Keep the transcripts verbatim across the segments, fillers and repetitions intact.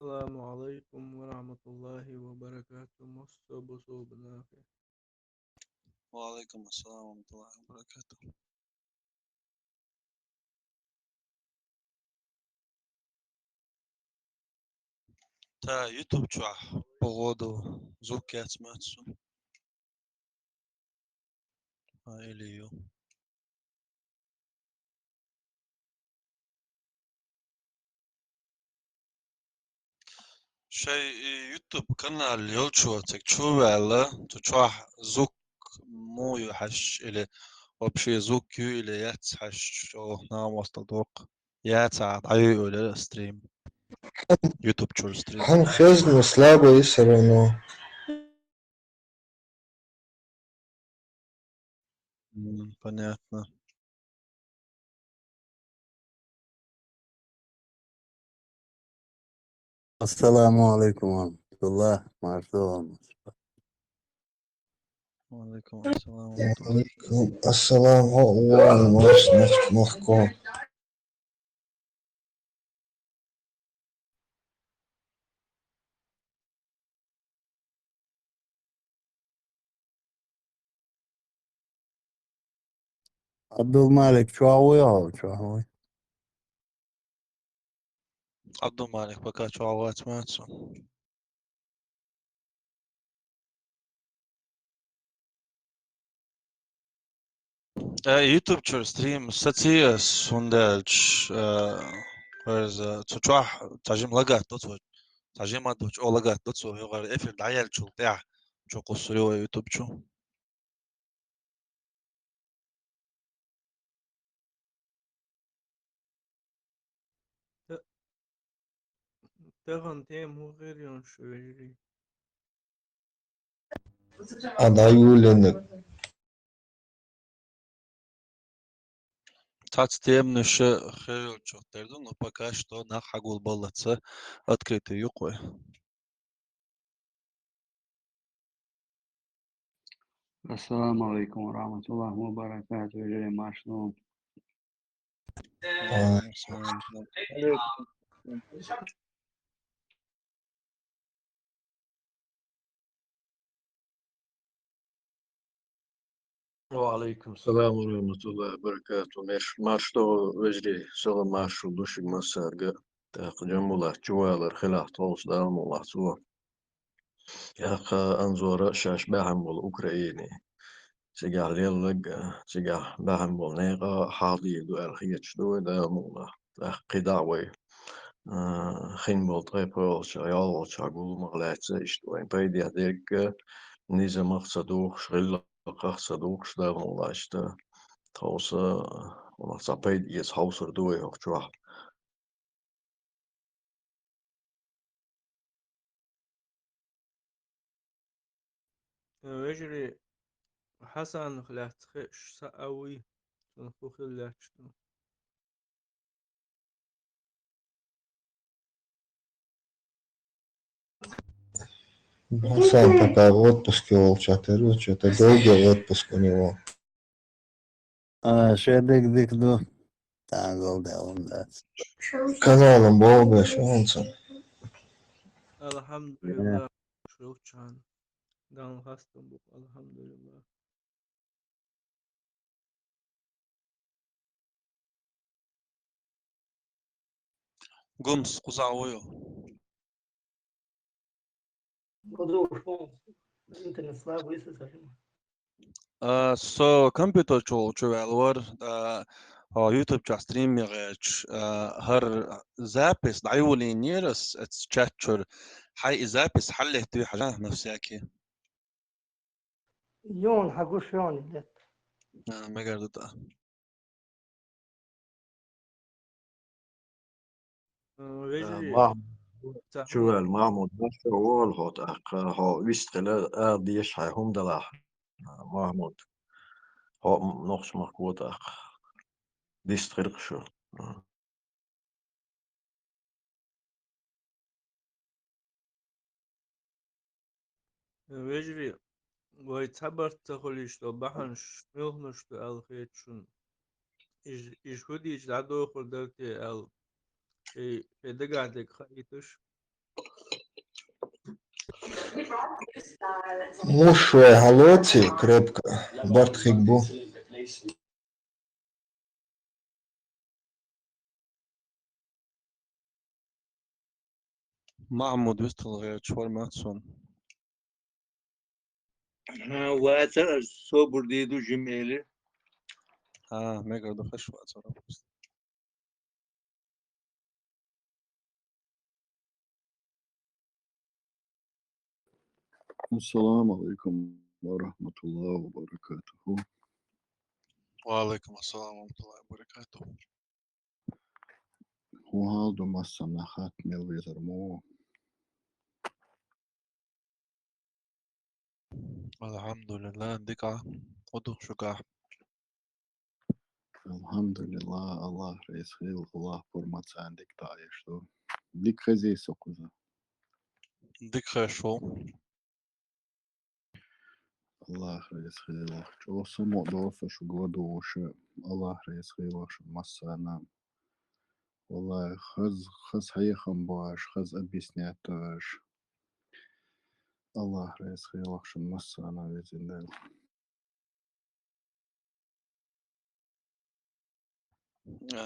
Ассаламу алейкум ва рахматуллахи ва баракату. Массо бусулба нахе. Ва алейкум ассалам ва рахматуллахи ва баракату. Та YouTube чохь, погода, звук яц мац су. А, или ю. Шай и YouTube канал йолчу цига чу ваьлла, цу чохь звук муха ю хьаьжча или вообще звук ю или яц хьаьжча, чӀогӀа нахана мостагӀа доккху. Яц а дӀаюй олура стрим. YouTube чуьра стрим. Хьан хезна слабый всё равно. М, понятно. Ассаламу алейкум ва рахматуллах. Маршалла. Ва алейкум ассалам ва рахматуллах. Алейкум ассалам ва рахматуллах. Маршалла. Абдулмалик, чохь вуй хьо, чохь вуй? Абдулмалик, пока чохь вац, мац су. Э, YouTube чуьра стрим сацийас, хӀунда аьлча, э, хӀорза, цу чохь цхьа жима лагат ду цо, цхьа жима ду, чӀогӀа лагат ду цо, юкъара эфир дӀаеллачул тӀаьхьа чу кхуссур ю вай YouTube чу. Та-, тахана тема хӀун хир ю шун, вежарий? А дӀаюллинарг. Цхьацца теманаш хир йолчух тера ду, но пока что нах хьагулбаллаца открытый ю-кх вай. Ассаламу алейкум ва рахматуллахи ва баракату, вежарий, маршалла. Ва алейкум ассалам. Ва алейкум салам ва рахматуллахи ва баракату. Меш-, маршалла, вежарий, салам маршалла ду шуьга массаьрга. ТӀаккха Джамбулат чувалар хилахь тховса, Дала мукъ лахь цо. ТӀаккха Анзора шаьш баьхьна болу Украине. Цигахь лелларг, цигахь баьхьна болу некъа хьахдийр ду аьлла хеташ ду вай, Дала мукъ лахь. ТӀаккха кхидӀа а вай, а, хин болу ткъе пхоьалгӀачохь, ялхолгӀачохь гуламах лаьцна иштта вайн пайдехь дерг, низамах а ца духуш, гӀиллакхах а ца духуш, Дала мукъ лахь, иштта тховса, валлахь, цхьа пайда эца хьовсур ду вай хӀокху чохь. Вежарий, Хьасанах лаьцна хууш схьа а вуй, цунах хӀун хилла лаьтташ ду? Хьасан пока в отпуске волчохь тера, что-то долгий отпуск у него. А, шен дерг дика ду. Тангал де унда. Каналан богу беш ванца. Алхьамдулиллах, шулчан. Дан хастам бу, алхьамдулиллах. Гумс, кхузахь вуй хьо? Кхузахь ву, интернет слабый, если совсем. А, со компьютер чу, чу ваьлла вара, а, хьо YouTube чохь стрим ма гӀерташ, а, хӀара запись дӀайолийнера ас, ас чат чуьра. Хьайн и запись хьаллеттаве хьажа, на всякий. Йон, хьан гуш йон лет. А, мегар ду тӀа. Э, вежарий, Мах-, ца чувел, Махмуд, башха вогӀал хьо тӀаккха, хьо вист хила, а, дезаш хьайн хӀума далахь, Махмуд. Хьо нохчмахко тӀаккха. Дист хиркха шу. Вежарий, вай цхьабарт ца хуьлуш долу бахьанаш муьлханаш ду аьлла хета шуна? Иж, иж хӀу дийча дӀадохур дара те аьлла, шай, шай дагахь дерг хаийтуш? Муш вай хьалоций крепко, барт хиг бу. Махьмуд, вистхила гӀерташ хӀара ма ца хьона. ХӀа, ваца аш собар дийду жимели. ХӀа, мегар ду хаш вацара. Ассаламу алейкум ва рахматуллахи ва баракатуху. Ва алейкум ассалам ва рахматуллахи ва баракатуху. ХӀун хьал ду массанахьа, хатта мел везар мо? Алхьамдулиллах, дика. ХӀун ду шугахь? Алхьамдулиллах, Аллах реза хилва, Аллах пурба маца дика дӀаеш ду. Дика хезий со кхуза? Дика хезаш ву. Аллах реза хилва. ЧӀогӀа самукъадолу со шуьга ладугӀуш, Аллах реза хилва шуна массарна. Валлахи, хаза, хаза хьехам бу аша, хаза объяснять ду аша. Аллах реза хилва шуна массарна, везан Дела.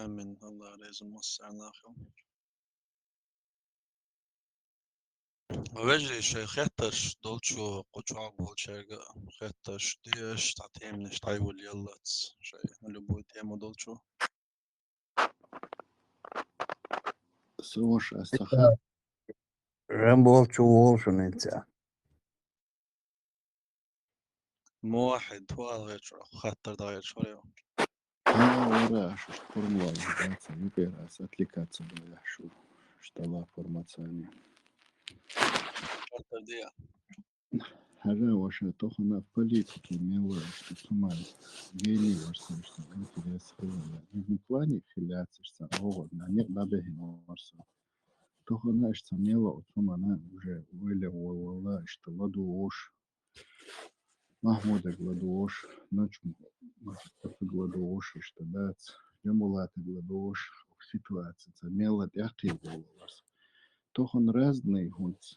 Амин. Аллах реза массарна хилва. Вежарий, шайн хеттарш долчо, кху чохь болчаьрга хеттарш деш, цхьа теманаш дӀайолаяллалц, шайн любой тема долчо. Со ваша аса ца хаа. Ран болчу волу шуна хӀинца. Мухьаммад, хӀун ала гӀерташ, хаттар дӀагӀерташ вара ю? ХӀа, вара, аша формула, аса юкъера аса отвлекаться ду, я шу, штала формацияни. Хаттар де. ХӀара ваша тохана в политике мела, что сумай гений варсаштса, интерес хилла. Не в плане хиляцаштса, ого, на не дабехин варса. Тохана аштса мела, оцумана уже ойла волвала, что ладугӀуш. Махьмудег ладугӀуш, Ночмуфтаг ладугӀуш, иштта дац, Джамбулатаг ладугӀуш, ситуацица мелла тӀаьххье волаларс. Тохан разный хӀунц.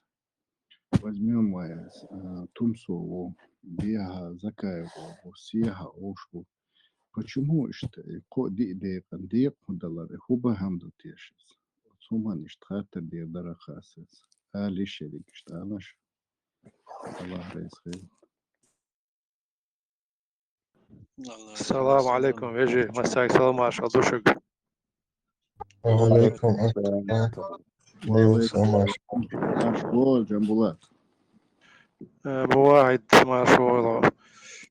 Возьмём вай, а, Тумсо ву, Беха Закаев ву, Сеха Ош ву. Почему иштта, э, кхо диъ декъан декъа хӀун далар, э, хӀу бахьана ду тешиз? Цуман иштта хаттар дер дара хасас. Али шерик иштта алаш. Аллах реза хилва. Салам алейкум, вежарий, массаьрга салам маршалла ду шуьга. Ва алейкум ассалам. Ва алейкум ассалам. Маршалла, Джамбулат. Э, Мувахьид, маршалла.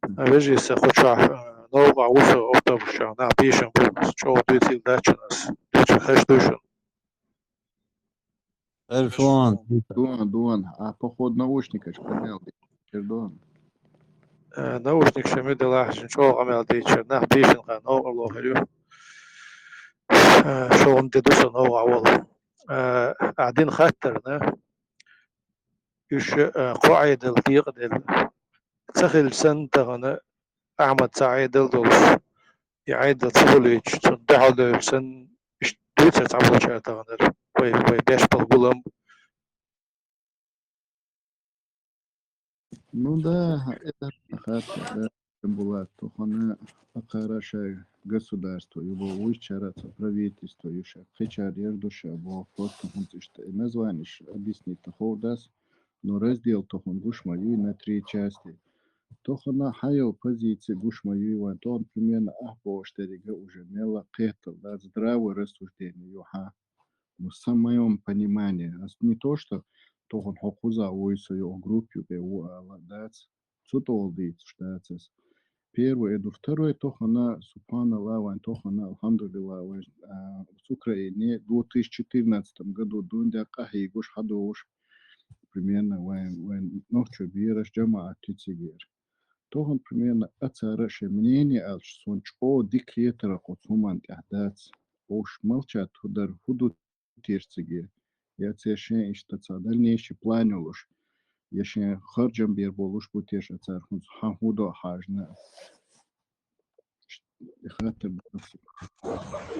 Э, вежарий, сан кху чохь, э, новкъахь ву со автобус чохь, нах бийшина бу, чӀогӀа дуьйцийла дац шуна ас. Дуьйцур хезаш дуй шуна? Эр шуна. Дуан, дуан. А, походу, наушникаш къамел дича. Эр дуан. Э, наушникаш ма делахь, шуна чӀогӀа къамел дича. Нах бийшина хан новкъа лохур ю. Э, шолгӀа де ду со новкъахь волу. Э, ахь дина хаттарна, уьш, э, кхо Ӏедал декъаделла. Ца хилча санна тахана Ахьмад цхьа Ӏедал долуш, и Ӏедал ца хуьлуьйтуш, цунна дуьхьал девлла санна, иштта дуьйцура цхьаболчара таханара вай, вай беш болу гулам. Ну да, это хатта, да, Булат, тохана акхара шайн государство, ю боху, вуьйчара цхьа правительство, ю ша, кхечара яр ду ша боху, просто хӀунца иштта и названиеш объяснить ховдас, но раздел тохан гуш ма юй на три части. Тохана хьан йолу позиция гуш ма юй вайн, тохана примерно ахь бохуш деррига уже мелла кхетал дац, здравое рассуждение ю хьан. Ну, в моём понимании, ас не то, что тохан хьо кхуза вуй, со йоху группа юкъе ву ала дац, цу тӀе дийцуш дац ас. Первое, я думаю, второе, тохана, субханаллах, вайн тохана, алхамдулиллах, вайн, а, с Украины в две тысячи четырнадцатом году дунда къахьийгуш, хьадугӀуш, примерно, вайн, вайн нохчо бераш, жамаӀат тицигера. Тохана, примерно, а цара шайн мнение алча, сон чӀогӀа дика хетара кху цу хӀуман тӀехь дац. Ош молчат хӀу дара, хӀу ду теш циге, я церан шен иштта цхьа дальнейший план йолуш, я шен харжам бер болуш бу теш а цара хӀунца хьан хӀун до хьажна. Хаттар бу.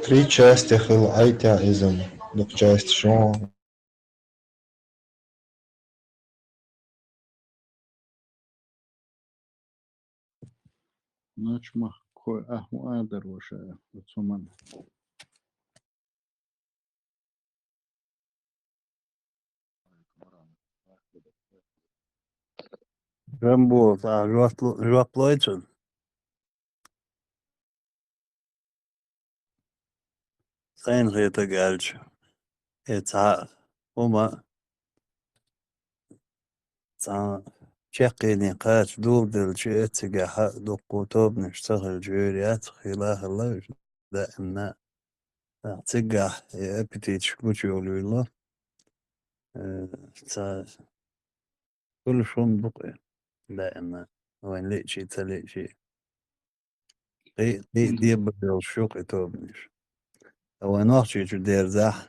Три части хила Ӏайтя иза, дукха части шун. Ночмах кой аху адар ваша, цуман. Рамбула, а, жоп лу-, жоп лойцун? Сайна хетаг аьлча, э, цхьа хӀума, цхьа чаккхене кхача доладелча, э, цигахьа дуккха тобанаш ца хилча, вер яц, хила а хилла уьш даимна. Цигахь, э, аппетиташ гучуйовлуьйло. Э, цхьа хуьлуш хӀума ду-кх и даимна, вайна лиъчий, ца лиъчий. Кхин, кхин дебар йолуш ю-кх и тобанаш. Ткъа вайн Нохчийчу дерзахь,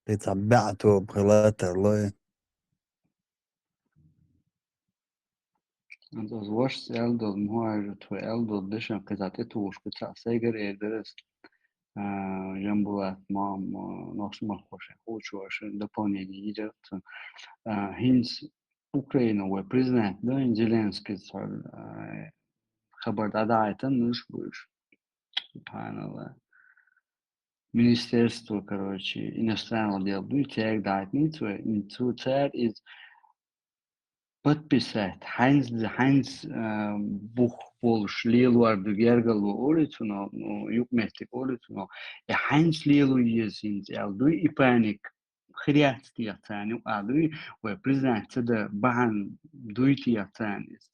кхин цхьа бӀе тоба хила тарло и. Аса вашас аьлла долу, мухӀажар, тхо аьлла долу дешан кхин цхьа тӀетухуш, кхин цхьа сайгара эр дара аса. А, Жамбулат, ма-, ма-, нохчмахкоша, хучуша, дополнение йийцира цунна. А, хӀинца Украина вай признать до, Зеленский цхьа, а, хабар дӀадаьхьийтина, нуш бу уьш. Субханалла. Министерство, короче, иностранных дел ду, цаьрга даьхьийтиний цо, цо цара иза подписать, хьаьнца, хьаьнца, а, бух болуш лелор ду гергарло олий цунах, ну, юкъаметтиг олий цунах. И хьаьнца лело еза хӀинца аьлла дуй, и паник хир яц техьа царна юкъа дуй, вай признать ца дан бахьана дуй техьа царна иза.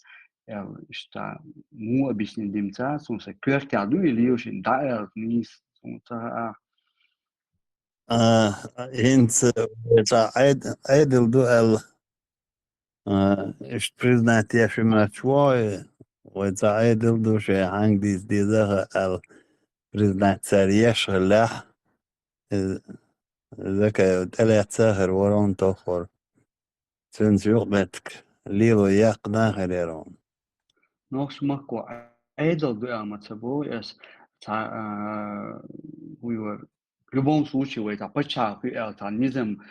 Аьлла, иштта, муха объяснить дина ца, суна сан коьртехь дуй, и лелошна дӀа аьлла нийса, суна ца хаьа. А, хӀинца вай цхьа Ӏед-, Ӏедал ду аьлла, а, иштта признать еш моьттуш ву, вай цхьа Ӏедал ду, шайн хьанга дийца деза а хаьа аьлла, признать цара еш хиллехь, иза Закаев тӀелаьцна а хир, Воронов тоххара. Цуьнца юкъаметтиг лело яьккхина а хир яра вайна. Нохчмахко Ӏедал ду аьлла ма ца боху аса, цхьа, а, хӀун ю вара, в любом случае, вай цхьа пачхьалкх ю аьлла, цхьа низам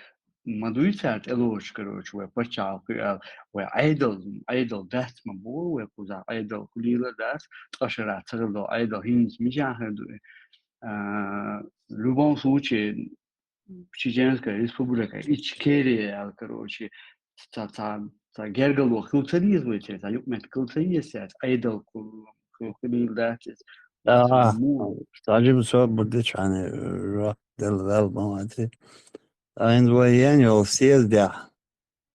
ма дуй цара тӀелоцуш, короче, вай пачхьалкх ю аьлла, вай Ӏедал, Ӏедал дац ма боху, вай кхузахь Ӏедал хуьлийла дац, ткъа шарахь ца хилла долу Ӏедал хӀинца мичахь хир ду и? А, в любом случае, Чеченская республика, Ичкерия аьлла, короче, цхьа, цхьа, цхьа гергарло хила ца деза вай церан, цхьа юкъаметтиг хила ца еза церан, Ӏедал хила, хила, хила дац иза. Ага, цхьа жима собар дичхьана, жоп делла ваьлла ма вац и. Ткъа хӀинца вай ен йолу съездехь,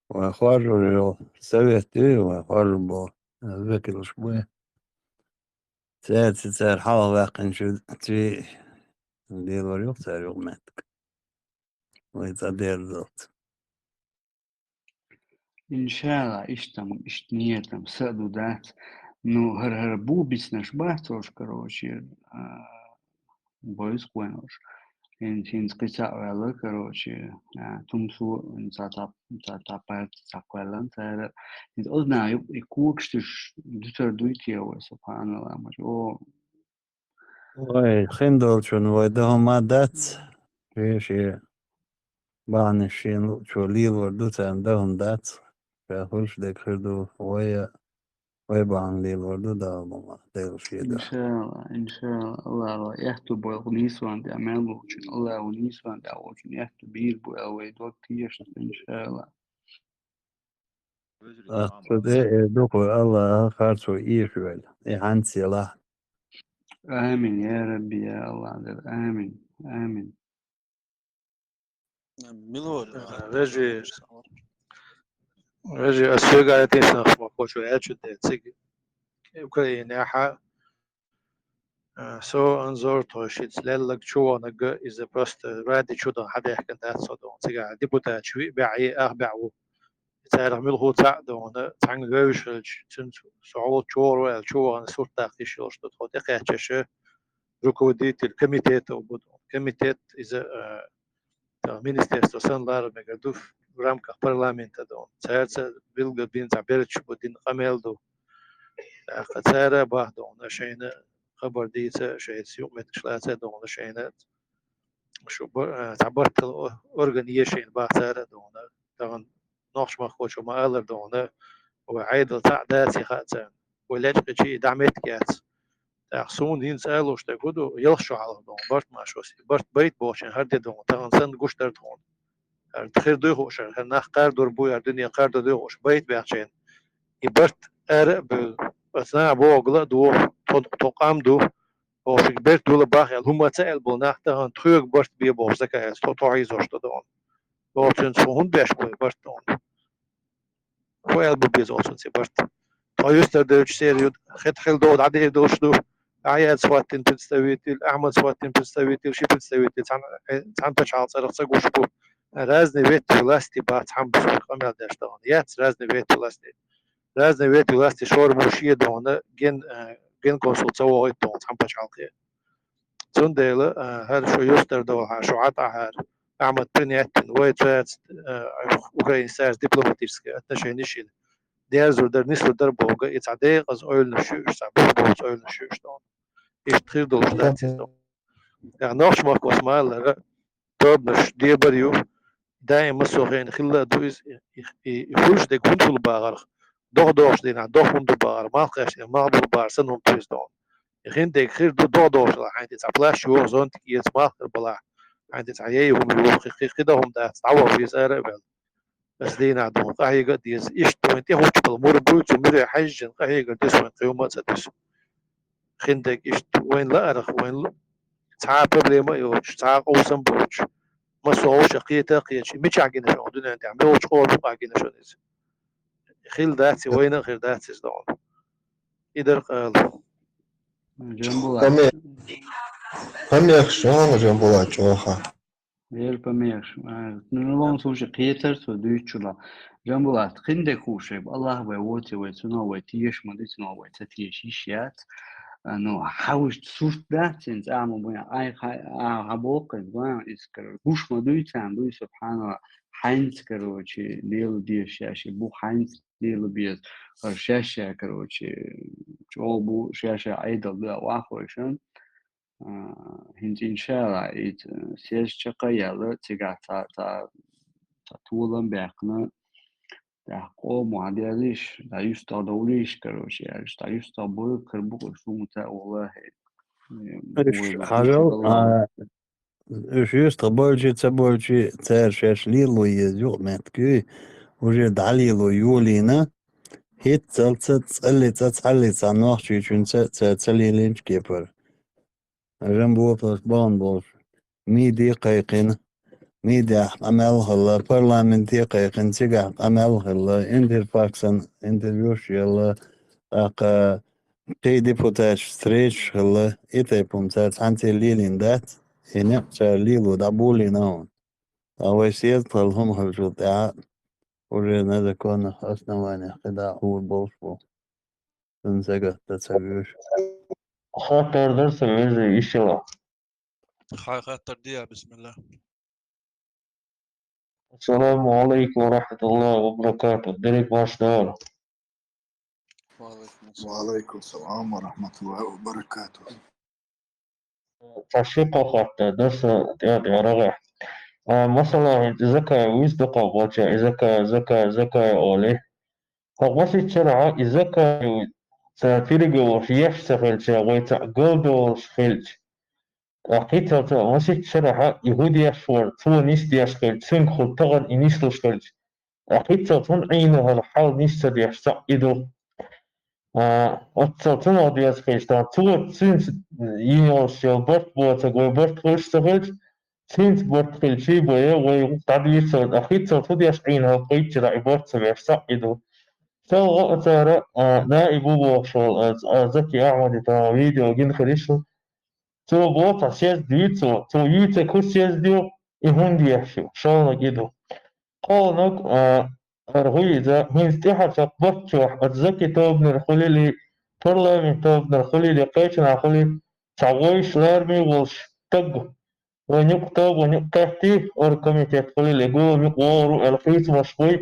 вай хоржур йолу совет ю, вай хоржур болу векалш бу. Цаьрца цара хьалха ваьккхинчу цуьнан лелор ю-кх цара юкъаметтиг. Вай цӀа дерзалц. Иншалла, иштта-м, иштта ниятам са а ду дац. Ну, хӀара-хӀара бу бицнарш бац уьш, короче, а, бойза кхойнуш. ХӀинца, хӀинца кхин цхьаъ ваьлла, короче, а, тумсо, хӀинца цхьа, цхьа, цхьа парти цхьа кхоьллина цара. ХӀинца оцу наха юкъа и когаш тӀе дуьтур дуй те вай, субханалла, ма-, о, Вай, хин долчунна вай дан хӀума дац. Шен-шен бахьанаш шена луъучо лелор ду, царна дан хӀума дац. Ша хуьлуш дерг хир ду, вай а, вай бахьана лелор ду, Дала мукъ лахь, Дела шен дуьхьа. Иншалла, иншалла, Аллахьа аьтту бойла нийсонан тӀехь мел волчунна, Аллахьа нийсонан тӀехь волчунна аьтту бийр бу аьлла вай дог теша, иншалла. Ах, цу тӀе эр ду-кх вай, Аллахьа харцо эшавелла, и хьаьнца елахь. Амин, я Рабби, я Аллахь, Дела, амин, амин. Мила вара? Э, вежарий, вежарий, ас соьга а тесна хӀокхо чу аьллачу де цига Украинехьа, э, со Анзор тхо шица леллаг чуваханаг, иза просто ради чу дан хьадаьхкина дац со дан. Цигахь депутаташ виъ баьӀ, ах баьӀ ву. Царах муьлхха цхьаъ дан, цхьаьнга вевзаш хилча, цуьнца со хьо волчу чувахар ву аьлла, чувахана сурт даккха йиш йолуш ду тхо тӀекхаьчча, руководитель комитетов бу дан. Комитет иза, э, Цхьа министерство санна лара мегар ду в рамках парламента дан. Цаьрца билггал бина цхьа берташ бу, дина къамел ду. ТӀаккха цара бах дан, шайна хабар дийца, шайца юкъаметтигаш лаца дан шайна. Шу ба-, а, цхьа бартал о-, орган е шайна бах цара дан. Тахана нохчмахкочо ма-аллара дан, вай Ӏедал цхьаъ дац и хаьа царна. Вай лечкъича и дӀа меттиг яц. ТӀаккха суна хӀинца алуш дерг хӀун ду, ялх шо хьалха догӀун барт ма шо си, барт байт бохучун хӀара де догӀун, тахан санна гуш дар тхуна. ХӀара хир дуй хууш, хӀара нах кхардур буй, хӀара дуьне кхардур дуй хууш, байт баьхчийна. И барт ара а бевлла, оцу наха бохугла а ду, тхо, тхо къам ду, бохушиг берт дула бах аьлла, хӀумма ца аьлла болу нах тахан тхоьга барт бе бохуш закай аьлла, тхо, тхо хьийзош ду догӀун. Боху цуьнца хӀун беш бу и барт догӀун? ХӀун аьлла бу беза оцунца и барт? Тхо юстар девлча сера ю, хет хила догӀу дӀадийр долуш ду. Аяз хӀоттийна представитель, Ахьмад хӀоттийна представитель, ши представитель цхьана, э, цхьана пачхьалкхан цӀарах ца гуш бу. Разные ветви власти бац хьамбусург къамел деш дахана. Яц разные ветви власти. Разные ветви власти шормо шен догӀана ген, э, генконсул ца вогӀийта догӀана цхьана пачхьалкхе. Цундела, а, хӀара шу юстар долу хьан, шу Ӏатахьара, Ахьмад принять дина, вай цаьрца, а, Украинца цаьрца дипломатические отношения шина. Дерзур дара, нислур дара боху, и цхьа декъаза ойланаш ю уьш, цхьа бух боцу ойланаш ю уьш догӀу. Иштта хир долуш дац иза догӀу. ТӀаккха нохчмахкос ма-аллара, тобанаш дебар ю, даима со хена хилла а ду иза, и, и, и хуьлуш дерг хӀунда хуьлу бахарх, дох-дохуш дийнахь, дох хӀунда ду бахар, малх кхаьчна, малх бур бахар санна хӀума ду иза догӀу. И хин дерг хир ду, дох-дохуш делахь, хьайна тӀе цхьа плащ йоху, зонтик эца, малх тӀера балахь, хьайна тӀе цхьа яй хӀума йоху, кхи-, кхи-, кхидӀа хӀума дац, дӀаваха веза ара а ваьлла. Аса дийнахь ду, къахьега а деза. Иштта вайна тӀехӀуттуш болу мур буй, цу муьре хьаьжжина, къахьегар деза вайна, кхин хӀума а ца деза. Хин дерг иштта вайна лаарах, вайна лу-, цхьа а проблема а йоцуш, цхьа а къовсам а боцуш, массо а вовшах кхета а кхеташ, и мичахь гина шуна дуьнен тӀехь, муьлхачу къоман юкъахь гина шуна иза? Хила дац и, вайна а хир дац иза догӀу. И дара къала. Жамбулат. Паме-, памех шуна, Жамбулат, чӀоха. Вер памех шу. А, ну, в любом случае, кхетар цо дуьйцучула. Жамбулат, хин де хууш, Аллах вай воци, вай цунах вай теша ма ду, цунах вай ца теша йиш яц. А, ну, хьавуш сурт дац, цин цӀа ма буй, ай, хьа-, а, хьабоккхуш, бан, искар, гуш ма дуй царна, дуй, субханаллах, хьайнца, короче, лела деш шаьш, бу хьайнца лела беза, хӀара шаьш, короче, чӀогӀа бу, шаьш Ӏедал ду, вахойшан. А, хӀинца, иншалла, и ц-, съезд чекхъяьлла, цигахь цхьа, цхьа, цхьа толам баьккхина, тӀаккха къомо хьан деза йиш, дӀа юьстах довлийша, короче, аьлча, дӀа юьстах бойла кара бу, уьш хӀума ца а валахь. Уьш хьажал, а, уьш юьстах бойлчи, ца бойлчи, цара шаьш лело еза юкъаметтиг юй, уже дӀалело йолийна, хӀинццалц цӀаллица, цхьаллица нохчийчуьнца ца, ца лелийначу кепара. Жамбулатовс бахана болуш, миде кхайкхина, мидехь къамел а хилла, парламенте а кхайкхина, цигахь къамел а хилла, Интерфаксан интервьюш а елла, тӀаккха кхин депутаташ встречаш а хилла, и тайпа хӀума цара цхьаьнццера лелийна дац, и некъ цара лело дӀаболийна а ву. Ткъа вай съезд хилла хӀума хилчул тӀаьхьа, уже на законных основаниях кхидӀа а хьур болуш бу. Цунна сагатта ца вуьйш. Хаттар дар сан, вежарий, ишшала. Хьайн хаттар дехьа, бисмилла. Ассаламу алейкум ва рахматуллахи ва баракатух. Дерриг марш дара. Ва алейкум ассалам ва рахматуллахи ва баракатух. Цхьа ши-кхо хаттар дар сан тӀе-, тӀе-, рагӀехь. А, масала, хӀинца Закаев вуьйцу дукхах болчара, и Закаев, Закаев, Закаев олий. ХӀокху масех шарахь и Закаев ца переговорш еш ца хилча, вай цхьаъ галдолуш хилча, ткъа кхин цхьа масех шарахь и хӀун деш вара, цо нисдеш хилча, цуьнга хӀун тахана и нислуш хилча, ткъа кхин цхьа хӀун Ӏийна хӀара хьал нис ца деш цхьаъ и ду. А, оццал цунах деза хилча, тахана цо цуьнца йина йолуш йолу барт боцург вай барт хуьлуш ца хилча, цуьнца барт хилчий бен, вай дӀадуьйцур ца хилча, а хӀинццалц хӀун деш Ӏийна хӀокху иччара и барт ца беш цхьаъ и ду. Цул гӀо а цара, а, наиб ву бохуш волу, а, а, Заки Ахьмади тахана видео гина хир ишла. Цо боху цхьа съезд дуьйцу, цо юьйцург хӀун съезд ю, и хӀунда еш ю, шолгӀаниг и ду. КхоалгӀаниг, а, хӀара хӀун иза, хӀинца тӀаьхьарчу барт чохь оцу Заки тобанара хуьлийла, парламент тобанара хуьлийла, кхечанхьа хуьлийла, цхьа вовшах лараме а волуш стаг, вайн юкъа тоба, вайн юкъа кхеттий, оргкомитет хуьлийла, гулам юкъа вогӀур ву аьлла хийцамаш буй.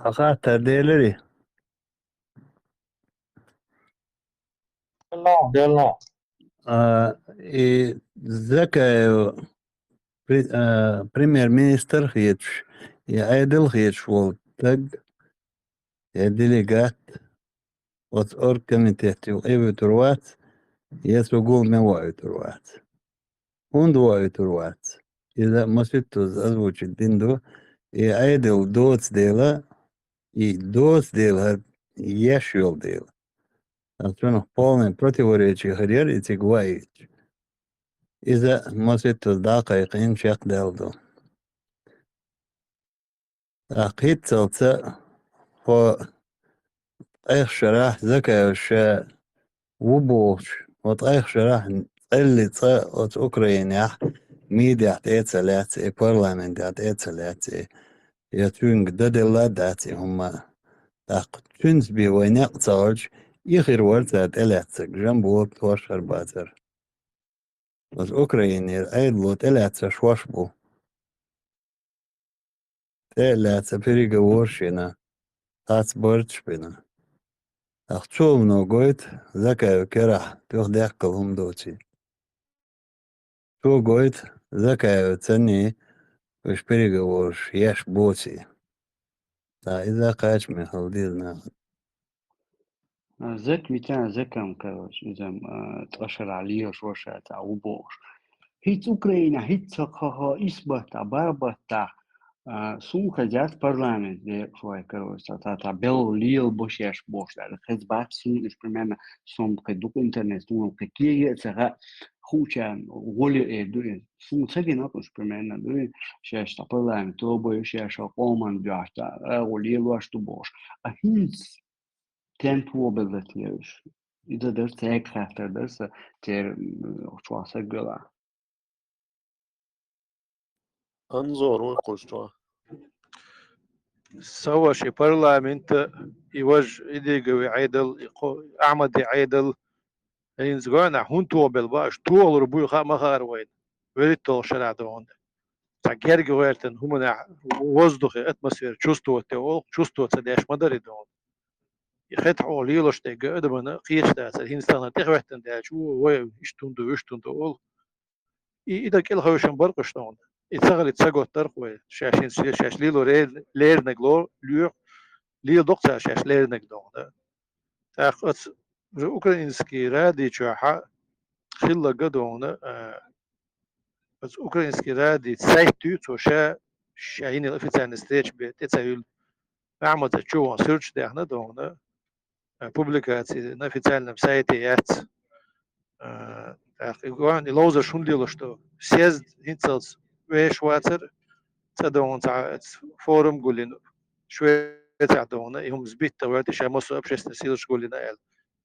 Хьан хаттар делирий? Делла, делла. А, и Закаев пре-, а, премьер-министр хеташ, и Ӏедал хеташ волу стаг, я делегат оцу оргкомитетехь къевуьйтур вац, я цу гуламехь воуьйтур вац. ХӀунда воуьйтур вац? Иза масийттаза озвучить дина ду, и Ӏедал доцу дела, и доцу дела хӀара еш йолу дела. Ткъа цунах полный противоречие хир яра и цига ваийтича. Иза масийттаза дӀа а кхайкхийна чекхдаьлла ду. ТӀаккха хӀинццалц а хӀо ткъех шарахь Закаев ша ву бохуш, хӀо ткъех шарахь цӀелли цкъа оцу Украинехь медиахь тӀе а ца лаьцна, и парламентехь тӀе а ца лаьцна, я цуьнга дан делла а дац и хӀума. ТӀаккха цуьнца бен вай некъ ца Ӏойча, и хир вара цара тӀелаьцнарг, Жамбулат хӀорш хир бацара. Оцу Украинера Ӏедало тӀелаьцнарш хӀорш бу. ТӀе а лаьцна переговораш йина, цхьацца барташ бина. ТӀаккха цо хӀума гойту Закаев керахь туьха даьккхина хӀума доций. Цо гойту Закаев царний уьш переговораш еш боций. Ткъа иза кхачаме хила деза нахана. А, Зак витана, Закам, короче, иза, а, ткъа шарахь лелаш ву ша цхьа ву бохуш. ХӀинца Украинехь хӀинца ха-, ха-, исс баттахь, бархӀ баттахь, а, суна хезча парламент декъаш вай, короче, цхьа, цхьа, цхьа белла лела бу шаьш бохуш, аьлла, хезна бац суна уьш, примерно, со-м кхин дукха интернет, суна-м кхин кега а ца хаьа, хуучарна гӀоли эр ду иза. Суна ца гина уьш, примерно, ду иза, шаьш цхьа парламент тобо ю, шаьш къоман дуьхьа цхьа агӀо лелош ду бохуш. А хӀинца стенна тобелла те уьш? Иза дара цаьрга хаттар дара сан, церан, м, чохь сан гоьлахь. Анзор ву кхуза чохь. Сан ваша, и парламент, и важа Идригови Ӏедал, и кхо-, Ахьмади Ӏедал, хӀинца гонахь хӀунда тохабелла бу аша, тохалур буй хаа ма хаара вайна, вуьрхӀитталгӀачу шарахь догӀна. Цхьа герга гӀоьртина хӀуманехь воздухе атмосфера чувствовать де олу, чувствовать ца деш ма дара и догӀна. И хетахь оха лелош дерг адамана кхеташ дацара, хӀинца тахана тӀехӀоьттина даьлча, ву, вай, иштта хӀунда ду, вуьшта хӀунда ду олу. И, и дан кӀелхевшина бара-кх уьш догӀна. И ца хилийта ца готтара-кх вай. Шаьш хӀинца шаьш лело ре-, леринарг ло-, лоьху, леладо-кх цара шаьш леринарг догӀна. ТӀаккха оцу украинский радио чохь хилларг догӀна, а, оцу украинский радион сайт ю, цо ша, ша йинарг официальный встреча бен тӀе ца юьллу. Ахьмада чу ван суьрташ даьхна догӀна, а, публикаци на официальном сайте яц. А, тӀаккха и гонахь и ловзарш хӀунда лелош ду? Съезд хӀинццалц вешан вацара, цӀа догӀна цхьа форум гулйина, Швецехь догӀна, и хӀума сбита вара, и ша массо а общественный силаш гулйина аьлла.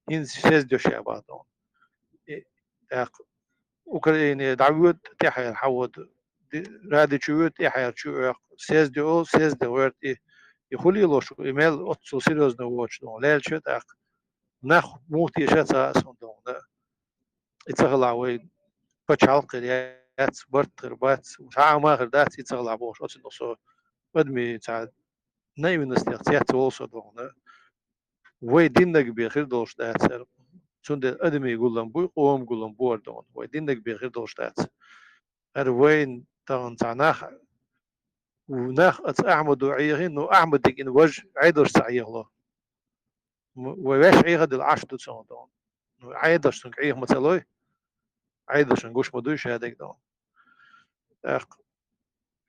ХӀинца съезд йо ша бахьа догӀна. И, тӀаккха Украине дӀавоьду, тӀаьхьара хьан воду, ди-, радио чу воьду, тӀаьхьара чу оьху, съезд йо, съезде гӀоьрту и, и хӀун лелош ву, и мел оццул серьёзно воцуш догӀна, лаьллача тӀаккха нах муха теша ца хаьа суна догӀна. И ца хилахь вай пачхьалкх хир яц, барт хир бац, цхьа а хӀума хир дац, и ца хилахь бохуш, оцунах со адамийн цхьа наивностех цецволу со догӀна. Вай диннарг бен хир долуш дац хӀара. Цундела адамийн гулам буй, къоман гулам бу хӀара догӀна. Вай диннарг бен хир долуш дац. ХӀара вайна тахана цхьа нах, нах оцу Ахьмадо Ӏехийна, ну, Ахьмадиг и важа Ӏедалш ца Ӏехало. М-, вай ваьш Ӏехадала Ӏаш ду цунах догӀна. Ну, Ӏедалш цуьнга Ӏеха ма ца лой, Ӏедалшна гуш ма дуй ша дерг догӀна. ТӀаккха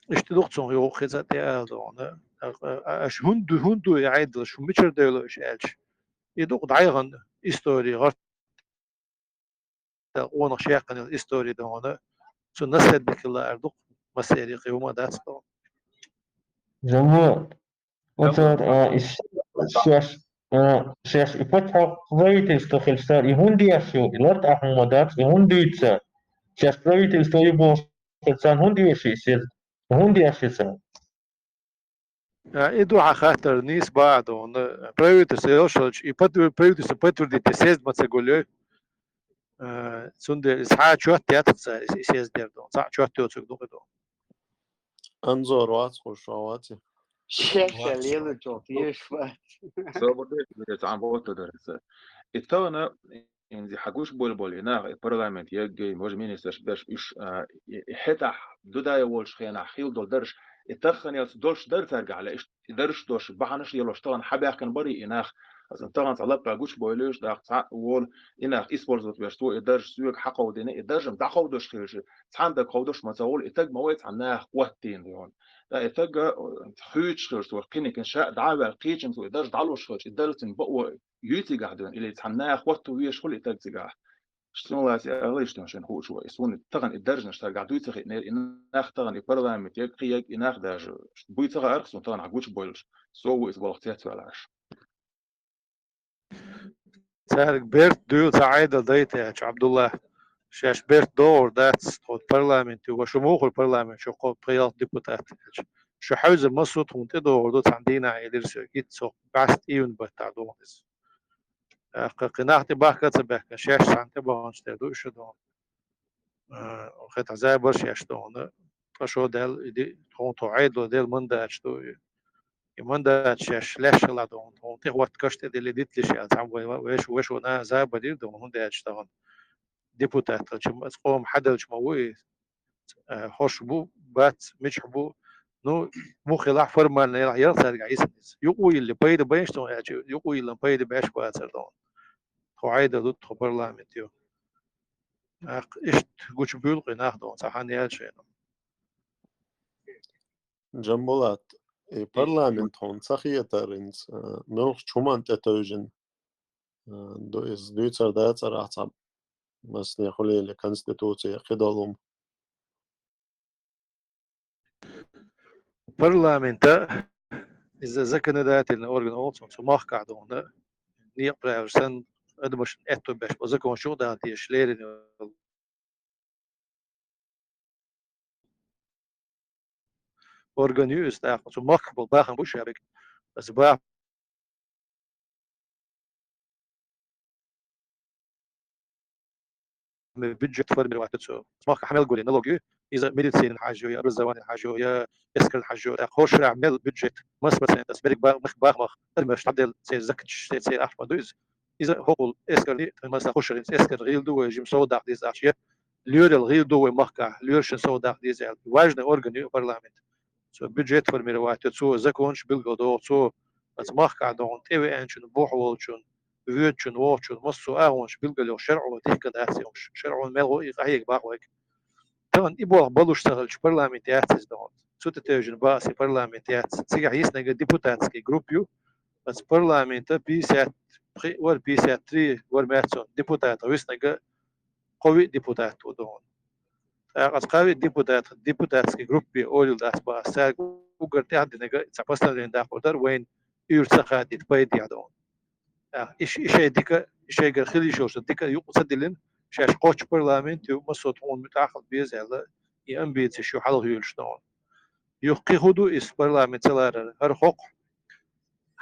иштта ду-кх цунах юха кхин цхьа тӀе ала догӀна. ТӀаккха, а, аша хӀунда ду, хӀунда ду и Ӏедалш, хӀун мичара девлла уьш аьлча? И ду-кх дӀаяхана истори, гӀарт къонах шеккханал истори догӀна, цу наследник хила ара ду-кх массеран кхин хӀума дац догӀна. Жамма, оцара, а, и шаьш, а, шаьш и пачхьалкх правительство хилча цара, и хӀунда еш ю, и лартӀа а хӀума дац, и хӀунда дуьйцу цара? Шаьш правительство ю бохуш царна хӀунда еш ю и съезд? ХӀунда еш ю цара? А, и ду хьан хаттар, нийса бахьа догӀна. Правительство йолуш хилча, и подтвер-, правительство подтвердить съезд ма ца гулйой. А, цундела иза хьан чот яц-кх цара, и, и съезд яр догӀна. Цхьаъ чот йоцург ду-кх и догӀна. Анзор вац, кхуза вац. Шаьш лелачух тешаш вац. Собар деш, цхьаъ вотта дара аса. И тахана инзи хьан гуш болаболу и наха, и парламент еггий, важа министраш берш уьш, а, и, и хӀетахь дудай волчу хенахь хила долу дарш, И тахханел цу дош дара цаьргахь лаьа, иштта и даржаш дош, бахьанаш а лелош тахана хьабаьхкина бара и нах. Аса тахана цхьа лаппа гучубойлуш, даккха цхьаъ волу, и нах использовать беш цо, и даржаш соьга хьакховдийна, и даржам дӀакховдош хилча, цхьана дага кховдош ма ца волу, и таг ма вай цхьа наха хӀоттийна догӀу. Ткъа и таг, э, хуьйцуш хилча, цо кхиниг ша а дӀа а ваьлла, кхечуьнга цо и дарж дӀалуш хилча, и дарж цуьнан бакъо юй цигахь дуьйна, или цхьана наха хӀотто везаш хуьлу и таг цигахь. Суна лаьцна аьлла, иштта шайна хууш ву. И суна тахана и даржаш цаьргахь дуй ца хиънера, и нах тахана и парламент яга, кхин яга, и нах даже буй ца хаьара суна тахана гучубойлуш. Со ву иза болх цецваьлла Ӏаш. Цаьрга берт дуьйла ца Ӏедал дайта аьлча, Ӏабдулла, шаьш берт догӀур дац, тхо парламент ю, ва шу муха парламент, шу кхо пхи-ялх депутат аьлча. Шу хьевзар массо а тхуна тӀедогӀур ду, цхьана дийнахь элира соьга, итт цхьа бӀаьста июнь баттахь догӀу иза. ТӀаккха кхин нах тӀе бахка а ца баьхкина, шаьш цхьаьна тӀе баханчу тӀе ду уьш а догӀу. Э, хетахь забар шаьш догӀу. Ткъа шо даьлла, и ди-, тхуна тхо Ӏедало делла мандаташ ду. И мандаташ шаьш лаьш хила догӀу. Тхуна тӀехӀотта каш тӀе дели дитлиш аьлла, цхьаьна вай, вай, вай шу, вай шу на забар дийр догӀу, хӀунда аьлча догӀу. Депутат хилча, аса къоман хьаделча ма ву и, э, хӀорш бу, бац, мичахь бу. Ну, муха хилахь формально елахь, елахь цаьрга йисна иза. Юкъа йилла пайда байна цунах аьлча, юкъа йиллина пайда беш бацара догӀу. Тхо Ӏедал ду, тхо парламент ю. ТӀаккха иштта гучубуьйлу кхин нах догӀу, цхьа хан яьлла шайна. Джамбулат, и парламент хьуна ца хетара хӀинца, а, муьлххачу хӀуманна тӀетевжина, а, ду иза, дуьйцур дацара ахь цхьа, масане хуьлийла конституци, кхидолу хӀума? Парламента иза законодательный орган олу цунах, цу махкахь догӀу, некъа правилаш санна, адамашна аьтто беш болу законаш юкъадала дезаш лерина йолу орган ю иза тӀаккха. Цу махкахь болу бахам бу шаберг. Аса бахам бюджет формировать ду цо. Махкахь хьа мел гур ю налог ю, иза медицинан хьажа ю, я образованиен хьажа ю, я эскарна хьажа ю. ТӀаккха хӀорш хьа мел бюджет, масса процент аса берриг ба-, мах-, бахамах, адамаш дӀаделла, церан закаташ, церан ахча ма ду иза. Иза хӀокхул эскарна, масала, хӀорш хӀинца эскарна гӀийла ду вай, жима сов даккха деза ахча, я лоьрал гӀийла ду вай махкахь, лоьрашна сов даккха деза аьлла. Важный орган ю парламент. Цо бюджет формировать ю, цо законаш билгалдоху, цо аса махкахь догӀу тӀевеанчун, бухь волчун, воьдучун, вохучун, массо а агӀонаш билгалйо, шарӀо дихка дац и хӀумаш, шарӀо мел гӀо и къахьега бакъ вайга. Тахана и болх балуш ца хилча, парламент яц иза догӀу. Цу тӀе тевжина бакъ аса парламент яц. Цигахь йиснарг депутатский группа ю, аса парламента пятьдесят пхиъ вара, пятьдесят три вара маьцун депутатах виснарг кхо-виъ депутат ву догӀу. ТӀаккха аса кхо-виъ депутат, депутатский группе олийла дац бакъ аса, цаьрга уггар тӀаьхьа динарг цхьа постановление даккхар дара, вайна уьйр ца хадийта пайдехь догӀу. ТӀаккха и ш-, и шайн дика, и шайгара хила йиш йолуш дика юкъа ца диллина, шаьш кхоччуш парламент ю, массо а тхуна муьтӀахь хила беза аьлла, и амбицеш ю хьалха юьйлуш догӀу. Юха кхин хӀун ду иза парламент ца ларар? ХӀара хӀокху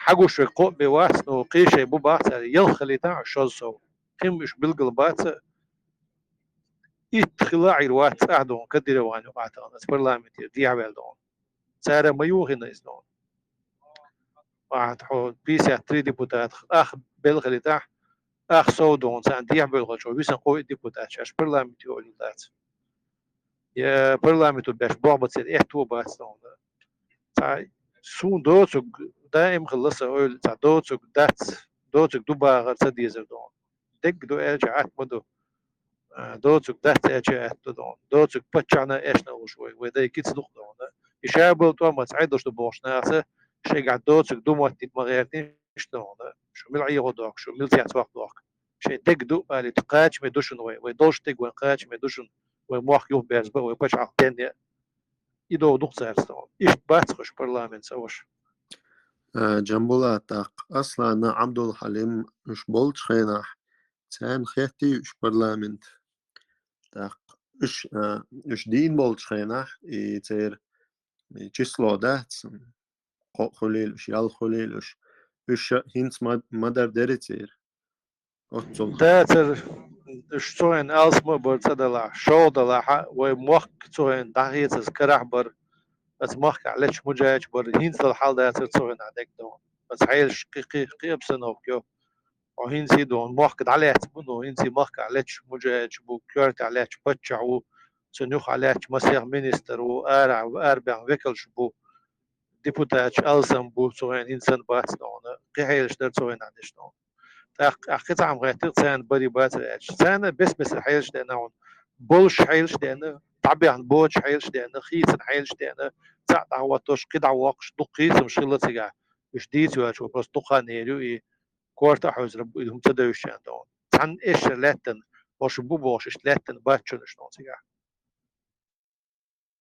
хьагуш верг кхоъ бен вац, но кхин шайн бу бац аьлла, ялх хилийтахь а шозза сов. Кхин уьш билгал бац а, итт хила а Ӏийр вац цӀахь догӀу Кадыровн юкъахь тахана, аса парламентера дехьаваьлла догӀу. Цара ма юхийна иза догӀу. Ахьа хьо пятьдесят три депутат, ах белла хилийтахь, ах сов догӀу, царна дехьабевлла хилча, висина кхо-виъ депутат шаьш парламенте олийла дац. Я парламенто беш болх бан церан аьтто бац догӀу. Цхьа суна доцург, даим хилла сан ойла, цхьа доцург дац, доцург ду бахар ца дезар догӀу. Дерг ду аьлча, атта ма ду. А, доцург дац аьлча, атта ду догӀу. Доцург паччахьна а эшна а луш вай, вай дай кица ду-кх догӀу. И ша болу тӀом аса Ӏедалш ду бохуш нахаца, шайгахь доцург ду моттийта ма гӀертийша догӀу. Шу мила Ӏехо дохку, шу мила цецваккха дохку. Шайн дерг ду, алийта, кхачаме ду шуна вай, вай долуш дерг вайн кхачаме ду шуна, вай мохк юхаберзабан, вай пачхьалкх денъян. И догӀу ду-кх цаьрца тахана. Иштта бац-кх уьш парламент ца ваша. А, Джамбулат, тӀаккха Аслана, Ӏабдул-Хьалим уьш болчу хенахь, царна хеттий уьш парламент? ТӀаккха уьш, а, уьш дийна болчу хенахь, и церан и число дац, кхоъ хуьлийла уьш, ялх хуьлийла уьш, уьш ша хӀинца ма, ма-дарра деррий церан? Оццул. Дацара, уьш цу хенахь алсам а бара цӀа далахь, шолгӀа далахь а, вай мохк цу хенахь дӀахецаза карахь бара, аса махкахь лечу мужаьча бара, хӀинца долу хьал дацара цу хенахь дерг догӀу. Аса хьелаш кхин, кхин, кхин обстановка ю. Хьо хӀинца а догӀу, мохк дӀалаьцна бу, но хӀинца а махкахь лечу мужаьча бу, коьртехь лечу паччахь ву, цун юххьа лаьтташ массехк министр ву, ара, арабаьхна векалш бу, депутаташ алсам бу, цу хенахь хӀинца бац дона, кхин хьелаш дара цу хенахь деш дона. ТӀаккха ахь кхин цхьа хӀума гӀеттира, царна барий бацара аьлча. Царна бес-бесара хьелаш деана хьуна, болуш хьелаш деана, дӀабаьхна боцуш хьелаш деана, хийцина хьелаш деана, цхьаъ дӀахӀоттош, кхин дӀахӀоттош, дукха хийцамаш хилла цигахь. Уьш дийца ваьлча, просто дукха хан эр ю и, корта а хьуьзур, и хӀума ца девзачарна дона. Цхьанна эшшара лаьттана, хӀорш бу бохуш, иштта лаьттана бац шуна уьш дона цигахь.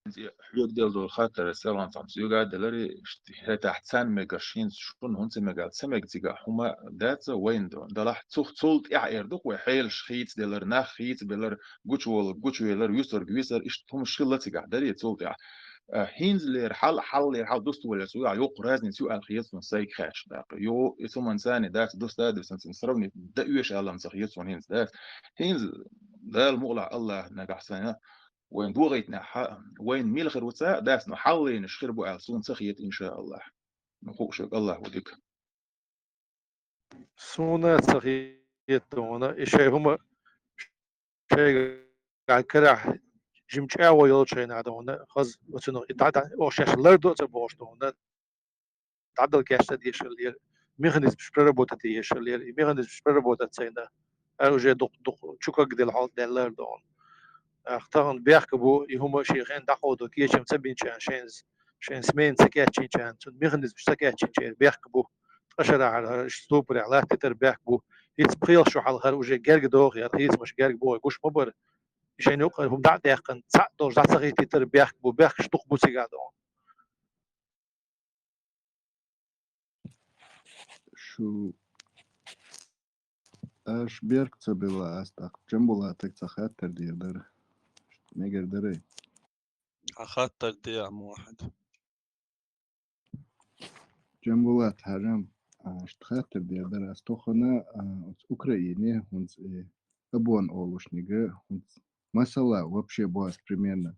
Хьоьга делла долу хаттар, Селхан, цхьацца юьга а делари, хӀетахь царна мегаш хӀинца шуна хӀунда ца мегал, ца мега цигахь хӀума дац вайна дона. Делахь цух цул тӀаьхьа эр ду-кх вай, хьелаш хийцаделар, нах хийцабелар, гучуволург гучувелар, вуьсург висар, иштта хӀумаш хилла цигахь, дарий цул тӀаьхьа. А, хӀинцалера хьал, хьаллера хьал дусталуш, цигахь йоккха разница ю аьлла хета суна сайга хаьттича даккха. Йо, и цу манца царна дац, дуста а дуьсанца сравнить дан оьшу аьлла-м ца хета суна хӀинца, дац. ХӀинца Дала мукъалахь, Аллах нагахь сайна вайна догӀийтинехь, хьа-, вайна мила хир ву ца а дац, но хьаллийнаш хир бу аьлла суна ца хета, иншааллахь. Ну, хууш верг Аллах ву дика. Суна ца хета дона, и шайн хӀума шайгахь карахь жима чӀагӀо йолчу хенахь дона, хаза оцунах и дӀа-, дӀа-, оха шаьш лардо а ца бохуш дона, дӀадала кечдан дезаш хиллера, механизмаш проработать дезаш хиллера, и механизмаш проработать ца йина, ара уже дукха, дукха чу кагделла хьал даьллера дона. Ах, тахана бехк бу, и хӀума шен хенахь дӀакховдо кечам ца бинчарна, шайн, шайн смена ца кечйинчарна, цуьнан механизмаш ца кечйинчеран бехк бу. Ткъа шарахь хӀара, хӀара ступорехь латтийтар бехк бу. ХӀинца пхи-ялх шо хьалха хӀара уже герга доху, хӀара хийцамаш герга боху, гуш ма бара. Шайна юкъара хӀума дӀа а даьккхина, цхьаъ долуш дӀа ца хийтийтар бехк бу, бехкаш дукха бу цигахь дона. Шу аш берг ца билла ас тӀаккха Джамбулатага цхьа хаттар дийр дара. Мегар дарий? Хьан хаттар де, Мухьаммад. Джамбулат, хьажам, а, аш хаттар дийр дара ас тохана, а, оцу Украине, хӀунца, э, Абон олушнига, хӀунца масала вообще бу ас примерно.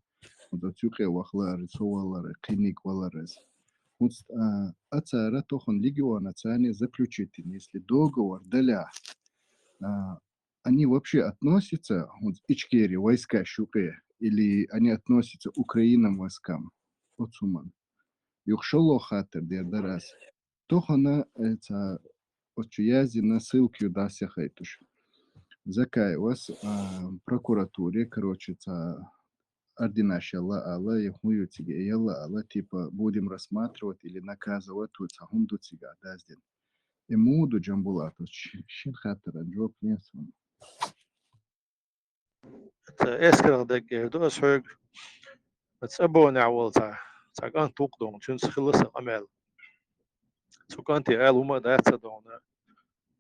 ХӀунца оцу юкъе ваха лаара, со валара, кхиниг валара ас. ХӀунца, а, а цара тохана легиона царна заключить йина, если договор далахь, а, они вообще относятся, хӀунца Ичкери войска шуькъе, или они относятся Украинам войскам? Оцу хӀуман. Юха шолгӀа хаттар дер дара ас. Тохана, э, цхьа оцу язйина ссылка ю дӀасахайтуш. Закаевас, а, прокуратуре, короче, цхьа орденаш ялла ала, я хӀун ю цига ялла ала, типа, будем рассматривать или наказывать, вот цхьа хӀума ду цига даздина. И муха ду, Джамбулат, оцу ши-, шина хаттаран жоп лен суна. Ца эскарах дагга эр ду ас хьоьга. Ца Абонехь волу цхьа, цхьа кӀант ву-кх дона, цуьнца хилла сан къамел. Цу кӀанте ала хӀума а дац сан дона,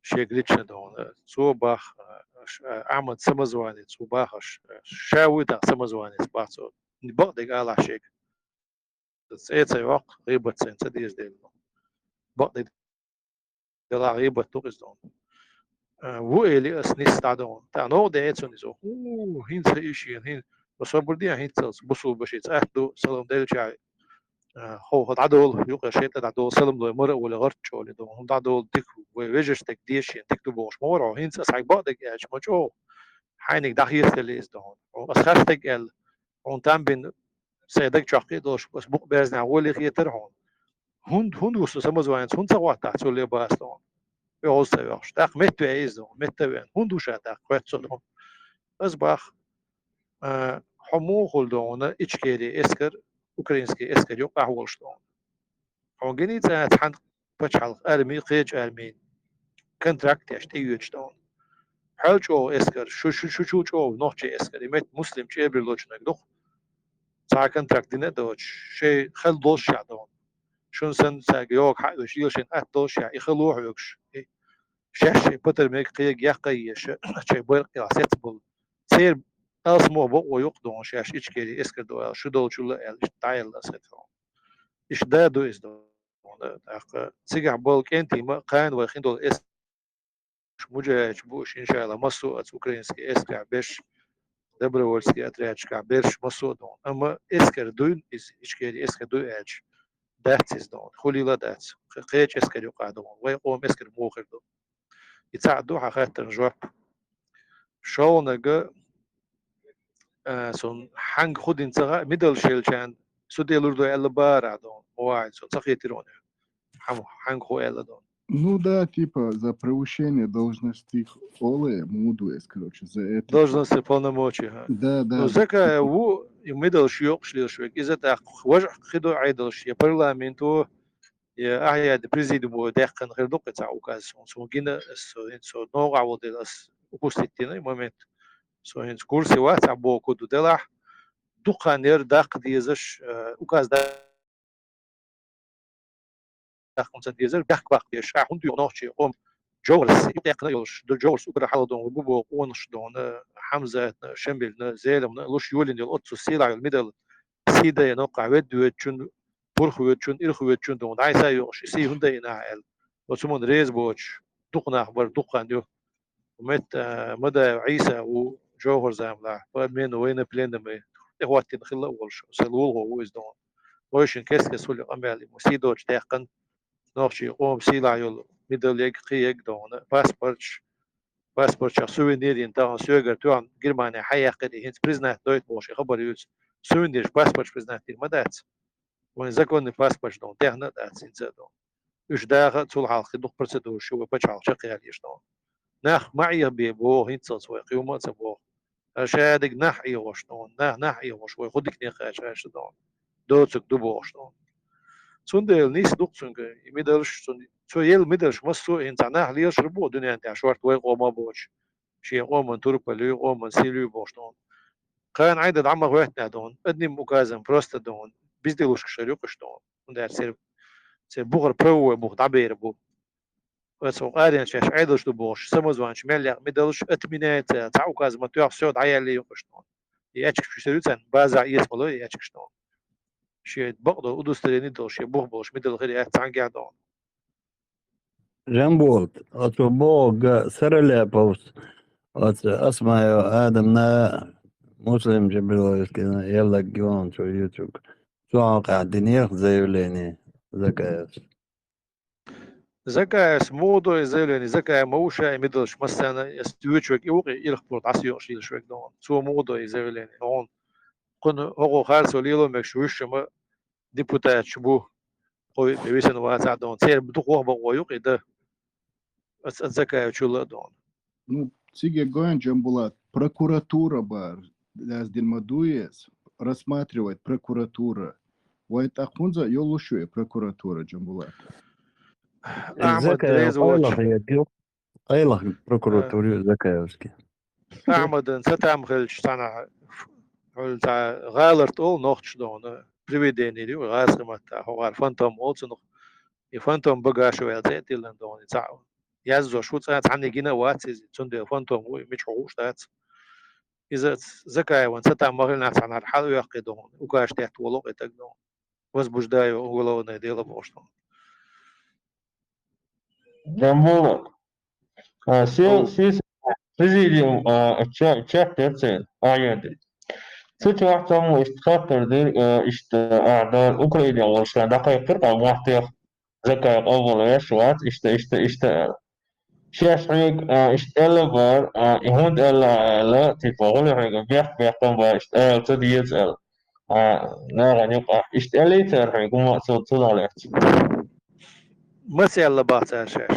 шега лично дона. Цо бах, аш, Ахьмад самозванец ву бах аш, ша вуй тӀаккха самозванец бах цо. Бакъдерг алахь шега. ЦӀе ца йоккху, гӀийбат сайна ца деза дела. Бакъдерг делахь гӀийбат ду-кх иза дона. А, ву эли ас нисса дӀадона. ТӀаккха новкъа деа цунна иза. ХӀу, хӀинца и шена, хӀин-, ас собар де хӀинццалц, бусулба шица атта ду, салам делча, а, хӀо-, хӀо дӀадолу, юкъа шайтӀа дӀадолу, салам лой, мара а волий, гӀарт чӀолий дона. ХӀума дӀадолу дика, вай вежаршка дика деза шена, дика ду бохуш ма вара хьо. ХӀинца ас хьайга бакъдерг аьлча, ма чӀогӀа хьайниг дӀахецаделла иза дона. Хьо ас харцдерг аьлла, хьуна там бина, сайн даг чохь кхин а долуш, ас букъ берзинехь волий хетара хьуна. ХӀунда, хӀунда ву со самозванец, хӀунда ца хӀоттахь цо ле бац дона? ОьгӀаз ца йоккхуш. ТӀаккха метта веа иза дона, метта а веана. ХӀунда ву ша тӀаккха, хоьтту со дона? Ас бах, а, хьо муха хуьлу дона, Ичкери эскар, украинский эскар юкъахь волуш дона? Хьуна гиний цкъа цхьана пачхьалкх арми, кхечу армийн контракт еш тӀеоьцуш дона? Хьал чӀогӀа эскар, шу, шу, шу чу чӀогӀа нохчийн эскар, и метта муслим чӀебарлочунаг ду-кх. Цхьа контракт дина а доцуш, шайн хала долуш ша дона. Шуна санна цаьрга йогу хьаъ веш, йила шайн атта долуш ша, и хало хьоьгуш, и шаьш шайн патар мега кхега яккха а езаш, шайн байракх тӀехь сецболу. Церан алсамо бакъо юкъа дона, шаьш Ичкери эскар ду аьлла, шу долчул а аьлла, иштта дӀаелла аса хӀетахь. Иштта да ду иза дона. ТӀаккха цигахь болу кӀентий ма, кхана вай хин долу эс-, муджахӀидаш бу уьш, иншалла, массо а оцу украинский эскарехь берш, добровольский отрядашкахь берш массо а дона. Амма эскар дуй иза, Ичкери эскар дуй аьлча, дац иза дона. Хуьлийла а дац. Кхечу эскар юкъахь дона. Вай къоман эскар муха хир ду? И цхьаъ ду хьан хаттарна жоп. ШолгӀаниг, А, сон хьанга ху дин ца хаьа, мидалш елчан, суд елур ду аьлла бара дон, вай, сон ца хетир он. Хьам, хьанга ху аьлла дон. Ну да, типа, за превышение должностей оле, муду эс, короче, за это. Должности полномочий, ха. Да, да. Ну, закая ву, и мидалш йокш лил швек, из это хваж хидо айдалш, я парламенту, я ахьяды президиум дехкан хир дукъ ца указ, сон, сон гина, со, со нога вал делас, упустить дина момент. Сон хинц курсе вац, а боку ду делах, дукхан ер дакъ дезаш, э, указ да-, дакъ ца дезар, бяхк бакъ деш, а хунду нохчи, ом, Джоурс, и декна йолш, ду Джоурс, укра халадон, бу бо, онш дон, э, Хамзатна, Шамбилна, Зелемна, луш юлин йол, отцу сила йол, мидал, сида я нокъа, вед, ведчун, пурх ведчун, ирх ведчун дон, айса йош, си хунда ина эл. Оцу мун рез боч, дукънах бар, дукъан ю. Мет, э, Мадаев Иса у Джохар замла, по обмену военнопленными, эхваттин хилла волш, се лулго у из дон. Ойшин кес-кес хули амяли, му сидоч дехкан, нохчи, ом сила йол, мидал ег, хи ег дон, паспортч, паспортча сувенирин, таган сёгар, туан Германия хаяхкари, хинц признать дойт бош, хабар юц, сувенирч паспортч признать дир мадац. Вайн законный паспорт дон, техна дац, хинца дон. Уж даха цул халкъи дух процедура шу вай пачалх чакъял еш дон. Нах маъя бе бо, хинца свой, хиума ца бо. Ашадик нах и вош дон, нах, нах и вош, вай худик не хач аш дон. Доцук ду бош дон. Цундел нис дух цунга, и мидалш цун, цо ел мидалш массу, хинца нах леш рбо, дунян тя шорт вай къома боч. Ши къоман турпалу, къоман силу бош дон. Кан айда дама хватна дон, одним указом просто дон, безделушка шарюкаш дон. Ундар сер, сер бухар правовой бух дабер бу. Ас о арен чаш айдалш ду бош, самозванч меллях мидалш отменяется, ца указ ма тёх всё даяли юкаш дон. И ячкаш писарюцан, база ес мало и ячкаш дон. Ши бакъ дон, удостоверение дон, ши бух бош, мидал хири ат цангя дон. Жамбулат, оцу бога Саралаповс, оцу Асмаев Адамна, Муслим Джабиловскийна, Еллаг Геон, цу ютуб. Цу хьалкъа динех заявление Закаевс. Закаевс муду и заявление, Закаев мауша и мидалш массана, я стючвек и укъи ирхпур дас йош ил швек дон. Цу муду и заявление. Он кун ого харсо лило мек швишма депутат чбу. Хой висен ваца дон. Цер бу хох бо юкъи да. Ас, ас Закаев чула дон. Ну, циге гоян Джамбулат, прокуратура бар, лаз дин мадуес, рассматривает прокуратура. Вай тахунза йолушуе прокуратура Джамбулат. Ахмад Резвоч. Айлах прокуратура Закаевский. Ахмадан сатам хилч цана хулца галарт ол нохч дона. Привидение ли газ хаматта хогар фантом ол цунух. И фантом багаш вел цетилан дона. Ца яззо шуца цани гина вац из цунде фантом уй мич хуш дац. Из Закаеван сатам махилна цана хал уяхки дона. Укаш тет волок этак дона. Возбуждаю уголовное дело, потому что Джамбулат. А, сел, сел, президиум, а, ча-, чат, это, а, я, да. Цу чу вахтам ишт хаттар дир, а, ишт, а, да, Украина волшла, да, кайкыр, а, вахтах, Закаев обол веш вац, ишт, ишт, ишт, а. Шеш хьег, а, ишт эла бар, а, и хунд эла, эла, типа, гули хьег, бех, бех, там бар, ишт эла, цу диец эла. А, наган юк, а, ишт эла ицер хьег, гума, цу, цу, цу, Мас элла баца шеш.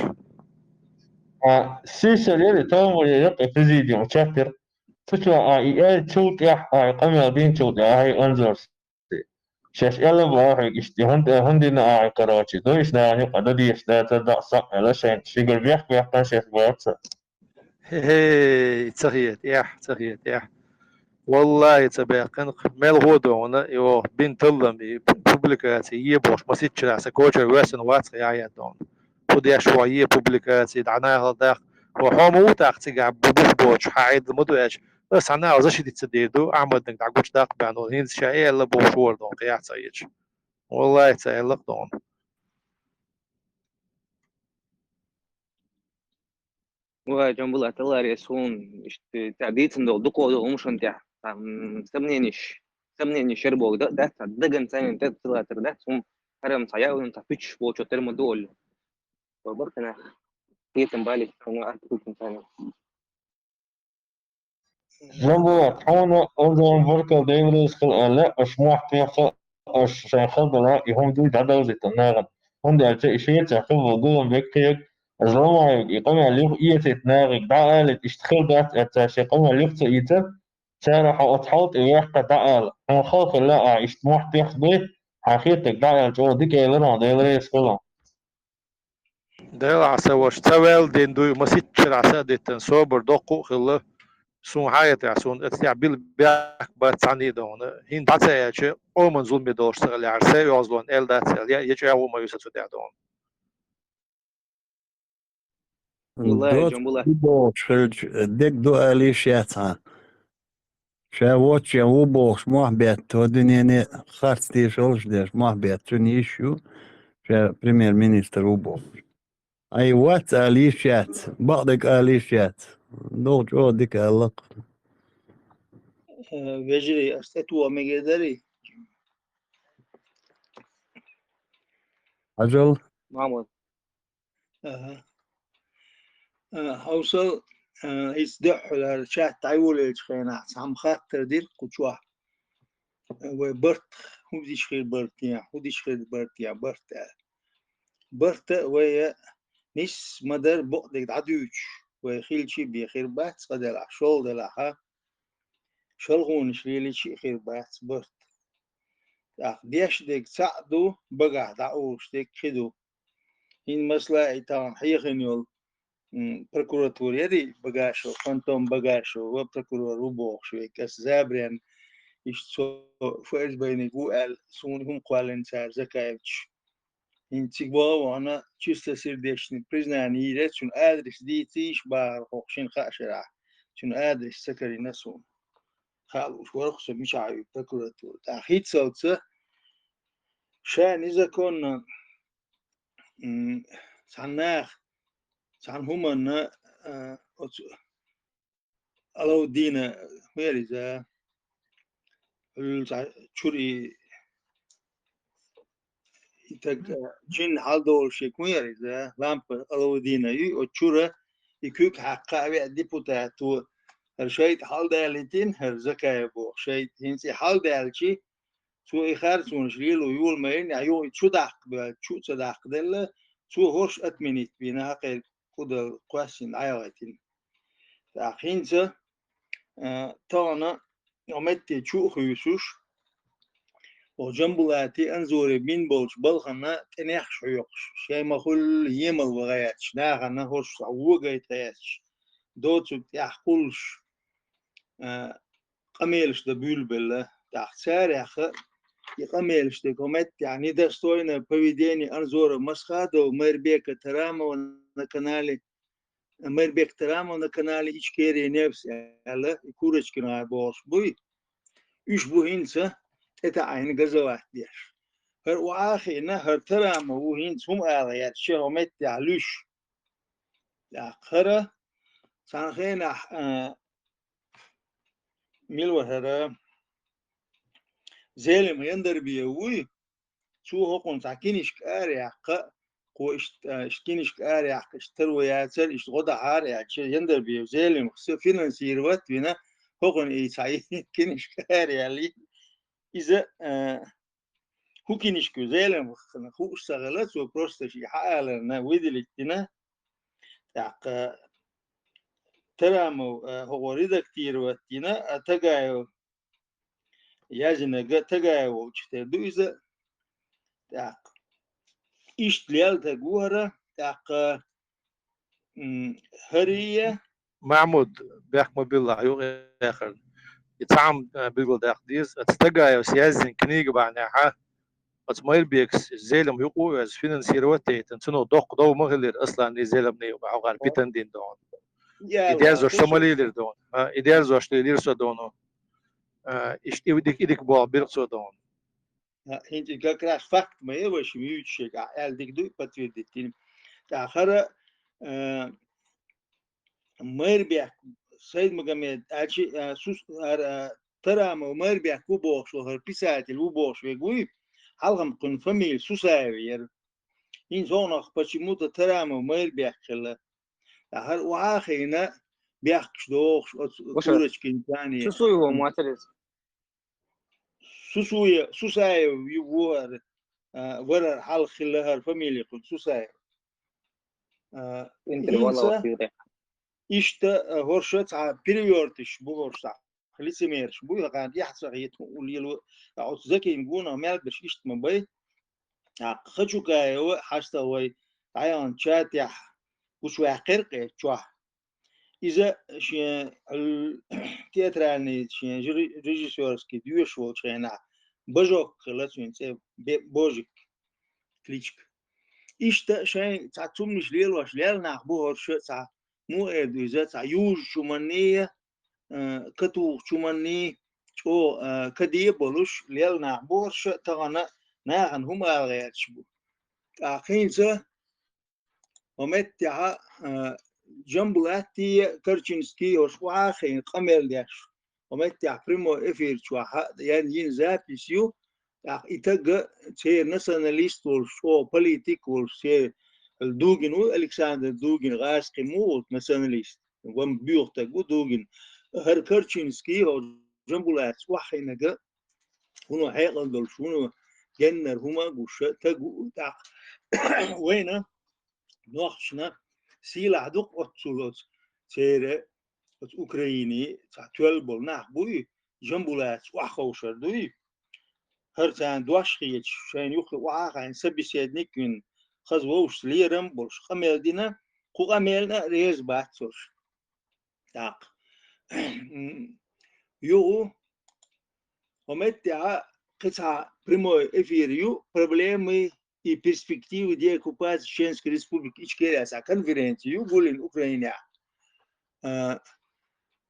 А, сисер ери, там бар, юк, президиум, чатир. Цу чу, а, и эл чул тях, а, и къамел дин чул тях, а, и анзорс. Шеш эла бар, хьег ишти, хунд, хундина, а, и, короче. Дойш на, нюк, а, да, диеш, да, да, да, сак, эла, шен, шигур, бех, бех, тан, шеш, баца. Хе-хе, цахиет, ях, цахиет, ях. Валлахи, ца бяхкан, мел гъо дона, ио, бин таллам, и пу-, публикация, е бош, масичча, са коча, весен, вац, я, я, дон. Пудеш, ва, е публикация, да, на, гал, да. Ва, хома утах, цига, бу-, бух, боч, хайд, мудуэч. Да, сана, за шидица, деду, Ахмад, да, гуч, да, бан, он, хин, ша, элла, бош, вор, дон, кияца, еч. Валлахи, ца, элла, дон. Ва Джамбулат, алар я сун, ишти, та дицин дол, дукъо дол, умшун тя, там, сомнениш, сомнениш шер бог, да, да, та, даган цанин, та, тилатыр, да, сун, харам, сая, он, та, пич, бо, чо, термо, дол. Ва бакана, етим бали, ну, а, путин цанин. Жамбулат, хьуна Озон баркал, Дела реза хила аьлла, аша мохь тӀехьа, аша шайн хала дела, и хӀума дуй дӀадовзийтан нахана. ХӀунда аьлча и шеца хилла гулам векхег, аша ламаевг и къамел юха эцийта нахага дӀаалийта, иштта хила дац аьлла, цара шайн къамел юха ца ийцар, цара хьо оцу хьал тӀе ваьккха дӀаала. Хьуна хала хилла ахьа иштта мохь тӀехьа дуй, хьан хетарг дӀаала чӀогӀа дика элира хьуна, Дела реза хила. Дела Ӏаса ваша, ца ваьлла дийна дуй, масиччара Ӏаса а диттан, собар доккха а хилла, суна хьаятехь, суна эцтехь билла бехк бац цхьанний догӀана. ХӀинца дӀа ца аьлча, къоман зуламе долуш ца хилла яхьара, сай оьгӀазлон аьлла дац аьлла, я, я чӀагӀо ма ю сан цу тӀехь догӀана. Валлахьи, Доц Джамбулат. Бу бохуш хилча, дерг ду ала йиш яц хьан. Ша воцчен ву бохуш мохь бетта, хӀо дуьнене харц тешаллаш деш мохь бетта, цуьнан йиш ю, ша премьер-министр ву бохуш. Ай, вац ала йиш яц, бакъдерг ала йиш яц. Догу чӀогӀа дика аьлла-кх. Э, вежарий, ас тӀетоха мегар дарий? Хьажал. Махьмуд. Аха. Э, хьовсал, э, иза дуьххьара чат дӀайолаелчу хенахь цхьамма хаттар дира кху чохь. Э, вай барт, хӀун диш хир барт ян, хӀун диш хир барт ян, барт аьлла. Барта а вай а нисса ма дара бакъдерг дӀадуьйцуш, вай хилчий бен хир бац, цкъа делахь, шол делахь а, шалгӀонаш лелийчий а хир бац барт. ТӀаккха деш дерг цхьаъ ду, багахь дӀаолуш дерг кхин ду. ХӀинца масала и тахана хьехийна йолу, м, прокуратура ярий, Багашев, Фантом Багашев, ва прокурор ву бохуш вайга, аса забаренна, иштта цо ФСБ-ниг ву аьлла, суна хӀума кхоьллина цара Закаевича. ХӀинца цига боху вахана, чистосердечный признание йийр яра, цуьнан адрес дийцийша бахара хӀокху шина хаа шарахь. Цуьнан адрес ца карийна суна. Хаа лууш вара-кх со мичахь ю прокуратура. ТӀаккха хӀинццалц ша незаконно, м, цхьана наха, цхьана хӀуманна, а, оцу Алауддина, хӀун яра иза? Хьуьлла цхьа чуьра и, и таг, а, джин хьалдолуш ерг хӀун яра иза? Лампа Алауддина ю, оцу чуьра и куьг хьаькхна а веа депутато, хӀара шайтӀа хьалдалийтина, хӀара Закаев боху шайтӀа. ХӀинца и хьалдаьлчи, цо и харцонаш лело йола ма йина, юха и чу даккха баьлла, чу а ца даккхаделла, цо хӀорш отменить бина, хьакхайкха кӀудал кхоьссина дӀаяхийтина. ТӀаккха хӀинца, а, тахана, оха метте чу а хуьйсуш, оха Джамбулати Анзори бина болчу балхана тӀе нехаш хьоькхуш, шайн ма-хуьллу емал ван гӀерташ, нахана хӀорш схьа вогайта гӀерташ, доцург тӀехь кхуллуш, а, къамелаш дан буьйлабелла. ТӀаккха царех и къамелаш дерг хӀо меттехь недостойное поведение Анзора Масхадова, Майрбека Тарамова на канале, Майрбек Тарамов на канале Ичкерия Нефть аьлла, и Курочкина бохуш буй. Уьш бу хӀинца тӀетаӀийна газовать деш. ХӀара охьа а хиъна, хӀара Тарамов ву хӀинца хӀума ала гӀерташ, шен хӀо меттехь луьш. ТӀаккха хӀара цхьана хенахь, а, мила вара хӀара, Зелимха Яндарбиев вуй, цо хӀокхунна цхьа кинишка араяьккха, кхо иштта, а, иштта кинишка араяьккха, иштта таро яцара, иштта гӀо дахьара аьлча, Яндарбиев Зелимхас финансировать вина, хӀокхунна и цхьа кинишка араяьлла. Иза, а, хӀун кинишка ю, Зелимхана хууш ца хилла, цо просто шиъ хьааларна выделить дина. ТӀаккха Тарамов, а, хӀокхо редактировать дина, а Тагаев яздинарг Тагаев волчу тера ду иза. ТӀаккха иштта лелла таг ву хӀара, тӀаккха, м, хӀарий а. Махьмуд, бехк ма билла, юкъа яхарна. И цхьаъ, а, билгалдаккха деза. Аса Тагаевс яздина книга бахьанехьа, оцу Майрбекас Зелимха юкъа а веза, финансировать а яйтина, цунах доккха дов ма хилира Асланний, Зелимханий юкъа хьокхара питана дина догӀу. И дерзош со ма лелира догӀу. А, и дерзош лелира со догӀу. А, иштта и дика, и дика боху биркъа цо догӀу. А, хӀинца и как раз факт ма яра вай шимма юьйцуш ерг, ахь аьлла дика ду, подтвердить дина. ТӀаккха хӀара, а, Майрбек, Сайдмагомед, аьлчи, а, сус-, хӀара, а, Тарамов Майрбек ву бохуш ву, хӀара писатель ву бохуш верг вуй, хьалхам кхуьнан фамилия Сусаева яра. ХӀинца хӀокхунах почему-то Тарамов Майрбек хилла. Ткъа хӀара охьа а хиъна, бехкаш дохуш, оцу Ваша. Турочкин царна. Сусуев ву моцарис. Сусуе-, Сусаев ю ву хӀара, а, вара хьалха хилла хӀара фамилия кхуьнан Сусаев. А, Интервалов хӀинца ю тӀе. Иштта, а, хӀорш цхьа перевертыш бу хӀорш цхьа. Лицемерш бу, хӀокхарна эхь ца хета, хӀун лело, а, оцу Закин гонах мел берш иштта ма бай. ТӀаккха Хачукаева хьаста вай дӀаяханчу чатехь гучуваьккхира кхе чохь. Иза шен, э, театральный, шен жи-, режиссёрский доьшуш волчу хенахь Божок хилла цуьнан цӀе, Бе-, Божик кличка. Иштта шайн цхьа цумнаш лелош лелла нах бу хӀорш цхьа, муха эр ду иза, цхьа южачу хӀуманний, э, катухучу хӀуманний, чӀогӀа, э, каде а болуш лелла нах бу хӀорш, тахана нахана хӀума ала гӀерташ бу. ТӀаккха хӀинца хӀокху меттехь, а, Джамбулатти, Корчинский, хӀорш охьа а хиъна къамел деш. ХӀокху меттехь прямой эфир чохь ян йина запись ю, тӀаккха и таг церан националист волуш, чӀогӀа политик волуш, церан Дугин ву, Александр Дугин, гӀазкхи ма ву, националист, ван боьха таг ву Дугин. ХӀара Корчинский, хӀокху Джамбулатис охьахиънарг, хӀуно хьекъал долуш, хӀуно геннара хӀума а гуш, таг ву тӀаккха вайна нохчашна сийлахь ду-кх оццул оцу церан, оцу Украине цхьа тоьлла болу нах буй, Джамбулатис охьаховшар дуй. ХӀара царна дош хеташ, шайна юххе охьа а хаийна, собеседник вина, хаза вовшашца лерам а болуш, къамел дина, кху къамелна а реза бац хӀорш. ТӀаккха. Юху, хӀокху меттехь кхин цхьа прямой эфир ю, проблемы и перспективы деоккупации Чеченской Республики Ичкерия, цхьа конференци ю гулдина Украинехь. А,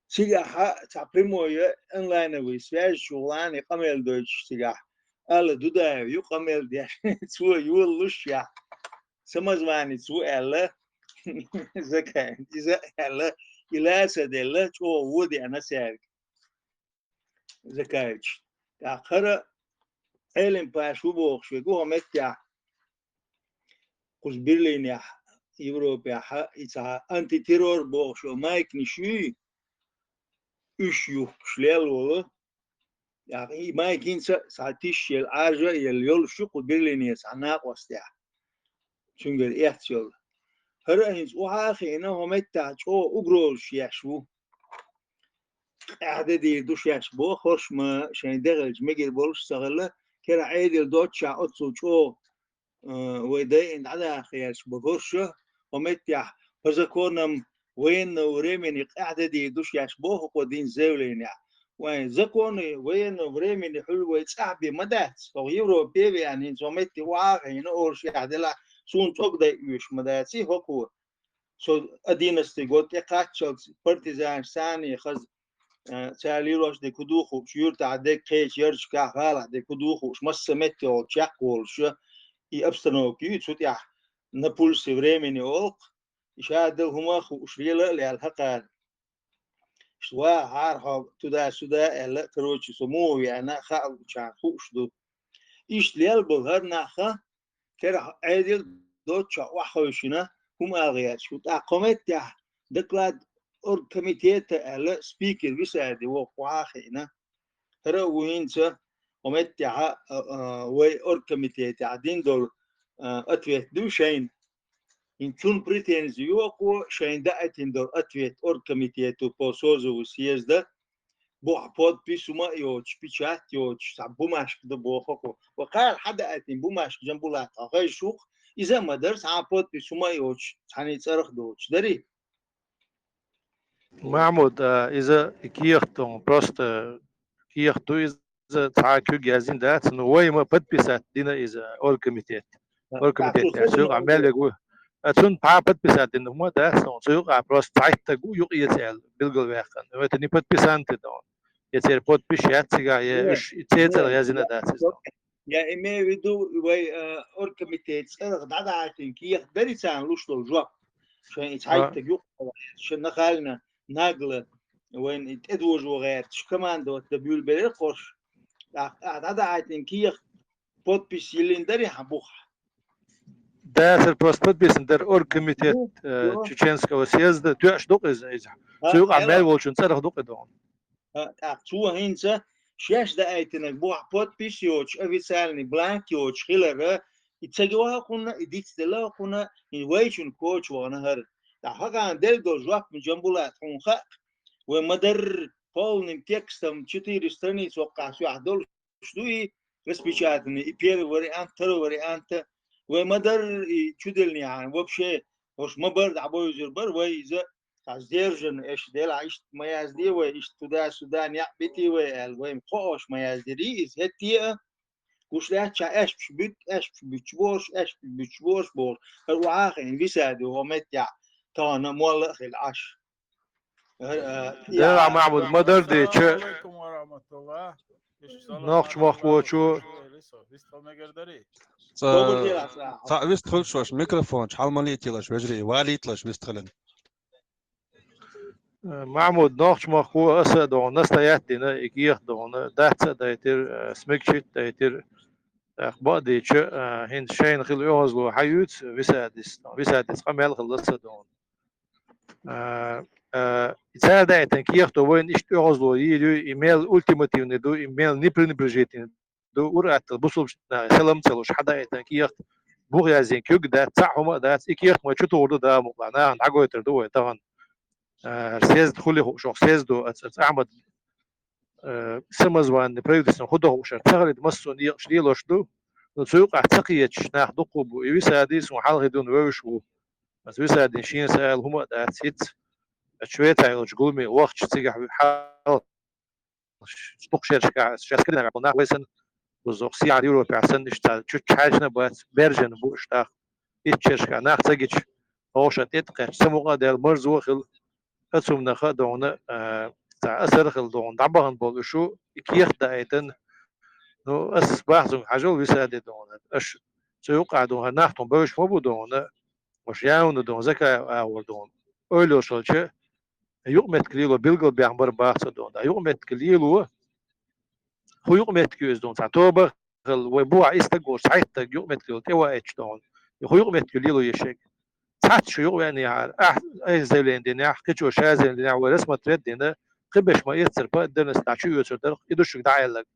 цигахь цхьа прямой онлайновый связь чу гӀоле къамел дойтуш цигахь. Ала Дудаев ю къамел деш, цо йолалуш яхь. Самозванец ву аьлла, Закаев, иза аьлла, и лаца делла, чӀогӀа вон деана цаьрга. Закаевич. ТӀаккха хӀара Ӏелим Паша ву бохуш верг ву хӀокху меттехь, кхуза Берлинехь, Европехь, и цхьа антитеррор бохуш йолу майканаш юй, уьш юхкуш лелла волу. ТӀаккха и майканца цхьа тишъелла, Ӏажа а елла йолуш ю кху Берлине цхьа накъостехь. Цуьнгара эцна йолу. ХӀара а хӀинца охьа а хиъна, хӀокху меттехь чӀогӀа угрозаш еш ву. Къаьхьа де дийр ду шаьш боху хӀорш, ма шайн де хилча мегар болуш а ца хилла, кхерахь Ӏедал доццушехь оццул чӀогӀа, э, вай дайина дӀадахарш бу хӀорш, хӀокху меттехь по законам военного времени къаьхьа де дийр ду шаьш боху кхо дина заявленехь. Вайн законы военного времени хьуьлла вай цӀахь бен ма дац, хӀокху Европе а веана, хӀинца хӀокху метте охьа а хиъна, олуш яхь делахь, суна цӀогу дай оьшуш ма дац и хӀокхо. Со одиннадцатый год тӀекхаччалц партизанаш царний хаза, э, цара лелош дерг хӀун ду хууш, юьртахь дерг кхечу ярташкахь, гӀалахь дерг хӀун ду хууш, массо а метте волчу чекхволуш, и обстановка ю, цу тӀехь на пульсе времени олу-кх, и ша дала хӀума а хууш, лела а лаьлла хӀокхара. Иштта вахахьара хьо туда-сюда аьлла, короче, со муха веана, хаа луучарна хууш ду. Иштта лелла болу хӀара нах а, кхерахь Ӏедал доццушехь охьахевшина, хӀума ала гӀерташ ву. ТӀаккха кхо меттехь доклад оргкомитета аьлла, спикер Висади воккхахь а хиъна. ХӀара а ву хӀинца, кхо меттехь а, а, а, вай оргкомитетехь дина долу, а, ответ ду шайна. ХӀинца цунна претензи йоккхо, шайна даийтина долу ответ оргкомитету по созыву съезда, боху подпись хӀума а йоцуш, печать йоцуш, цхьа бумажка ду боху-кх. Ва кхара хьан даийтина бумажка, Джамбулат, хьо хезаш ву-кх, иза а ма дара, цхьа а подпись хӀума а йоцуш, цхьаьна цӀарах доцуш. Дарий? Махьмуд, а, иза кехат ду, просто кехат ду иза, цхьа куьг яздина дац, ну, вай ма подписать дина иза оргкомитет. Оргкомитет цу юкъахь мел верг ву. А цунна пхьа подписать дина хӀума дац, ну, цу юкъахь просто цхьайтта стаг ву юкъаэца аьлла билгалваьккхина. Ну, это не подписанты, да. Я церан подпись яц цигахь, я уьш церан цӀарах яздина дац иза. Я имею в виду, вай, э, оргкомитет цӀарах дӀадаийтина кехат дарий царна луш долу жоп. Шайн и цхьайтта стаг юкъа, шен нахально, нагло, вайн и тӀедожо гӀерташ, командовать дан буьйлабелира хӀорш. ТӀаккха дӀадаийтина кехат, подпись йиллина дарий хьан бухахь? Дасар просто подписан дара оргкомитет, э, Чеченского съезда, тоьаш ду-кх иза, иза. Цу юкъахь мел волчун цӀарах ду-кх и догӀун. ТӀаккха цо хӀинца шаьш даийтинарг бохь подпись йоцуш, официальный бланк йоцуш хилара, и ца гио хьо кхунна, и дицделла хьо кхунна, хӀинца вайчун коча вахана хӀара. ТӀаккха хьо хана делла долу жоп ма Джамбулат хьуна хаьа, вай ма-дарра полным текстом четыре страницы воккхахь соьхь долуш ду и распечатанный, и первый вариант, второй вариант. Вай ма-дарра и чуделлинехь, вообще, хӀорш ма-барра дӀабовзур бара вай иза, а сдержанно, эш делахь иштта ма яздий вай, иштта туда-сюда некъ битий вай аьлла, вай кхоош ма яздирий иза, хӀетте а. Гуш лаьттачохь аьшпаш буьту, аьшпаш буьтуш борш, аьшпаш буьтуш борш бохуш. ХӀара охьа а хиъна висади хӀокху меттехь тахана молла а хилла Ӏаш. ХӀара, а, Делахь, Махьмуд, ма-дарра дийча, Ассаламу алейкум ва рахматуллах. Нохч махкочо. Ца, цхьаъ вистхуьлуш ваша микрофон, хьал ма лийталаш, вежарий, валийталаш вистхилина. Э, Махьмуд, нохч махко аса а догӀун, настоять дина, и кехат догӀун, дац а дайтира, э, смягчить дайтира. ТӀаккха бакъдийча, э, хӀинца шайна хила оьгӀазло хьан юьйцу висадис, висадис къамел хилла аса а догӀун. Э, э, цара даийтина кехато вайна иштта оьгӀазло йийр ю, и мел ультимативный ду, и мел непренебрежительный ду, ур-атталла бусулбачу нахе салам ца луш, хьан даийтина кехат, бух яздина куьг а дац, цхьаъ хӀума а дац, и кехат вай чу тухур ду, Дала мукъалахь, нахана дӀагойтур ду вай тахана. Э, съезд хуьлий хууш, оха съездо, аца, аца Ахьмад, э, самозванный правительствон хӀун дан хууш, ца хилийта массо а некъаш лелош ду, ну, цу юкъахь ца кхеташ нах дуккха а бу, и висади суна хьалхе дуьйна вевзаш ву. Аса висадин шен са аьлла хӀума а дац, хӀинца, аца Швецехь йолчу гуламе вахча цигахь хьал дукха шерашкахь, ша Скандинавехь болу нах вай санна, бузу сехьара Европехь санна, иштта чу чхьаьжна а бац, бержана бу уьш тӀаккха. Итт шерашкахь нах ца гича, хӀокху шайн тӀе а кхаьчча, ца мукъа а даьлла, марзо а хилла, а цумнаха а догӀуна, а, цхьа асар а хилла догӀуна, дӀабахана болу уьш, и кехат даийтина. Ну, ас бахьа цунга хьажал висаде догӀуна. Аша цу юкъахь догӀуна, нах тхуна бевзаш ма бу догӀуна, аша явна догӀуна, Закаев агӀор догӀуна. Ойла йолуш хилча, юкъаметтиг лело билгалбехна бара баха ца догӀуна. Юкъаметтиг лело, хӀун юкъаметтиг ю иза догӀуна? Цхьа тоба а хилла, вай бухахь и стаг волуш, цхьайтта стаг юкъаметтиг лело тӀеваийташ догӀуна. И хӀун юкъаметтиг ю лело ешшехь? Цхьацца шу юкъавеанехьара, ахь айса заявление динехь, кхечо ша заявление динехь, вай рассмотреть а дина, кхиберш ма-эццара, по отдельности дӀа чу оьцур дара, и ду шуьга дӀаэлларг.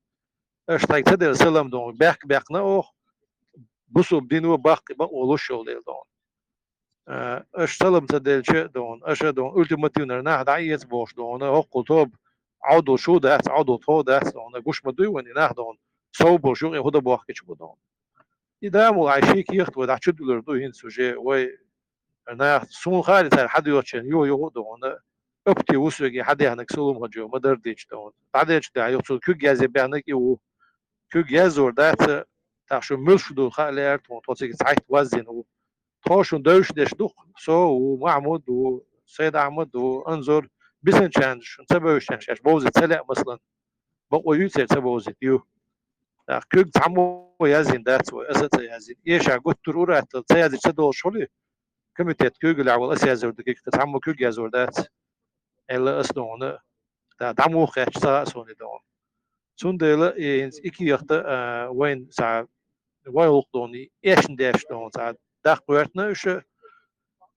Аша тхайга ца делла салам догӀуна, бехк баьккхина оха, бусулба дино баккхий бакъо луш йолу дела догӀуна. Э, аша салам ца делча а догӀуна, аша догӀуна, ультимативнара нах дӀаэца бохуш догӀуна, хӀоккхул тоба Ӏовдал шу дац, Ӏовдал тхов дац догӀуна, гуш ма дуй вайн и нах догӀуна, сов болуш юкъе хӀун дан бохкича бу догӀуна. И да а муха, ай ши кехат вай дӀа чу дуьлур ду хӀинца уже, вай наха, суна хаьара цара хьан доьхучу, юха-юха а догӀуна, опти вусуьге хьан дехнарг Сулумхаджо ма-дарра дийча догӀуна. ДӀадечу тӀехь юха цунна куьг язъе баьхнарг и ву. Куьг язъяр дац, тӀаккха шу муьлш ду хаа лаьара тхуна, тхо цига цхьайтта ваззина ву. Тхо шуна девзаш дерш ду-кх, со а ву, Махьмуд а ву, Сайд-Ахьмад а ву, Анзор, бисинчарна шуна ца бевзачарна шаьш бовзийта ца лаьа, масалан, бакъо юй церан ца бовзийта, ю. ТӀаккха куьг цхьаммо язйина дац вай, аса а ца язйина. Эша гуттар а ур-атталла ца язйича ца долуш хуьлий, комитет куьйгаллехь волу аса язйор ду куьг, цхьаммо куьг язйор дац, аьлла аса догӀуна, да, дӀа муха кхаьчча ца хаьа суна и догӀуна. Цундела и хӀинца и кехат а, а, вайна цхьа вай гӀуллакх догӀуна, эшна деш догӀуна, цхьа даккха гӀоьртина уьш,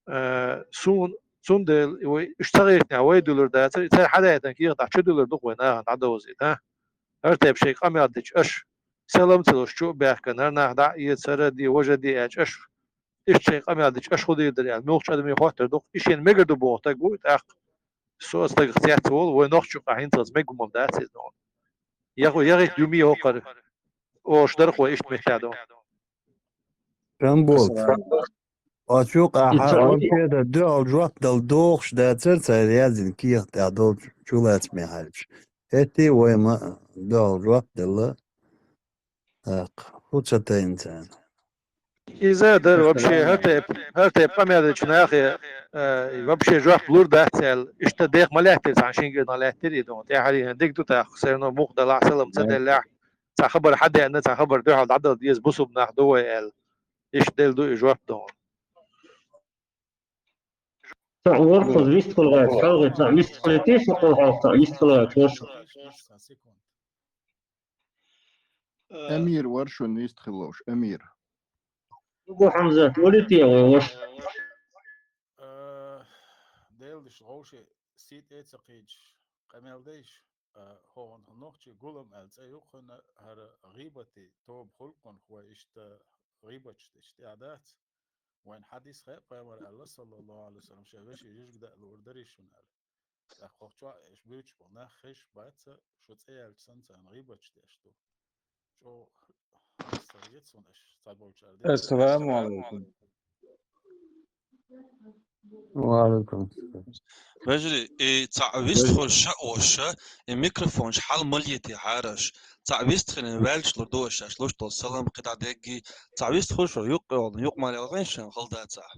а, суна, цундела вай, уьш ца гӀиртинехь вай дуьлур дацара, и цара хьан даийтина кехат ахь чу дуьлур ду-кх вай нахана дӀадовзийта, хӀа? ХӀара тайпа шайга къамел дича аша, салам ца луш чу а баьхкина, хӀара нах дӀа а эца, хӀара а де, важа а де аьлча, аша иштта шайн къамел дича, аша хӀун дийр дара аьлла, муьлххачу адамийн хоттар ду-кх, и шена мегар ду боху стаг ву, тӀаккха со а стагах цецволу, вай нохчу юкъахь хӀинцалц мега хӀума дац иза догӀуна. ЯхӀу-, яхӀитта юма хӀокхара оша дара-кх вай иштта меттехь догӀуна. Джамбул. Оцу юкъахь вообще-то дуьхьал жоп дала догӀуш дацара цара яздина кехат тӀехь долчу чулацаме хьаьжча. ХӀетте а вай ма дуьхьал жоп делла. ТӀаккха хӀун ца тайна царна? Иза дара вообще, хӀара тайпа, хӀара тайпа къамел дечу нахе, э, вообще жоп лур дац аьлла. Иштта деха ма лаьттира цхьана шина кӀирнах лаьттира и догӀуна. ТӀаьхьарий дика ду тӀаккха, все равно мукъа далахь, салам ца деллехь, цхьа хабар хьан деана, цхьа хабар дуьхьал дӀадала деза, бусулба нах ду вай аьлла. Иштта делла ду и жоп догӀуна. Цхьа ворхӀаза вистхуьлгӀачу хьалхе цхьа вистхуьлийти, шу кху хьалха цхьа вистхуьлгӀачу ваша. Амир вара шуна вистхуьлуш, Амир. Гу Хьамзат, валитий вай ваша? Э, Делдаш гӀовше сий тӀе ца кхийдаш, къамел дайш, э, хӀокхунна нохчий гулам аьлла цӀе ю кхунна, хӀара гӀийбати тоба хулкъунах вай иштта гӀийбаташ деш тӀехь дац. Вайн хьадис хье пайхамар аьлла, саллаллаху Ӏалайхи ва саллам, шайн веший жижиг даа лур дарий шуна аьлла. ТӀаккха хӀокху чохь аш буьйцуш болу нах хезаш бац, шу цӀе яьлча санна царна гӀийбаташ деш ду. ЧӀогӀа хьастагӀа ецун аш цхьаболчара деш. Ассаламу алейкум. Ва алейкум ассалам. Вежарий, и цхьа вистхуьлуш ша оша, и микрофонаш хьал ма летий хьараш. Цхьа вистхилин ваьлча лур ду аша шаьш луш долу салам кхидӀа дегги. Цхьа вистхуьлуш вара юккъе, юкъ мара ялгӀайн шайн хала дацахь.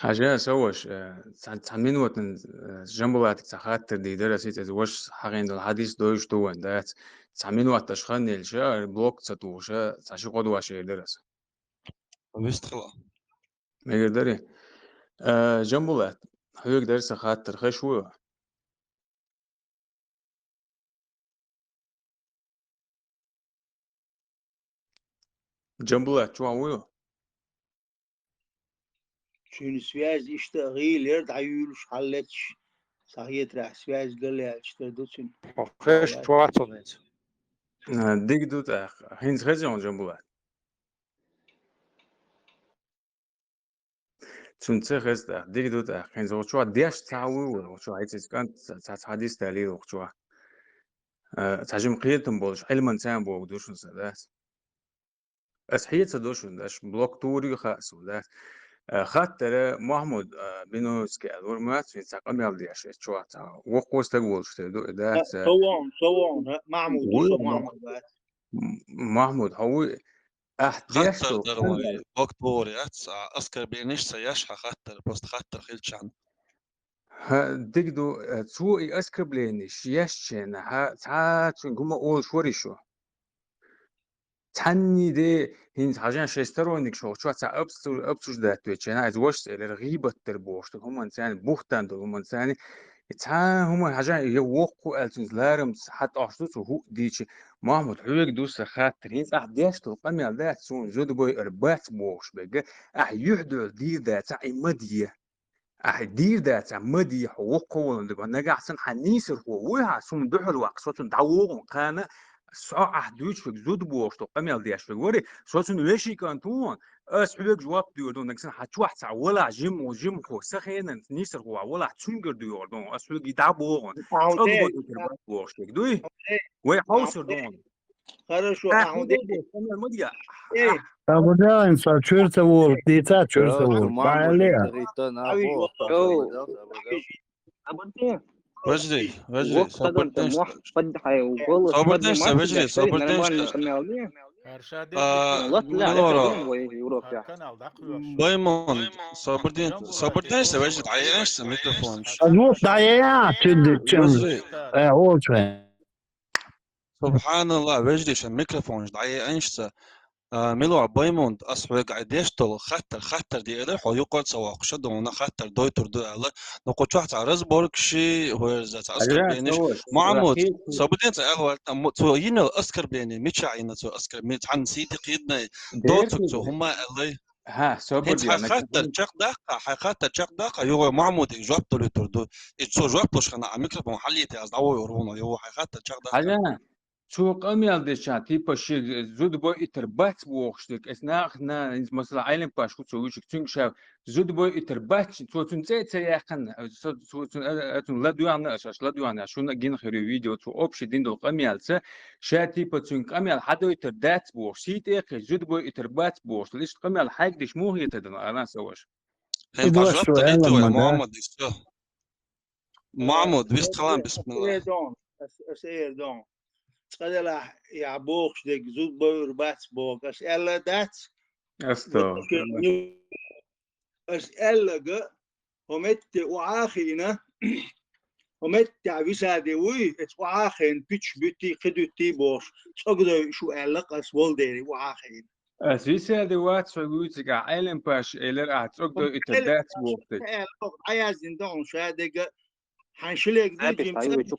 Хьажа, сан ваша, э, цхьа, цхьа минутан, э, Жамбулатик цхьа хаттар дийр дара аса, иза ваша хьахийна долу хьадис дойуш ду вайн, дац. Цхьа минут аша хан елча, блок ца тухуша, цхьа ши-кхо дош эр дара аса. Вистхила. Мегар дарий? Э, Жамбулат, хьоьга дара сан хаттар, хезаш вуй? Джамбулат, чу ван вуй? Цуьнан связь иштта а гӀийла яра, дӀаюьйлуш хьаллецаш, схьахетарехь связь галъяьлча тера ду цуьнан. Хьо хезаш вац хьуна хӀинца? А, дика ду тӀаккха. ХӀинца хезий хьуна, Джамбулат? Цуьнан ца хеза тӀаккха, дика ду тӀаккха. ХӀинца вахча деш ца вуй вара, вахча хьайца иза кӀант ца, ца, ца дис далийра вахча. А, цхьа жима кхетам болуш, Ӏилман царна боху ду шуна сан, дац? Ас хьеца ду шуна, аш блок тур ю хаьа суна, дац? А, хаттара Махьмуд, а, Биновский аьлла вара мац, вин цхьа къамел деш, эс чохь цхьа воккхо стаг волуш тера ду, дац? Со вон, со вон, Махьмуд, вуй со Махьмуд, дац? М-, Махьмуд, хьо вуй? Ахь деш долу къамел. Бокт вогӀур яц, а, оскорблениш ца еш хьан хаттар, просто хаттар хилчахьана. ХӀа, дика ду, э, цо и оскорблениш ешченахь, цхьа цуьнга хӀума олуш вари шу. Цхьанний де, хӀинца хьажан шайн сторонникаш вахча, цхьа обсу-, обсуждать вечченахь, иза вашас элира, гӀийбат дара бохуш, хӀуманца, бухтан долу хӀуманца, И цхьа хӀума хьажа, я воккху аьлла цуьнца ларамца хьан тӀош ду цу хӀуъ дийча, Махьмуд, хьоьга ду сан хаттар, хӀинца ахь деш долу къамел дац суна зудабой ара бац бохуш берг, ахь юьхь-дуьхьал дийр дацахь, и ма де. Ахь дийр дацахь, ма де, хьо воккхо волун дага, нагахь санна хьан нийсархо вуй хьан, суна дуьхьал ваккха, со цунна дӀавогӀун кхана, со ахь дуьйцуш верг зуда бохуш долу къамел деш верг вари, со цуьнан вешин кӀант ву, Ас хьоьга жоп дуьйр ду, нагахь санна хьан чохь цхьа валахь жимма, жимма хьо, сан хенан нийсархо валахь цуьнгара дуьйр ду, ас хьоьга и дӀабогӀун. ЦӀогу бохуш дерг дуй? Вай хьовсур ду. Хорошо, ахьа де. Ма де. Э. Ах. Сабурдян, ца чуьр ца волу, дийца чуьр ца волу. Махьмуд, Баьле. Подожди, подожди, собрденшта, подожди, собрденшта. А, Милора. Баймон, собрден, собрденшта, подожди, дӀаенаш сан микрофон. А, ну, дӀаен, подожди. Э, олча. Субханалла, подожди, сан микрофон дӀаенаш сан. А, Милора, Баймон, ас хьоьга деш долу хаттар, хаттар диэла, хьо юкъара ца воккхуш, дуна хаттар дойтур ду аьлла. Ну, кху чохь цхьа разборкаш, хӀорза цхьа оскорблениш. Махьмуд, собрден ца аьлла ваьлла, там, цо йина оскорбление, мичахь йина цо оскорбление, цхьанна сийти кхийдинай, доцург цо хӀума аьллай. ХӀинца хьан хаттар чекхдаккха, хьан хаттар чекхдаккха, юха Махьмудига жоп далуьйтур ду. И цо жоп луш хана, а микрофон хьаллийте, аз дӀавойур вуно, юха хьан хаттар чекхдаккха. Цо къамел деча, типа, ши зуда бойуьйтур бац бохуш дерг. Эс нахана, хӀинца, масала, Ӏелимпаш хӀу цо вуьшиг, цуьнга ша зуда бойуьйтур бац, цо цуьнан цӀе а ца яьккхина, со, цо цуьнан, а, а, цуьнан ладоьгӀна аша, аша ладоьгӀна, шуна гина хир ю видео, цо общий дина долу къамелца, ша, типа, цуьнга къамел хьадойтур дац бохуш, сий тӀе а кхийдаш, зуда бойуьйтур бац бохуш, иштта къамел хьайгдиш муха хетар дина, Алан, сан ваша? ХӀинца жоп далийта вай, Мухьаммад, иштта. Махьмуд, вистхилан, бисмилла. Ас, ас эр дон. Цкъа делахь, я бохуш дерг зуда бойур бац боху, ас аьлла дац? Ас то. Ас аьллага, хӀо метте охьа а хиъна, хӀо меттехь виса де вуй, эца охьа а хиъна, пуьташ буьттий, кхин дуьттий бохуш, цӀогдой шу аьлла, ас волу дерий охьа а хиъна. Ас виса де вац хьо вуьйцигахь, Ӏелимпаш элира ахь цӀогдой итар дац боху. Аьлла, хьо дӀаяздина ду хьуна ша дега, хьайн шилег ду, жимма ца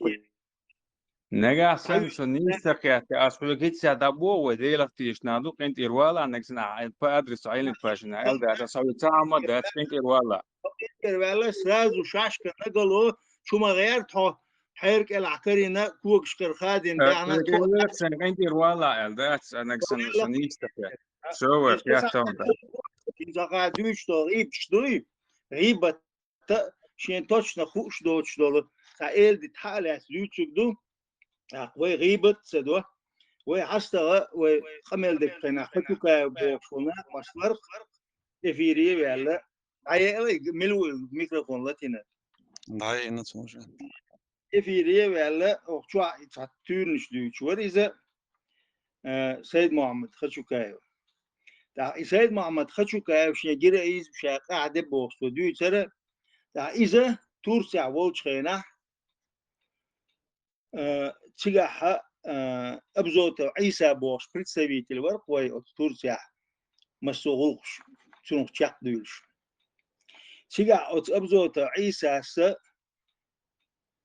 Нагахь санна со нийса ца кхетта, ас хьоьга хӀинцца дӀабоху, вай Делах тешна ду, къинтӀера вала, нагахь санна, а, по адресу Ӏелин пашина, аьлла дац, ас хьоьга ца Ӏамма дац, къинтӀера вала. КъинтӀера ваьлла, сразу шашка нагало, чу ма гӀерта хьо, хьеркӀелахь карийна, когашкара хадийна, баьхна, сан къинтӀера вала, аьлла дац, а нагахь санна со нийса ца кхетта. Со вай, кхетта ма дац. Ин саха дуьйцуш долу гӀийбаташ дуй, гӀийбат та шен точно хууш доцуш долу цхьа эладита хьа а лаьцна дуьйцург ду. ТӀаккха вай гӀийбат а ца до. Вай хьастагӀа, вай къамел дерг хенахь, Хачукаев бохуш волу накъост вара эфире а ваьлла. ДӀаяла, мила ву микрофон латийна? ДӀаяйина цо уже. Эфире а ваьлла, оха чохь и цхьа туьйранаш дуьйцуш вара иза, э, Сайд-Мохьмад Хачукаев. ТӀаккха и Сайд-Мохьмад Хачукаев шен гира а иза, ша къахьде бохуш цо дуьйцара. ТӀаккха иза Турцехь волчу хенахь, э, цигахьа, э, Абзотов Ӏийса бохуш представитель вара-кх вай оцу Турцехь, массо а гӀуллакхаш цунах чекхдуьйлуш. Цигахь оцу Абзотов Ӏийсас,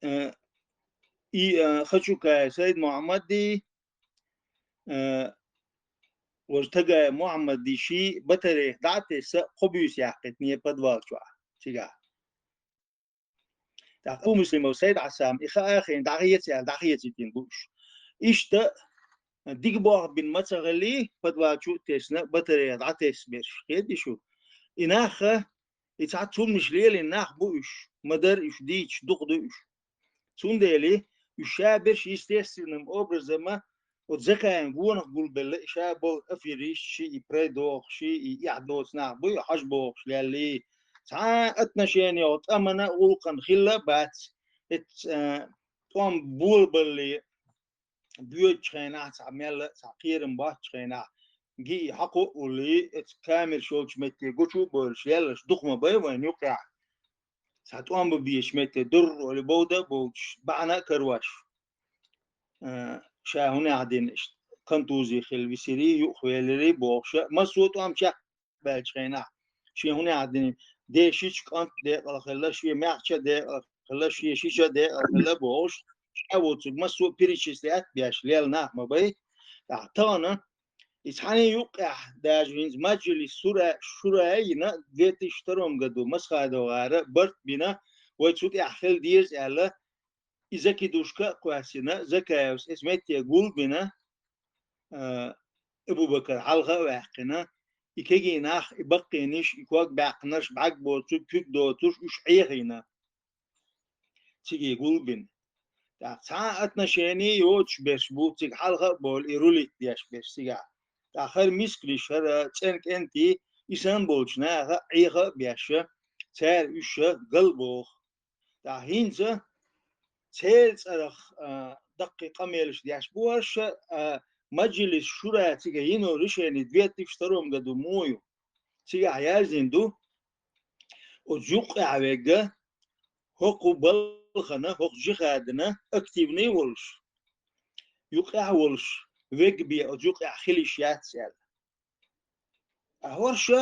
э, и, э, Хачукаев Сайд-Мохьмадий, э, важа Тагаев Мохьмадий ший батарейх дӀа а тесса, кхо буьйса яьккхийтине подвал чохь цигахь. ТӀаккха Абу Муслимов Сайд-Хьасан и хаа хиъна дӀахеца аьлла, дӀахецийтина бу уьш. Иштта дика болх бина ма ца хиллий, подвал чу а тесна, батарейх дӀатесна берш. Хетий шу? И нах, и цхьацца хӀуманаш лелийна нах бу уьш, ма-дарра уьш дийцича дукха ду уьш. Цундела уьш ша берш естественным образом оцу Закаевн гонах гулбелла, и ша болу аферисташ, и пройдохаш, и эхь доцу нах бу, и хьажа бохуш леллий. Цхьа а отношение йолу тӀамана а, гӀуллакхана хилла а бац. Эц, а, тӀом болабалле, боьдучу хенахь, цхьа мелла а, цхьа кхерам боцучу хенахь, гиъ хьакхо а уллий, эц камераш йолчу метте гучу а бойлуш, леллаш дукха ма бай вайна юккъехь. Цхьа тӀом бан безачу метте дур а олий, бовда а бовдуш, бахьана а карош, э, ша хӀунда аьлла дина иштта, контузи хилла висирий, юхавелирий бохуш, массо а тӀом чекхбаьллачу хенахь, шен хӀунда аьлла дина, дешича кӀант декъала хилла, шен маьхча декъала хилла, шен шича декъала хилла бохуш, ша воцург массо а перечислять а беш, лелла нах ма бай. ТӀаккха тахана и цхьаьний юккъехь даже хӀинца Маджлис шура, шура а йина, две тысячи втором году Масхадов гӀара барт бина, вай цу тӀехь хила деза аьлла, и закидушка а кхоьссина, Закаевс эс метте гулбина, а, Абу-Бакар хьалха а ваьккхина, и кегий нах, и баккхийнаш, и ког баьккхинарш, бӀаьрг боцург, куьг доцурш, уьш Ӏехийна. Циге гулбина. ТӀаккха цхьа а отношение йоцуш берш бу, цига хьалха а бовлу и рулить деш берш цигахь. ТӀаккха хӀара мискалиш, хӀара цӀена кӀентий, и санна болчу наха Ӏеха а беш, цара уьш галбоху. ТӀаккха хӀинца церан цӀарах, а, даккхий къамелаш деш бу аша, а, Маджлис шура цига йина решение две тысячи втором году муха ю? Цигахь яздина ду, оцу юккъехь вегга, хӀокху балхана, хӀокху джихадана активный а волуш, юккъехь а волуш, вегга бен оцу юккъехь хила йиш яц аьлла. Ткъа хӀорша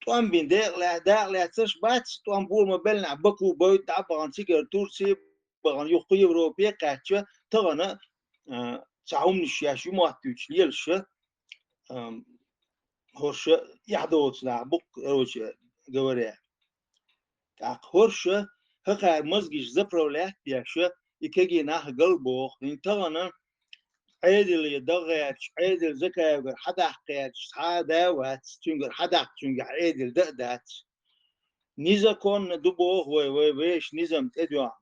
тӀом бина декъала-, дакъа лаьцнарш бац, тӀом бу ма беллинехь, Баку бойда дӀа а бахана, цигара Турци а бахана, юха кху Европе а кхаьчча, тахана, а, цхьа хӀуманаш еш ю моттуьйтуш лелаша, ам, хӀорша эхь доцу нах бу-кх, короче говоря. ТӀаккха хӀорша хӀокхара мозгаш заправлять а беш, и кегий нах галбоху. ХӀинца тахана Ӏедале дан гӀерташ, Ӏедал Закаевгара хьадаккха гӀерташ цхьа а да а вац, цуьнгара хьадаккха цуьнгахь Ӏедал дан а дац. Незаконно ду боху вай, вай вешан низам тӀедоьгӀна.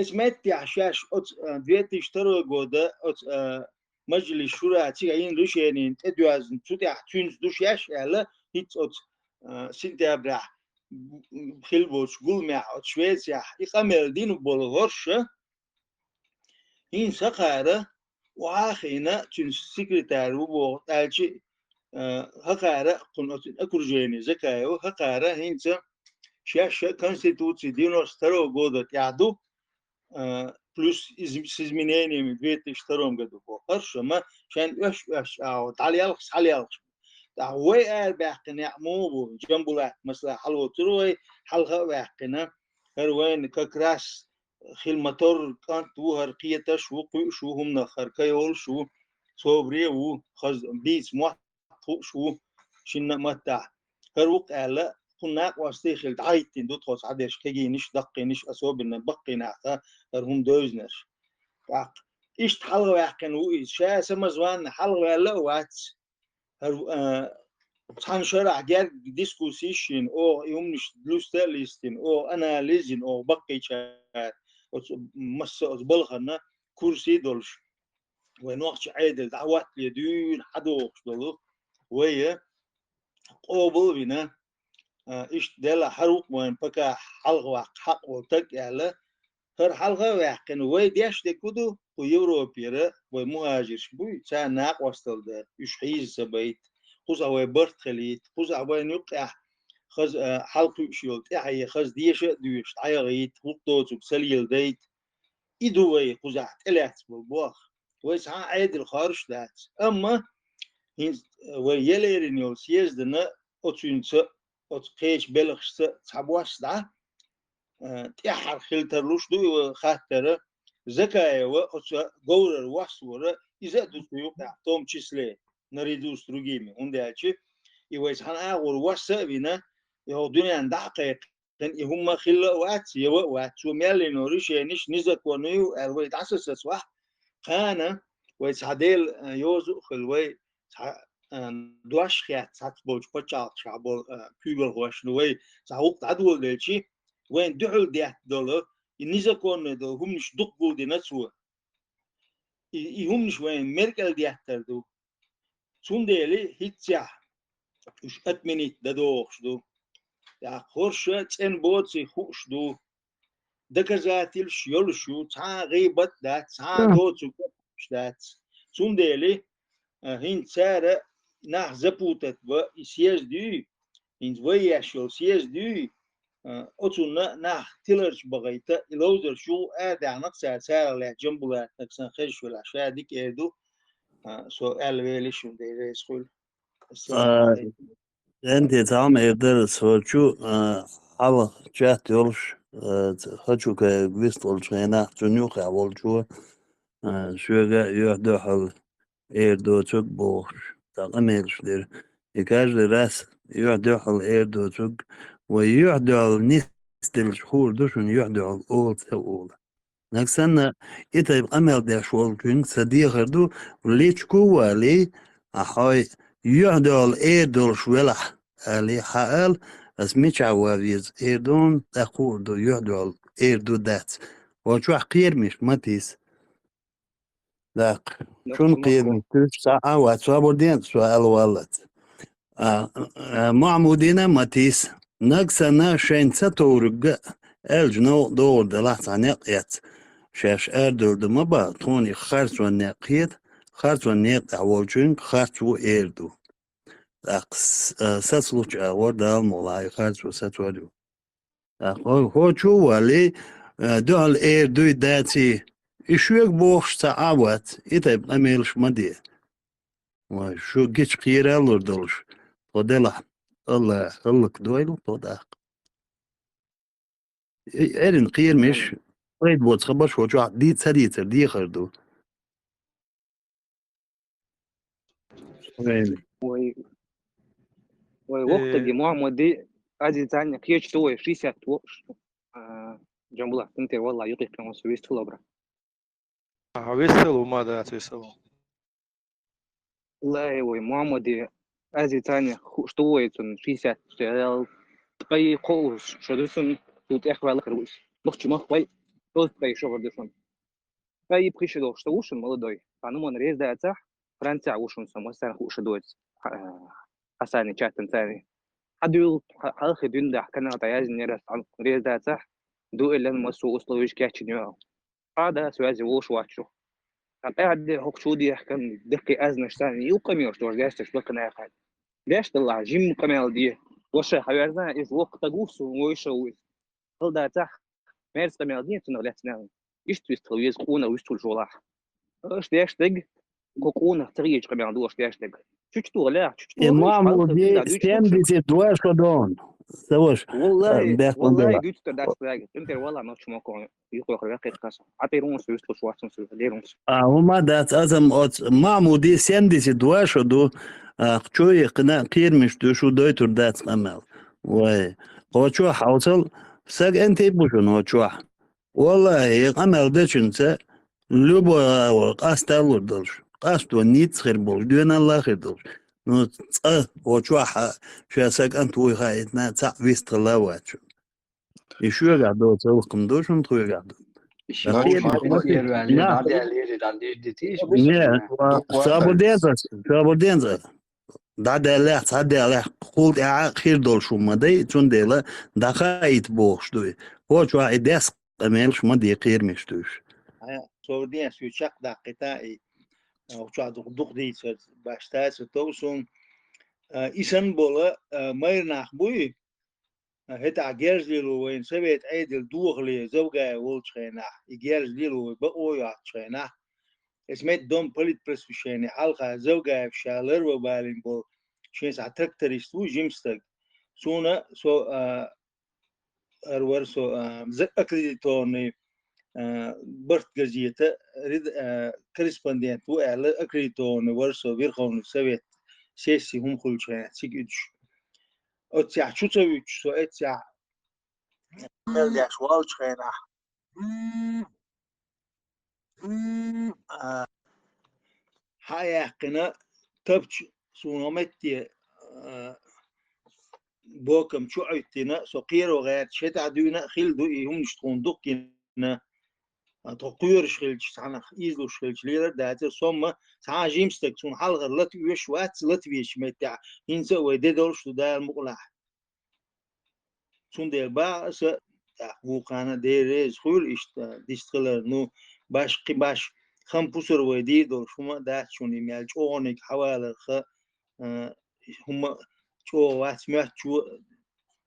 Эс меттехь шаьш оцу, а, две тысячи второй года оцу, а, Маджлис шура цига йина решенина тӀедоьзна, цу тӀехь цуьнца ду шаьш аьлла, хӀинца оцу, а, сентябрехь хилла болчу гуламехь оцу Швецехь и къамел дина болу хӀорша, хӀинца хӀокхара, охьа а хиъна, цуьнан секретарь ву боху, аьлча, а, хӀокхара, кхунна оцу окружение Закаева, хӀокхара хӀинца шаьш а конституци девяносто второго года тӀехь ду, а, плюс из-, с изменениями в две тысячи втором году боху. Хорошо, ма шайн оьш-оьш чӀагӀо, дӀалелхаш, схьалелхаш. ТӀаккха вай арабаьккхина некъ муха бу, Джамбулат, масала, хьалоцура вай, хьалха а ваьккхина, хӀара вайна как раз хила ма-дарра кӀант ву, хӀара кхеташ ву, кхуьуш ву, хӀуманах хӀара кхайолуш ву, собаре а ву, хаза бийца мотт хууш ву, шинна а маттахь. ХӀара ву-кх аьлла, кхунна накъостий хила дӀахӀиттина ду тхо цхьадерш кегийнаш, даккхийнаш, особенно баккхий нах, хӀара хӀума девзинарш. ТӀаккха иштта хьалхаваьккхина ву иза, ша самозванно хьалхаваьлла а вац. ХӀара, а, цхьана шарахь герга дискуссий йина, оха и хӀуманаш луьста а листина, оха анализ йина, оха баккхийчара оцу масса оцу балхана курсий долуш. Вай нохчийн Ӏедал дӀахӀоттале дуьйна хьадогӀуш долу вай къобал а вина, а, иштта делахь хӀара ву-кх вайн пока хьалхаваккха хьакъ волу стаг аьлла, хӀара хьалха а ваьккхина, вай деш дерг хӀун ду, кху Европера вай мухӀажирш буй, царна накъосталла дан, уьш хьийза ца байта, кхузахь вай барт хилийта, кхузахь вайна юккъехь хаза, а, хьалакхуьуш йолу тӀаьхье хаза деша а доьшуш дӀаяхийта, гӀуллакх доцург ца леладайта. И ду вай кхузахь тӀелаьцна болу болх. Вай цхьа а Ӏедал хоржуш дац. Амма хӀинца вай ялерина йолу съездана оцуьнца, оцу кхечу белхашца цхьабосса дӀа, а, тӀаьххьара хила тарлуш ду и вай хаттара, Закаева оцу говрара воссавора, иза а ду цу юкъахь, в том числе, наряду с другими. ХӀунда аьлча и вай цхьана агӀор восса а вина, и хӀокху дуьненна дӀа а кхайкхина, и хӀумма хилла а вац, ява а вац. Цо мел йино решенеш незаконный ю аьлла вай дӀасасацвахь, кхана вай цхьа Делан, а, йоза а хуьлу, вай цхьа, а, дош хетта цхьацца болчу пачхьалкхашкахь болу, а, куьйгалхошна вай цхьа гӀуллакх дӀадоладелчи, вайна дуьхьал детта долу, и незаконный долу хӀуманаш дукха гулдина цо. И, и хӀуманаш вайна меркӀалла деттар ду. Цундела хӀинццехь уьш отменить дан догӀуш ду. ТӀаккха хӀорш цӀена боций хууш ду. Доказательств йолуш ю, цхьа а гӀийбат а дац, цхьа а доцург а дац. Цундела, а, хӀинца цара нах запутать бан и съезд юй, хӀинца вай еш йолу съезд юй, а, оцунна нах тиларчу бахийта, и ловзарш юха арадаьхна-кх цара, царах лаьцна Джамбулатнаг санна хезаш велахь, ша дика эр ду, а, со аьлла велира шуна, Дела реза хуьлда. Ассаламу Ӏалайкум. ХӀинца цхьа хӀума эр дара со чу, а, хьалха чат йолуш, а, Хачукаев вистхуьлучу хенахь, цунна юххехь волчо, а, соьга юьхь-дуьхьал эр доцург бохуш, цхьа къамелаш дира. И каждый раз юьхь-дуьхьал эр доцург, вай юьхь-дуьхьал нисделча хуур ду шуна юьхь-дуьхьал ола ца ола. Нагахь санна и тайпа къамел деш волчуьнга сан дехар ду, личку а валий, а хьо юьхь-дуьхьал эр долуш велахь, алий, хьаала, ас мичахь ван веза эр ду, тӀаккха хуур ду, юьхь-дуьхьал эр ду, дац. Хьо чохь кхерамаш ма тийса. ТӀаккха шуна кхерамаш туьйсуш цхьа а вац, собар де, со аьлла валлалц. А, а, Махьмудина а ма тийса. Нагахь санна шайна ца товриг а, аьлча новкъа догӀур делахь, цхьа некъ эцна шаьш арадовла ма бан, тхуна и харцонан некъ хета, харцонан некъа тӀехь волчуьнга харц ву эр ду. ТӀаккха с-, а, сацалучу агӀор Дала мукъ лахь, и харцо сацор ю. ТӀаккха хӀо-, хӀо чу а валий, а, дуьхьал эр дуй, даций, и шуьга бохуш цхьа а вац, и тайпа къамелаш ма де. Вай, шу гича кхералур долуш, тхо делахь, АллахӀ хӀаллакдойла тхо тӀаккха. И Ӏеррина кхерамаш, пайда боцу хабарш хӀо чохь ди-, ца дийцар дехар ду. Вай, вай, вокху стаге, Мухьаммаде, Азизане кхечу ду вай шестьдесят воккхуш. А, Джамбулат, хӀунда тера валлахӀи юкъе кхин вистхуьлу бра. А, вистхуьлу, ма дац вистхуьлу. Лай вай, Мухьаммаде, Азизане хууш ду вай цунна шестьдесят шел, ткъе кхоъ шо ду шуна, цул тӀехваьлла хир ву иза. Нохчийн махкахой, оцу ткъе шо хир ду шуна. Ткъе пхи шо долуш сан ву шуна молодой. Цхьа хӀуманна реза дацахь, Францехь ву шуна со, массарна хууш ду иза. Хьа-, Хьасани чаттан царни. Хьан дуьйла, хьа-, хьалхе дуьйна дахь канал тӀе яздинера ас, цхьа хӀуманна реза дацахь, дуэлян массо а условиеш кечйина ю. Хьада, связи волуш вац шу. Ткъа тӀаьхьа де хӀокху чу дехкан даккхий аьзнаш санна, юкъамеш дождеш таш баканехьа. Деш далахь, жимма къамел де. Ваша хьаверзна, иза воккха стаг ву, суна вуьйш ву иза. Хала дацахь, мерза къамел де цунах лаьцна. Иштта вистхила веза къонах вистхуьлуш волахь. Аша деш дерг, кху къонах ца хеташ къамел ду аша деш дерг. Чучу тухалехь, чучу тухалехь, Махьмуди, семьдесят два шо ду. Ца ваша, валлахӀи, бехк валлахӀи, бан гуьцтар дац ваьга. ЦӀинтӀера валлахӀи, ночу мокон юкъахь векхар кхасан. ХьатӀера унса вуьсталуш вац, унса лерунса. А, хӀума дац, аз-м оц Махьмуди семьдесят два шу ду, а, чу йихкина кхерамаш ду, шу дойтур дац къамел. Вай, хӀо чохь хьовсал, саг эн тӀе бу шуна хӀо чохь. Валлахи, и къамел дечунца, любой агӀор къасталур долуш, къасто ницкъ хир болуш, доьналла хир долуш. Ну, цкъа, хӀо чохь а, ша сан кӀант вуй хаийтина, цхьаъ вистхила а вац шуна. И шуьгахь доцу гӀуллакх-м ду шуна, тхоьгахь ду. Ша Ах, кхеташ ма ма ду. Ца бур деза, ца бур деза. ДӀадаьллехь, цхьадаьллехь, кхул тӀаьхьа хир долуш хӀума ма дай, цундела дӀахаийта бохуш ду и. ХӀо чохь и дес къамелаш ма де, кхерамаш ду уьш. Хьан, со ву ден, со чекхдаккхита и, а, чохь дукха, дукха дийцар баш тайса тов суна. А, и санна бола, а, майра нах буй, а, хӀетахь герз лело вайна совет Ӏедал дохале Завгаев волчу хенахь, и герз лело вай бакъо йоцучу хенахь. Эс мет дом политпросвещение хьалха Завгаев ша ларва балийна болу шен схьа тракторист ву, жима стаг. Суна со, а, ара вара со, а, за-, аккредитованный, а, «Барт» газета ред-, а, корреспондент ву аьлла, аккредитованный вара со Верховный Совет сесси хӀума хуьлучу хенахь цига уьдуш. Оццехь чу ца вуьтуш, со эццехь мел деш волчу хенахь, а, хьа а яьккхина, тапча суна метте, а, бокам чу Ӏуьттина, со кхеро гӀерташ, хӀетахь дуьйна а хилла ду и хӀуманаш тхуна дуккхина, а, тхо кхоьруш хилча, цхьаьнах ийзалуш хилча, лелар а дацара, со-м цхьа а жима стаг, цунна хьалхара лата оьшуш вац, лата везачу меттехь, хӀинца а вай де долуш ду Дала мукъалахь. Цундела баха аса, тӀаккха вукхана Дела реза хуьлу иштта дистхилар, ну, баш, кхин баш, хам пусар вай дийр долуш хӀума а дац шуна, и мел чӀогӀаниг хьаваларха, а, хӀума чӀогӀа вац, моьттучо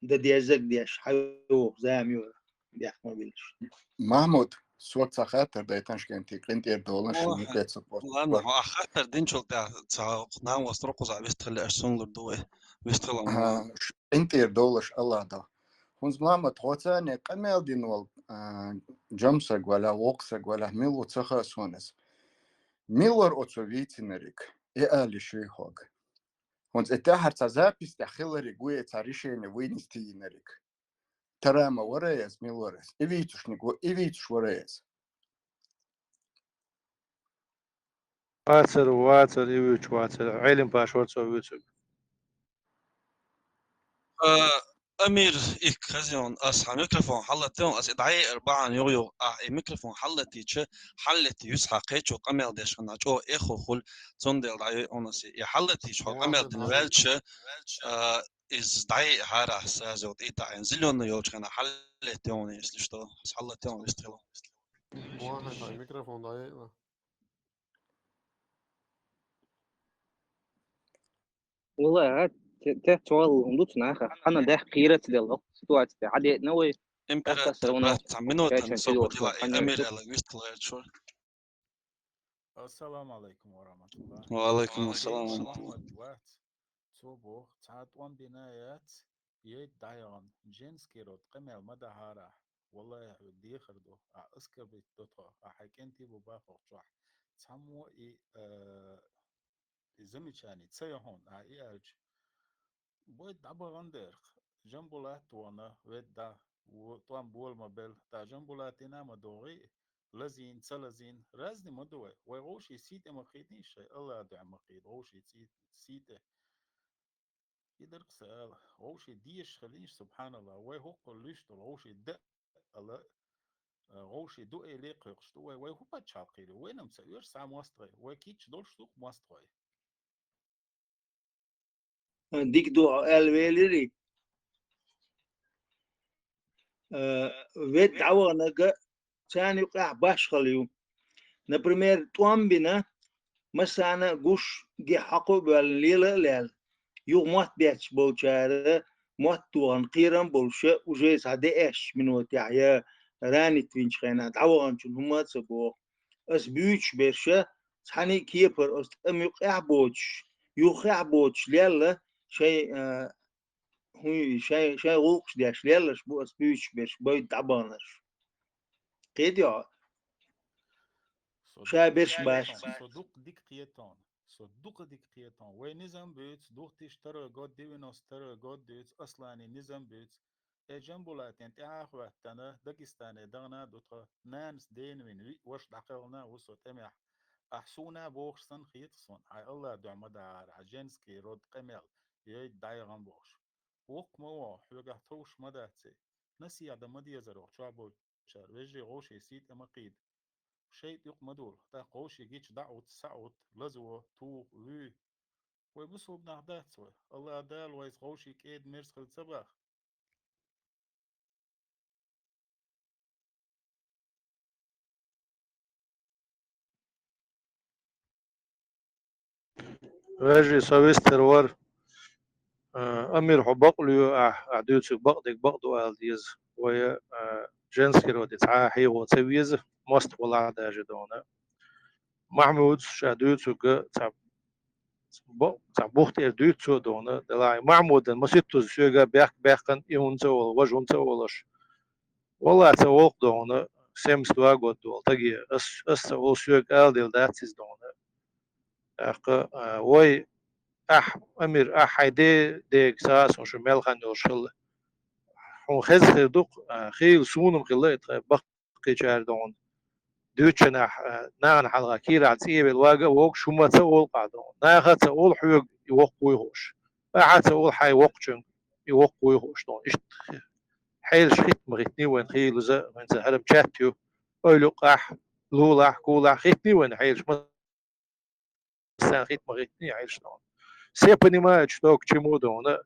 дан деззаг деш, хьайогӀу зама йора, бехк ма биллаш. Махьмуд, сога цхьа хаттар дайтанаш кӀентий, къинтӀера долаш, О, шуна тӀе ца ладно, хӀо а хаттар динчул тӀаьхьа ца хьокху, нан вастро кхузахь вистхилла аьлла, сунлур ду вай. Вистхила Ага, ш-, къинтӀера долаш Аллах до. ХӀунца Махьмуд, хьоцане къамел дина волу, а, жамсаг валахь, вокхсаг валахь, мила ву ца хаьа суна иза. Мила вара оцо вийцинариг, и али шуьйхьога. ХӀунца и тӀаьхьара цхьа запись тӀехь хилариг ву, я цхьа решение вуйнис тийинариг. Тара ма вара иза, мила вара иза. И вийцушниг ву, и вийцуш вара иза. Вацар, вацар, и вуьйцуш вацар. Ӏелим Паш вара цо вуьйцург. А, Амир, ик хазион, ас хьан микрофон хьаллатте, ас и дӀаеар бахьана югӀ-югӀ, ахь и микрофон хьаллатийча, хьаллетти юьсу хьан кхечо къамел деш хьан чӀогӀа эххо хуьлу, цундела дӀайоьйун ас и. И хьаллатийча хьо къамел дина ваьлча, а, иза дӀаеа хьара сразу вот и таӀин. Зелёный йолчу хенахь хьаллетте, если что, ас хьаллатте вистхила. Микрофон дӀаеа. Валлахи, те-, те цхьа хӀума ду цу наха. Хьанна даьхкира ца делла ситуаци тӀе. Хьадеъна вай. Император, тӀаккха аса вуно брат, цхьа минута, кхечун со тилош бу дила, ву, и хьанна Амир ду. Аьлла, вистхила аьлла чуьра. Ассаламу алейкум ва рахматуллах. Ва алейкум ассалам ва рахматуллах. Вац. Цо боху, цхьа тӀом бина яц, ей дӀаяхана, женский род, къамел ма дахьара. Валлахи, хьоьга дехар ду, ахь оскорбить до тхо, ахь хьайн кӀентий бу бахох чохь. Цхьаммо и, э, и замечание ца йо хьуна, ахь и аьлча. Бой дӀабахана дерх. Жамбулат вахана, ведда, во-, тӀом бола ма белла. ТӀаккха Жамбулатина ма догӀий, лазийна, ца лазийна. Разный ма ду вай. Вай гӀовший сий тӀе ма кхийдийша шай, Аллах дуьхьа ма кхийда. ГӀовший ций-, сий тӀе. И дара-кх сан ала. ГӀовший дезаш хилийша, субхьаналлах. Вай хӀокху луьйш долу гӀовший да ала, а, гӀовший ду эле кхойкхуш ду вай. Вай хӀун пачхьалкх хир ю? Вайна-м ца оьшу цхьа мостагӀий. Вай кийча долуш ду-кх мостагӀий. Дика ду хьо аьлла велирий. Э, вед дӀаваханарг царна юкъахь башхалла ю. Например, тӀом бина, массарна а гуш, гихь хьокху а боьллина лела а лаьлла, юха мотт бетташ болчара, мотт тохана кхерам а болуша, уже цхьа деэш минотехь я ранить винчу хенахь дӀаваханчун хӀума а ца боху. Ас буьйцуш берша, цхьаьна а кепара оцу тӀам юкъахь а боцуш, юххехь а боцуш лелла шайн, а, хӀун шайн, шайн гӀуллакхаш деш лелаш бу ас буьйцуш берш, бойда дӀабаханарш. Кхетий хьо? Со Ша дукха берш дика баш. Кхетон, со дукха дика кхетон, со дукха дика кхетон. Вай низам буьйцу, духтиш второй год, девяносто второй год дуьйцу, Аслани низам буьйцу. Э, Джамбулатин тӀаьхьа хӀоьттина, Дагестане дахана ду тхо, нанас дена вина виъ ваша дӀакхелхина ву со тӀемехь. Ахь суна бохуш санна хета суна, хьайн Аллах дуьхьа ма дахьара, хьан женский род къамел, йойда дӀайгӀан бохуш. Воккха ма ву, хьоьгахь товш ма дац и. Насихьа дан ма дезара оха чохь болчара, вежарий, гӀовший, сий тӀе ма кхийда. ШайтӀа юкъа ма дула, тӀаккха гӀовший гича дӀа а гӀутта, са а гӀутта, лазаво, туху, вуьй. Вай бусулба нах дац вай. Аллах Дала вайца гӀовший кӀеда мерза хила ца баха. Вежарий, со вистхир вара. А, Амир, хьо бакъ лоьху ахь, ахь дуьйцург бакъдерг бакъ ду ала деза. Вай, а, женский роде цхьа а хьехо ца веза, мостагӀ валахь а даже дона. Махьмудс ша дуьйцург цхьа, бо-, цхьа бух тӀера дуьйцу цо дона, делахь Махьмудан маситтаза соьга бехк-, бехкан и хӀунда ца олу, важа хӀунда ца олуш. Валлахь, ца олу-кх дона, семьдесят два год долу таге, ас, ас ца олу, соьга ала дела дац иза дона. ТӀаккха, а, вай, ахь, Амир, ахь хьайн де-, дега ца хаьа суна шу мел хан йолуш хилла. Хьуна хеза хир ду-кх, а, хийла суна-м хилла и тхан баккхийчара дона. Дуьйцучу нах, а, нахана хьалха кийрахь цӀе а велла вага а вогуш, хӀума ца олу-кх ахь дона. Наха а ца олу хьоьга и воккха вуй хууш. Ахьа а ца олу хьайн воккхачуьнга и воккха вуй хууш дона. Иштта хи-, хьелаш хӀитта ма хӀиттиний вайна хийлаза, хӀинца хӀара-м чат ю, ойла юкъахь, лулахь, кулахь, хӀиттиний вайна хьелаш ма Сан хит ма хитний хьаьжча дона. Все понимают, что к чему дона.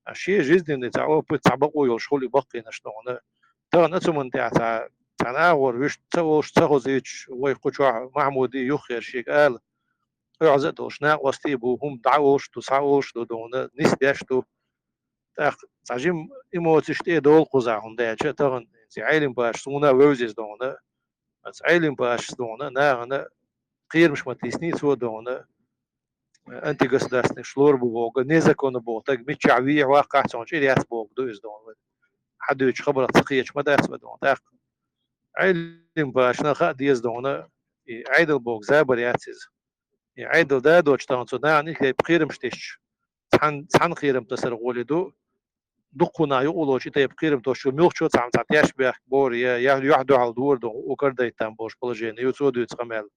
А шен жизненный цхьа опыт, цхьа бакъо йолуш хуьлу и баккхийнаш дона. Тахана а цу ман тӀехь цхьа, цхьа нагӀор вуьшта ца волуш, ца хозуьйтуш, вай кху чохь Махьмуди юххера шега ала, оьгӀаз а долуш, накъостий а бу, хӀума дӀа а олуш ду, схьа а олуш ду дона, нисдеш ду. ТӀаккха цхьа жима эмоциш тӀе а долу кхузахь, хӀунда аьлча тахана Ӏелим баша суна а вевза иза дона. Аса Ӏелим башас дона, нахана кхерамаш ма тийсний цо дона, антигосударственный шлор бу боху, незаконно боху, таг миччахь вехьа ваккхахь, цунна чӀир яц боху ду иза дона. Хьан дуьйцу хабарах ца кхеташ ма дац вай дона. ТӀаккха Ӏелим башна хаа деза дона, и Ӏедал боху забар яц иза. И Ӏедал да доцуш тахана цу нахана и тайпа кхерамаш тесча, цхьан, цхьана кхерам тасар гӀоле ду, дуккхунах юкъалочу и тайпа кхерам тосчу муьлххачо цхьа цхьа теш бехк бора, я, я, юьхь-дуьхьал дора дона, у кардайтан болуш положение, ю цо дуьйцу къамел.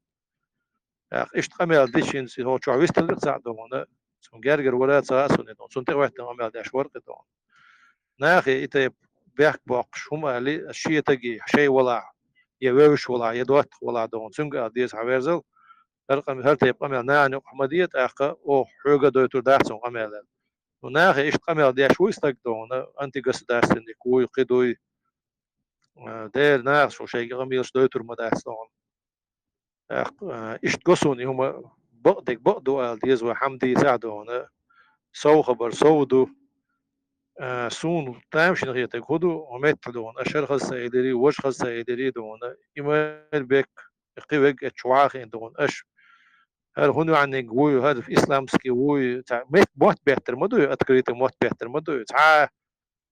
ТӀаккха иштта къамел дичинца, хӀо чохь висталлех цхьаъ дона, цунна гергара вара ца а суна дона, цунна тӀе а хӀоьттина къамел деш вара кхин дона. Нахе и тайпа бехк боккхуш, хӀума али, шен таги, шай валахь, я вевзаш валахь, я доттагӀа валахь дона, цуьнга а деза хьан верзал, хӀара къам-, хӀара тайпа къамел нахана юкъахь ма де, тӀаккха оха хьоьга а дойтур дац цунна къамел аьлла. Ну, нахе иштта къамел деш вуй стаг дона, антигосударственник вуй, кхин дуй. Э, дера наха шу шайга къамелаш дойтур ма дац дона. ТӀаккха, э, иштта го суна и хӀума бакъдерг бакъ ду ала деза вай хьама дийцахь дона. Сов хабар сов ду. Э, суна тамашийна хетарг хӀун ду, хӀун меттахь дона, аша хӀара хаза ца элирий, важа хаза ца элирий дона. Имайрбек, кхин вег эцчу вахийна дона. Аша хӀара хӀун ваьхьниг вуй, хӀара исламский вуй, цхьа мет-, мотт беттар ма дуй, открытый мотт беттар ма дуй. Цхьа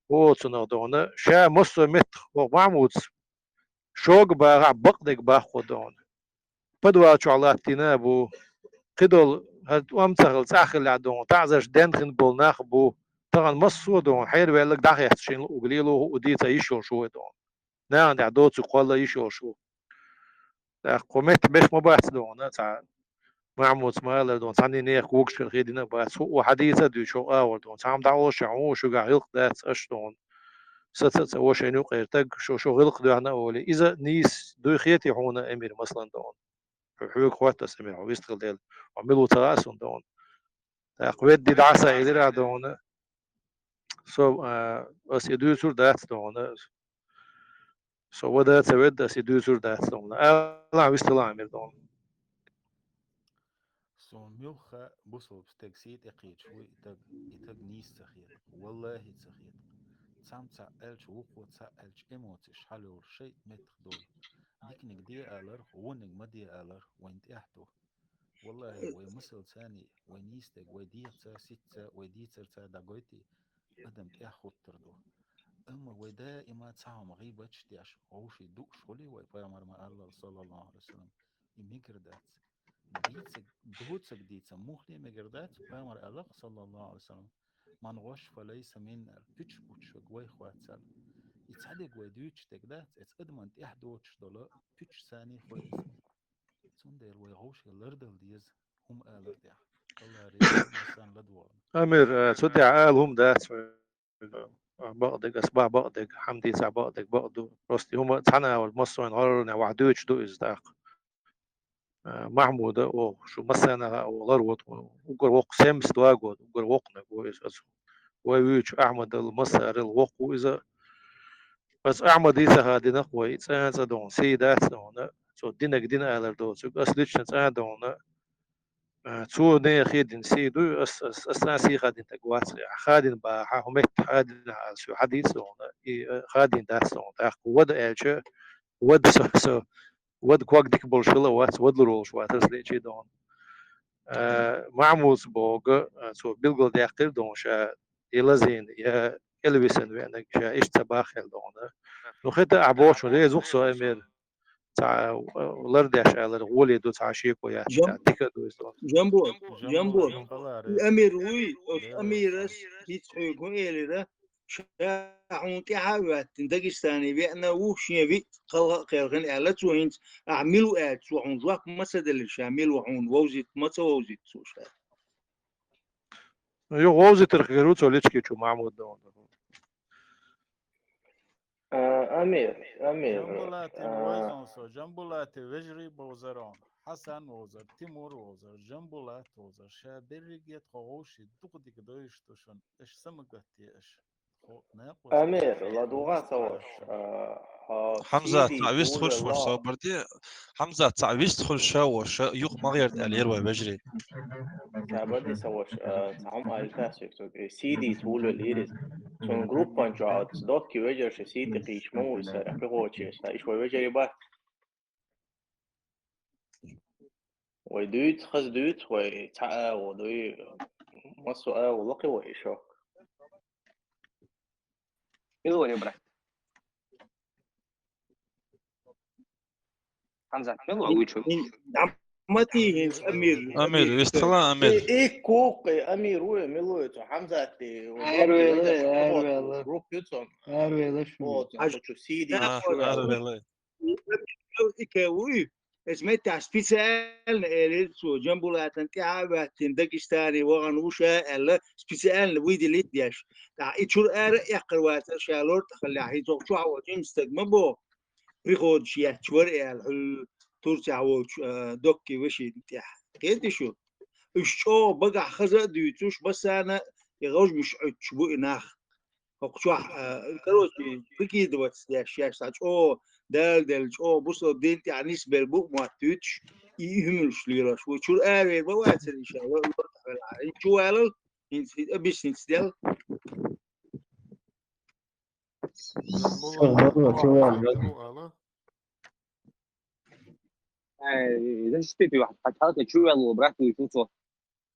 оцунах дона, ша массо а меттах, оха Махьмудс, шога бахахь бакъдерг баккхо дона. Подвал чохь латтийна а бу, кхидолу, хӀара тӀом ца хилла, цӀахь хилла дона, таӀзарш денна хин болу нах а бу, тахана массо а дона, хьераваьлларг дӀахецна шина луъуг лело хӀуъу дийца йиш йолуш ву вай дона. Нахана тӀехь доцург кхолла йиш йолуш ву. ТӀаккха кху меттах беш ма бац дона, цхьа Махьмудс ма аллара дона, цхьанний нехан когашкара хедина а бац, хӀуъа хьадийца а дуьйцу хӀокху агӀор дона, цхьа хӀума дӀаолуш а хьуна шуьгахь гӀиллакх дац аша дона. Сан ца а ца, вошайна юкъера таг, шу, шу гӀиллакх доьхна а олий, иза нийса дуй хетий хьуна, Эмир, маслан дона. Хьо хьоьга хотту аса, Эмир, хьо вистхила дела, хьо мила ву ца хаьа суна дона. ТӀаккха ведда дӀа а сан элира а дона. Со, а, ас и дуьйцур дац дона. Со вада а ца ведда, ас и дуьйцур дац дона. Аллахь вистхила, Амир дона. Со муьлхха бусалба стеган сий тӀе кхеташ ву и таг, и таг нийса ца хета. Валлахи, ца хета. Цхьамма цхьаъ аьлча, вукхо цхьаъ аьлча, эмоцеш хьалайолуш шайтӀа меттах долу. Диканиг де алар, вониг ма де алар, вайн тӀехь ду. Валлахи, вай масалца а, вай нийса стаг, вай дегӀаца, ситца, вай дийцарца дӀагойтий, адам тӀехьа хуттар ду. Амма вай даима цхьа хӀума гӀийбаташ деш, вовший дууш хули вай, пайхамар ма аллал, саллаллаху алейхи ва саллям, и мегар дац. Дийцаг, доцаг дийца, мухли мегар дац, пайхамар аллах, саллаллаху алейхи ва саллям, ман гӀаш фа лайса минна, пуч пучшаг вай хвацал. И цхьадиг вай дуьйцуш дег дац, эц адаман тӀехьа доцуш дола пуч сани хуй. Цундела вай гӀовший лардал деза, хӀума алар тӀехь. Аллах реза, сан ладволна. Амир, э, цу тӀехь ала хӀума дац, э, бакъдег, ас ба бакъдег, хьамдийца бакъдег, бакъду. Просто хӀума цхьана авал, массойн гӀорарна вахь дуьйцуш ду иза тӀаккха. Э, Махьмуда, о, шу массанага, о, лар вот, угар вокх семьдесят два год, угар вокхнаг, о, иза, ас, вай вуьйчу Ахьмадал, массарел вокх ву иза. Ас Ахьмад дийца хадина вай, цӀа-цӀа догӀна, сий дац догӀна, цо динаг дина алар доцуг, ас лично цӀа догӀна, а, цо нехан дина сий дуй, ас, ас, ас цӀа сий хадина таг вац, хадина баха, хӀу метта хадина хьал, шу хьадийца догӀна, и, а, хадина дац догӀна. ТӀаккха вада аьлча, вада со, со, вада ког дика болуш хила вац, вада лур волуш вац, ас лечи догӀна. А, Махьмуц бога, а, цо билгал даьккхира догӀна ша, и лазийна, я Элвисан веанаг ша, иштта ца баххел догӀна. Ну, хета а бохучун реза ву со, Амир. Цхьа, а, лардеш алар, гӀоле ду, цхьа шеко яц, Жам-, цхьа дика ду иза. Жамбо, Жамбо, Жамбо, Жамбо, и Амир вуй, оцу Амирас, хӀинца хьоьга хӀун элира, ша хьуна тӀаьхьа а ваьттина, Дагестане веана ву, шен виъ кхалха а кхелхина аьлла цо хӀинца, ахьа мила ву аьлча, цо хьуна жоп ма ца делира, ша мила ву хьуна, вовзийта ма ца вовзийта цо ша. Юха вовзийтарх гар ву цо лички чу Махьмуд догӀна. А, Амир, Амир, Жамбулатин а, вайзон со, Жамбулати вежарий бовзар он, Хьасан вовзар, Тимур вовзар, Жамбулат вовзар, ша берриге тхо вовший дукха дика дойш ду шун, эш самагатте эш. Амир, ладугӀа ца вош, а, хьо Хьамзат, сиди цхьа вист хуш вула ваш ло. Собарди. Хьамзат, цхьа вист хуш ша вош, юха ма гӀерта аьлла, ер вай вежарий. Цхьа барди ца вош, а, цхьа хӀума аьлла тасик цо, э, сиди цу вула лирис. Цун группан чу а, докки вежарша сиди кхийч ма вуй сара, пихоче ша, иш вай вежарий ба. Вай дуьйцу, хаза дуьйцу, вай цхьа агӀо дуй, массо агӀо лакхи вай шо. Мила вара, брат? Хьамзат, мила вара вуй чу? Ин-, ин-, Амати хӀинца Амир. Амир, вистхила Амир. Э, э, кукъе, Амир вуй, мила вуй цо, Хьамзат, э, Арвела, арвела. Группа ю цо. Арвела шу. О, цо, Аж-, цо чу сиди. А, арвела. Икхе вуй, эс меттехь специально элира цо, Джамбулатан тӀаьхьа а ваьттина, Дагестане вахана ву ша аьлла, специально выделить деш. ТӀаккха и чура ара а эккхар вацара ша лор тӀехаллехь, хӀинца оха чохь волчу иман стаг ма боху, приходаш етташ вара аьлла, хӀуьлла Турцехь волчу, а, докки вешина тӀехь. Кхетий шу? Уьш чӀогӀа багахь хаза а дуьйцуш, массарна а и гӀожмаш Ӏуьттуш бу и нах. ХӀокху чохь, а, короче, прикидываться деш, шаьш цхьа чӀогӀа Дала делла, чӀогӀа бусалба дин тӀехь нисбелла бу а моттуьйтуш, и, и хӀуманаш лелош ву. Чура аравер ма вацара иша, ло-, ло-, хӀинца чу валал, хӀинца, хӀинца объясниться дел. Ай, защитить его, хьалха чу ваьлла, брат, вуьйцу цо.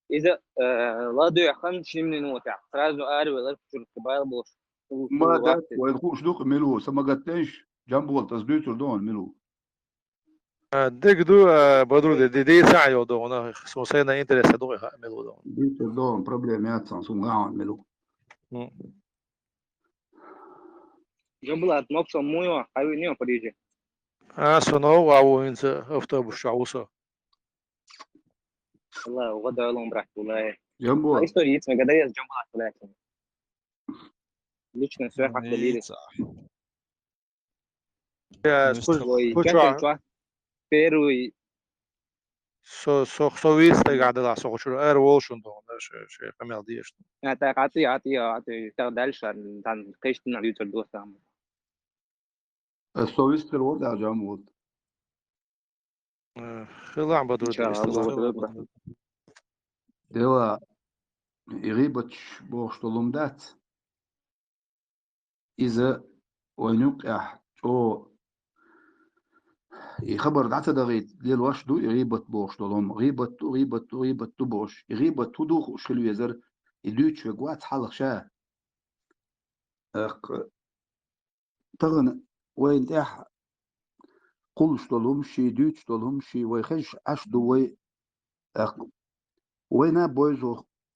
Иза, э, ладоьгӀна шимнин вотехь, сразу аравелар чуртка байла болуш. Ма дац, вайн хууш ду-кх мила ву, са ма гатдеш, Джамбулат, ас дуьйцур ду хьуна мила ву. А, дерг ду, а, Бадруди, ди-, дийца а йо ду хьуна, суна сайна интерес а ду, хаа мила ву ду хьуна. Дуьйцур ду хьуна, проблема яц сан, суна гахьа мила ву. М. Джамбулат, ноксо муйо, хьавийна йо Париже? А, со нов а ву, хӀинца автобус чохь ву со. Алла, гӀо дойлун, брат, вулай. Джамбо. А история йиц мега даез Джамбулат, блядь. Лично всё хьакъ делири. Йиц а. Я, ну, слушай, что, вой, ну, чё, чё, чё? Первый. Со, со, со виц тайгахь далахь, со хучура ара волшун доху, да, ше, ше, къамел деш. А, так, а ты, а ты, а ты, так дальше, а, там, конечно, надо идти до там. Э, со вистхир ву, да, Джамбулат. Э, хилахь, Бадрудин, иншаллах, вистхила. Аллах акбар. Дела, и гӀийбаташ бохуш долу хӀума дац. Иза вайн юккъехь чӀогӀа и хабар дӀа ца дахийта лелош ду, и гӀийбат бохуш долу хӀума. ГӀийбат ду, гӀийбат ду, гӀийбат ду бохуш. И гӀийбат хӀун ду хууш хила везара, и дуьйцуш верг вац хьалха ша. ТӀаккха тахана вайна тӀехь кхуллуш долу хӀумаш, дуьйцуш долу хӀумаш, вай хезаш Ӏаш ду вай. ТӀаккха вайна бовза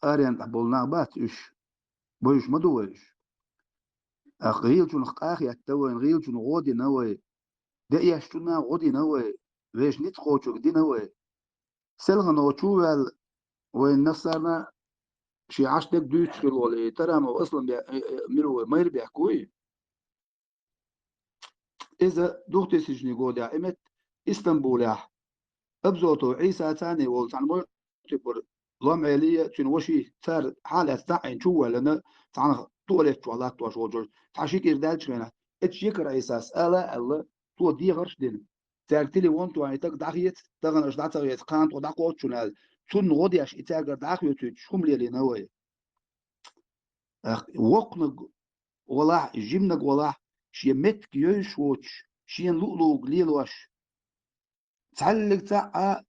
аренна тӀехь болу нах бац уьш. Бовзаш ма ду вай уьш. ТӀаккха гӀийлачунах къахетта вайна, гӀийлачунна гӀо дина вай, деэшчунна гӀо дина вай, вешан ницкъ кхочург дина вай. Селхано чу а ваьлла, вайн Нассарна шен Ӏаш дерг дуьйцуш хилла волу и Тарамов Асланбек, э, э, мира вай, Майрбек вуй. Иза двухтысячный годехь и метта Истамбулехь Абзотов Ӏийса царний волу цхьана мой типар лом Ӏелия, цуьнан ваший, цара хьалаьцна цхьаъ Ӏийна чу а воьллина, цхьана туалет чохь латтош волчуьра, цхьа ши кӀира даьллачу хенахь, эцу Шекар Ӏийсас ала а аьлла, цо дехарш а дина. Цаьрга телефон тоьхна, и стаг дӀахеца, тахана аша дӀа ца хеца, кхана тхо дӀакхоччуш ду аьлла, цунна гӀо деш и цаьргара дӀахоьцуьйтуш хӀума лелийна вай. Ах, воккханиг валахь, жиманиг валахь, шен меттиг йовзуш воцуш, шена луъ-луъург лелош, цхьаьллиг цхьаъ а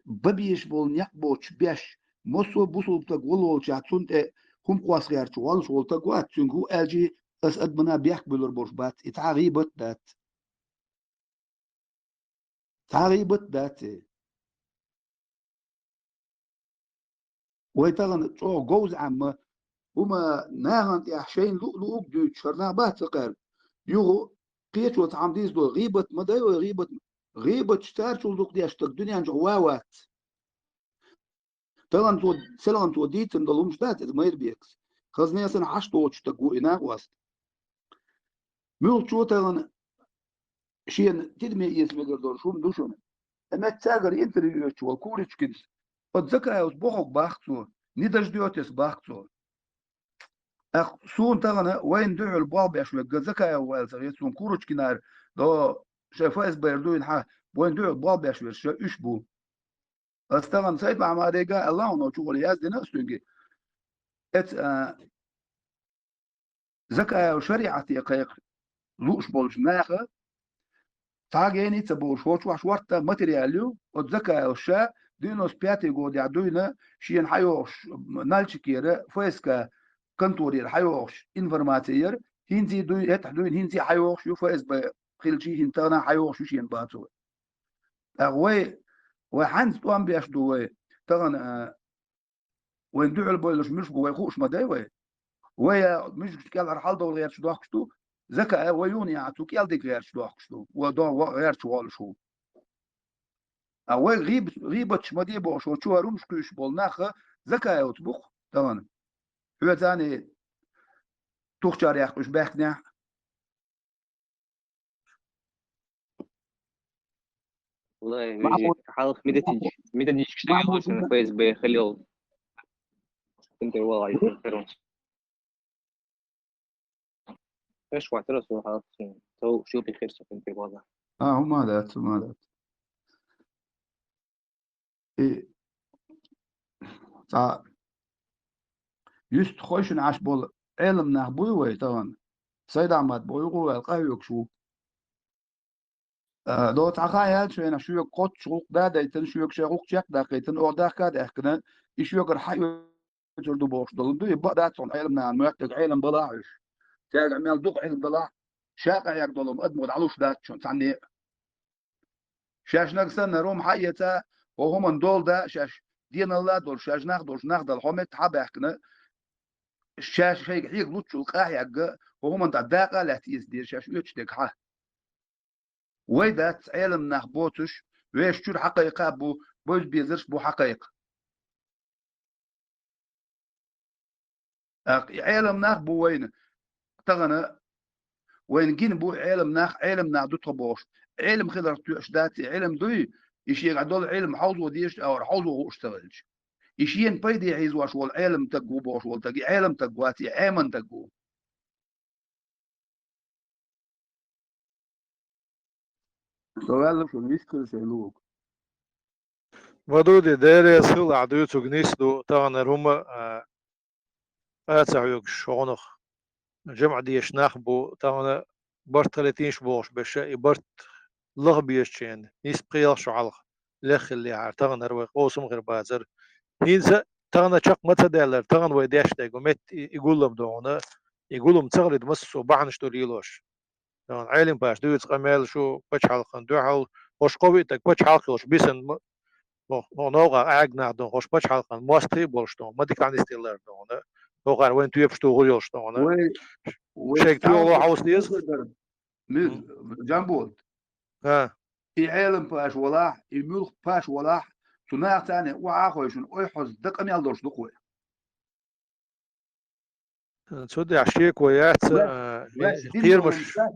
бан безаш болу некъ боцуш беш, массо а бусулба стаг валлалчохь цунна тӀе хӀума кхосса гӀерташ воллуш волу стаг вац, цуьнга хӀун аьлча а аса адамана бехк буьллур болуш бац, и цхьа а гӀийбат а дац. Цхьа а гӀийбат а дац и. Вай тахана чӀогӀа говза Ӏемма, хӀума нахана тӀехь шайна луъ-луъург дуьйцуш хӀара нах бац ца кхаьрга. Юха кхечо цхьамма дийца долу гӀийбат ма дай вай, гӀийбат ма. ГӀийбаташ царчул дукха деш стаг дуьнен чохь ван вац. Тахана цо, селхана цо дийцина долу хӀумаш дац иза Майрбекас. Хазне санна Ӏаш доцуш стаг ву и накъост. Муьлххачо тахана шена тидаме эца мегар долуш хӀума ду шуна. Амма цаьргара интервью оьцуш волу Курочкинас, оцу Закаевс бохург боху цо, не дождётесь боху цо. Ах, суна тахана вайна дуьхьал болх беш верг Закаев ву аьлла ца хета суна, Курочкинера до шайн ФСБ-ра дуьйна хьан, вайна дуьхьал болх беш верг ша уьш бу. Ас тахана Сайд-Махьмадега аьлла, хьуна чу гӀур яздина ас цуьнга. Эца, а, Закаев шариӀате кхайкха лууш болчу наха цхьа а гений ца бовлуш, хӀокху чохь шортта материал ю, оцу Закаевс ша девяносто пятый годехь дуьйна шена хьайогӀуш Нальчикера ФСК конторера хьайогӀуш информаци яра, хӀинца а дуьйна, хӀетахь дуьйна хӀинца а хьайогӀуш ю ФСБ хилчий, хӀинца тахана хьайогӀуш ю шена боху цо. ТӀаккха вай, вай хьаьнца тӀом беш ду вай, тахана, а, вайн дуьхьал бовлуш муьлш бу вай хууш ма дай вай. Вай а муьжгаш кӀелхьара хьаладовла гӀерташ дохкуш ду, Закаев вай юхана яхьа цу кӀел дика гӀерташ дохкуш ду, ва до-, ва гӀерташ волуш ву. А вай гӀийб-, гӀийбаташ ма де бохуш, вай чу хӀара хӀумаш кхуьйсуш болу нах Закаевца бу-кх тахана. Хьоьца а тухчар яккха уьш баьхкинехь а. Валлай, Махмуд, вежарий, хьалха методич-, методичкаш Махмуд, дагахь лоцуш ФСБ хилла интервал а йитина хир ву. Эш вахтара со хьалха, со шилпи хир со интервал. А, хӀума дац, хӀума дац. И цхьа юьстахойшина Ӏаш болу Ӏелам нах буй вай тахана? Сайд-Ахьмад боху юкъа ваьлла къахьоьгуш ву. А, до цхьа хан яьлла шайна шоьга кхоччуш гӀуллакх да а дайтина, шоьга шайн гӀуллакх чекхдаккхийтина, оха дахка а даьхкина, и шоьгара хьан оьцур ду бохуш долу ду, и бакъ дац хьуна Ӏелам нахана моьттург, Ӏелам балахь уьш. Цаьрга мел дукха Ӏилма далахь, ша къахьегна долу адамо дӀалуш дац шуна цхьанне а. Шаьш нагахь санна хӀума хьаэца, хӀокху хӀуманна дола да а шаьш, деналла а долуш, шаьш нах долуш, нах дала хьо метта хьа а баьхкина, шаьш шайга хьега луччул къахьегга, хӀокху хӀуманна тӀехь дакъа а лаьцна эца деза шаьш оьцуш дерг хьан. Вай дац Ӏелам нах боцуш, вешан чуьра хьакхайкха а бу, бевза безарш а бу хьакхайкха. ТӀаккха и Ӏелам нах а бу вайна. Тахана вайна гина бу Ӏелам нах, Ӏелам нах ду тхо бохуш. Ӏелам хиларх тоьаш дац и Ӏилма дуй, и шегахь долу Ӏилма хьовзо дезаш а, хьовзо хууш ца хилча. И шена пайде хьийзош волу Ӏелам стаг ву бохуш волу стаг, и Ӏелам стаг вац, и Ӏеман стаг ву. Со ваьлла шуна вискал шайн лугу. Ма ду де, Дела реза хила ахь дуьйцург нийса ду, тахана хӀара хӀума, а, а ца хьоьгуш, хӀокхунах жамӀ дезаш нах бу, тахана барт хилийтийша бохуш берш, и барт лаха безачу хенахь, нийса пхи-ялх шо хьалха леххиллехьара, тахана хӀара вай къовсам хир бацара. ХӀинца а тахана чекх ма ца даьллара, тахана вай деш дерг ву метта и, и гулам догӀуна, и гулам ца хилийта массо а бахьанаш ду лелош. Дон Ӏелимпаш дуьйцу къамел шу пачхьалкхан дуьхьал, хӀорш кхо виъ таг пачхьалкх йолуш бисина ма-, мо-, мо новкъа Ӏагнах дон, хӀорш пачхьалкхан мостий а болуш дон, ма диканна нисделлар дон, тохара вайн тоьпаш тухур йолуш дон. Вай, вай Шайга тоьло хьовса деза. Муьз, М. Жамбул. ХӀа. И Ӏелимпаш валахь, и муьлхха паш валахь, цу нахаца а охьа а хой шуна, ой хьоза дан къамел долуш ду-кх вай. Цу тӀехь шеко яц, Ваьш, а, ваьш дин кхерамаш долу муьтац,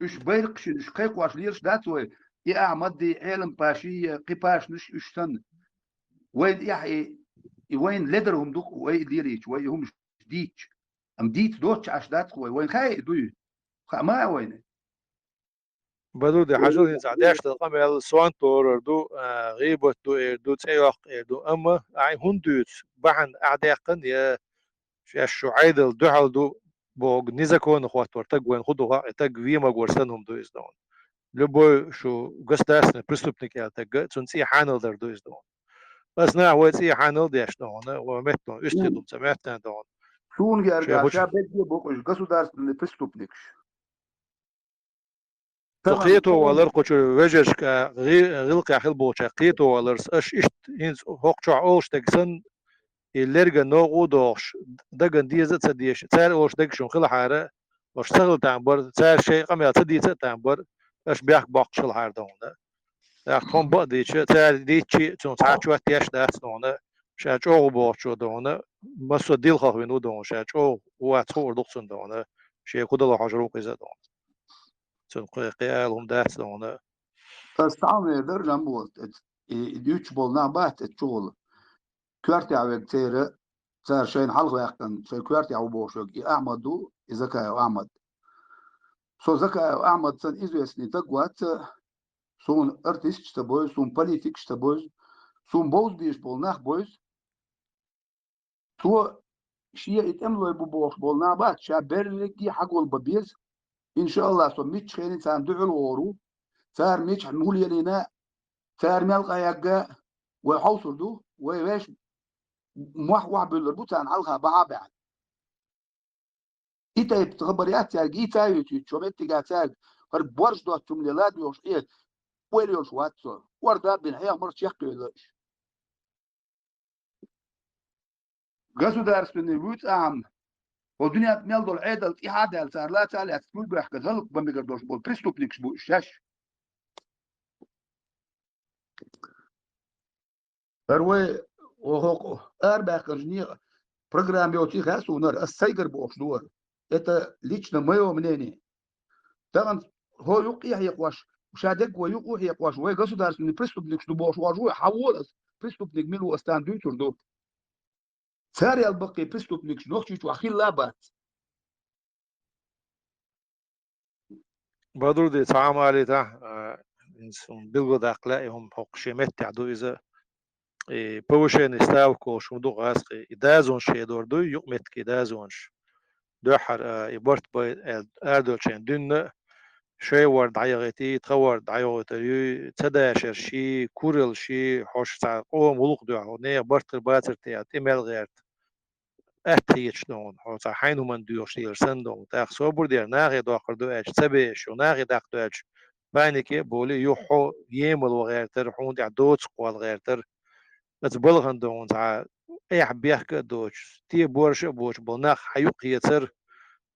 уьш байракхаш, уьш кхайкхош лелаш дац вай, и Ахьмадий, Ӏелимпаший, я кхин пашнаш уьш санна. Вайна тӀехь и, и вайна ледара хӀума ду-кх вай и лелийча, вай и хӀумаш дийцча. Амма дийца доцуш Ӏаш дац-кх вай, вайна хаьа и дуй? Хаа ма а вайна. Бадуди, хьажал хӀинца ахь деш долу къамел сонта лорур ду, а, гӀийбат ду эр ду, цӀе йоккху эр ду, амма ахь хӀунда дуьйцу? Бахьана ахь даьккхина я шаьш шу Ӏедал дуьхьал ду боху незаконно хӀоттор таг вайн хӀун ду хаьа, и таг вен магор санна хӀума ду иза дохуна. Любой шу государственный преступник аьлла таг, цунна цӀе хьанал дар ду иза дохуна. Ас нах вай цӀе хьанал деш дохуна, вай меттан, уьстагӀий ду ца меттан дохуна. Суна герга ша бегге бу-кх уьш государственный преступникаш. Цу кхето валар кху чуьра вежаршка гӀи-, гӀиллакхехь хила болчаьрга кхето валарца, аша иштта хӀинца хӀокху чохь олуш дерг санна, и лерга новкъа а дохуш, дагна деза а ца дезаш, цара олуш дерг шуна хилахьара, аша ца хила там бара, цара шайн къамел ца дийца а там бара, аша бехк боккхуш хилахьара дохуна. ТӀаккха тхуна бакъдийча, цара дийцчи, цунах цхьа а чот еш дац дохуна, ша чӀогӀа бохучо дохуна, массо а дилхах вина ву дохуна, ша чӀогӀа ву вац хуур ду-кх цунна дохуна, шега хӀун дало хьожур ву-кх иза дохуна. Цунна кхин, кхин ала хӀума дац дохуна. Ас цхьа хӀума эр дара, Жамбул, эц-, и, и дуьйцуш болу нах бац эцу чухула. Коьртехь верг церан, цара шайна хьалха ваьккхина, шайн коьртехь ву бохуш верг, и Ахьмад ву, и Закаев Ахьмад. Со Закаев Ахьмад санна известный стаг вац, суна артисташ ца бевза, суна политикаш ца бевза, суна бовза безаш болу нах бевза. Цо шен и тӀемалой бу бохуш болу нах бац, ша берриге а хьаголбан беза. Иншааллах, со мичча хенахь царна дуьхьал гӀур ву. Цара мичахь муха лелийна, цара мел къахьегна, вай хьовсур ду, вай вешан мохь охьабуьллур бу царна хьалха бахьа а баьхьна. И тайпа хабар яц цаьрга, и ца а юьйцуьйту, шо меттигахь цаьрга хӀара борш доцучу хӀума лела а доьхуш, э, ойла йолуш вац со. Орда а бина, хьехамарш чекхъевлла уьш. Государственный вуьйцу ахьа, хӀо дуьнен тӀа мел долу Ӏедал тӀаьхьа а даьлла, цара лаца а лаьцна, куьйгахь гӀаллакх бан мегар долуш болу преступникаш бу уьш шаьш. ХӀара вай, оха хӀокху арабаьккхинчу некъан программа йоций хаьа суна хӀара, ас сайгара бохуш ду хӀара. Это лично моё мнение. Тахана хӀо юккъе а хьекхош, ша дерг вай юккъе а хьекхош, вай государственный преступникаш ду бохуш волуш ву, хьан волу ас, преступник мила ву ас царна дуьйцур ду. Царел баккхий преступникаш Нохчийчохь хилла а бац. Бадруди, цхьа хӀума алийтахь, а, хӀинца хӀума билгалдаккха лаьа, и хӀума хӀокху шен меттехь ду иза. И повышение ставок олуш хӀума ду гӀазкхи, и дозанаш хедор дуй, юкъаметтиге дозанаш. Дуьххьара, а, и барт бай аьлла арадолчийн дуьнна, шайн ворда дӀайохуьйтий, тхан ворда дӀайохуьйтур юй, ца дашар ший, куралла ший, хьош цхьа къоман гӀуллакх дуьхьа, нехан барт хир бацар те, тӀе мел гӀерта. Атта хеташ дохуна, хьо цхьа хьайна хӀуманна доьхуш лелаш санна дохуна. ТӀаккха собар дер, нахе доккхур ду аьлча, ца беша шу, нахе даккха ду аьлча, панике а болий, юха хьо емал ван гӀертар, хьуна тӀехь доцург кхолла гӀертар. Аса балхана дохуна цхьа эхь-бехк а доцуш, те борша а боцуш болу нах хьан юккъе хецар,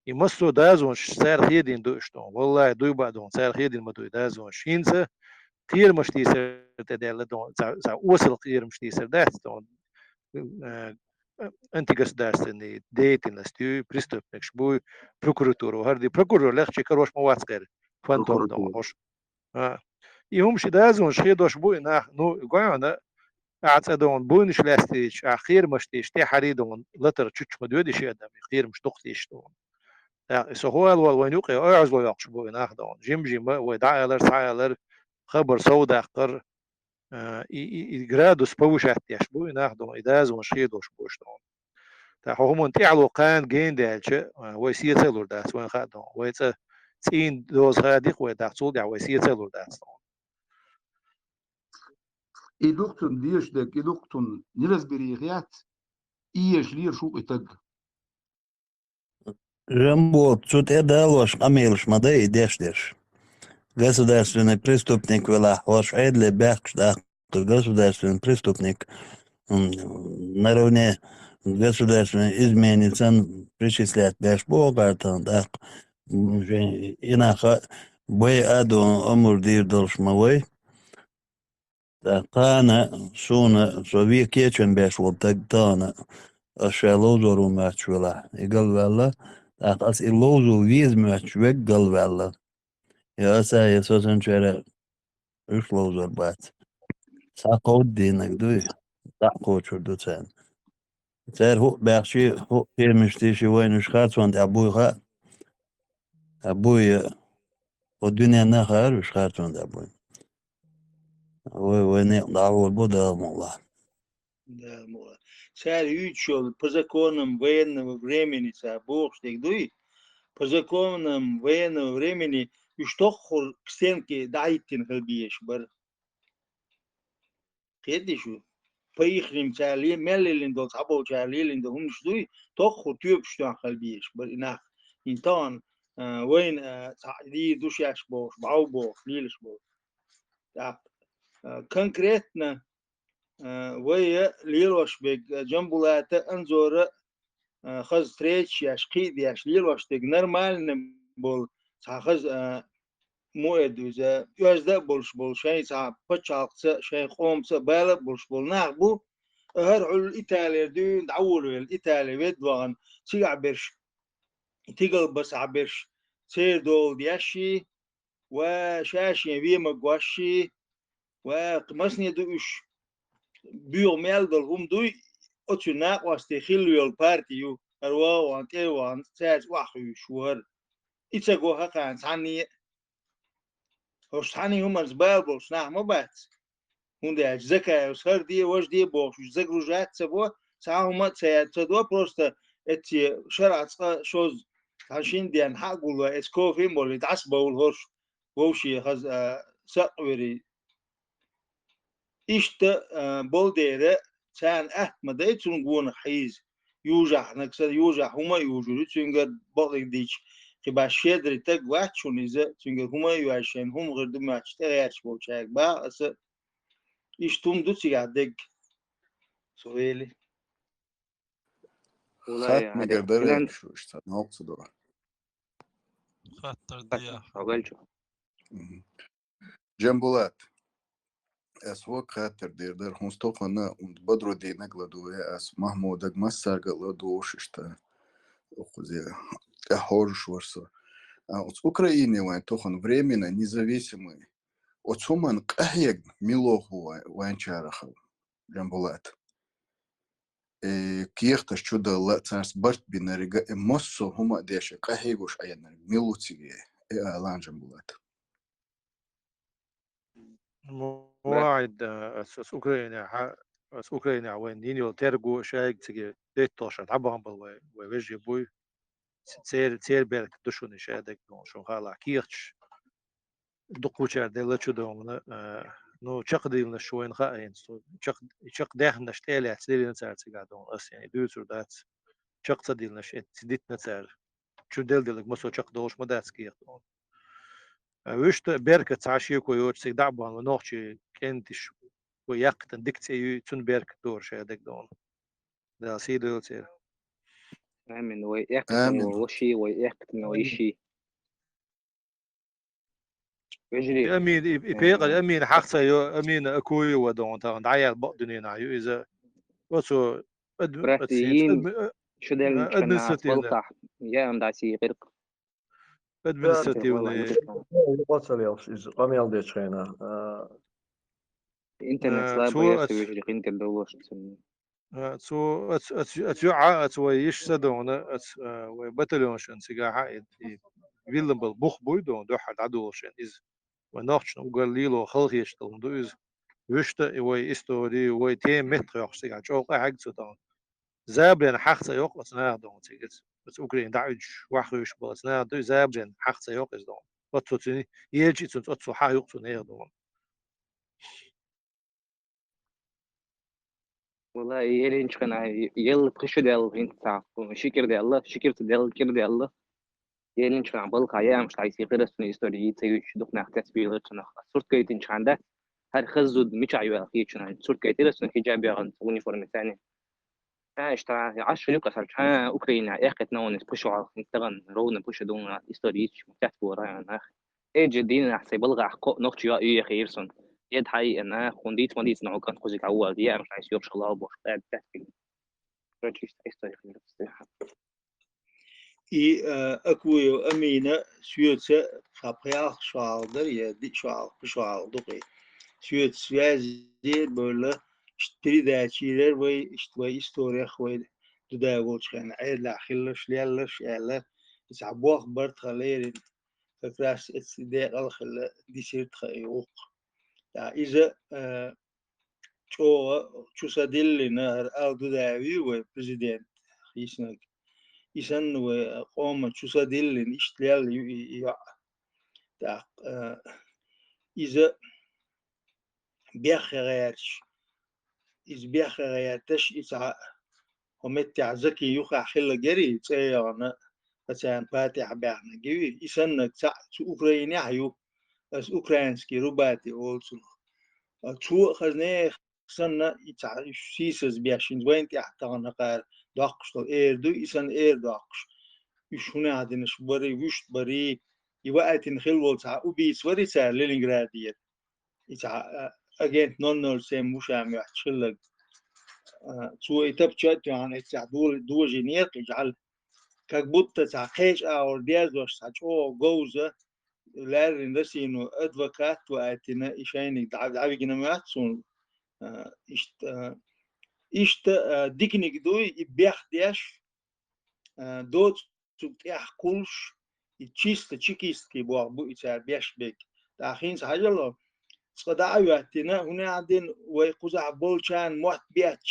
и массо а дозанаш цара хедийна ду уьш дохуна. Валлахи, дуй баа дохуна, цара хедийна ма дуй дозанаш. ХӀинца кхерамаш тийсар тӀедаьлла дохуна, цхьа, цхьа осал кхерамаш тийсар дац дохуна. Э, антигосударственный деятельность юй, преступникаш буй, прокуратура, хӀара ди-, прокурор лехчи карош ма вац кхера, фантом дохуна хӀорш. А. И хӀума ши дозанаш хедош бу и нах, ну, гой хьуна, ахьа цӀа дохуна буйнаш лаьцна дийча, ахьа кхерамаш дийча, тӀаьхьарий дохуна, латар чучча ма доьду ши адам, и кхерамаш дукха дийча дохуна. ТӀаккха и со хӀу ала волу вайна юкъе оьгӀазло йоккхуш бу и нах дохуна. Жим-жима вай дӀаалар, схьаалар, хабар совдаккхар, а, и, и, и градус повышать деш бу и нах дохуна, и дозанаш хедош бу уьш дохуна. ТӀаккха хӀокху хӀуманна тӀаьхьало кхана гена даьлча, а, вай сеца а лур дац, вайна хаа дохуна. Вай цӀа цӀийнан доза хадийкх вай, тӀаккха цул тӀаьхьа вай сеца а лур дац дохуна. И ду-кх цунна дезаш дерг, и ду-кх цунна неразбериха яц, и езаш лелаш ву-кх и таг. Жамбо, цу тӀе далош къамелаш ма дай и деш дерш. Государственный преступник велахь, хӀорш Ӏедале баьхкаш даккха государственный преступник, м, наравне государственной изменницан причислять беш боху гӀартан даккха. М, и наха бай а ду, омур дийр долуш ма вай. ТӀаккха тахана, суна, со вен кечам беш волу стаг тахана, ас ша ловзор ву моьттуш велахь, и галваьлла, тӀаккха ас и ловзо веза моьттуш верг галваьлла. Я аса, я со санчара уьш ловзор бац. Цхьа кховда дийнарг дуй, дӀа а кхочур ду царна. Цара хӀуъа баьхчи, хӀуъа кхерамаш тийши вайна уьш харцонна тӀехь буй хаьа. Ткъа буй, хӀо дуьненна а хаьара уьш харцонна тӀехь буй. Вай, вай некъ дӀахьур бу, Дала мукъ лахь. Дала мукъ лахь. Цара юьйцуш йолу по законам военного времени цара бохуш дерг дуй? По законам военного времени уьш тоххур к стенке дӀахӀиттина хила безаш бара. Кхетий шу? По ихним цара ле-, мел лелийна долу, цхьаболчара лелийна долу хӀуманаш дуй, тоххур тоьпаш тоьхна хила безаш бара и нах. ХӀинца тахана, а, вайна, а, цхьаъ дийр ду шаьш бохуш, бӀов бохуш, лелаш болу. ТӀаккха, а, конкретно, а, вай лелош берг, а, Джамбулата, Анзора, а, хаза встречаш еш, кхин а деш, лелош дерг нормально болу, цхьа хаза, а, муэд виза, оьзда а болуш болу, шайн цхьа пачхьалкхаца, шайн къомаца а бала а болуш болу нах бу. ХӀара хьуьлла Италера дуьйна дӀаволавелла, Итали ведда вахана, цигахь берш, тигал басахь берш, церан дола дешший, ва ша-шен вемаг вошший, ва кху масане ду уьш, боьха мел долу хӀума дуй, оцу накъостий хилла йолу парти ю, хӀара вагӀа ван, тӀе а ван, цаьрца охьахуьйсуш ву хӀара. И ца го хӀокхарна цхьанне а. ХӀорш цхьанне хӀуманца бала болуш нах ма бац. ХӀунда аьлча Закаевс хӀара де, важа де бохуш, уьш загружать а ца бо, цхьа хӀума а ца яц, ца до, просто эцце шарахь цкъа шозза, цхьана шина денна хьа а гулвай, эца кофе а молий, дӀасабовла хӀорш, вовшийн хаза, а, сакъвирий. Иштта, а, болу дера, царна атта ма дай цунна гонах хьийза. Южахь, нагахь санна южахь хӀума а южур ю, цуьнгара бакъдерг дийцича, кхин баш щедрый стаг вац шуна иза, цуьнгара хӀума а йоьжна, шайна хӀума хир ду моьттуш тӀегӀерташ болчаьрга баха аса. Иштта хӀума ду цигахь дерг. Со вели. Хаттамегара дара шу иштта, новкъа ца дора. Хаттар дия. Мгм. Джамбулат, ас хӀокху хаттар дийр дара, хӀунда тохана унда Бадрудинаг ладугӀу, ас Махмудаг массарга а ладугӀуш иштта, укхузе тӀехьожуш вара со. А, оцу Украине вайн тохана временно независимый, оцу хӀуманна къахьега мила ву вай-, вайначарах, Джамбулат? Э, кехаташ чудалла, царца барт бинарг а, э, массо а хӀума а деш, э, къахьегаш Ӏенарг мила ву цига, э, алан Джамбулат? Мо-, МуӀахьид, ас, ас Украинехь, ас Украинехь вайна йина йолу терго шайга цига детталгӀа ша дӀабахана бала вай, вай вежарий буй. Ц-, церан, церан беркат ду шуна и шадерг, шуна хаалахь кехаташ. Дукхачара делла чу догӀана, а, ну, чекхдийланаш вайна хаьа хӀинца. Чекх-, чекхдаьхнарш тӀе а лаьцна диллина цара цигахь догӀана, ас хӀинца дуьйцур дац. Чекх ца диллинарш, э, ца дитина цара. Чу делла-делларг массо а чекхдолуш ма дац кехат догӀана. А, вуьшта беркат цхьа шеко йоцуш цига дӀа а бахана, вай нохчий кӀенташ, вай яккхийтина дика цӀе юй, цунна беркат дора шадерг догӀана. Дала сий дойла церан. Амин. Вай эккхийтина вай воший, вай эккхийтина вай йиший. Вежарий. И Амин, и, и пекъар, Амин хьах ца йо, Амин Акуева догӀана тахана, дӀаяьлла бакъ дуьненахь ю иза. Оцу ад-, Брат, оцу йин адми-, а, шу деллачу хенахь, административный. Балкахь, я ам даси къиркъ. Административный. Юкъа ца лелаш иза, къамел дечу хенахь, а. Интернет, а, слабый, цо я ац-, вежарий, интернет долуш цунна. А, цо ац-, ац-, ац юьхьа, ац вай йиш са догӀана, ац, а, вай батальон шен цигахьа и, и виллина бала бух буй догӀана, дуьххьара дӀадолуш шен иза. Вай нохчашна уггар лело халахеташ долу ду иза. Вуьшта и вай истори, вай тема меттах йоккхуш цигахь чӀогӀа къахьегна цо догӀана. Забаран хьах ца йоккху оцу наха догӀана цига иза. Оцу Украина дӀа а уьдуш, ваххуьйсуш болу оцу наха дуй, Забаран хьах ца йоккху иза догӀана. Оццо цуьнан елча и цунца оццо хьах юкъу цунна нехан догӀана. Валлахи, елинчкъана, елла пхи шу даьлла хӀинца цхьа, ши кӀира даьлла, ши кӀира ца даьлла, кӀира даьлла. Елинчкъана балха яамаш тхьайса йикъира сона, истори ца юьйцуш дукха нах цецбийлира цунах. Сурт гайтинчхьана дац, хӀара хаззуд мичахь йоьлла хеташ, сурт гайтира сона хиджаб яхана униформа цани. ХӀа, иштта, Ӏаш юкъа сарча, хӀа, Украина, эккхитна вон из пушу хьалха, хӀинца тагана ровно пушу дуна, истори йича, цецбора нах. Эджа дийнахь сай балгахь кхо нохча йоӀ юьйхира сона. Еда хьайиъна, хӀун дийца ма дийца, ногӀу кӀант кхузига хьавола, яамаш тхьайса йохуш хилла бохуш, тӀаьда цецбина. Короче, иштта истори хилла. И, а, Акуев Амина соьца цхьа пхи-ялх шо хьалха дара, я диъ шо хьалха, пхи шо хьалха ду-кх и. Соьца связи бевлла, иштта передача йийрар вай, иштта вай историях вай Дудаев волчу хенахь Ӏедалехь хилларш, лелларш аьлла, и цхьа болх бара тхан леррина. Как раз эцу декъала хилла дисира тхан и гӀуллакх. ТӀаккха иза, а, чӀогӀа чу са диллина, хӀара ал Дудаев ю вай президент хийцинарг. И санна вай къоман чу са диллина, иштта лелла ю и, и йоӀ. ТӀаккха, а, иза беххе гӀерташ, иза беххе гӀерташ, и цхьа хӀокху меттехь Закин юххехь хилла герий, цӀе яхана, ткъа царна патихь баьхна гиви, и саннаг цхьаъ цу Украинехь ю, аса украинский рубати олу цунах. А цо а хазне санна, и цхьа уьш сийсаз беш, хӀинца вайна тӀехь тахана кхара доккхуш долу эр ду, и санна эр доккхуш. Уьш хӀунехь динаш барий, вуьшта барий, и ваийтина хилла волу цхьа убийца варий цара Ленинградера. И цхьа, а, агент ноль ноль семь ву ша моьттуш хилларг. А, цо и тапча а тоьхна, эццехь дожийнера-кх и жӀаьла. Как будто цхьа кхечу агӀор дезош цхьа чӀогӀа говза, лаьррина Расино адвокат ваийтина, и шайниг дӀа-, дӀавигина моьтту суна. А, иштта, а, иштта, а, диканиг дуй, и бехдеш, а, доцу цуьнга тӀехь кхуллуш, и чисто чекистский боху бу и цара беш берг. ТӀаккха хӀинца хьажал хьо, цкъа дӀа а хӀоьттина, хӀунехь дина вай кхузахь болчарна мотт бетташ,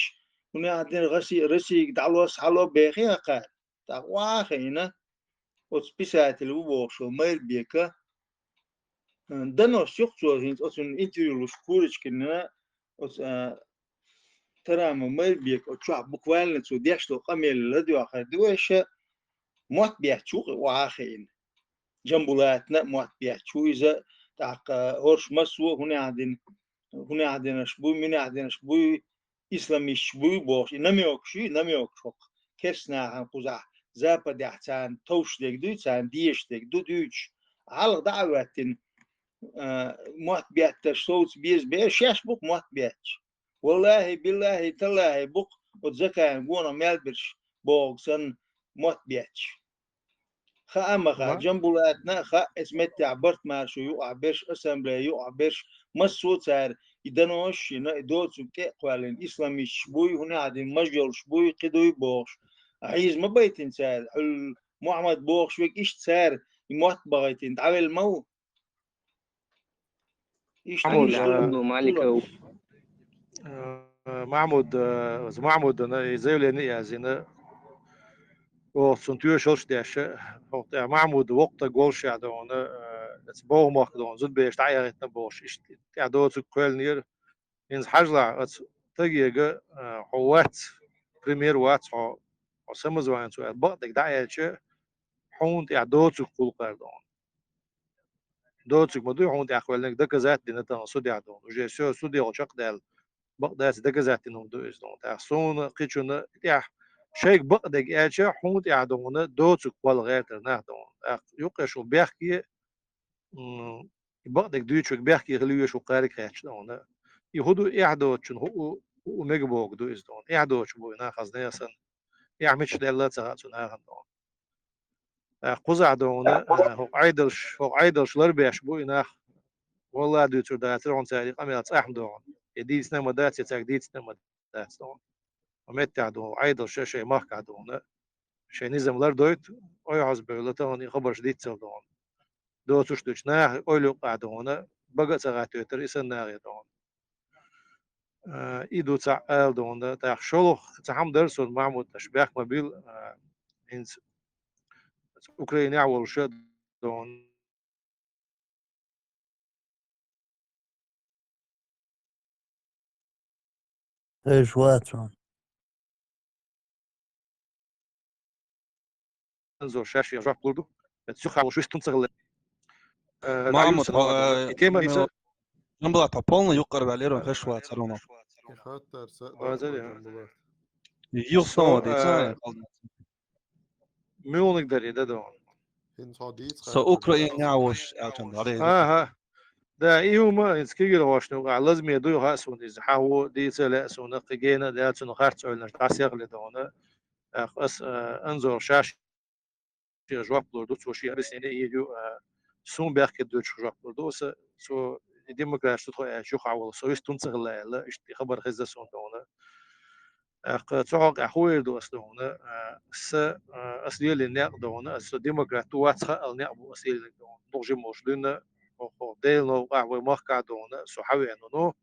хӀунехь дина Росси-, Россига дӀало, схьало бехи хьакхара. ТӀаккха охьа а хиъна, оцу писатель ву бохуш волу Майрбека, Дан оцу юкъа цо хӀинца оцунна интервью луш Курочкинна, оцу, а, Тарамов Майрбека оцу чохь буквально цо деш долу къамел ладоьгӀар ду аша, мотт бетташ ву-кх и охьа а хиъна. Джамбулатна а мотт бетташ ву иза, тӀаккха хӀорш массо а хӀунехь дина, хӀунехь динарш буй, минехь динарш буй, исламисташ буй бохуш, и намёкаш ю, намёкаш хӀокху керста нахана кхузахь, Западехь царна товш дерг дуй, царна дезаш дерг ду дуьйцуш, хьалха дӀа а хӀоьттина, а, мотт беттарш совца беза бе, шаьш бу-кх мотт бетташ. Валлахи, биллахи, таллахи бу-кх оцу Закаев гонах мел берш бохург санна мотт бетташ. Хаа ма хаьа, Джамбулатна а хаьа, эцу меттехь Барт-Маршо юкъахь берш, ассамблея юкъахь берш, массо а цара и данош а йина, и доцург тӀе а кхоьллина, исламисташ буй, хӀунехь дина маж йолуш буй, кхидуй бохуш. Ӏийза ма байтина цара, хьуьлла Мухьаммад бохуш верг иштта цара и мотт бахийтина дӀавелла ма ву. Иштта Махьмуд, иштта а, ду, Маликов. А, Махьмуд, а, Махьмудана и заявление а яздина, оха цунна тоьшаллаш а деш, хӀокху тӀехь Махьмуд воккха стаг волуш а дуьйна, а, оцу Боху-махка дуьйна зудабераш дӀаяхийтина бохуш, иштта тӀехь доцург кхоьллинера. ХӀинца хьажалахь, оцу стагега, а, хьо вац, премьер вац хьо, хьо самозванец ву аьлла, бакъдерг дӀа а аьлча, хьуна тӀехь доцург кхуллу кхара дуьйна. Доцург ма дуй хьуна тӀехь кхоьллинарг, доказать дина тахана судехь дуьйна. Уже всё, суде хьо чекхдаьлла, бакъдерг доказать дина хӀума ду иза дуьйна. ТӀаккха суна, кхечунна тӀехь шайга бакъдерг аьлча, хьуна тӀехь дуьйна доцург кхолла гӀертара нах дуьйна. ТӀаккха юккъе шу бехке, м, и бакъдерг дуьйцург бехке хила везаш ву кхаьрга хаьттича дуьйна. И хӀун ду, эхь доцучун хӀу, хӀу мега бохург ду иза дуьйна. Эхь доцуш бу и нах хазна а санна. Эхь мичахь даьлла а ца хаьа цу нахана дуьйна. ТӀаккха кхузахь дуьйна, а, хӀокху Ӏедалш, хӀокху Ӏедалш ларбеш бу и нах. Валла дуьйцур дацара хьуна цара и къамел цӀахь ма дуьйна. Я дийцина а ма дац, я цаьрга дийцина а ма дац дуьйна. Ткъа меттехь дуьйна, Ӏедалша шайн махкахь дуьйна, шайн низам лардойту, ойхьазбевлла тахана и хабарш диццал дуьйна. Доцуш дуьйцу наха ойла юккъехь дуьйна, бага а ца гӀаттойтура и санна нахе дуьйна. А, и ду цхьаъ ала дуьйна, тӀаккха шолгӀа цхьа хӀума дара суна, Махьмуд, аша бехк ма билла, а, хӀинца Украинехь волуша дуьйна. Эш вац хьуна. Анзор шаьш жоп лур ду. Цу хьалуш вистун ца хилла. Э, Мамут, Раюс, э, и тема мел-, Жамбулат, хьо полный юкъара ваьллера, хеш вацар хьуна. И хаттар са Вазар, да, я. Жамбулат. Юх Со, сон, э, дийца, муьлниг дари да дон. Хин со дийц Со хаттар Украина да. Вош, алчан дари. Ага. Да, и ума, инс кигир гошну, а лазме дуй хасун, из хаву, дийца ле суна, кигена, да, цуна харц ойлнаш, да, сехле дона. Ах, ас, э, Анзор шаьш шен жоп лур ду, цо шен объяснение йир ю, а, сун бехке дуьйцуш жоп лур ду, со, цо и демократ шу тхо аьлча, юха вала, со вистун ца хилла аьлла, ишта хабар хеза сун дона. Аккха, цо хьокъехь хӀун эр ду ас дона, а, са, а, ас лелийна некъ дона, ас со демократ ду вац хаал некъ бу ас лелийна дона. Нух жималш дуьйна, хо-, хо-, Делан новкъахь вай махкахь дона, со хьавеана, ну,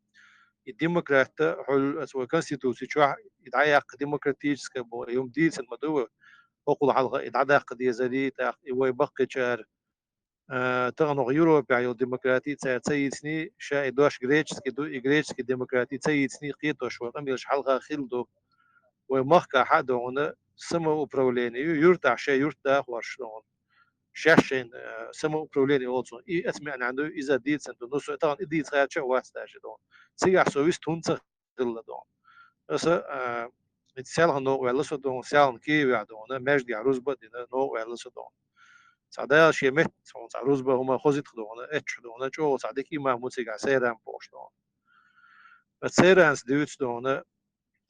и демократта, хьуьлла аса вай конституци чохь, и дӀаяккха демократическая бу, и хӀума дийцина ма ду вай, хӀокхул хьалха и дӀадаккха дезарий, тӀаккха и вай баккхийчара, а, тахана хӀокху Европехь йолу демократи цара ца йийциний, ша и дош греческий ду, и греческий демократи ца йийциний, кхетош вай къамелаш хьалха хилла ду. Вай махкахь а догӀуна самоуправление ю, юьртахь шайн юрт дахош догӀуна. Шаьш шайн, а, самоуправление олу цунах. И аса меанахь ду, иза дийцина ду. Ну, со тахана и дийца гӀерташ а вац даже догӀуна. Цигахь со вист хӀунда ца хилла догӀуна. Аса, а, и селхана новкъа ваьлла со догӀуна, селхана Киевехь догӀуна, маьждигехь рузба а дина, новкъа ваьлла со догӀуна. Цхьа Дала шен метта, цхьа рузба хӀума хозуьйту догӀуна, эцча догӀуна, чӀогӀа цхьа дика имам ву цигахь, сайран бохуш догӀуна. Аса сайранца дуьйцу догӀуна,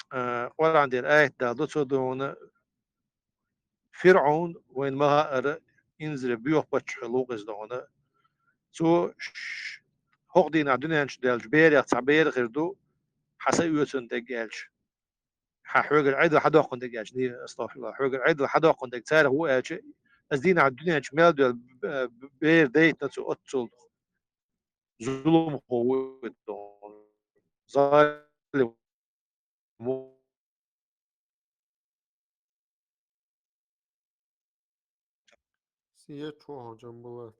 а, Къуръан дера аят дала ду цо догӀуна, ФирӀаун вайна ма хаъара, инзаре боьха паччахь хилла ву иза догӀуна. Цо ш-, хӀокху дийнахь дуьнен чу даьллачу берех цхьа бер хир ду, хьан са оьцун дерг аьлча. Хьан хьоьгара Ӏедал хьан доккхун дерг аьлча, не, астагӀфируллахӀ, хьоьгара Ӏедал хьан доккхун дерг царах ву аьлча, аса дийнахь дуьнен чу мел доьлла б-, б-, бер дайтина цо оццул. Зуламхо ву и догӀуна. Залим ву. Сиет чохь Жамбулат.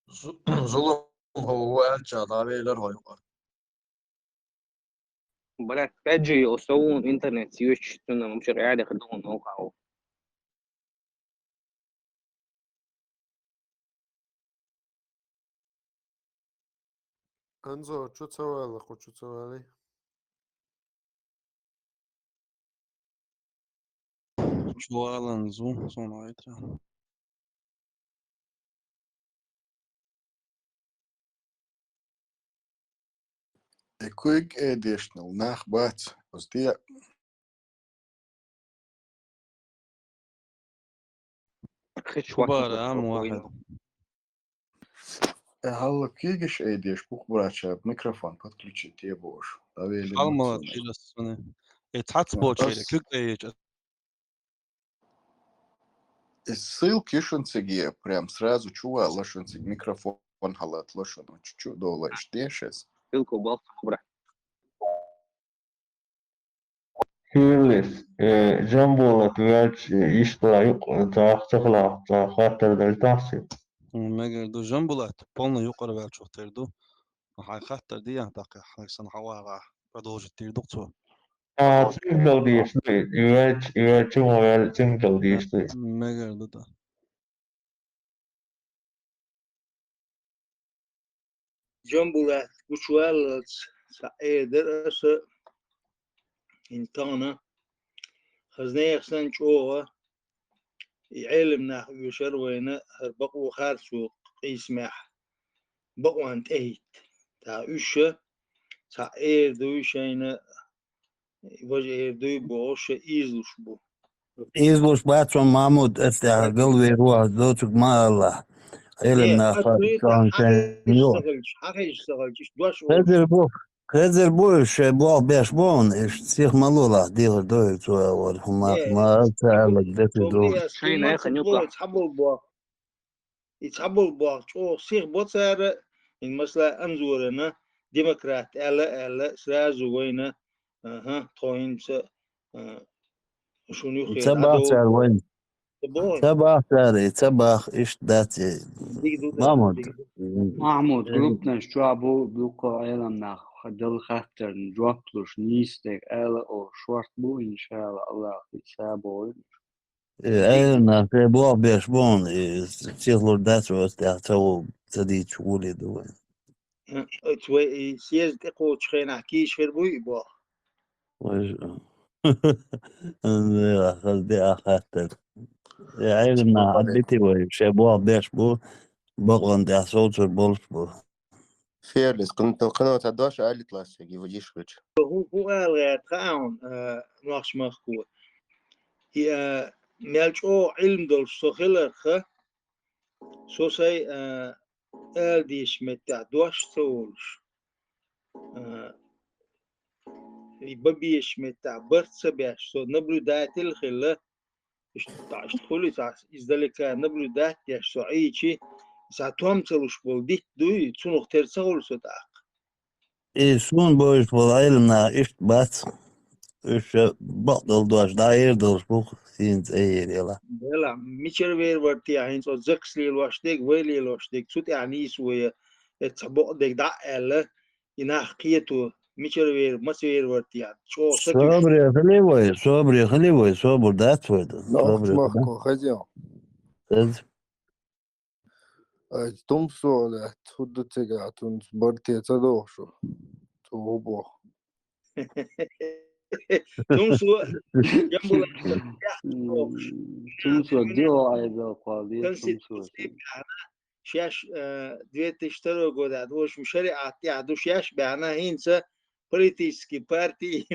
Зу-, зуламхо ву аьлча, дӀавелира хьо юкъара. Брат, пять G йолу со ву интернет йоьшуш, цунна вообще реально хир ду вон новкъа ву. Анзор, чу ца вала, кху чу ца валий? Чу валан зу, суна вайтра. И куьйга э дешнал нах бац, оцу де. Хиш Шу вахна бара, ам спокойно. Вахьад. Э, хьалла куьйгаш э деш, бухбрача микрофон подключить е бохуш. Давели Хьалмала мацуна. Чилас суна. Э, цхьац Ма бочуьйра, ас куьг э еча. И ссылка ю шуна циге, прям сразу чу вала шуна цига микрофон хьалатла шуна, чу-чу дола иштта дешес. Ссылка бал бра. Хиллис, э, Жамбулат ваьлча, иштта юкъа, цхьа, цхьа хилла, цхьа хаттар дала тахсир. М, мегар ду, Жамбулат, полный юкъара ваьлча тера ду. Хьайн хаттар дехьа, тӀаккха хьайн сан хьавагӀахь, продолжить дийр ду цо. А, цуьнгал дийш ду, и ваьлча, и ваьлча ма ваьлла, цуьнгал дийш ду. Мегар ду, да. Жамбулат гучуваллалц цхьа эр дара аса, хӀинца тахана, хаза нехан санна чӀогӀа, и Ӏелам нах оьшура вайна хӀара бакъо харцо къийсамехь, бакъонна тӀехӀитта. ТӀаккха уьш ша цхьа эр дуй шайна, важа эр дуй бохуш, ша ийзалуш бу. Ийзалуш бац ван Махьмуд, ас тӀехь галвер ву, доцург ма алла. Ӏелам Не, нах ас хӀинца хьан хьан шайна хезаш йо. Ца хилча, хьан хезаш ца хилча, иштта дош олуш. Хезар бу, хезар бу уьш, шайн болх беш бу хьуна, уьш сих ма лолахь, дехар ду хӀара цо агӀор, хӀума Не, ма ца аьлларг дехар ду. Шайна яхана юкъахь. Цхьаболу боху. И цхьаболу боху чӀогӀа сих бо цара, хӀинца масала Анзорана демократ аьлла, аьлла, сразу вайна, аха, тхо хӀинца, а, шуна юххера Ца бах дӀадовла цара вайна. Ца боху? Ца бах цара, ца бах, иштта дац и. Дика ду, Махьмуд. Дика ду. Махьмуд, группанаш чохь бу, дуккха Ӏелам нах. Хьа Далла хаттарна жоп луш, нийса дерг ала олуш шорта бу, иншаАллахӀ, АллахӀа сабо войла. Э, Ӏелам нах, э, боху беш бу хьуна, э, сихлур дац вай оцу тӀехь ца ву-, ца дийцаш гули ду вай. Оцу вай и съезд тӀекхочу хенахь кийча хир буй и боху? Вай, хаза де а хаттар. Э, Ӏелам нах, Ӏадбити вай, шайн боху беш бу, бакъонан тӀехь совцур болуш бу. Ферлис, кхин-, кхин цхьа дош алийта лаьцна, йиш хилча. ХӀун, хӀун ала гӀерта хаьа хьуна, а, нохчмахко? И, а, мел чӀогӀа Ӏилма долуш со хиларх, со сайн, а, ала дезачу меттехь дош ца олуш, а, и бан безачу меттехь барт ца беш, со наблюдатель а хилла, иштта, иштта хуьлу иза, издалека наблюдать деш со Ӏийчи, иза том ца луш болу дитт дуй, цунах тера ца хуьлу со тӀаккха. И суна бовзуш болу Ӏелам нах иштта бац. Уьш ша бакъдолу дош дӀаэр долуш бу, сийна цӀе а ера яла. Дела, мичара вер вара те хӀинца оцу закас лелош дерг, вай лелош дерг, цу тӀехь нийса вай, эццахь бакъдерг дӀа а аьлла, и нах кхето, мичара вер, маца вер вара те, чӀогӀа сагуш. Собаре хили вай, собаре хили вай, собар дац вай дан. Собаре хили. Нохчмахко, хаза. Хаза. Ай, тумсо лаьтта, хӀу ду цигахь, тунца барте ца дохуш ву. Цо хӀу боху? Тумсо, Ямбулат, тумсо, дио айдал кхуал, дио тумсо. Конституция шаьш, э, две тысячи второго года, в общем, шариӀат тӀехь ду шаьш баьхна, хӀинца политический партий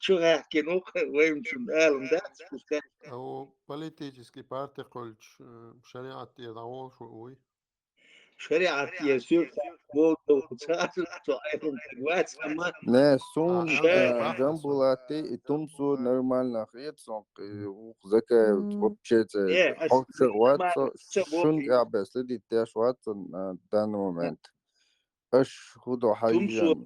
чу гӀаьхкина ву, вайна чун алам дац, пускай. О, политический парти кхуьлчу, э, шариӀат тӀера дӀаволуш ву вуй? ШариӀат тӀера суьртахь болу цара, со Ӏелам стаг вац, амма. Не, суна, а, э, Жамбулатти и тумсо нормально хета сон, э, ух, Закаев, вообще, э, хьо ца вац со, шун тӀехь бен следить деш вац со, э, данный момент. Аша хӀу до хьайжан.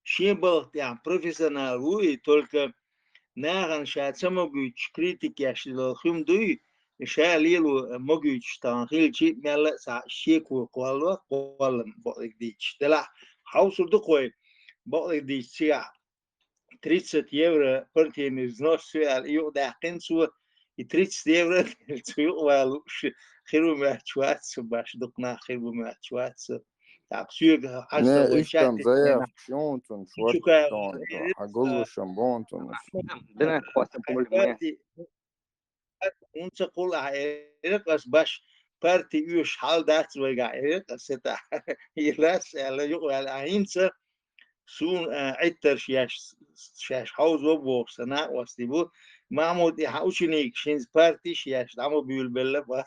Шен балха тӀехь профессионал ву и, только нахана ша ца могуьйтуш критика еш йолу хӀума дуй, ша лело могуьйтуш тахана хилчи, мелла а цхьа шеко кхолло, кхоллам бакъдерг дийцча. Делахь, хьовсур ду-кх вай, бакъдерг дийцча, цигахь тридцать евро партийный взнос ю аьлла, юкъадаьккхина цо, и тридцать евро цу юкъавалуш хир ву моьттуш вац со, баш дукха нах хир ву моьттуш вац со. ТӀаккха соьга хьажа вай чат заявка ю цунна, шорта, хьан гуллушам бу цунна. ХӀунда ца кхулла ахьа, элира ас, баш парти оьшуш хьал дац вайгахь, элира ас, сета. И лаьцна аьлла, юкъаваьлла, а хӀинца суна, а, Ӏиттарш еш, шаьш хьовзо бохуш сан накъостий бу. Махьмуд, и хьан ученикаш хӀинца партиш еш дӀа ма буьйлабелла бан.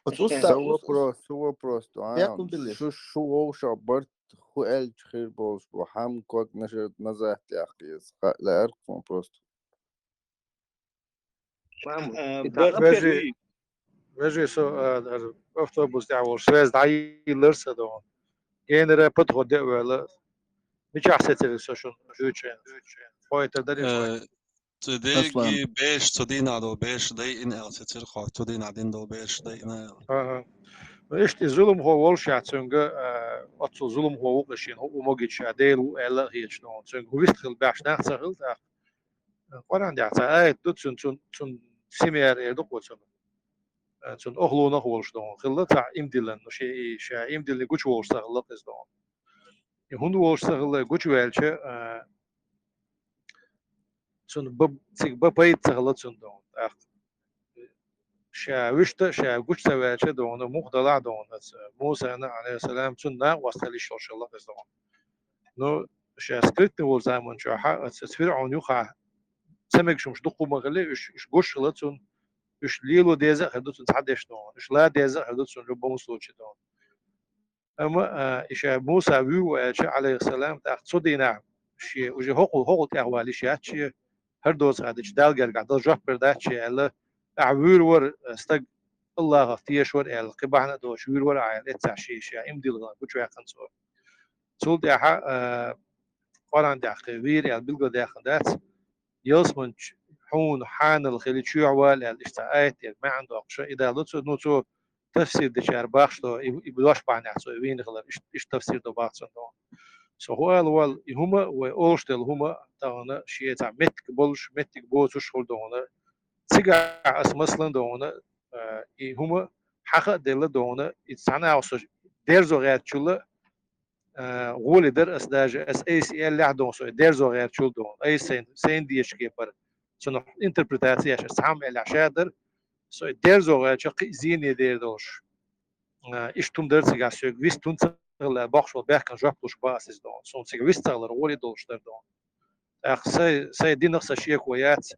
Устаз, сан вопрос, сан вопрос ду, а? Шу, шу вовшах барт хӀу аьлча хир болуш бу, хьан ког нашар назад яккха еза? Ха, лаьара-кх суна просто. Махьмуд, э, и барт вежарий, вежарий, со, э, дар автобус тӀехь волуш, связь дӀайиллара сан догӀу. Генара подход де а ваьлла, мичахь сецира со шуна, хьоьцу хенахь? Хьойтар дарий? Э, цу дерриге бераш, цу дийнахь долу бераш дайина аьлла сецира хьо, цу дийнахь дина долу бераш дайина аьлла. Ага. Ну, иштта и зуламхо волуш яц цуьнга, э, оццул зуламхо ву-кх шена, хӀу могуьйтуш ша Дела ву аьлла а хеташ догӀу. Цуьнга хӀу вистхила баьхьаш нах ца хилла тӀаккха. Къуръан тӀехь цхьа аят ду, цун, цун, цун семьяра эр ду-кх цунна. Э, цун охлунах волуш догӀу. Хилла цхьа имдилан, ну, шен и ша имдилни гучуволуш ца хилла иза догӀу. И хӀунда волуш ца хилла, гучуваьлча, э, цун ба-, цига бан пайда ца хилла цун догӀу. ТӀаккха ша вуьшта а, ша гучу ца ваьлча догӀу, муха далахь догӀу, аса Мусана, Ӏалайхиссалам, цун накъост хила йиш йолуш хилла иза догӀу. Ну, ша скрытный волу заман чохь, аса, аса ФирӀаун юххехь ца мегаш хӀумаш дукха ма хили, уьш, уьш гуш хилла цунна, уьш лело деза а хир ду цунна цхьа дешна догӀу, уьш ла деза а хир ду цунна любому случае догӀу. Амма, а, и ша Муса вуьйр ву аьлча, Ӏалайхиссалам, тӀаккха цу дийнахь шен уже хӀокхул, хӀокхул тӀехвала йиш яц шен, хӀара доцахь дича Далла гергахь дала жоп бер дац шен аьлла, ахь вуьйр вара, а, стаг АллахӀах тешаш вара аьлла, кхин бахьана а доцуш вуьйр вара ахь аьлла, эццахь шен ша имдилла гучуваьккхина цо. Цул тӀаьхьа, а, Къуръан тӀехь кхин вийра аьлла билгалдаьккхина дац, ялсаманчу хьуна хьанал хили чоьхьа вала аьлла, иштта цхьа аят дера маьӀна доккхуш, и далла цо, ну, цо тафсир дечара бахаш до, и, и дош бахьанехь цо и вийна хилар, иш, иш тафсир до бахцун до. Со хӀу ала вал, и хӀума, вай олуш делла хӀума, тахана шен цхьа меттиг болуш, меттиг боцуш хуьлу дохуна. Цигахь ас маслан дохуна, а, и хӀума хьаха а делла дохуна, и цхьана а со дерзо гӀертачул а, а, гӀоле дара ас даже, ас айса аьллехь дохуна, со и дерзо гӀертачул дохуна. Айса сайн, сайн дезачу кепара, цунах интерпретацияш ас цхьамма аьллехь ша дара, со и дерзо гӀертача кхин а зене дер долуш. А, иштта хӀума дара цигахь соьга, вист хӀунда ца хилла бохуш волу баьхкина жоп луш бан ас иза дохуна. Суна цига вист ца хилар гӀоле долуш дара дохуна. ТӀаккха сай, сай динах сан шеко яц,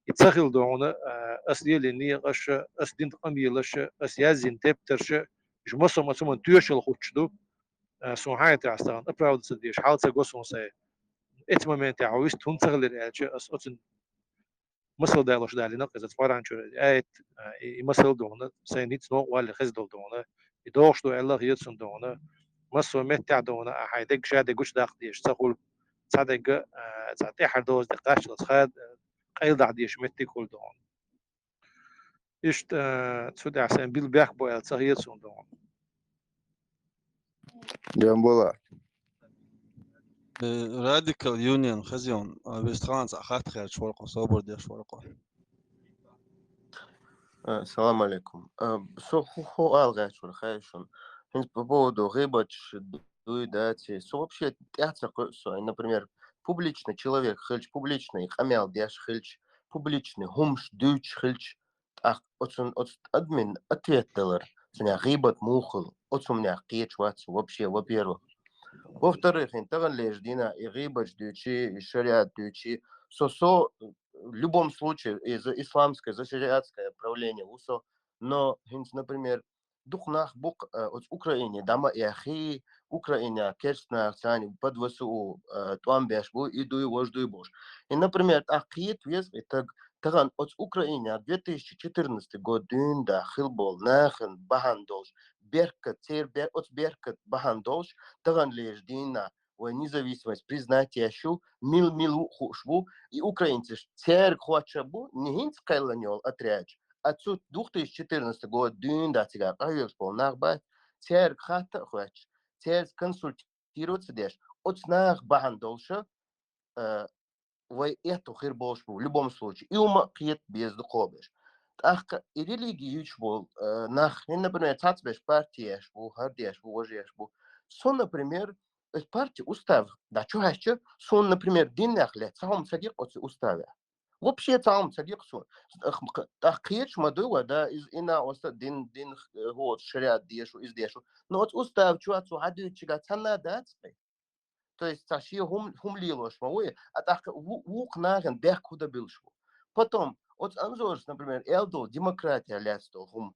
и ца хила дохуна, а, ас лелийна некъаш а, ас дина къамелаш а, ас язйина тептарш а, уьш массо а цу хӀуманна тоьшалла хуттуш ду. А, суна хьайна тӀехь стагана оправдаться деш, хьал ца го суна сай. Эцу моментехь хьо вист хӀунда ца хилира аьлча, ас оцун масал далош далийна, иза Къуръан чуьра аят, а, и, и масал дохуна, сайн ницкъ новкъа валле хеза долу дохуна, и догӀуш ду аьлла хета суна дохуна, массо а меттехь дохуна, а, хьайн дегга ша де гучудаккха дезаш ца хуьлу, цхьа дегга, а, цхьа тӀаьхьара доза де кхаччалц хада, къайладахьа дезаш меттиг хуьлу дохуна. Иштта, а, цу тӀехь сайн билла бехк бу аьлла ца хета суна дохуна. Джамбула. Э, Radical Union хазион, а, вест хаан цхьа хатта херча вара кхо, собар деш вара кхо. Э, салам алейкум. Э, со хӀу, хӀу ала гӀерташ вара, хаьий шуна. ХӀинца по поводу гӀийбаташ дуй, да, ци. Со вообще тӀаьхьа ца кхуьу со. Например, публичный человек хилча, публичный къамел деш хилча, публичный хӀумаш дуьйцуш хилча, тӀаккха оцун, оцу адамийн ответ далар, цунах гӀийбат муха хила, оцу хӀуманех кхеташ вац вообще, во-первых. Во-вторых, хӀинца тахана лежа дийнахь и гӀийбаташ дуьйций, и шариат дуьйций, со, со, в любом случае, и за исламское, за шариатское правление ву со, но хӀинца, например, дукха нах бу-кх, э, оцу Украине дӀа ма эххий, Украинехь керста нах царна под В С У, э, тӀом беш бу, и дуй, важа дуй бохуш. И, например, тӀаккха кхета веза и таг, тахана оцу Украинехь две тысячи четырнадцатый год дуьйна да хила болу нахана бахьана долуш, беркат, церан бер-, оцу беркат бахьана долуш, тахана лежа дийнахь вай независимость признать еш ю, мил-мил ву хууш ву, и украинцаш цаьрга хоттуш бу, не хӀинца кхеллан йолу отрядаш, а цу две тысячи четырнадцатый год дуьйна да цигахь къахьоьгуш болу нах бац, цаьрга хатта а хоьттуш, цаьрца консультироваться деш, оцу наха бахьана долуша, а, вай этто хир болуш бу, в любом случае. И хӀума а кхета беза ду кхобеш. ТӀаккха и религи юьйцуш болу, а, нах, хӀин, например, цхьацца берш парти еш бу, хӀара деш бу, важа еш бу. Со, например, эс парти устав, да, чу хьаьжча, суна, например, диннех ле, цхьа хӀума ца гикъ оцу уставе. Вообще цхьа хӀума ца гикъ суна. ТӀаккха кхеташ ма ду вай, да, иза ина оста дин, дин, э, хӀоца шариат дешу, иза дешу. Но оцу устав чу а цо хьадуьйцучигахь цхьанна а дац кхин. То есть цхьа шен хӀум-, хӀума лелош ма ву и, а тӀаккха ву-, вукху нахана бехк хӀу дан буьллуш ву. Потом, оцу Анзорс, например, эл долу демократия лаьцна долу хӀума.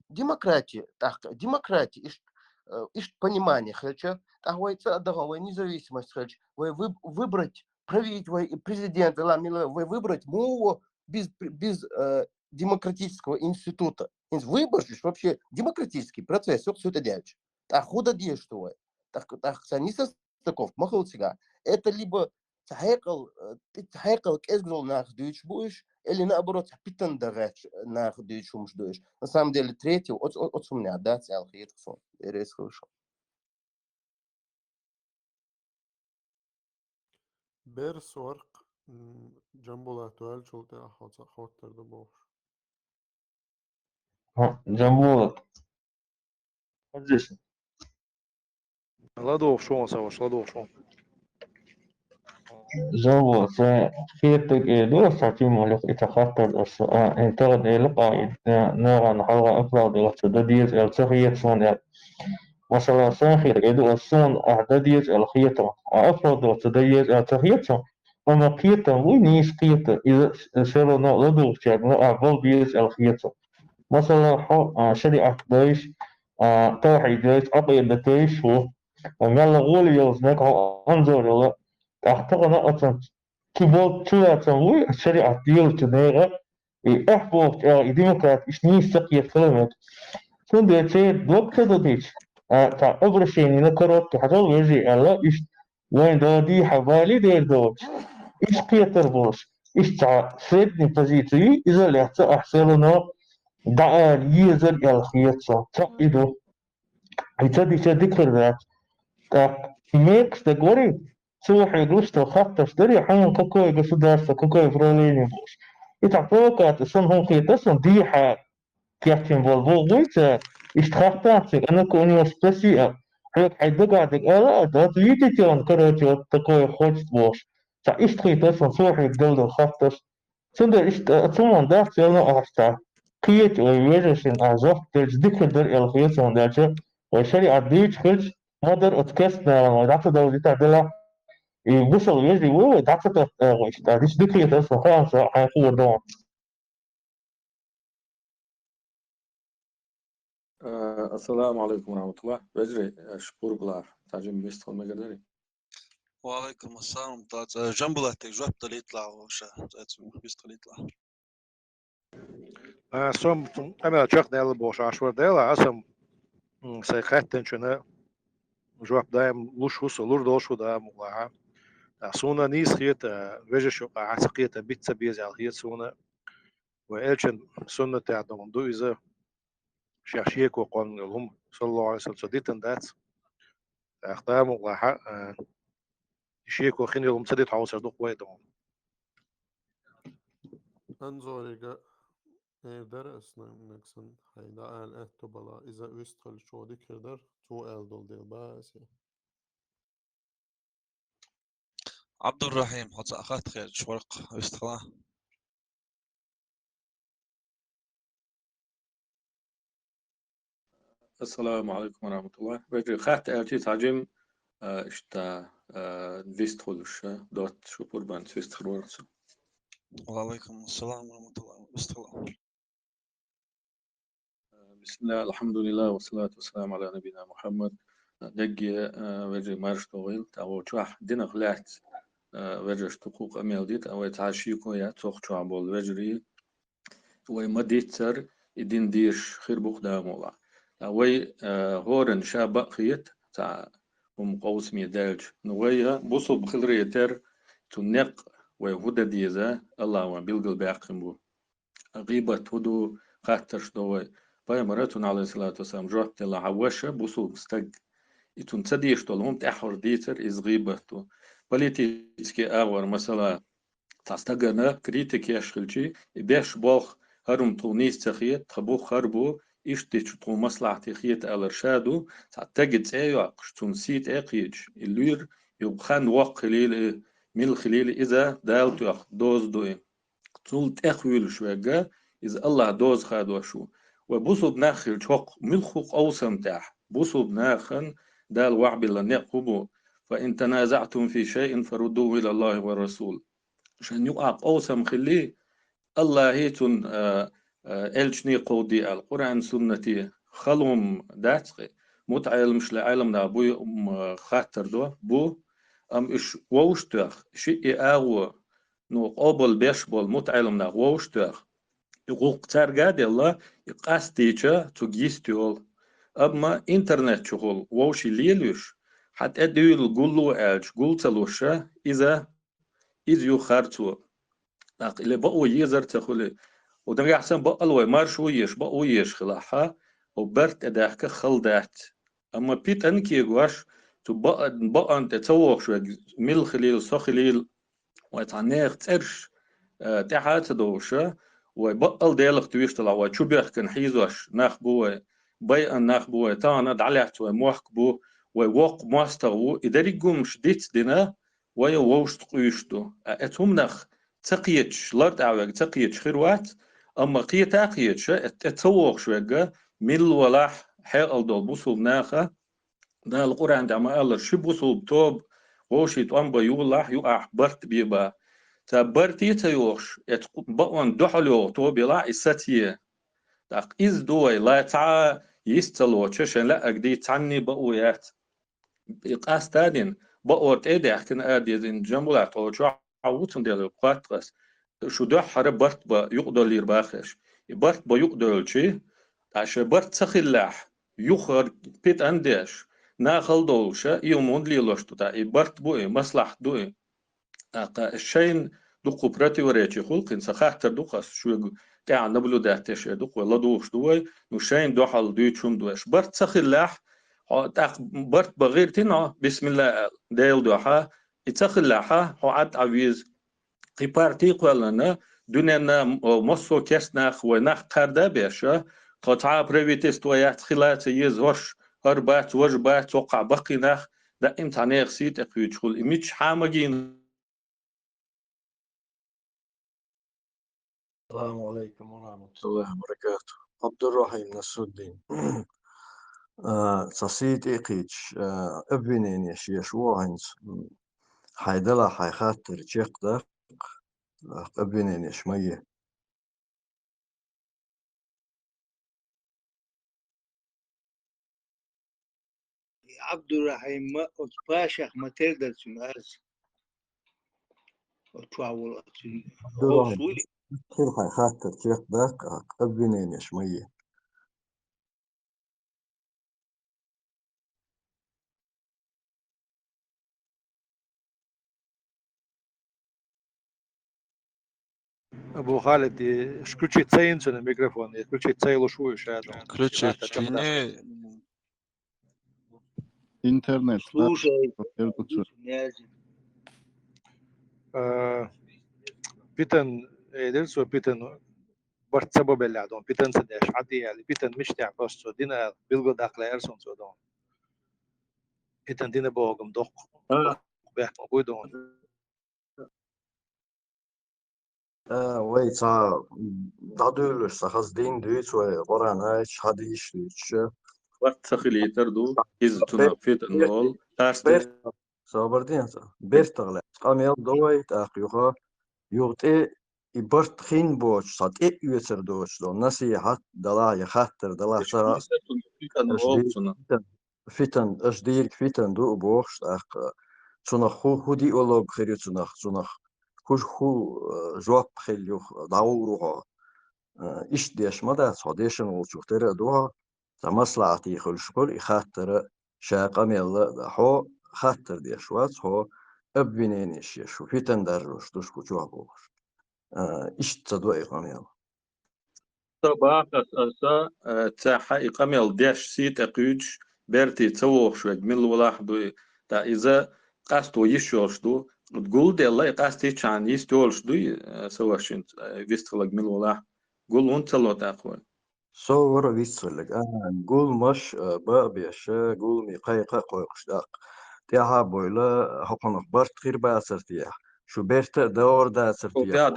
Демократия, тӀаккха демократия, иштта, э, иштта понимание хилча, тӀаккха вай цӀа а даха, вай независимость хилча, вай выб-, выбрать, править вай и президент, ла мила, вай выбрать муо без, без, э, демократического института. ХӀинца выбораш уьш вообще демократический процесс, юкъа цу тӀе даьлча. ТӀаккха хӀу дан дезаш ду вай? ТӀаккха, тӀаккха сан нисас таков ма хилла цигахь. Это либо цхьа хьекъал, э, цхьа хьекъал кӀезиг долу нах дуьйцуш бу уьш, или наоборот, цхьа питана дан гӀерташ нах дуьйцуш хӀумаш ду уьш. На самом деле, третьего оц-, о-, оцу хӀуманехь дац аьлла хета суна. Эрес хила шу. Берс варх, м, Джамбулат ваьллачул тӀаьхьа хьо цхьа хоттар ду бохуш. ХӀа, Джамбулат. Хазиш. ЛадогӀуш вон, Саваш, ладогӀуш вон. Джамбулат, сайн хетарг э ду, аса тималех и ца хаттар аса, а, ин тагӀад элла къа, и, а, нагӀана хьалха оправдываться дан деза аьлла ца хета суна аьлла. Масала, сайн хетарг э ду, аса суна ахь дан деза аьлла хета, а оправдываться дан деза аьлла ца хета суна. Амма кхетам вуй, нийса кхета, иза всё равно ладугӀучаьрга а бала беза аьлла хета. Масала, хьо, а, шариӀат дайша, а, тавхьид дайша, Ӏакъида дайша ву, а, мелла гӀоли йолчу нагахь хьо Анзор йолу, тӀаккха тахана оцунца кхин болу чулацам вуй, шариӀат лелачу нехан, и ахь бохучу аьлла, и демократ иштта нийса ца кхета хила мега. Цундела церан дог ца дадийча, а, цхьа обращение на короткий хьажал вежий аьлла, иштта вайн дала дийхьа вали дер доцуш, иштта кхетар болуш, иштта цхьа средний позицию, иза лаьцна ахь всё равно дӀаала езар аьлла хета со. Цхьаъ и ду. И ца дича дика хир дац. ТӀаккха ши мекхаш дагавари, цо хьоьга луш долу хаттарш дари, хьуна какое государство, какое правление бохуш. И цхьа провокация санна хӀума хета сан дехьа кечйина болу боху вуй цара, иштта хаттар цига, а ну-ка у него спроси, а, хьоьга хьайн дагахь дерг ала, а, да, ответите он, короче, вот такое хочет бохуш. Цхьа иштта хета сан цо хьоьга делла долу хаттарш. Цундела иштта, а, цунна дац, царна а аш цхьа кхечу вай вежаршна а жоп делча дика хир дара аьлла хета суна, дацахь, вай шариӀат дуьйцуш хилча, ма-дарра оцу керстаналлина вай дӀа ца довзийтахь делахь, и бусалба вежарий ву вай дӀа ца тотту агӀо иштта, иштта дика хета суна, хаам со хьайн хуур ду. Э, ассаламу алейкум ва рахматуллах. Вежарий, э, шуьга пурба лахь. Цхьа жимма вистхила мегар дарий? Ва алейкум ассалам. Та, э, Жамбулатига жоп далийталахь вовша. Цаьцун вистхилийталахь. А, со-м къамел чекхдаьлла бохуш Ӏаш вара дела, аса-м, м, сайн хаьттинчунна жоп даим луш ву со, лур долуш ву даим ву лахьа. А, суна нийса хета, вежаршна юкъахь ца кхета, биц ца беза аьлла хета суна. Вай элчан суннатехь долу ду иза, шех шеко кхонна йолу хӀума, саллаллаху Ӏалайхи ва саллам, цо дитина дац. ТӀаккха тамукъ лахьа, а, шеко хин йолу хӀума ца дита хьовсар ду-кх вай ду. Анзорига, э, дара ас нагсан, хьайн дӀаала аьтту бала, иза вистхилчо дика хир дара, цо аьлла долу дела бан аса. Абдуррахим, хьо цхьа хатта хеташ вара-кх, вистхила. Ассаламу алейкум ва рахматуллах. Вежарий, хатта аьлчи цхьа жим, а, иштта, а, вистхуьлуш, а, дотта шу пурбанца вистхир вара со. Ва алейкум ассалам ва рахматуллах. Вистхила. Бисмиллах, алхьамдулиллах, ва салату ва саламу аля набийина Мухаммад. Дегге, а, вежарий, марша догӀийла, тӀаккха вай чохь динах лаьцна, а, вежаршна дукха къамел дитина, вай цхьа шеко яц цох чохь болу вежарий. Вай ма-дийццара, и дин дезаш хир бу-кх, Дала мукъ лахь. Ткъа вай, а, хӀоранна ша бакъ хета, цхьа хӀума къовсаме даьлча. Ну, вай, а, бусулба хиларе терра, цу некъ вай хӀун дан деза, Аллахьа вайна билгалбаьккхина бу. ГӀийбат хӀун ду, хаттарш до вай. Пайхамара цунна, алейхиссалату вассалам, жоп делла: хьан ваша бусулба стаг. И цунна ца дезаш долу хӀума тӀаьххьара дийцар, иза гӀийбат ду. Политический агӀор, масала, цхьа стагана критика еш хилчи, и беш болх хӀара хӀума тхуна нийса ца хета, тхан бух хӀара бу, иштта дича тхуна маслахьте хета алар ша ду, цхьа стага цӀе а йоккхуш, цунна сий тӀе а кхеташ, и луьйр, юха хан воккха хилийла, и мила хилийла, иза Дала тоьхна доза ду и. Цул тӀехвуьйлуш верг, иза Аллахьа доза хадош ву. Вай бусулба нах хилча, хӀокху муьлхха къовсам тӀехь бусулба нахана Дала вахьбилла некъ хӀун бу: «Фа ин таназаътум фи шайин фаруддуху ила Аллахи ва расул». Шайн юкъахь къовсам хилли, Аллахьи цунна, а, а, элчане кховдий аьлла, Къуръан, суннате, хала хӀума дац-кх и. МутаӀеламаш ле, Ӏеламнах буй, м, хаттар до, бу, амма уьш вовшахтоьхна, шиъ и агӀо, ну, къобал беш болу мутаӀеламнах вовшахтоьхна, и гӀуллакх цаьрга а делла, и къастийча, цуьнга йист йолу. Амма интернет чухула вовшийн лелош, хьан тӀе дуьйла гулло аьлча, гул ца луш, иза, иза юха харцо. ТӀаккха или бакъо езар ца хуьлу. О, нагахь санна бакъал вай маршо еш, бакъо еш хилахь, о, барт тӀедаьхка хала дац. Амма питана кегош, цу бакъ-, бакъонна тӀе ца вогӀуш верг, мила хилийла, со хилийла, вай цхьа нехан цӀераш, э, тӀаьхьа а ца довуш, вай бакъал Делах туьйш делахь, вай чубоьхкина хьийзош нах бу вай, байъина нах бу вай, тахана дӀалаьцна вай мохк бу, вай воккха мостагӀа ву, и дерриг а хӀуманаш дицдина, вай вовшашца къуьйсуш ду. А, оцу хӀуманах ца кхеташ, лартӀехь верг ца кхеташ хир вац, амма кхета а кхеташ, оцу тӀе ца вогӀуш верг, милла валахь, хьекъал долу бусулба наха, Дала Къуръан тӀехь ма-аллара, ши бусулба тоба вовшийн тӀом бан йолалахь, юкъахь барт бен бан. Цхьа барте а ца йогӀуш, оцу бакъонна дуьхьал йогӀу тоба елахь, и сацае. ТӀаккха иза ду вай, ла цхьа а йист ца лоцуш, шайн лаьарг дийца цхьанне а бакъо яц. И къаста а дина, бакъо тӀе а даьхкина, ара деза, и Жамбулат, тхо чохь ву, цундела кхотту ас. Шу дуьххьара барт бан юкъадоллийра боху аш. И барт бан юкъадевлчи, ткъа шайн барт ца хиллехь, юххера питана деш, нахала довлуш, и хӀума хӀунда лелош ду, ткъа и барт бу и, маслахьат ду и. ТӀаккха шайна дуккха противоречи хуьлу-кх, сан хаттар ду-кх ас шуьга, тӀаьхьа наблюдать деш ду-кх вай, ладугӀуш ду вай, ну, шайна дуьхьал дуьйцу хӀума ду аьлла. Барт ца хиллехь, хьо тӀаккха барт бан гӀиртина хьо, бисмилла аьлла, Делан дуьхьа. И ца хиллехь, хьо Ӏад Ӏа веза. Кхин парти а кхоьллина, дуьненна, о, массо а керста нах, вай нах кхарда а беш, тхо цхьа а правительство яц, хила а ца еза, хӀорш хӀара бац, важа бац, цхьаккха баккхий нах, даим цхьа нехан сий тӀе кхуьйдуш хуьлу. И мичахь магийна? Ассаламу алейкум ва рахматуллахи ва баракатух. Абдуррахим Насруддин. А, цхьа сий тӀе кхуьйдуш, а, обвинение еш ву хьо хӀинца. М, хьайн далахь хьайн хаттар чекхдаккха, обвинение еш ма е. Абдурахьим ма оцу пашах ма тера дара цуьнан аз. Оцу чохь волу оцу хӀовш вуй? Хир хьайн хаттар чекхдаккха, обвинение еш ма е. Абу Халид, и включить ца йина цуьнан микрофон, и включить ца йолуш ву и ша. Включить йина. Интернет. Слушай, Питан, э, дерсо Питан, барт ца бо беллехь дон, Питан ца деш, хьан де аьлла, Питан мича тӀехь просто цо дина аьлла, билггал даккха лаьара суна цо дон. Питан дина бохург-м доккха. А. Бехк ма буй дон. А, вай цхьа дӀадуьйлуш, цхьа хаза дин дуьйцу вай, Къуръан аяташ, хьадисаш дуьйцуш. Барт ца хилийтар ду, иза цунах Питан волу, тӀаьрс де. Собар де, бертах лаьцна къамел до вай, тӀаккха юха, юха тӀе и барт хин боцуш, цхьа тӀе а оьцур доцуш долу насихьат далахь я хаттар далахь, ца Питан, Питан, аша дийриг Питан ду а бохуш, тӀаккха цунах хӀу, хӀу диалог хир ю цунах, цунах хӀу, хӀу, э, жоп хилла юха дӀагӀур ву хьо. Э, иштта деш ма дац хьо, дешан волчух тера а ду хьо, цхьа маслахьатий хуьлуш хуьлу и хаттара, ша къамелла а дан. Хьо хаттар деш вац, хьо обвинение еш ву, Питан даржош ду шу чохь бохуш. А, иштта ца до и къамел. Ца бахас аса, а, цхьа и къамел деш, сий тӀе кхуьйдуш, бертий ца вохуш верг мила валахь а дуй, тӀаккха иза къасто йиш йолуш ду. Гулделла и къастийчхьана йист йолуш дуй, а, са вашинца, а, вистхилаг мила валахь а. Гул хӀунда ца ло тӀаккха вай? Со вара вист хилларг. А, гул-маш, а, бан а беш, а, гуламе кхайкха а кхойкхуш тӀаккха. ТӀаьхьа а бойла, хӀокхунах барт хир бацар техьа, шу берта а догӀур дацар техьа.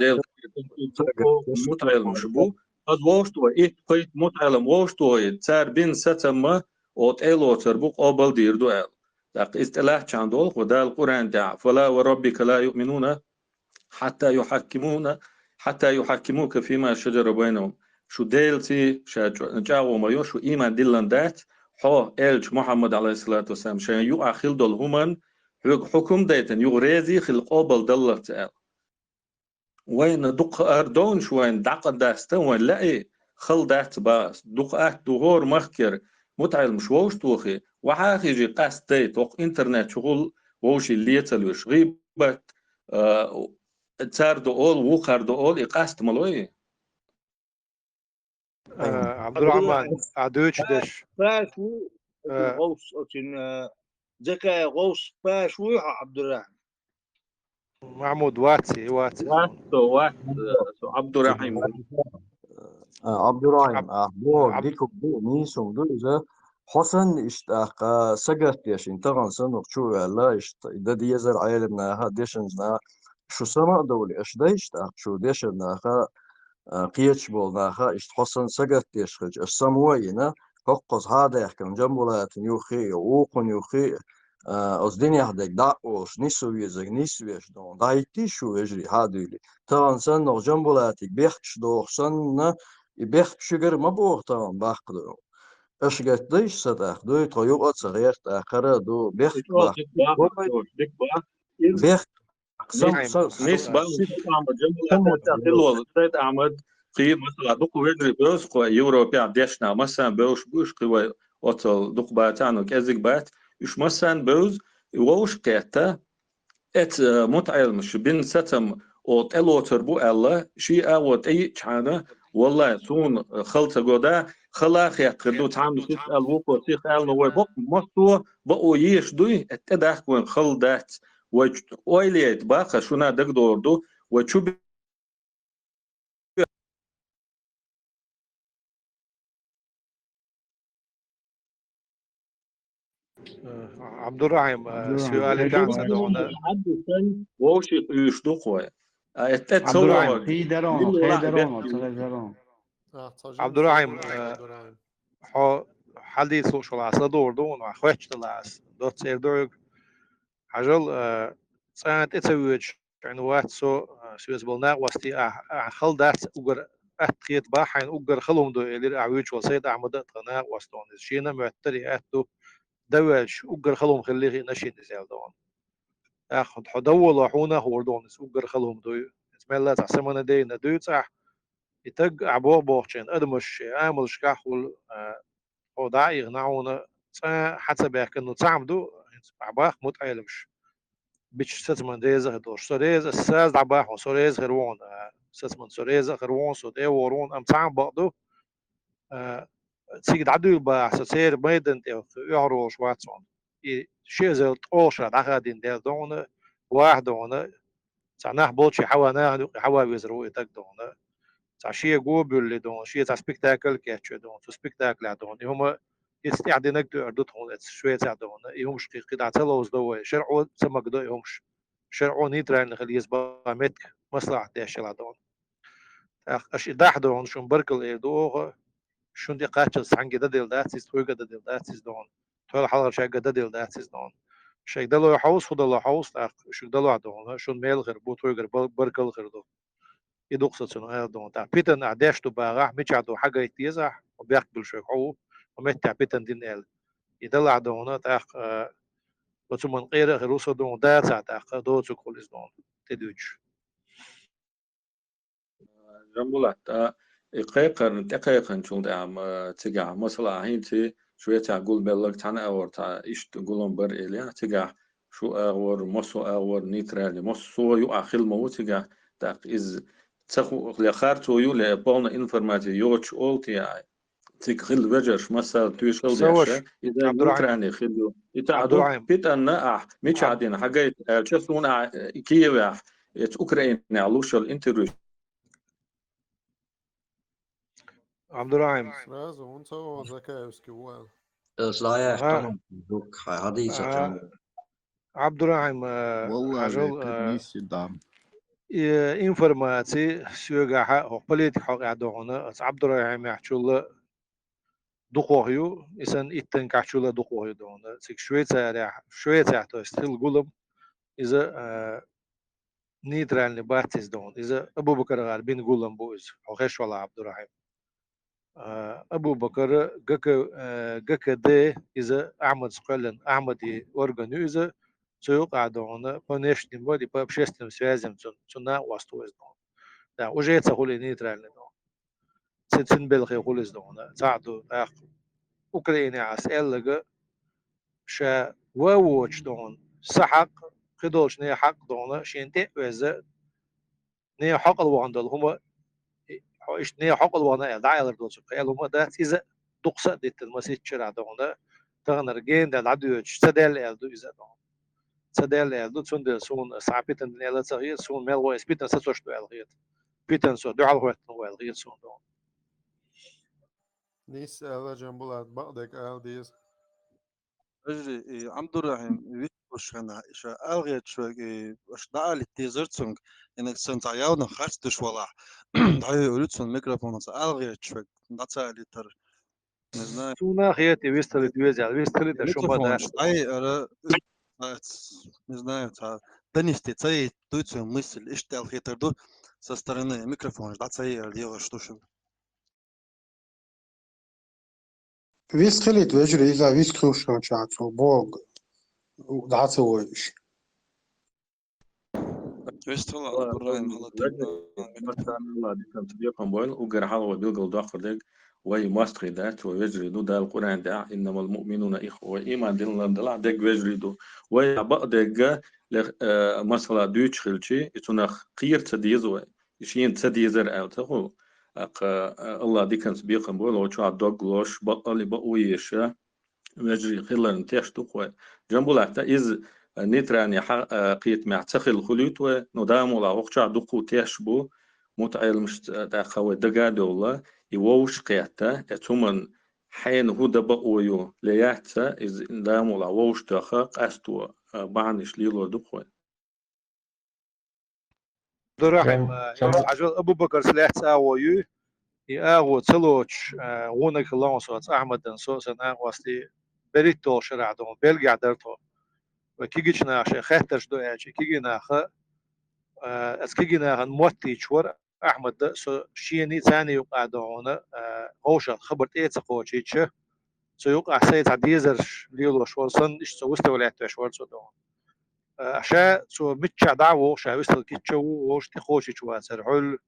МутаӀеллам шу бу, аз вовшахтоху, итт-пхийтта мутаӀеллам вовшахтоху, цара бина сацамма, о, тӀе а лоцур бу, къобал дийр ду аьлла. ТӀаккха иза тӀелаьцначхьана долу хӀу Дала Къуръан тӀехь: «Фала ва раббика ла юъминуна». «Хьатта юхьаккимуна, хьатта юхьаккимука фима шаджара байнахум». Шу Делаций ша чӀа-, чӀагӀо ма йо, шу ийман диллина дац, хьо, элча Мухьаммад, алейхиссалату вассалам, шайн юкъахь хила долу хӀуманна хьоьга хьукум дайтина, юха резий хила къобал даллалц аьлла. Вайна дукха ардовнаш вайна дӀакъадаста, вайн лаьий хала дац баха ас. Дукха атта ду хӀора махкара мутаӀеллам шу вовшахтохий, вахьа а хьийжий къаста дайта, хӀокху интернет чухула вовшийн лен ца луьйш. ГӀийбат, а, цара до олу, вукхара до олу, и къаста ма лой. Э, Абдурахьман, а дуьйцуш деш. Паш ву, э, гӀовс, оцин, э, Закай гӀовс паш вуй хьо, Абдурахьман? Махьмуд, вац, и вац. Вац со, вац, э, со Абдурахьим. А, Абдурахьим, Аб-, а, бо, Аб-, дика бу, нийсум ду иза. Хьо санна иштта тӀаккха сагатдеш, ин тахана санна чу а ваьлла, иштта и дан дезара Ӏелам наха, дешанчу наха, шу сама а довлий, аша дай иштта тӀаккха шу дешан наха, а, кхечаш болу наха, иштта хьо санна сагатдеш хилча, аша сама а йина, хӀоккхуза хьадаьхкина Джамбулатан юххе а, вукхун юххе а, а, оцу динехь дерг дӀа а олуш, нисван везарг нисвеш долу, дӀахӀиттий шу, вежарий, хьа а дуьйлий. Тахана санна оха Джамбулатиг бехкаш доху санна, и бехк шуьгара ма боху тахана баккха долу. Аша гатдайша са тӀаккха дуй, тхо юкъа а ца гӀерта, тӀаккха хӀара а ду, бехк баккха. Бехк Нис, нис бан Сайд Ахьмад, Джамбулатан тӀехь хилла волу Сайд Ахьмад, кхин, масала, дукха вежарий бевза кхо Европехь дешна, массарна бевзаш бу уьш, кхин вай оццал дукха бацахь а, но кӀезиг бац. Уьш массарна бевза, и вовшахкхетта, эца, э, мутаӀеллам шу бина сацам о тӀелоцур бу аьлла, шен агӀо тӀеиъчхьана, Валлахи, суна хала ца года, хала хекхар ду, цхьамма сиха аьлла, вукхо сиха аьлла, но вай бакъ массо а бакъо еш дуй, тӀедахка вайн хала дац, вай чу ойла яйта бакъ, шуна дагадогӀур ду, вай чу Абдурахьим, суали тӀаьхьа ца догӀна. Вовши уьш ду кхой. А это ца Абдурахьим, вогӀа. хий дарон, Дилла хий лахь дарон, бетта. ца хий дарон. Абдурахьим, э, хьо хьадийцалуш вала аса догӀур ду, хьо хоьтташ дала аса. Доцца эр ду хьоьга. Хьажал, э, цӀа тӀе ца воьдуш, хьайна вац со, э, соьца бола накъостий, а, а, хала дац уггар атта хета бахьа хьайна уггар хала хӀума ду, элира а вуьйчу вала Сайд Ахьмада а тхан накъост дона. Иза шена а моьттара и атта ду, даваьлча уггар хала хӀума хилли хиъна шена иза аьлла дона. ТӀаккха хьо даволо хьуна а хуур дона, иза уггар хала хӀума дуй. Иза мелла цхьа самана дейна дуй цӀахь, и таг ахьа боху бохучийн адамаш шен амалшкахь хула, а, хьо дӀа а ихна хьуна, цӀа хьан ца баьхкина, ну, цхьаъ ма ду, хӀинца ахьа баккха мутаӀеламаш. Бича сацаман реза а хир долуш. Со реза, аса саза дӀабахьа, со реза хир ву хьуна, а, сацаман со реза а хир ву хьуна, со тӀе а вогӀур ву хьуна, амма цхьаъ ма бакъ ду, а, цига дӀадуьйла баха, со церан майдан тӀе оьхур волуш вац хьуна. И ши эзар ткъолгӀа шарахь дӀахадийна даьлла дона, ваха дона, цхьа нах болчий хьава нахана юкъе хьава везар ву и таг дона. Цхьа шен го буьллий дона, шен цхьа спектакль кечве дона, цу спектаклехь дона. И хӀума иза тӀаьхьа динарг тоьар ду тхуна эца Швецехь дона. И хӀумаш кхин кхин дӀа ца ловзадо вай, шарӀо ца магадо и хӀумаш. ШарӀо нейтральный хила еза бан меттиг маслахьат деш хила дона. ТӀаккха аша и дахьа дона, шун баркалла эр ду оха, шун тӀе кхаччалц цхьаьнгге дан делла дац иза, тхоьга а дан делла дац иза дона. Тхоьл хьалхарчаьрга дан делла дац иза дона. Шайга дало хьовса, хӀу дало хьовса, тӀаккха шуьга дало дона, шун мел хир бу, тхоьгара бар-, баркалла хир ду. И дукха со цунах аьлла дона. ТӀаккха питан ахь деш ду багӀахь, мичахь ду хьагайта деза ахь, хьо бехк буьллуш верг хьо ву, хьо меттехь питан дина аьлла. И далахь дона, тӀаккха, а, оцу ман къера а хир ву со дона, дацахь тӀаккха, доцург хуьлу иза дона, тӀедуьйцуш. Жамбулат, а, и кхайкхарна, тӀекхайкхинчул тӀаьхьа, ма, цигахь, масала, хӀинца Швецехь гулбелларг цхьана агӀор цхьа иштта гулам бара элира, цигахь шу агӀор, массо а агӀор, нейтральный, массо а юкъахь хила ма ву цигахь, тӀаккха иза ца ху-, ле харцо ю, ле полна информация йоцуш олу те, цига хилла вежарш массарна туьйсал деш, иза нейтральный хилла ю. И ца а ду, питанна ахь мичахь дина хьагайта аьлча, суна ахь Киевехь, эца Украинехь луш йолу интервью. Абдурахьим. Сразу, он цо Закаевский вуал. Злая, хьадийца. Абдурахьим, Валлахи, хьажал, кадниси дам. Информаци соьгахьа хӀокху политика хьокъехь дохуна, аса Абдурахьимехьчул дукхох ю, и санна иттанкахьчул дукхох ю дохуна. Цига Швейцарехь, Швейцарехь, то есть, хилла гулам, иза, а, нейтральный бац иза дохуна. Иза Абу-Бакар гӀар бина гулам бу иза, хьо хеш вала Абдурахьим. А, Абу-Бакар ГК, а, ГКД, иза Ахьмадс кхоьллина, Ахьмади орган ю иза, цу юкъа дохуна, по внешним вари, по общественным связям цун, цун накъост ву иза дохуна. Да, уже ца хуьлу и нейтральный дохуна. Ци-, цин белхе хуьлу иза дохуна. Цхьаъ ду, тӀаккха Украинехь аса аьллага, ша ван воцуш дохуна, сан хьакъ, кхидолчу нехан хьакъ дохуна, шен тӀе а веза, нехан хьокъал вахана долу хӀума, хьо иштта нехан хьокъал вахана аьлла, дӀааьллар доцург кхин аьлла хӀума дац, иза дукха са а диттина масийтта шарахь дохуна, таханара гена даьлла дӀадоьдуш, ца даьлла аьлла ду иза дохуна. Ца даьлла аьлла ду, цундела суна аса питан дина аьлла ца хета, суна мел гӀо аса питан сацош ду аьлла хета. Питан со дуьхьал хӀоьттина ву аьлла хета суна дохуна. Нийса аьлла Жамбулат, бакъдерг ала деза. Вежарий, и Абдурахьим, и витталуш хенахь, и ша алгӀечу шоьга, и аша дӀаалийта дезара цуьнга, и нагахь санна цхьа явнах харц деш валахь, дӀайоьуьйту цунна микрофонца алгӀечу шоьга, дӀа ца алийтар. Не знаю. Суна хета, и вистхилийта веза аьлла, вистхилийта аша хӀума дац. Микрофонаш дӀайиара, не знаю, цхьа донести ца яйта дуй цуьнан мысль, иштта аьлла хетар ду, со стороны микрофонаш дӀа ца яйара лелаш ду шу. Вист хилийта, вежарий, иза вист хилуш хилча цо боху, дӀа ца войуш. Вист хила, Абдурахьим, хьала тӀе. Диканца бекхам бойла, уггар хьалха вай билггал доккхур дерг, вай мостагӀий дац, вай вежарий ду, Дала Къуръан тӀехь, «Иннамал муъминуна ихва», вай иман диллина делахь, дерг вежарий ду. Вай бакъдерг, лех-, э, масала дуьйцуш хилчи, и цунах кхера ца деза вай. И шена ца дезара аьлла ца хуьлу. ТӀаккха, а, Аллах диканца бекхам бойла, вай чохь дог лош, баккъалла бакъо еш, вежарий хиларна теш ду-кх вай. Джамбулат, иза, а, нейтральни хьа-, а, кхетамехь ца хилла хуьлуьйту вай, но Дала мукъ лахь, хӀокху чохь дуккха теш бу, мутаӀеламашца, а, тӀаккха вай дага а девлла, и вовшахкхетта, э, цу хӀуманна хьайна хӀун дан бакъо ю, ле яц а, иза Дала мукъ лахь вовшахтоьхна, къасто, а, бахьанаш лелор ду-кх вай. Абдурахьим, Жан-, а, Жан-, хьажал, Абу-Бакарца лаьцна агӀо юй, и агӀо ца лоцуш, а, вонаг хилла хьуна со, Ахьмадан со а сан накъостий, берхӀитталгӀачу шарахь ду хьуна, Бельгехь дара тхо. Вай кегийчу наха шайн хаттарш ду аьлча, кегий наха, а, аса кегий нахана мотт дийцича вара Ахьмад а, со шена а царна юкъахь ду хьуна, а, вовшах хабар тӀе а ца кхочуьйтуш, цу юкъахь сайн цхьа дезарш лелош волу санна, иштта со выставлять веш вара цо ду хьуна. А, ша цо миччахь дӀа а вогӀу, ша вистхила кийча а ву, вовшах тӀекхочуьйтуш вацара. Хьуьлла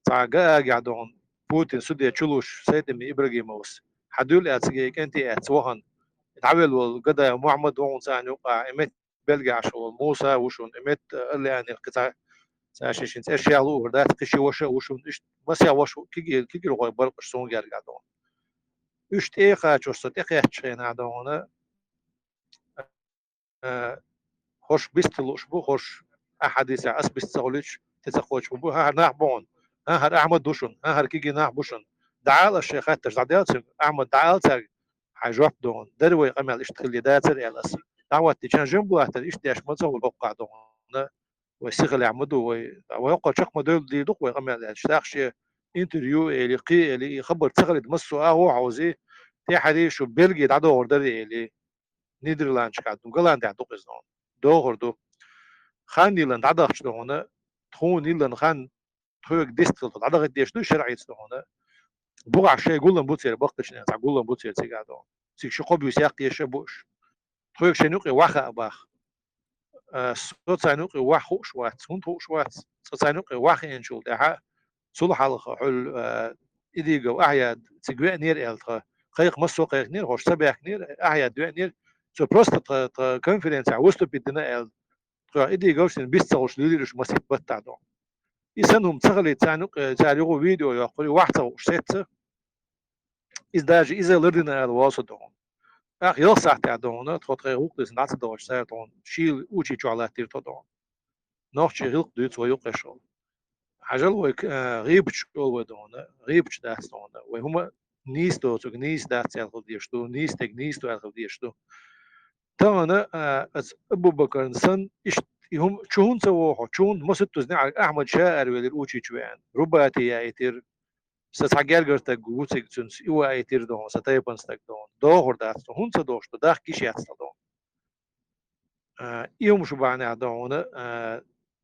цхьа ГААГехь ду хьуна, Путин суде чу луш, Сайтимин Ибрагимовс. Хьан дуьйла аьлла, цига кӀентий аьлла вахана, дӀавелла волу Гадаев Мухьаммад ву хьуна царна юкъахь, и метта Бельгехь волу Муса ву шуна, и метта Аллианин кхин цхьа, цхьа ши шин цӀе шех луъур дац, кхин ши ваша а ву шуна, иштта масех ваша кегий-, кегийрхой бара-кх уьш суна гергахь ду хьуна. Уьш тӀе а кхачош со тӀекхеттачу хенахь ду хьуна, а, хӀорш бист лууш бу, хӀорш ахь хьадисехь ас бист ца хуьлуьйтуш, тӀе ца кхочуш бу, хӀан, хӀара нах бу хьуна, хӀан, хӀара Ахьмад ву шуна, хӀан, хӀара кегий нах бу шуна. ДӀаала ас шайн хаттарш, дӀаделла цуьнга, Ахьмад, дӀаала цаьрга, хьайн жоп ду хьуна. Дара вай къамел иштта хилла дацара аьлла ас. ДӀахӀоттийча, Жамбулатера иштта деш ма ца хуьлу хӀокхахь ду хьуна. Вай сихалехь ма ду, вай, вай хӀокхо чекх ма девлла дийр ду-кх вай къамел аьлча. ТӀаккха шен интервью эли, кхин эли, и хабар ца хилийта массо а агӀо хьовзий, тӀаьхьарий шу Бельге дӀадохур дара эли. Нидерландашкахь ду, Голландехь ду-кх иза ду хьуна. Дохур ду. Хан йиллина дӀадахча ду хьуна, тхуна йиллина хан тхоьга дистхила тхо дӀадахийта дезаш ду шарӀица ду хьуна. Бухахь шайн гулам бу церан, баккхийчу нехан цхьа гулам бу церан цигахь ду хьуна. Цига ши-кхо буьйса яккха еш а бу уьш. Тхоьга шайна юкъе ваха а баха. А, со царна юкъе ваха хууш вац, хӀунда хууш вац? Цкъа царна юкъе ваха хиъначул тӀаьхьа, цул хьалха хьуьлла, а, Идигов Ахьяд цига веанера аьлла тхан. Кхайкха массо а кхайкхинера, хӀорш ца баьхкинера, Ахьяд веанера. Цо просто тхан, тхан конференцехь выступить дина аьлла. Тхо Идиговс бист ца хуьлуш лелийра уьш масийтта баттахь ду хьуна. И санна хӀума ца хилийта царна юкъе, цара юха видео йоккхура, ваха ца хууш сецца. Иза даже иза лардина ала вовза ду хьуна. ТӀаккха ялх сахьтехь ду хьуна, тхо тхайн гӀуллакх дисина дӀа ца догӀуш, цара тхуна шийла учи чохь латтийра тхо ду хьуна. Нохчийн гӀиллакх дуьйцу вай юккъе шуна. Хьажал вай, а, гӀийбаташ олу вай ду хьуна, гӀийбаташ дац ду хьуна. Вай хӀума нийса доцург нийса дац аьлла хила дезаш ду, нийса дерг нийса ду аьлла хила дезаш ду. Тахана, а, аса Абу-Бакарна санна, иштта и хӀума чу хӀунда ца вогӀу хьо, чу хӀунда маситтаза неӀарг Ахьмад ша аравелира учи чу веана. Рубати яийтира, сан цхьа гергара стаг ву цига цуьнца, и ваийтира ду хьуна, сан тайпана стаг ду хьуна. Дохур дац ду, хӀунда ца дохуш ду, дахка йиш яц ду хьуна. А, и хӀума шу бахьанехь ду хьуна, а,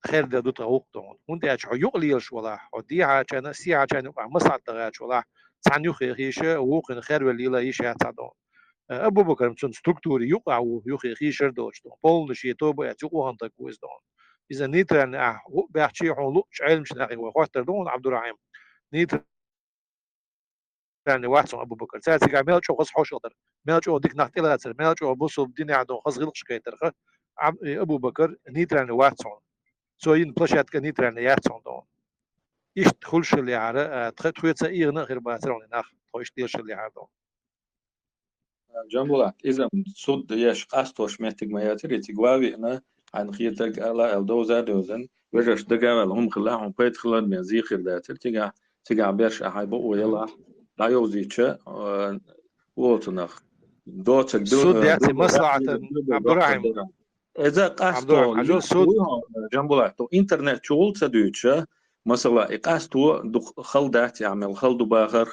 хердина ду тхан гӀуллакх ду хьуна. ХӀунда аьлча хьо юкъа лелаш валахь, хьо дехьачарна, сехьачарна юкъахь маслаӀат даха гӀерташ валахь, цхьаьна юххе хийша, вукхунна хервелла йила йиш яц хьан ду хьуна. Э, Абу-Бакар цунна структури юкъахь ву, юххе хийшар доцуш ду. Полный шен тоба эцна юкъа вахана стаг ву иза ду хьуна. Иза нейтральный ахь, хӀу-, баьхчий хьуна луъучу Ӏеламчу нахе вай хоттар ду хьуна, Абдурахьим. Нейтральный вац хьуна Абу-Бакар. Цара цигахь мел чӀогӀа хаза хьошалла дар, мел чӀогӀа дика нах тӀелацар, мел чӀогӀа бусулба динехь ду хаза гӀиллакхаш кхетарх, Аб-, э, Абу-Бакар нейтральный вац хьуна. Цо йина площадка нейтральный яц хьуна ду хьуна. Иштта хуьлуш хиллехьара, а, тхо-, тхоьца ийгӀина а хир бацара хьуна и нах, тхо иштта лелаш хиллехьара ду хьуна. Джамбулат, иза-м суд еш къастош меттиг ма яцара, и цига ван виъна, хьайна хетарг ала аьлла довза а довзан, вежаршна дага а ваьлла хӀума хилла, хьуна пайда хилар бен зий хир дацара, цигахь, цигахь берш а хьайн бакъо ялахь, дӀайовзийча, а, оцунах. Доцаг ду-, Суд а, яц и ду-, маслахьатан, ду-, ду-, Абдурахьим. Иза къасто Абдурахьим, хьажал суд. Джамбулат, интернет чугӀул ца дуьйцуша, масала, и къасто дукха хала дац, я мел хала ду бахар,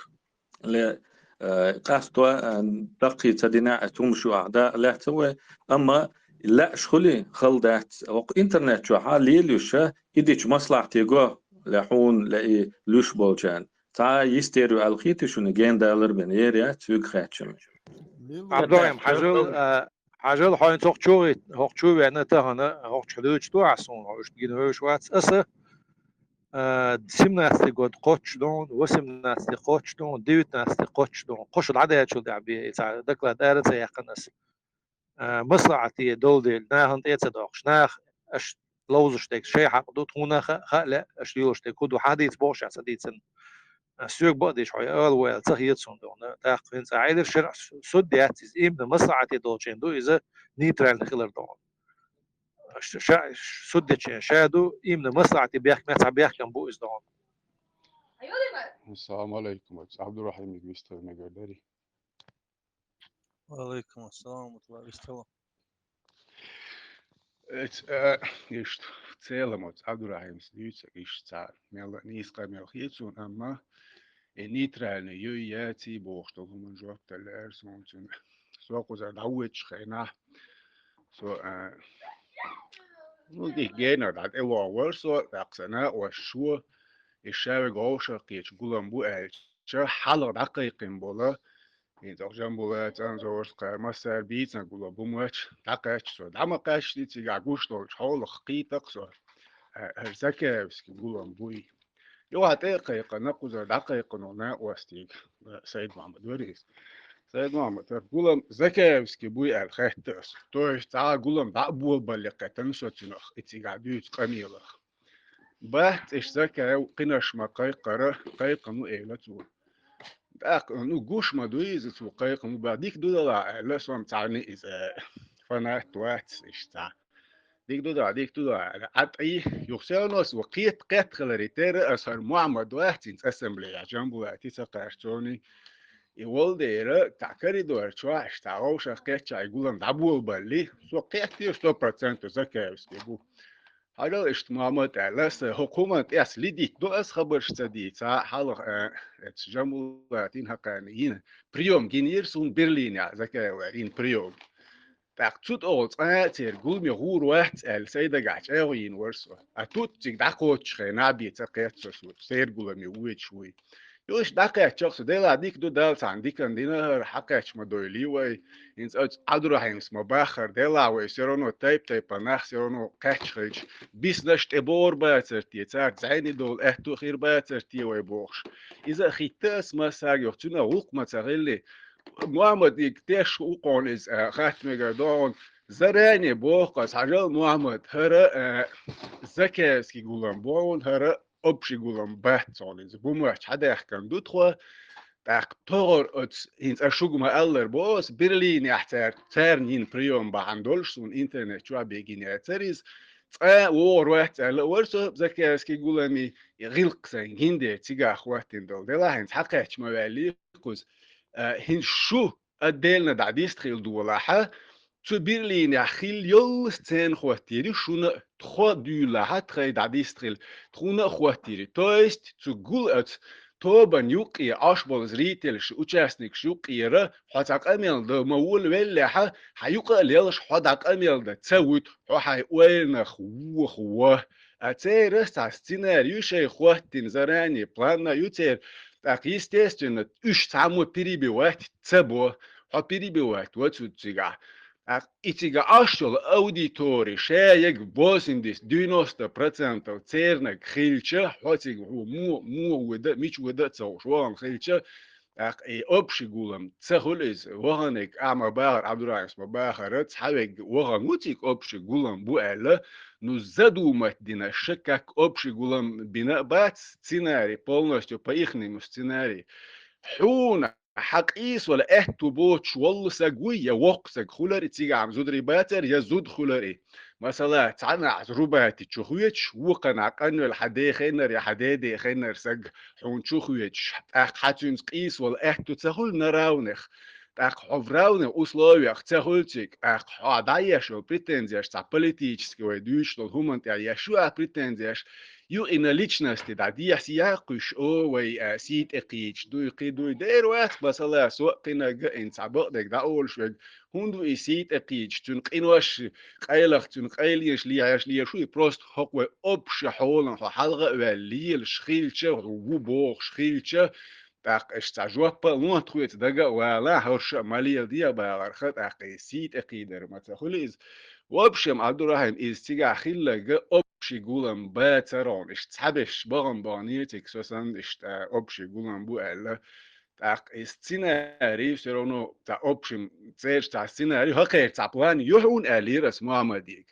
ле, э, къасто, э, даккхий ца дина, э, хӀумаш ю ахь да лаьцна вай, амма лаьаш хуьлий хала дац. Оха интернет чохь а лелаюша, и дича маслахьте го, ле хьуна, ле и луьш болчарна. Цхьа йистер ю аьлла хетий шуна, ген далар бен, ер яц, цуьнга хаьттича. Абдурахьим, хьажал, а, хьажал хьайна цох чугӀит, хӀокху чу веана тахана, хӀокху чу дуьйцуш ду ахь суна, хьо иштта гина вевзаш вац аса, а, семнадцатый год кхоччуш ду хьуна, восемнадцатый кхоччуш ду хьуна, девятнадцатый кхоччуш ду хьуна. Кхо шу дӀадаьллачул тӀаьхьа бен и цхьа доклад ара ца яьккхина аса. А, маслахьате долу дела, нахана тӀе а ца доккхуш, наха аша ловзуш дерг шайн хьакъ ду, тхуна хаа, хаа лаьа, аша лелош дерг хӀун ду, хьан дийца бохуш ахь ца дийцина. Соьга бакъдеш хьо ала ву аьлла ца хета суна догӀна. ТӀаккха хӀинца Ӏелира шарӀ, суд яц иза, имна маслахьате долчийн ду иза нейтральный хилар догӀна. Ша, ша, суд дечийн ша ду, имна маслахьате бехк, меца бехкам бу иза догӀна. Ассаламу алейкум, Абдурахим, вистхар мегар дари. Ва алейкум ассалам ва рахматуллахи ва баракатух. Эц, э, иштта, в целом, оц Абдурахимс дуьйцург иштта цхьа мел нийса къамел хеташ, амма и нейтральный юй яций бохуш долу хӀуманна жоп дала лаьара суна цуьнан. Со кхузара дӀавоьдучу хенахь, со, э, ну, дика генара дӀа тӀе вогӀу вара со, тӀаккха сан накъосташа, и ша вега вовшах кхеташ гулам бу аьлча, хьалха дӀакхайкхина болу, хӀинца оха Жамбулата, Анзорская, массара бийцина гулам бу моьттуш, дӀакхаьчча со. ДӀа ма кхаьчча, цигахь гуш долчу хьолах кхийтта-кх со, э, хӀара Закаевский гулам буй. Юха тӀе а кхайкхина, кхузара дӀакхайкхина волу накъостега, э, Сайд-Мохьмад вара иза. Сайд-Мохьмад, хӀара гулам Закаевский буй аьлла хаьттира аса. То есть, цхьа а гулам дӀа а болабалле кхетта со цунах, и цигахь дуьйцу къамелах. Бац, иштта Закаев кхинаш ма кхайкхара, кхайкхина ву, элира цо. ТӀаккха, ну, гуш ма дуй иза цо кхайкхина ву, бах, дика ду делахь аьлла, со-м цхьаьнна иза фанат вац иштта. Дика ду делахь, дика ду делахь аьлла, Ӏа тӀе, юха сенос ву кхета-кхетта хиларе терра, аса хӀара Мохьмад вац, хӀинца ассамблеяхь Жамбулата ца кхаьчча цуьнан. И волу дера, цхьа коридор чохь, иштта вовшах кхетча, и гулам дӀаболабалле, со кхеттера сто процентов Закаевский бу. Хьажал иштта, Мохьмад, аьлла аса, хӀокху хӀуманна тӀе ас лидийта ду ас хабарш ца дийца, хьалха, э, эцу Жамбулатин хьакхарна йина приём гинера суна Берлинехь, Закаевла йина приём. ТӀаккха цу тӀехула цкъа а церан гуламе гӀур вац аьлла, сайн дагахь чӀагӀо йина вара со. А тут цига дӀакхоччу хенахь бен ца кхетта со, церан гуламе воьдуш вуй. Юха иштта дӀакхаьчча-кх со, делахь дика ду, Дала цхьана диканна дина хӀара, хьакхаьчча ма дойли вай. ХӀинца оцу Ӏабдурахьимс ма баххара, делахь вай все равно тайп-тайпана нах все равно кхаьчча хилча, биснарш тӀебогӀур бацара те, царца зӀене долу аьтту хир бацара те вай бохуш. Иза а хӀитта аса массаьрга, юха цуьнан гӀуллакх ма ца хилли, Мохьмадига теш ву кхунна иза, а, хатта мегар догӀу, заранее боху аса, хьажал, Мохьмад, хӀара, а, Закаевский гулам бу хьуна, хӀара общий гулам бац хьуна иза. Бу моьттуш хьадаьхкина ду тхо, тӀаккха тохара оцу, хӀинца ас шуьга ма-аллара боху аса, Берлинехь цара, царна йина приём бахьана долуш, суна интернет чохь бен гина яцара иза, цкъа а вогӀур вац аьлла а вара со Закаевский гуламе, и гӀиллакх сайна гина дера цигахь хӀоттийна долу. Делахь хӀинца хьакхаьчча ма ваьллий кхуза, а, хӀинца шу отдельно дӀадистхила долахь, цу Берлинехь хилла йоллу сцена хӀоттийра шуна а, тхо дуьйлалахь тхайн дӀадистхила, тхуна а хӀоттийра. То есть цу гул-, оцу тобанна юккъе Ӏаш болу зрительш, участникаш юккъера хьо цхьа къамел дан ма волавеллехь, хьан юкъа а лелаш хьо дӀа къамел дан ца вуьту, хьо хьайн ойланах вохаво. А церан цхьа сценарий ю шайн хӀоттийна, заранее планна ю церан, тӀаккха, естественно, уьш цхьаммо перебивать ца бо, хьо перебивать вацуьйту цигахь. ТӀаккха и цига Ӏаш йолу аудитори, ша яга восемьдесят, девяносто процентов цернаг хилча, хьо цига хьо мо, мо вода, мича вода а ца хууш, вахана хилча, тӀаккха и общий гулам ца хуьлу иза. Ваханиг ахь ма бахара, Ӏабдурахьимс ма бахара, цхьа вегга вахана ву цига общий гулам бу аьлла, ну, задумать дина ша как общий гулам бина а бац, сценарий полностью по ихнему сценарию. Хьуна хьан къийсавала аьтту боцуш воллу саг вуй, я воккха саг хуьлар и, цигахь-м зударий бацара, я зуда хуьлар и. Масала, цхьаннахьа рубати чу хоьдуш, вукханахь къанвелла хьан ден хеннара я хьан деден хеннара саг хьуна чу хоьдуш, тӀаккха хьан цуьнца къийсавала аьтту ца хуьлу на равных, тӀаккха хьо в равных условиях ца хуьлу цига, тӀаккха хьо дӀаеш йолу претензеш цхьа политически вай дуьйцуш долу хӀуманна тӀехь еш ю ахь претензеш, юкъина личности дӀадехьа сий яккхуьш, о, вай, а, сий тӀе кхийча дуй, кхин дуй, дера вац, масала, со а кхинарг а, хӀинца цхьа бакъдерг дӀаолуш верг, хӀунда ву и сий тӀе кхийча, цуьнан къинош, къайлах цуьнан къайленаш лехьеш леша ву и, просто хӀокху вай общий хьолан хьо хьалха а ваьлла лелаш хилча, хьо ву бохуш хилча, тӀаккха аша цхьа жоп а лохьа тхоьца дага а вала, хӀорш а ма леладе а бахарх, тӀаккха и сий тӀе кхийдар ма ца хуьлу иза. В общем, Ӏабдурахьим, иза цигахь хилларг общий гулам бацара хьуна, иштта цхьаберш бахана баханера цига со санна, иштта общий гулам бу аьлла. ТӀаккха и сценарий всё равно цхьа общий, церан цхьа сценарий, хӀокхеран цхьа план ю хьуна аьллера аса Мухьаммадига.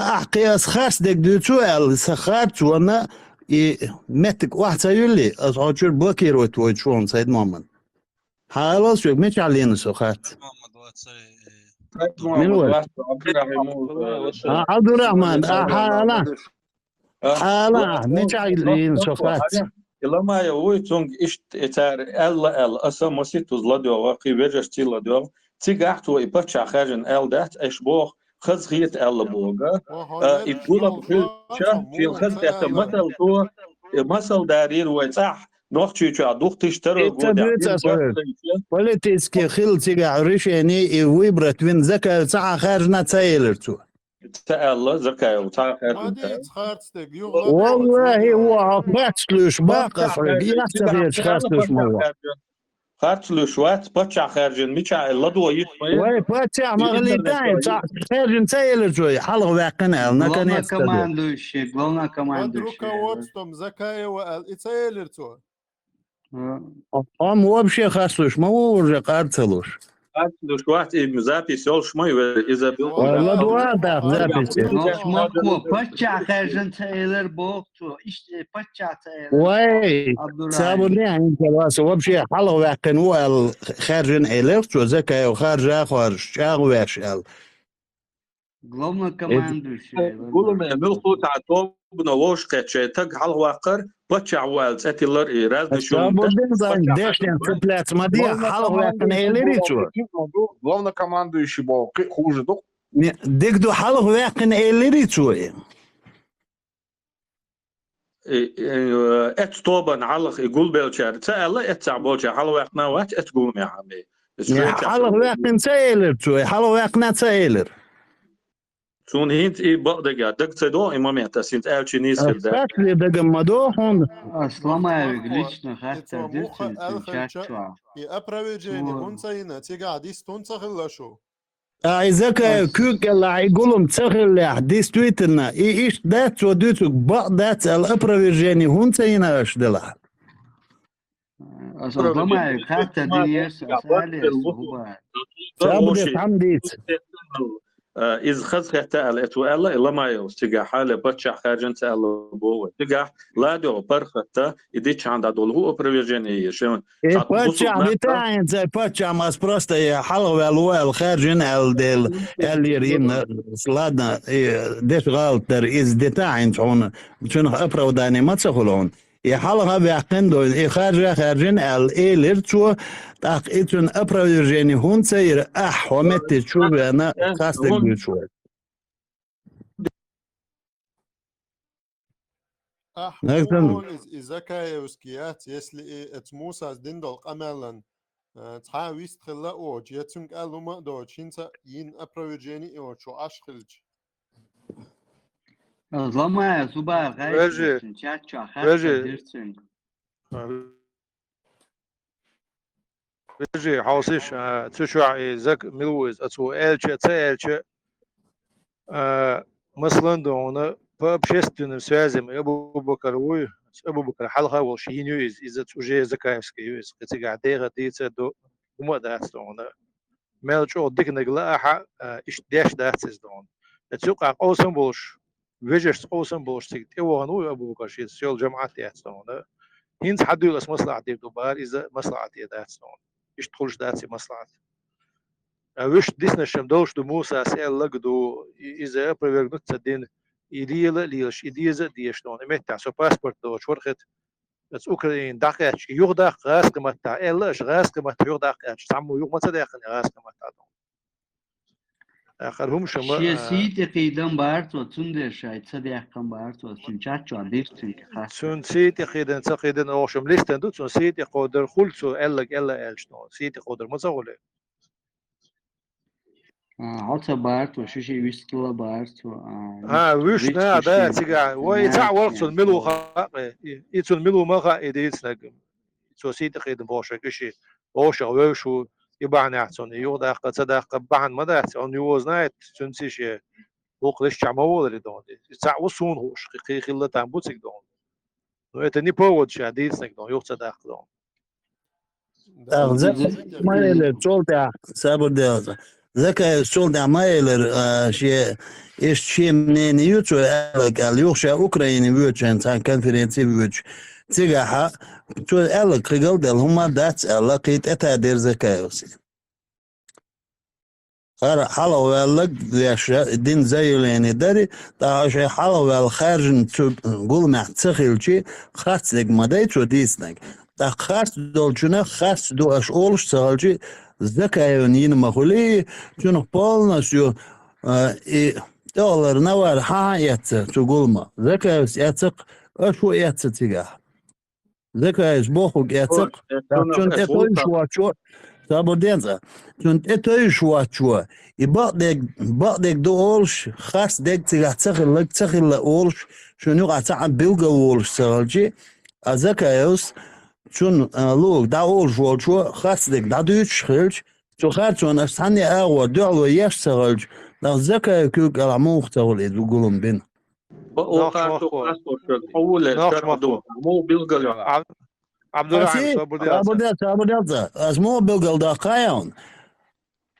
Ахь кхин ас харц дерг дуьйцу аьлла, сан харц ванна, и меттиг охьа ца юьллий, ас хьо чуьра блокировать войтуш волу Сайд-Мохьмад. Хьан алал соьга, мичахь лийна со харц? Мин вара? А, Абдурахман, а, хьан ала? Хьан ала, мичахь лийна со харц? И Ламаев вуй, цунга иштта и цара аьлла, аьлла, аса маситтаза ладоьгӀа, кхин вежаршций ладоьгӀа. Цигахь цо и паччахь хаьржина аьлла дац, аша боху, хаза хета аьлла бога. А, и гулам хилча, шен хаза хетта масал то, и масал дарийра вай цӀахь, Нохчийчохь духтиш таро. Политически хила цигахь решение и выбрать вина Закаев цхьа а хаьржина ца элира цо. Ца аьлла, Закаев цхьа а хаьржина ца аьлла. Валлахи, ваха харц луьйш баккха хьоьга, яц ца хеташ харц луьйш ма ваха. Харц луьйш вац, паччахь хаьржина мичахь аьлла, ладо йиц ма яц. Вай паччахь ма хилийтахьа, цхьа хаьржина ца элира цо, хьалха ваьккхина аьлла, наконец-то. Главнокомандующий, главнокомандующий. Под руководством Закаева аьлла, и ца элира цо. Амма вообще харц луьйш ма ву уже, къар ца луш. Харц луьйш вац, и запись йолуш ма ю, иза билггал. ЛадугӀа а даха запись. Нохчо, паччахь хаьржина ца элира боху цо, иштта паччахь ца элира. Вай, Абдурахим. Сабурни хьаьнца васа, вообще хьалха ваьккхина ву аьлла, хаьржина элира цо, Закаев харжа а хоржуш, чӀагӀвеш аьлла. Главнокомандующий. Гуламе муьлхха а тобано вовшахкхетча, таг хьалхаваккхар, паччахь ву аьлла цӀе тиллар и, раьза деш ву. Дешден цепляться ма де, хьалхаваьккхина элирий цо? Главнокомандующий боху кхин а хуже ду. Дика ду, хьалхаваьккхина элирий цо и? Эцу тобанна хьалха и гулбеллачара ца аьлла, эццахь болчара хьалхаваьккхина вац эцу гуламехь а. Хьалхаваьккхина ца элира цо, хьалхаваьккхина ца элира. Цунна хӀинца и бакъдерг а дага ца догӀу и момент, ас хӀинца аьлча нийса хир дац. Сатле дага ма догӀу хьуна. Ас Ламаевга лично хаттар дира цуьнга чат чохь. И опровержение хӀунда ца йина, цигахь дис хӀунда ца хилла шу? А и Закаев куьг кӀелахь и гулам ца хиллехь, действительно, и иштта дац цо дуьйцург, бакъ дац аьлла опровержение хӀунда ца йина аша делахь? Ас Ламаевга хаттар динера, ас аллера, хӀуба. Сабуде хьамдийца. Иза хазахетта аьлла, эцо аьлла, и Ламаевс цигахь хьале паччахь хаьржина ца аьлла боху вай. Цигахь ладогӀа паргӀатта, и диччахьана дӀадолу хӀун опровержение ю шен? И паччахь дитахьинца, и паччахь мас просто и хьалхаваьлла ву аьлла хаьржина аьлла дела, аьллера йина, ладно, и деш гӀалат дара, иза дитахьинца хьуна, цуьнах оправдание ма ца хуьлу хьуна. И хьалха ваьккхина ду, и харжа хаьржина аьлла, элира цо, тӀаккха и цуьнан опровержение хӀунда ца йира, ахь хьо метте чу а веана, хастаг дуьйцу вай. Ахь хӀун олу иза, и Закаевский яц, если и эцу Мусас дина долу къамелан цхьа а вист хилла а воцуш, я цуьнга аьлла хӀума а доцуш, хӀинца а йина опровержение а йоцуш, хьо Ӏаш хилча? Ламаев зубар гӀайшин чат чохь хаттар дира цуьнга. Вежи, хьовсийша, цу чохь и Зак мила ву иза, ацо аьлча а, ца аьлча а, масалан, ду хьуна, по общественным связям Абу-Бакар вуй, Абу-Бакар хьалха а волуш йина ю иза, иза уже Закаевский ю иза, кхин цигахь деха дийца а ду, хӀума а дац ду хьуна. Мел чӀогӀа диканиг лаахь а, иштта деш дац иза ду хьуна. Цу юкъахь къовсам болуш, вежаршца къовсам болуш цига тӀевахана ву Абу-Бакар шен сел жамаӀат яц ду хьуна. ХӀинца хьан дуьйлас маслаӀат дийр ду бара, иза маслаӀате дац ду хьуна. Иштта хуьлуш дац и маслаӀат. Ткъа вуьшта диснарш-м долуш ду, Мусас аьлларг а ду, и-, иза опровергнуть ца дина, и лела а лелаш, и деза а дезаш ду хьуна. И меттехь со паспорт доцуш вара хета, аса Украине дӀакхаьчча, и юхадаккха гӀазкхийн маттахь, аьлла аша гӀазкхийн маттахь юхадаккха аьлча, цхьаммо юха ма ца даьккхина гӀазкхийн маттахь ду хьуна. ТӀаккха хӀара хӀума шу ма... Шен сий тӀе кхийдан бара цо, цундела шайн ца даьккхина бара цо, цуьнан чат чохь дира цуьнга хаттар. Цуьнан сий тӀе кхийдан, ца кхийдан, оха шу-м листина ду, цуьнан сий тӀе кходар хуьлу цо аьлларг аьлла аьлча, цуьнан сий тӀе кходар ма ца хуьлу. А, хьо ца бара цо, шу шен вистхила бара цо. А, вуьшта, да, цигахь. Вай, и цхьаъ вара цунна мила ву хаьа, и, и цунна мила ву ма хаьа, и дийцинарг. Цо сий тӀе кхийдан бохуш верг, и шен вовшах вевзаш ву, и бахьанехь цунна юхадаккха, ца даккха бахьана ма дац, он его знает, цуьнан сий шен вукху лиш чохь ма волура ду хьуна. И цхьаъ ву суна хууш, кхин хилла там бу цига ду хьуна. Ну, это не повод ша дийцинарг ду хьуна, юха ца даккха ду хьуна. ТӀаккха Закаевс ма элира, цул тӀаьхьа, сабар де, Закаевс цул тӀаьхьа ма элира, а, шен, иштта шен мнение ю цо аьлларг аьлла, юха ша Украине воьдучу хенахь цхьана конференци воьдуш. Цигахь цо аьлларг кхин галдаьлла хӀума дац аьлла, кхин тӀетадира Закаевс. ХӀара хьалхаваьлларг веш дина заявление дари, тӀаккха шайн хьалхаваьлла хаьржина цу гуламехь ца хилчи, харц дерг ма дай цо дийцинарг. ТӀаккха харц долчунах харц ду аша олуш ца хилчи, Закаевна йина ма хуьлий, цунах полностью, а, и тӀехула Навар хьан-хьан эцна цу гулама? Закаевс эцна-кх, аша хӀун эцна цигахь? Закаевс бохург эцна-кх, тӀаккха цунна тӀе товжаш воцчо, сабар де цкъа, цунна тӀе товжаш воцчо, и бакъдерг, бакъдерг ду олуш, харц дерг цигахь ца хилларг ца хилла олуш, шуна юкъахь цхьаъ билгал волуш ца хилчи, а Закаевс цунна, а, луург дӀаолуш волчо харц дерг дӀадуьйцуш хилча, цу харцонна аша цхьанне а агӀор дуьхьало еш ца хилча, тӀаккха Закаев куьг кӀелахь муха ца хуьлу иза гулам бина? Нохчмахко. Нохчмахко. Абдурахим, сабур де. Сабур де, сабур де. Ас муха билгал даккха хьуна?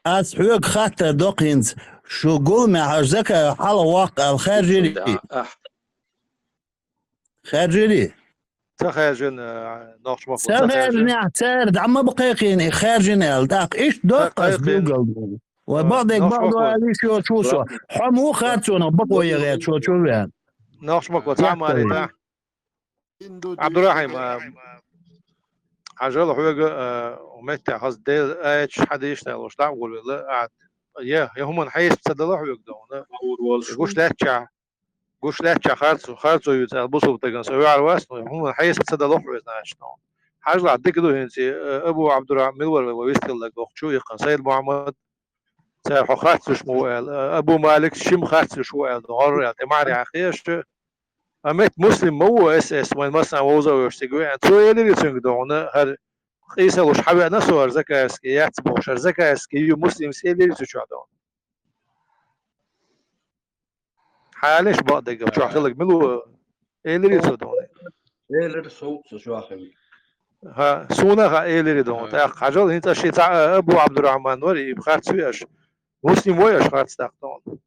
Ас хьоьга хаттар до-кх хӀинца, шу гуламехь аша Закаев хьалха ваккха аьлла хаьржирий? Хаьржирий? Ца хаьржина, Нохчмахко, ца хаьржина. Ца хаьржинехь, цара дӀа ма бакхайкхийна и хаьржина аьлла, тӀаккха иштта доккху ас билгал ду. Ва бакъдерг бакъдо алис йо чу со. Хьо муха харцонах бакъо ягӀе чу чу вен. Нохчмако, цхьа а ма алийтахь. Ӏабдурахьим, а, хьажал хьоьга, а, меттехь хаза Делан аяташ, хьадисаш аьлла, дӀа а гулвелла, а, я, я хӀуманна хьесап ца дала хьоьга дохна. Гуш лаьттачахь, гуш лаьттачахь харцо, харцо юьйцу аьлла бусулба стагана со ваьхьар вац, но хӀуманна хьесап ца дала хьоьга, значит, дохна. Хьажал дика ду хӀинца, а, Абу Ӏабдурахьман мила вара вай вистхилла бохучу, иккхана Сайд-Мухьаммад, цара хьо харцлуш ма ву аьлла, а, Абу Малик шим харцлуш ву аьлла, догӀур аьлла, тӀе маьӀарехь хезаш, Амма Муслим ма ву, эс, эс вайн массарна вовза а вевзаш цига веана. Цо элира цуьнга дохна, хӀара къийсалуш хьавеана со хӀара Закаевский яц бохуш, хӀара Закаевский ю Муслимс элира цу чохь дохна. Хьалеш бакъдерг чохь хиларг мила ву элира цо дохна. Элира со, со чохь хилла. ХӀа, суна а хаьа элира дохна. ТӀаккха хьажал хӀинца ши цхьа Абу Ӏабдурахьман вара, и харц веш. Муслим вай аша харц даккха дохна.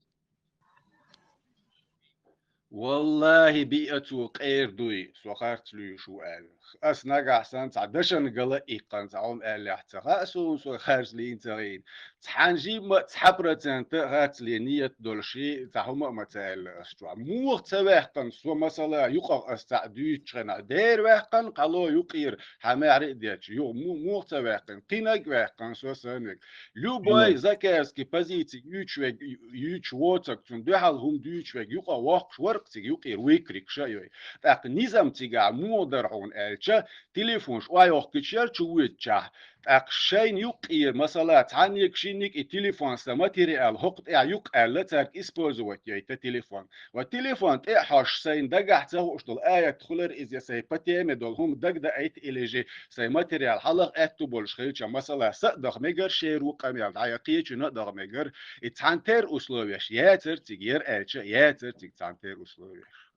Валлахи, биъ а цо къера дуй, со харц луьйш ву аьлла. Ас нагахь санна цхьа дашан гала иккхана цхьа хӀума аьллехь ца хаьа суна, со харц лийна ца гӀийна. Цхьана жимма а цхьа процент а харц ле ният долуш и цхьа хӀума а ма ца аьлла ас чохь. Муха ца ваьккхина со масала юкъах ас цхьаъ дуьйцучу хенахь? Дера ваьккхина, кхало юкъера хьан маьхьарий а детташ, юха му-, муха ца ваьккхина? Кхинаг а ваьккхина со санниг. Любой закаевский позици юьйцуш верг, юьйцуш воцург, цунна дуьхьал хӀума дуьйцуш верг юкъа воккхуш вара-кх цига юкъера выкрикаш а йой. ТӀаккха низам цигахь муха дара хьуна аьлча, телефонаш охьайохкуьйтуш яра чу воьдучохь. ТӀаккха шайна юкъера, масала, цхьаннега-шиннега и телефон сан материал хӀокху тӀехь ю-кх аьлла, цаьрга использовать яйта телефон. Ва телефон тӀе а хьожуш, сайна дагахь ца хууш долу аят хуьлура иза, я сайн по теме долу хӀума дагадайта или же сайн материал хьалха аьтту болуш хилча, масала, са а даха мегар шера ву къамел дӀа, я кхечуьнан а даха мегар, и цхьана тера условияш яцара цига, яра аьлча, яцара цига цхьана тера условияш.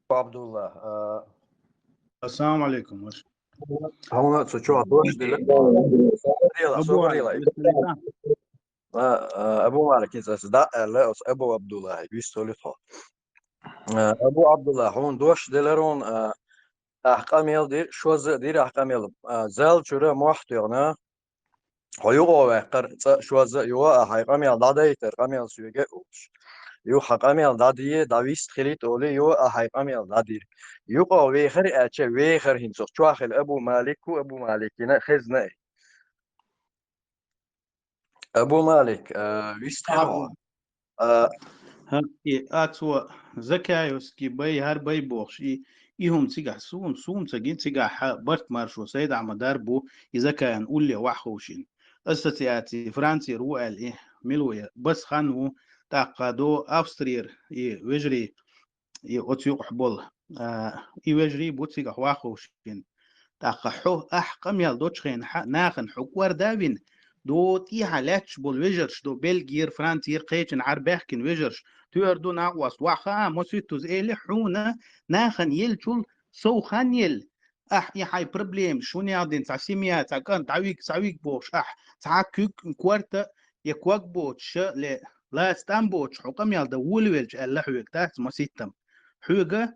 Абдулла, а, Ассаламу алейкум, ваша. Хьуна цу чохь дош дила. Абу Собрила, Собрила. Валейкум салам. А, а, Абу Малик, иза аса дӀа а аьлла, оцу Абу Абдуллахьига вистхуьлу тхо. А, Абу Абдуллахь, хьуна дош делара хьуна, а, ахь къамел дира, шозза а дира ахь къамел, а, зал чуьра мохь тоьхна, хьо юкъа ваьккхира, цкъа шозза а, юха а хьайн къамел дӀадайтара, къамел соьга а олуш. Юха хьан къамел дӀаде, дӀавист хилийта олий, юха а хьайн къамел дӀадира. Юкъа вехира аьлча, вехира хӀинца оцу чохь хила Абу Малик ву, Абу Маликина хезна и. Абу Малик, а, вистхир хьо. А, хӀа, и, а, цо Закаевский бай, хӀара бай бохуш, и, и хӀума цигахь суна, суна ца гина, цигахь хьан барт маршо Сайд-Ахьмадар бу, и Закаевна улле ваха ховшина. Ассоциаци Францера ву аьлла, и, мила ву я, бас хан ву, тӀаккха до Австрера, и, вежарий, и оцу юкъахь болу, а, и вежарий бу цигахь ваховшина. ТӀаккха хьо, ахь къамел долчу хенахь, нахана хьо кӀорда а вина, до тӀехьа лаьтташ болу вежарш, до Бельгера, Францера, кхечанхьара баьхкина вежарш, туьар ду накъост, ваха а, маситтаза эли хьуна, нахана елчул сов хан елла. Ахь и хьайн проблемаш, хӀун яздина, цхьа семья, цхьа кӀант, дӀавиг, схьавиг бохуш, ахь цхьа куьг, корта, я ког боцуш, ле, лаца тӀам боцуш, хьо къамел дан волавелча аьлла хьоьга, дац маситтам. Хьоьга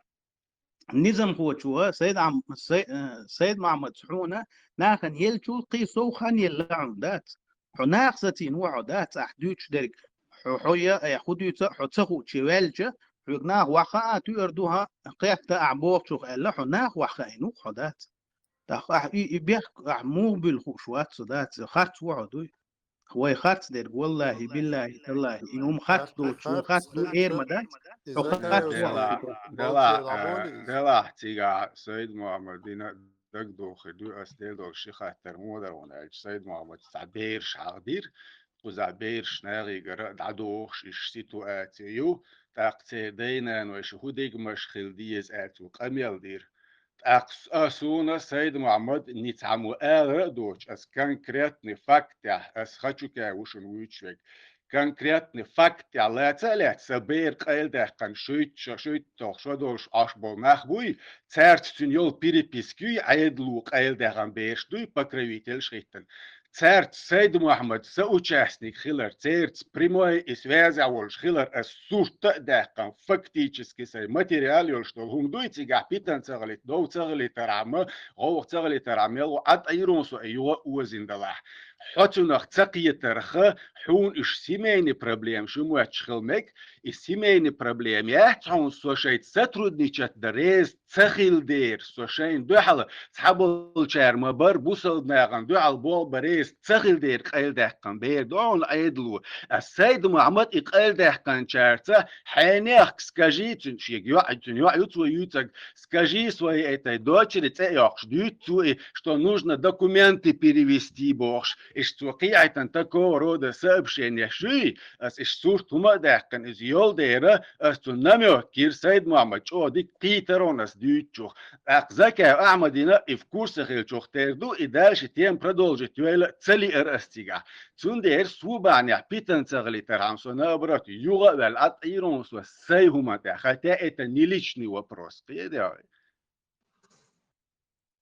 низамхочо, Сайд Ахьм-, Сай-, э, Сайд-Махьмадца хьуна нахана елчул кхин сов хан елла хьуна, дац? Хьо наха сацийна ву хьо, дац, ахь дуьйцуш дерг? Хьо, хьо я, э, хӀун дуьйцу а хьо ца хуучу ваьлча, хьоьга наха ваха а туьар ду хьан, кхетта ахь бохучух аьлла, хьо наха ваха хаийна ву хьо, дац? ТӀаккха ахь и, и бехк ахь муха буьллу хууш вац со, дац, харц ву хьо, дуй? Вай харц дерг, валлахи, биллахи, таллахи, и хӀума харц доцуш, вай харц ду, эр ма дац, хьо харц ву хьо. Делахь, делахь, э, делахь цигахь Сайд-Мухьаммадина дагадохур ду, ас дер долу ши хаттар муха дара хьуна аьлча, Сайд-Мухьаммад цхьа бераш хьахдира, кхузахь бераш нахигара дӀадохуш, иштта ситуаци ю, тӀаккха церан дай-нанойша хӀун дегамаш хила деза аьлла цо къамел дира. ТӀаккха с-, а, суна Сайд-Мухьаммад ницкъ хьан ма алара а доцуш, ас конкретный фактехь, ас Хачуке ву шуна вуьйцуш верг. Конкретный фактехь лаца а лаьцна, сан бер къайладаьккхина шуьйтта шо, шуьйтталгӀа шо долуш Ӏаш болу нах буй, цаьрца цуьнан йолу переписка юй, Ӏедало къайладаьккхина бераш дуй, покровительш хӀиттина. Цаьрца Сайд-Мухьаммад соучастник хилар, церца прямой и связехь волуш хилар ас сурт а даьккхина, фактически сайн материал йолуш долу хӀума дуй, цигахь питана ца хилийта, дов ца хилийтархьама, гӀовгӀа ца хилийтархьама, мел ву Ӏад Ӏийрун со и юха а озийна далахь. хьо цунах ца кхетарха, хьуна уьш семейный проблема шу моьттуш хила мег, и семейный проблема яц хьуна со шайца сотрудничать дан реза ца хила дера, со шайна дуьхьал цхьаболчара ма бар, бусалба нахана дуьхьал болх бан реза ца хила дера къайладаьккхина бер ду хьуна Ӏедало. Ас Сайд-Мохьмад и къайладаьккхинчарца хьенех скажи, цуьнан шега йоӀ, цуьнан йоӀ ю цо юьйцург, скажи своей этой дочери, цӀе а йоккхуш дуьйцу цо и, что нужно документы перевести бохуш. Иштта цо кхийӀайтина такого рода сообщение шуй, ас иштта сурт хӀума а даьккхина, иза йолу дера, ас цунна намёк йира, Сайд-Мохьмад, чӀогӀа дика кхийтар хьуна ас дуьйцучух. ТӀаккха Закаев Ахьмадина и в курсе хилчух тера ду, и дальше тема продолжить йойла ца лиара ас цигахь. Цундела со бахьанехь питана ца хилийтархьама, со наоборот, юха а ваьлла, Ӏад Ӏийр хьуна со сайн хӀуманна тӀехь, хотя это не личный вопрос. Кхиа де вай?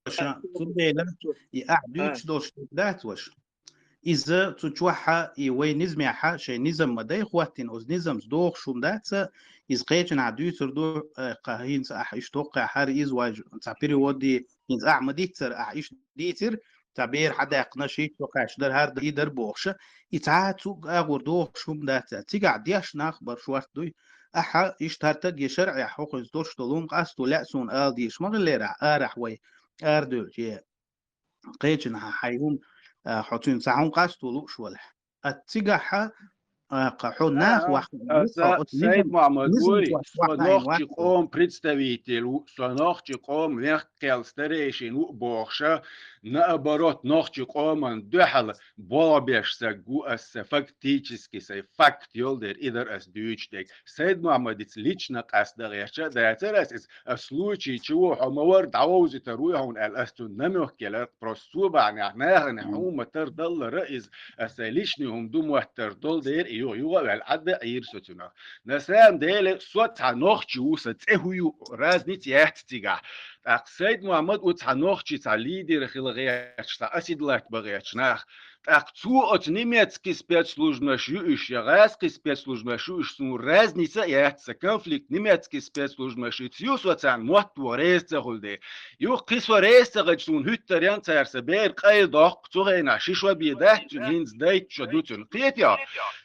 Ваша, цундела и ахь дуьйцуш долуш дац, ваша. Иза цу чохь а и вай низамехь а, шайн низам ма дай хӀоттийна, оцу низамца догӀуш хӀума дац, иза кхечанхьа дуьйцур ду, э, кха, хӀинца ахь иштта хӀокхуьнга хӀара иза вай цхьа перевод ди, хӀинца ахь ма-дийццара, ахь иштта дийцира, цхьа бер хьадаьккхина, шийтта кхаьчна дара, хӀара дан, и дара бохуш, и цхьа а цу агӀор догӀуш хӀума дац. Цигахь деш нах бара шорта дуй. Ахьа иштта хӀара таг я шарӀехь хӀокхуьнца долуш долу хӀума къасто лаьа суна ала дезаш ма хиллера ахь, арахь вай арадевлча, я кхечанхьа хьайн хӀума, а, хьо цуьнан цхьа хӀума къасто лууш валахь. А цигахь а, а, кха, хьо нах вахна, аса Сайд-Мохьмад вуй, со нохчи къоман представитель ву, со нохчи къоман вехккхел старейшин ву бохуша, наоборот, нохчи къоман дуьхьал болх беш саг ву аса, фактически сайн факт йолу дера, и дара ас дуьйцуш дерг. Сайд-Мохьмадица лично къастда гӀерташ а дацара ас иза, а случай чу ву, хьо ма вара, дӀавовзийтар вуй хьуна аьлла, ас цунна намёк елар, просто со бахьанехь нахана хьуна ма тардаллара иза, ас сайн личный хӀума ду моттар долу дера, и юха, юха а ваьлла, Ӏад а Ӏийра со цунах. На самом деле, со цхьа нохчи ву, сан цӀе хӀун ю, разница яц цигахь. ТӀаккха Сайд-Мохьмад ву цхьа нохчи, цхьа лидер хила гӀерташ, цхьа оседлать бан гӀерташ нах. ТӀаккха цо оцу немецкий спецслужбаш ю уьш, я гӀазкхий спецслужбаш ю уьш, суна разница а яц, сан конфликт немецкий спецслужбаш ю, ю со царна мотт ван реза ца хуьлу де. Юха кхин со реза ца хилча, суна хӀуьттар ян цара сан бер къайладоккху, цу хенахь ши шо бен дац цуьнан, хӀинца дайтта шо ду цуьнан. Кхетий хьо?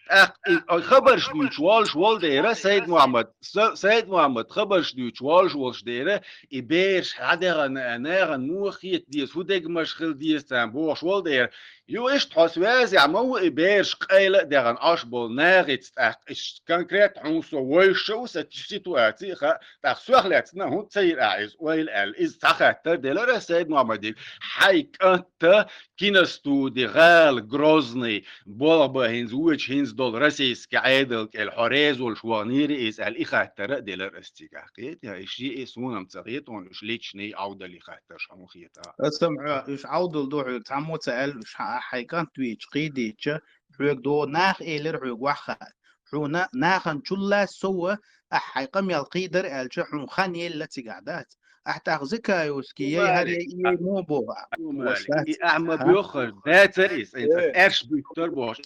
ТӀаккха и, и хабарш дуьйцуш волуш волу дера, Сайд-Мохьмад, Са-, Сайд-Мохьмад хабарш дуьйцуш волуш волуш дера, и бераш хьан дегӀана, нахана муха хета деза, хӀун дегамаш хила деза царна бохуш волу дера. Ю иштта хьо связехь ма ву и бераш къайла а дегӀана Ӏаш болу нахаца тӀаккха, иштта конкретно хьуна со вовшаш а ву, сан ситуаци а хаьа, тӀаккха сох лаьцна хӀунда ца йира ахь иза ойла аьлла, иза цхьа хаттар делара Сайд-Мохьмадига, хьайн кӀанта киностуди гӀала Грозный болх бан хӀинца вочу хӀинца долу российский Ӏедал кӀел хьо реза волуш ваханийра иза аьлла, и хаттар а делара ас цигахь. Кхетий хьо, и шиъ а суна-м ца хета хьуна уьш личный Ӏовдалан хаттарш хьуна хета. Аса-м хьо уьш Ӏовдал ду хьоьга, цхьаммо ца аьлла, уьш хьан ахь хьайн кӀант вийча кхийдийча, хьоьга догӀу нах элира хьоьга ваххаа. Хьуна нахана чулла сов а, ахь хьайн къамел кхийдар аьлча, хьуна хан елла цигахь дац. Ахь тӀаккха Закаевский яй, хӀара яй, и яй муха боху ахь? Ваша, и ахь ма боьххара дацара иза, аьрш буьттар бохуш.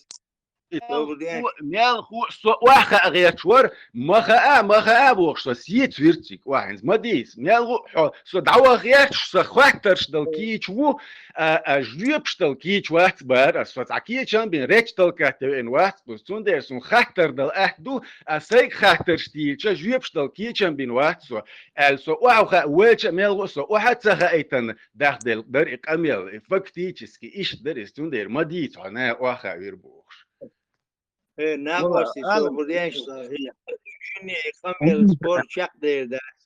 Мел ху, мел ху со охьа хаа гӀерташ вара, ма хаа, ма хаа бохуш, со сеца вира цига охьа хӀинца, ма дийца. Мел ху хьо, со дӀаваха гӀерташ, со хаттарш дала кийча ву, а, а жоьпаш дала кийча вац бара, со цхьа кийчам бина, речь толкать веана вац, цундела суна хаттар дала атта ду, а сайга хаттарш дийцча, жоьпаш дала кийчам бина вац со, аьлла со охьа хаа вайча а мел ху со охьа ца хаийтина дахделла дара и къамел, и фактически иштта дара иза, цундела ма дийца хьо, наха охьа хаа вира бохуш. Э, накъостий, со хӀун деш сан хила. Шинне къамел спор чекхдер дац.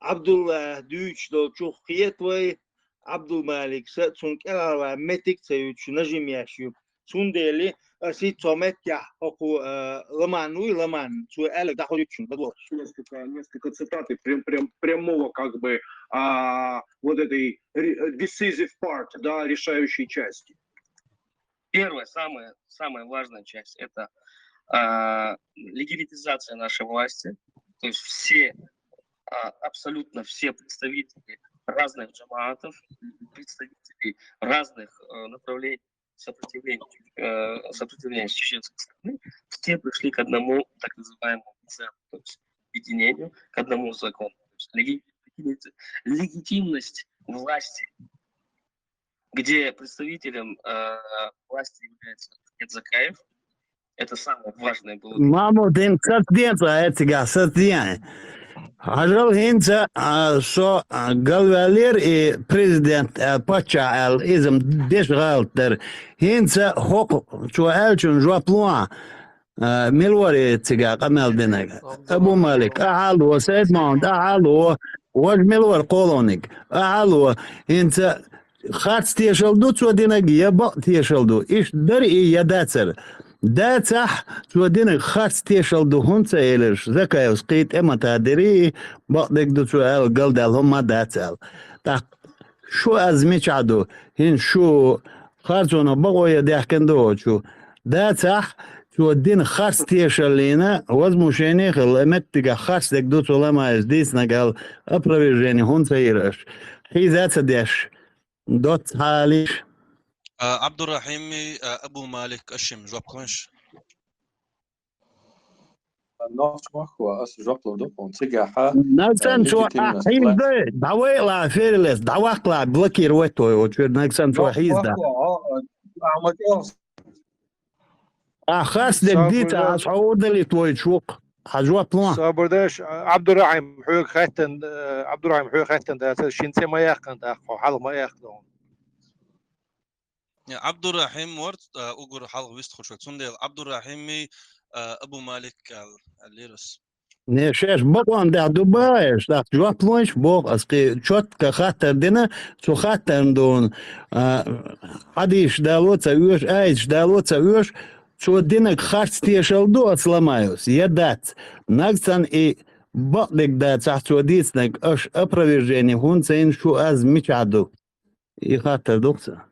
Ӏабдулла дуьйцуш долчух хета вай, Ӏабдулмалик са, цунна кӀелхьарван меттиг ца юьтуш нажим еш ю. Цундела аса хӀинца цо меттехь хӀокху, э, Ламан вуй, Ламан, цо аьлларг дӀахьо юьтуш ю, бадо. Несколько, несколько цитат и прям, прям, прямого, как бы, а, вот этой ре-, decisive part, да, решающей части. Первая, самая, самая важная часть — это, а, легитимизация нашей власти. То есть все, а, абсолютно все представители разных джамаатов, представители разных, э, направлений сопротивления, э, сопротивления с чеченской стороны, все пришли к одному так называемому центру, то есть объединению, к одному закону. То есть леги-, легитимность власти где представителем э, власти является Закаев. Это самое важное было. Мамудин сацденца эцигахь сацден. Хьажал хӀинца а, со а, галвалер и президент а, пачча аьл изам деш гӀалат дар. ХӀинца хӀокху чу аьлчун жоп луа. Милвар цигахь къамел динаг. Абу Малик, ахьа ло, Сайд Махмуд, ахьа ло, важ милвар кхолониг, ахьа ло. ХӀинца харц тешал ду цо динаг, я бакъ тешал ду. Иш дар и я дацар. Дацахь, цо динаг харц тешал ду хӀунца элирш, Закаевс кхий тӀемата дири, бакъ дег ду цо аьл, галдал хӀумма дац аьл. ТӀаккха шу аз мичахь ду, хӀин шу харцоно бакъо я дехкан ду очу. Дацахь, цо дина харц тешаллина, возмущение хилла, меттигахь харц дег ду цо ламаеш дийцнаг аьл, опровержение хӀунца йира аш. Хьийза ца деш, доц хьалиш. Абдурахьими, Абу Малик, Ашим, жоп ханш. Нохчмахва, ас жоп лур ду хьуна цигахьа. Нагсан цо хьийзда, давай ла ферилес, давахла блокировать твой очередь, нагсан цо хьийзда. А хас дег дица, ас хьо удали твой чук. Хьажоп луа. Сабурдаш, Абдурахим, хьоьга хаттан, Абдурахим, хьоьга хаттан дац, шин цӀе ма яхкан тӀаккха, хьалха ма яхкан. Абдурахим вар, угур хьалха вист хуш, цундел Абдурахими, Абу Малик ал лирус. Не шеш бакъон да дубаеш, так, жоп лойш бох, ас кхи чотка хаттар дина, цу хаттарна дун, хьадиш дало ца уьш, айдиш дало ца уьш, цо динаг харц тешал ду ас ламаюс, я дац. Нагсан и бакъдиг дацахь цо дийцнаг, аш опровержение хӀунца ин шу аз мичахь ду. И хаттар духца.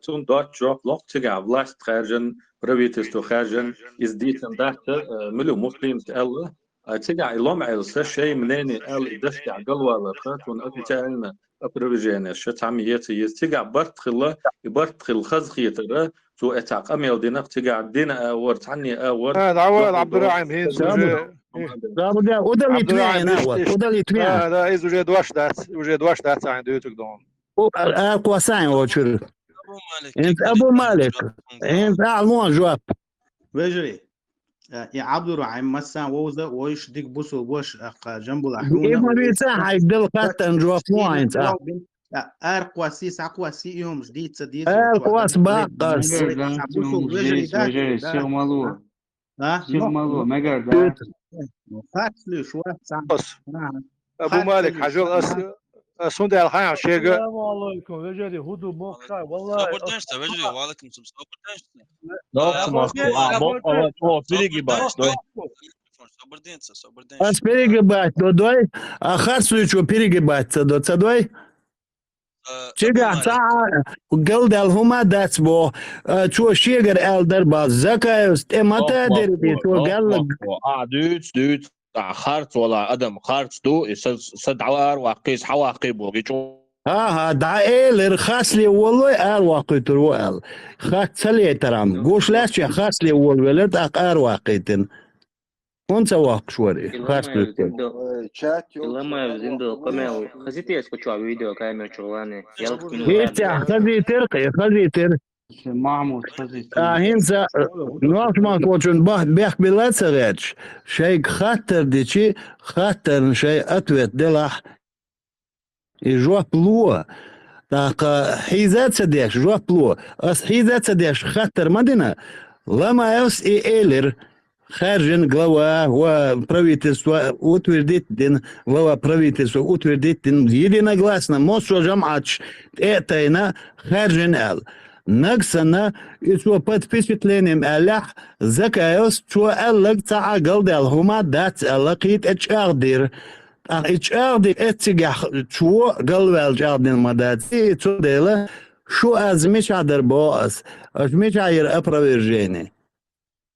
Цун доц жоп лох цигахь власть хаьржан, правительство хаьржан, иза дийцан дац, милу муслимс аьлла. Цигахь и лом аьлса, шей мнение аьлла, и дашкахь галваларха, цун официально опровержение, ша цхьамма еца еза. Цигахь барт хилла, и барт хилла хаза хетара, цо эцхьа къамел динах, цигахь дина а вар, цхьанне а вар. Да, давай, Абдурахим, хинца уже. Удалить вяйна, удалить вяйна. Да, да, из уже дош дац, уже дош дац, айн дуьтук дон. Акъвасан очур. Инт Абу Малик. Инт алон жоп. Вежри. И Абдурахим массан вовза, войш дик бусул вош, акъа жамбула. Има вица хай дил хаттан жоп луайнца. Ар кваси, са кваси, юм ждица дир. Ар квас бакъас. Бусул вежри да. Сил малу. А? Сил малу, мегар да. Харцлы шуа сам. Абу Малик, хьажал ас, ас хӀунда аьлла хьан шега. Саламу алейкум, вежари, хӀуду мохка, валлахи. Сабурденш, вежари, ва алейкум сам, сабурденш. Нохчмахва, а, бо, а, бо, пириги баш, да? Сабурденш, сабурденш. Ас пириги баш, да, дой? А харцлы чу пириги баш, да, ца дой? Чигахь ца галдал хӀума дац бо, цо шегар аьл дар бал, Закаевс тӀе ма та дерби, цо галла. А, дуьйц, дуьйц, а, харц вала, адам харц ду, и са, са дӀавар ваккхийс, хьаваккхий бо, гичу. Ага, дӀа элир, хасле волой, ар ваккхуйтур во аьл. Хац ца летарам, гуш лаьча хасле вол велар, тӀаккха ар ваккхийтин. ХӀунца вахкаш вари? Харц дуьтта. Ламаев зиндал къамел хазитес куча видео камер чугӀлани. Ялх минут. Хетя хазитер, хазитер. Махмуд хазитер. А хинца нохман кочун бах бех билаца гӀерч. Шайг хаттар дичи, хаттарн шай ответ делахь. И жоп луо. ТӀаккха хьийза ца деш, жоп луо. Ас хьийза ца деш хаттар ма дина. Ламаевс и элир. Хаьржина глава ва правительство утвердить дин, глава правительства утвердить дин, единогласно, массо жамӀаташ тӀе а тайна, хаьржина аьлла. Нагсана, и цо под впечатлением аьллехь, Закаевс, цо аьллаг ца Ӏа галдаьлла хӀума дац аьлла, кхий тӀе чӀагӀдира. ТӀаккха и чӀагӀди эццигахь чо галваьлла чӀагӀдина ма дац, и цундела шу аз мичахь дар боху ас, аш мичахь яра опровержение.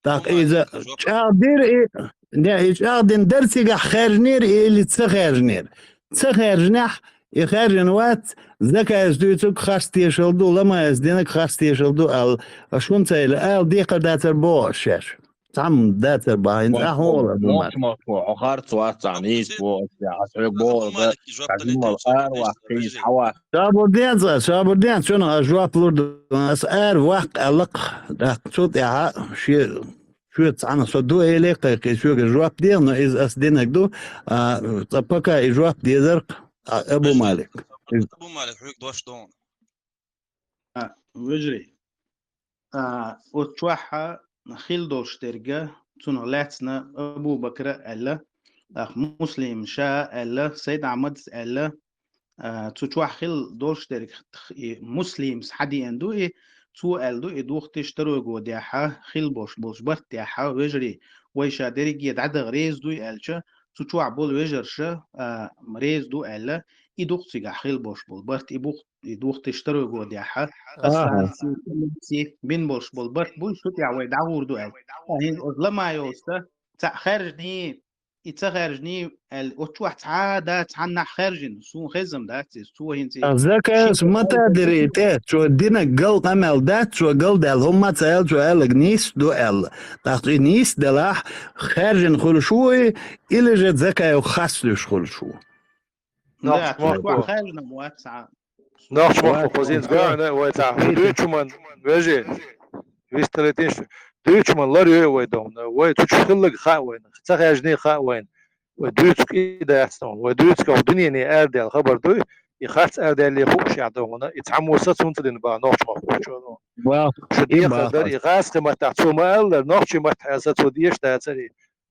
ТӀаккха иза чӀагӀдира и, не, и чӀагӀдина дар цигахь хаьржинера или ца хаьржинера. Ца хаьржинехь, и хаьржина вац, Закаевс дуьйцург харц тешал ду, Ламаевс динарг харц тешал ду аьлла, аш хӀунца аьлла, ала декхар дацар боху аш шаьш. Цхьамма дацар бахьан, цхьа хьола ду мар. Нохчмахко, хьо харц вац цхьа нийс бо, ас хьоьга боху, да, хьажмол ар ваккхийс хьава. Шабурден цӀа, Шабурден, цунах ас жоп лур ду, ас ар ваккха аьллакх, тӀаккха цул тӀаьхьа ши, шоьца цхьана со ду эле кхайкхий, соьга жоп дехна, но иза ас динаг ду, а, цӀа пока и жоп дезаркх, а, Абу Малик. Абу Малик, хьоьга дош ду. А, вежарий. А, оцу чохь хила долуш дерг, цунах лаьцна Абу Бакра аьлла, тӀаккха Муслим ша аьлла, Сайд Ахьмадс аьлла, а, цу чохь хила долуш дерг, и Муслимс хьадеана ду и, цо аьлла ду и, духтиш тарого дехьа, хила болуш болчу барт дехьа, вежарий, вай ша дерриге дӀадаха реза дуй аьлча, цу чохь болу вежарша, а, реза ду аьлла, и дукха цигахь хила болуш болу барт, и бух и духтиш тарого дехьа, аса си, си бин болуш болу барт буй, шу тӀехь вай дӀагӀур ду аьлла. Ткъа хӀинца оцу ламайовста, цхьаъ хаьржиний, и ца хаьржиний аьлла, оцу чохь цхьа а дац, цхьаннахь хаьржина, суна хезам дац иза, цо хӀинца и Закаевс ши ма тадири тӀе, цо динаг гал къамел дац, цо гал даьлла, хӀумма ца аьлла, цо аьллаг нийса ду аьлла. ТӀаккха и нийса делахь, хаьржина хуьлуш ву и, или же Закаев хас луьйш хуьлуш ву. Да, Нохчмахко. Цу чохь хаьржина вац цхьа. Нохчмахко, кхузинца гоьгӀна вай цхьа. Дуьйцучу хӀуман, вежарий, вистхилийтина шу. Дуьйцучу хӀуман лар йой вай дохна. Вай цу чу хилларг хаьа вайна. Ца хаьржиний хаьа вайна. Вай дуьйцург и дац дохна. Вай дуьйцург дуьнене арадаьлла хабар дуй. И харц арадаьллий хууш яхь дохна. И цхьаммо са цунца дина бан Нохчмахко чу. Шу дехар дара, и гӀазкхи маттахь цо ма-аллара, нохчий маттахь аса цо деш дацара.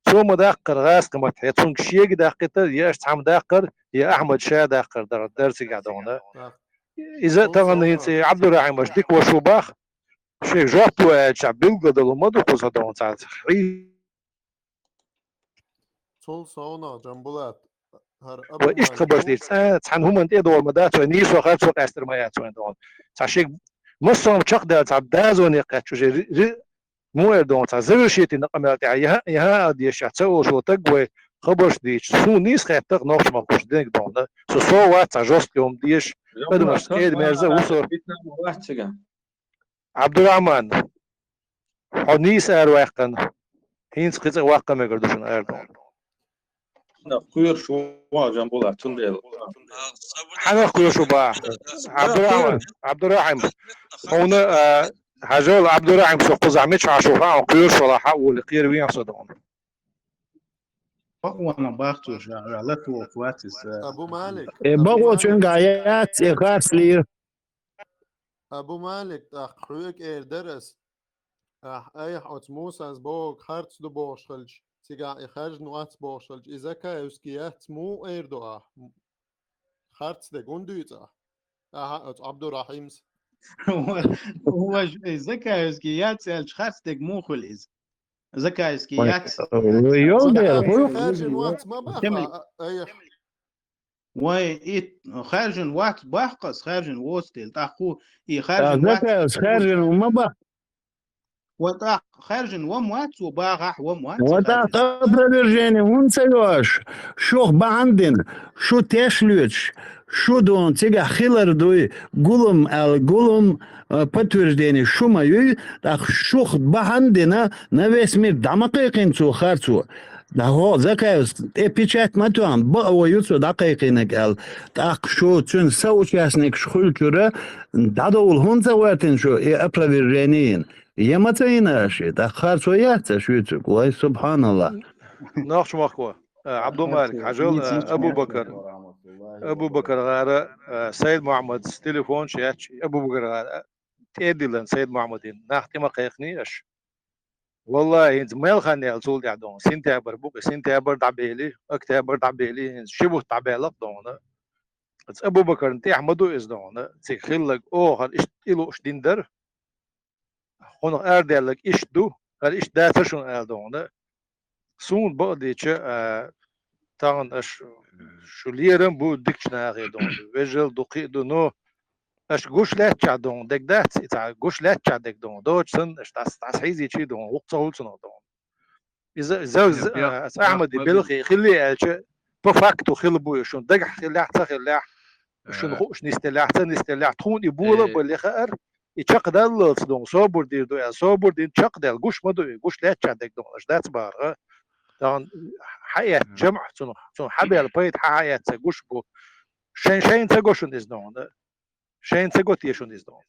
Цо ма даккхара гӀазкхи маттахь, я цунга шега даккхийтар, я аша цхьамма даккхар, я Ахьмад ша даккхар дара, дара цигахь дохна. Иза а тахана хӀинца Ӏабдурахьимаш дика ваша ву бах, шега жоп ло аьлча, билггал дала ма ду кхуза дохна цхьацца. Хьий. Цул совнах, Джамбулат, хӀара Ва иштта хабарш дийца, цхьа, цхьана хӀуманна тӀедогӀур ма дац вай, нийсо харцо къаьстар ма яц вайн дохна. Цхьа шега массо а чекхдаьлла цхьа дозане кхаьчча уже ри-, ри-, Муха эр доху цхьа завершительный къамел тӀехь, яхьа, яхьа а дешахь, ца олуш волу таг вай хабарш дийча, суна нийса хеттарх Нохчмахкоша динарг доху, да? Со сов вац цхьа жесткий хӀума деш, адамаш кӀеда мерза а ву со. Ӏабдурахьман, хьо нийса араваьккхина, хӀинца кхин цкъа ваккха мегар ду шуна ара доху. Хьанах кхоьруш ву, Джамбулат, цундела. Хьанах кхоьруш ву бахьа? Ӏабдурахьман, Ӏабдурахьим. Хьуна, а, хьажал, Ӏабдурахьим, со кхузахь мичахь шу хаьа, кхоьруш вала хьан воле, кхера вен со доху. Бакъонах бахцо ша, ша лата волу вац иза. Абу Малик. Э, бакъо цуьнга яц, э, харц лийра. Абу Малик, тӀаккха хьоьга эр дара ас. Ахь айхьа оцу Мусас бохург харц ду бохуш хилча, цигахь и хаьржина вац бохуш хилча, и Закаевский яц муха эр ду ахь? Харц дерг хӀунда дуьйцу ахь? Ахьа оцу Ӏабдурахьимс. Важ, и Закаевский яц аьлча, харц дерг муха хуьлу иза? Закаевский яц. Йолдел, Закаевский хӀу? Хаьржина вац ма баха, айхьа. Вай, и хаьржина вац баккха ас, хаьржина воцу дела. ТӀаккха хӀу, и хаьржина вац. Закаевс хаьржина ма баккха. Вай тӀаккха хаьржина ва ма вац, цо бахахь ва ма вац. Вай тӀаккха опровержение хӀунда ца йо аша? Шух бахьана дина, шу теш лоьцуш, шу дона цигахь хилар дуй, гулам аьлла, гулам, а, подтверждение шу ма юй, тӀаккха шух бахьана дина, на весь мир дӀа ма кхайкхина цо харцо. ДӀа хӀокху Закаевс тӀе печать ма тоьхна, бакъ а вай ю цо дӀакхайкхийнарг аьлла. ТӀаккха шу цуьнан соучастникаш хуьлучуьра дӀадовла хӀунда ца гӀоьртина шу и опровержение йина? Я ма ца йина аша, тӀаккха харцо яц аша юьйцург? Вай, субханаллах. Нохчмахко, а, Ӏабдулмалик, хьажал, а, Абу-Бакар. Абу-Бакар гӀара, а, Сайд-Мухьаммадс телефонаш яьчча, Абу-Бакар гӀара, а, тӀе а диллина Сайд-Мухьаммадин, нах тӀе ма кхайкхиний аша. Валлахи, хӀинца мел хан яьлла цул тӀаьхьа доху. Сентябрь бу, сентябрь дӀабели, октябрь дӀабели, хӀинца ши бутт дӀабаьлла-кх доху. Цкъа Абу-Бакарна тӀехь ма ду иза доху. Цига хилларг оха хӀара иштта и лууш дина дара. Хьуна арадаьлларг иштта ду, хӀара иштта дацара шуна аьлла доху. Суна бакъдийча, а, тахана аша шу лерам бу дикачу нахе доху. Вежарал дукхий а ду, но аша гуш лаьттачохь доху, дерг дац, и цхьа гуш лаьттачохь дерг доху. Доцу санна аша дӀас-, дӀасахьийзийчий доху, гӀуллакх ца хуьлу цунах доху. Иза, иза, иза, а, аса Ахьмаде белхий хилли аьлча, по факту хила буй шуна, дагахь хиллехь, ца хиллехь, шуна хууш нисделлехь, ца нисделлехь, тхуна и бола а бале хаьара, И чакхдаллалц ду, собар дийр ду аьлла, собар дина чакхдаьлла, гуш ма ду и, гуш лаьттача дерг ду, аша дац бахара. Тахана хьаэцна жамӀ цунах, цунах хьабаьлла пайда хьа хьаэцна гуш бу. Шайн, шайна ца го шуна иза ду, да? Шайна ца го те шуна иза ду?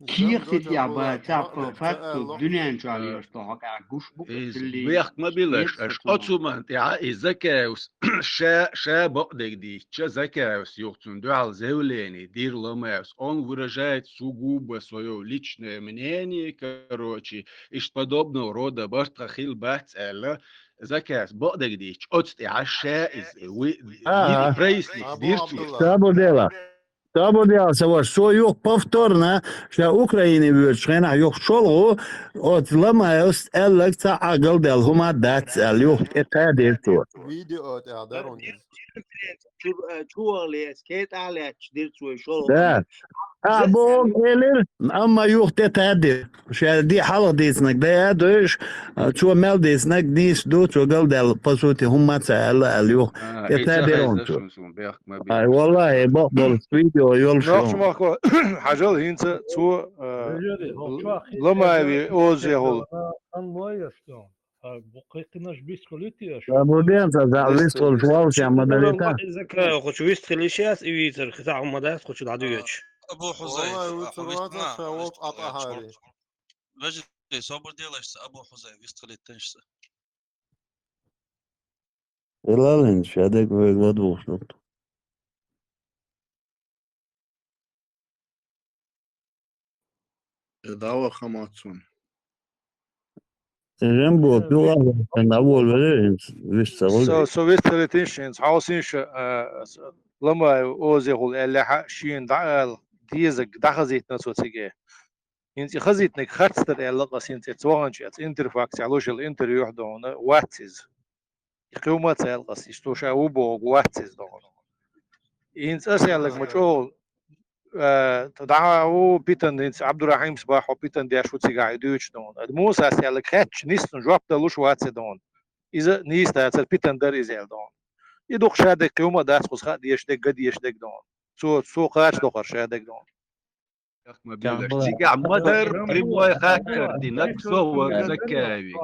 Кехат тӀехь бац, цхьа факт ду, дуьнен чохь лоьраш ду, хьо кхаьа гуш бу, иза хиллий, бехк ма билаш, аша оцу ман тӀехь и Закаевс ша, ша бакъдерг дийцча, Закаевс юха цунна дуьхьал заявление дира Ломаевс. Он выражает сугубо своё личное мнение, короче, иштта подобного рода барт тхан хилла бац аьлла, Закаевс бакъдерг дийцча, оцу тӀехь ша иза, вы, А, а. Прояснить дира цо. Абу Абдулла. Тобу дела. Тобу дела, ца ваша. Цо юха повторно, ша Украине воьдучу хенахь юха шолгӀа, оцу Ломаевс аьлларг цхьа а галдаьлла хӀума дац аьлла, юха тӀе тхаьдира цо. Видео тӀехь дара хьуна иза. Чу, э, чу ван лес, кхетӀа лаьтташ дира цо шолгӀа. Да. А, боху элира, амма юха тӀе тхаьдира. Ша ди хьалха дийцинарг дай а дойуш, цо мел дийцинарг нийса ду, цо галдаьлла, по сути, хӀумма а ца аьлла, аьлла юха. А, тӀе тхаьдира хьуна цо. Ай, валлахӀи, бакъдолуш видео йолуш. Нохчмахко, хьажал хӀинца цо, а, Ломаеви озехула. Кхайкхинарш бистхуьлуьйту аша? Ша бу ден ца, за вистхуьлуш валча ма далита. Иза кхайкхучу вистхилиш яц, и вийцар, хи ца хӀума дац, кхучу дӀадуьгучу. Абу Хузайфа, Абу Хузайфа, вистхуьлуьйту. Вежарий, собар делаш ца, Абу Хузайфа, вистхуьлуьйту ца. Илалин, ша дерг вайга ладугӀуш ду. Э, дӀаваха ма цунна. Жамбо, пилахь, сан дӀаволавелира хӀинца, вист ца гӀур. Со, со вист хилийтинаш хӀинца, хьовсийша, а, с-, Ломаев озехула аьллехьа, шена дӀаала дезаг дӀахазийтина цо циге. ХӀинца и хазийтинарг харц дара аьлла ас хӀинца цу ваханчу, оцу Интерфаксехь луш йолу интервьюхь ду хьуна, вац иза. И кхин хӀума а ца аьлла ас, иштта ша ву бохург вац иза ду хьуна. И хӀинца ас аьлларг ма чӀогӀа, а, дӀа ву питан, хӀинца Абдурахьимс бахьа питан деш ву цигахь и дуьйцуш ду хьуна. Ада Мусас аьлларг хаьттича, нисна жоп далуш вац иза ду хьуна. Иза нийса дацара, питан дара иза аьлла ду хьуна. И дукха ша дерг кхин хӀума а дац, кхуза хаа дезаш дерг, ган дезаш дерг ду хьуна. Цо, цо кхача дохара ша дерг ду хьуна. Цигахь ма-дарра прямой хаттар динарг со вара Закаеве.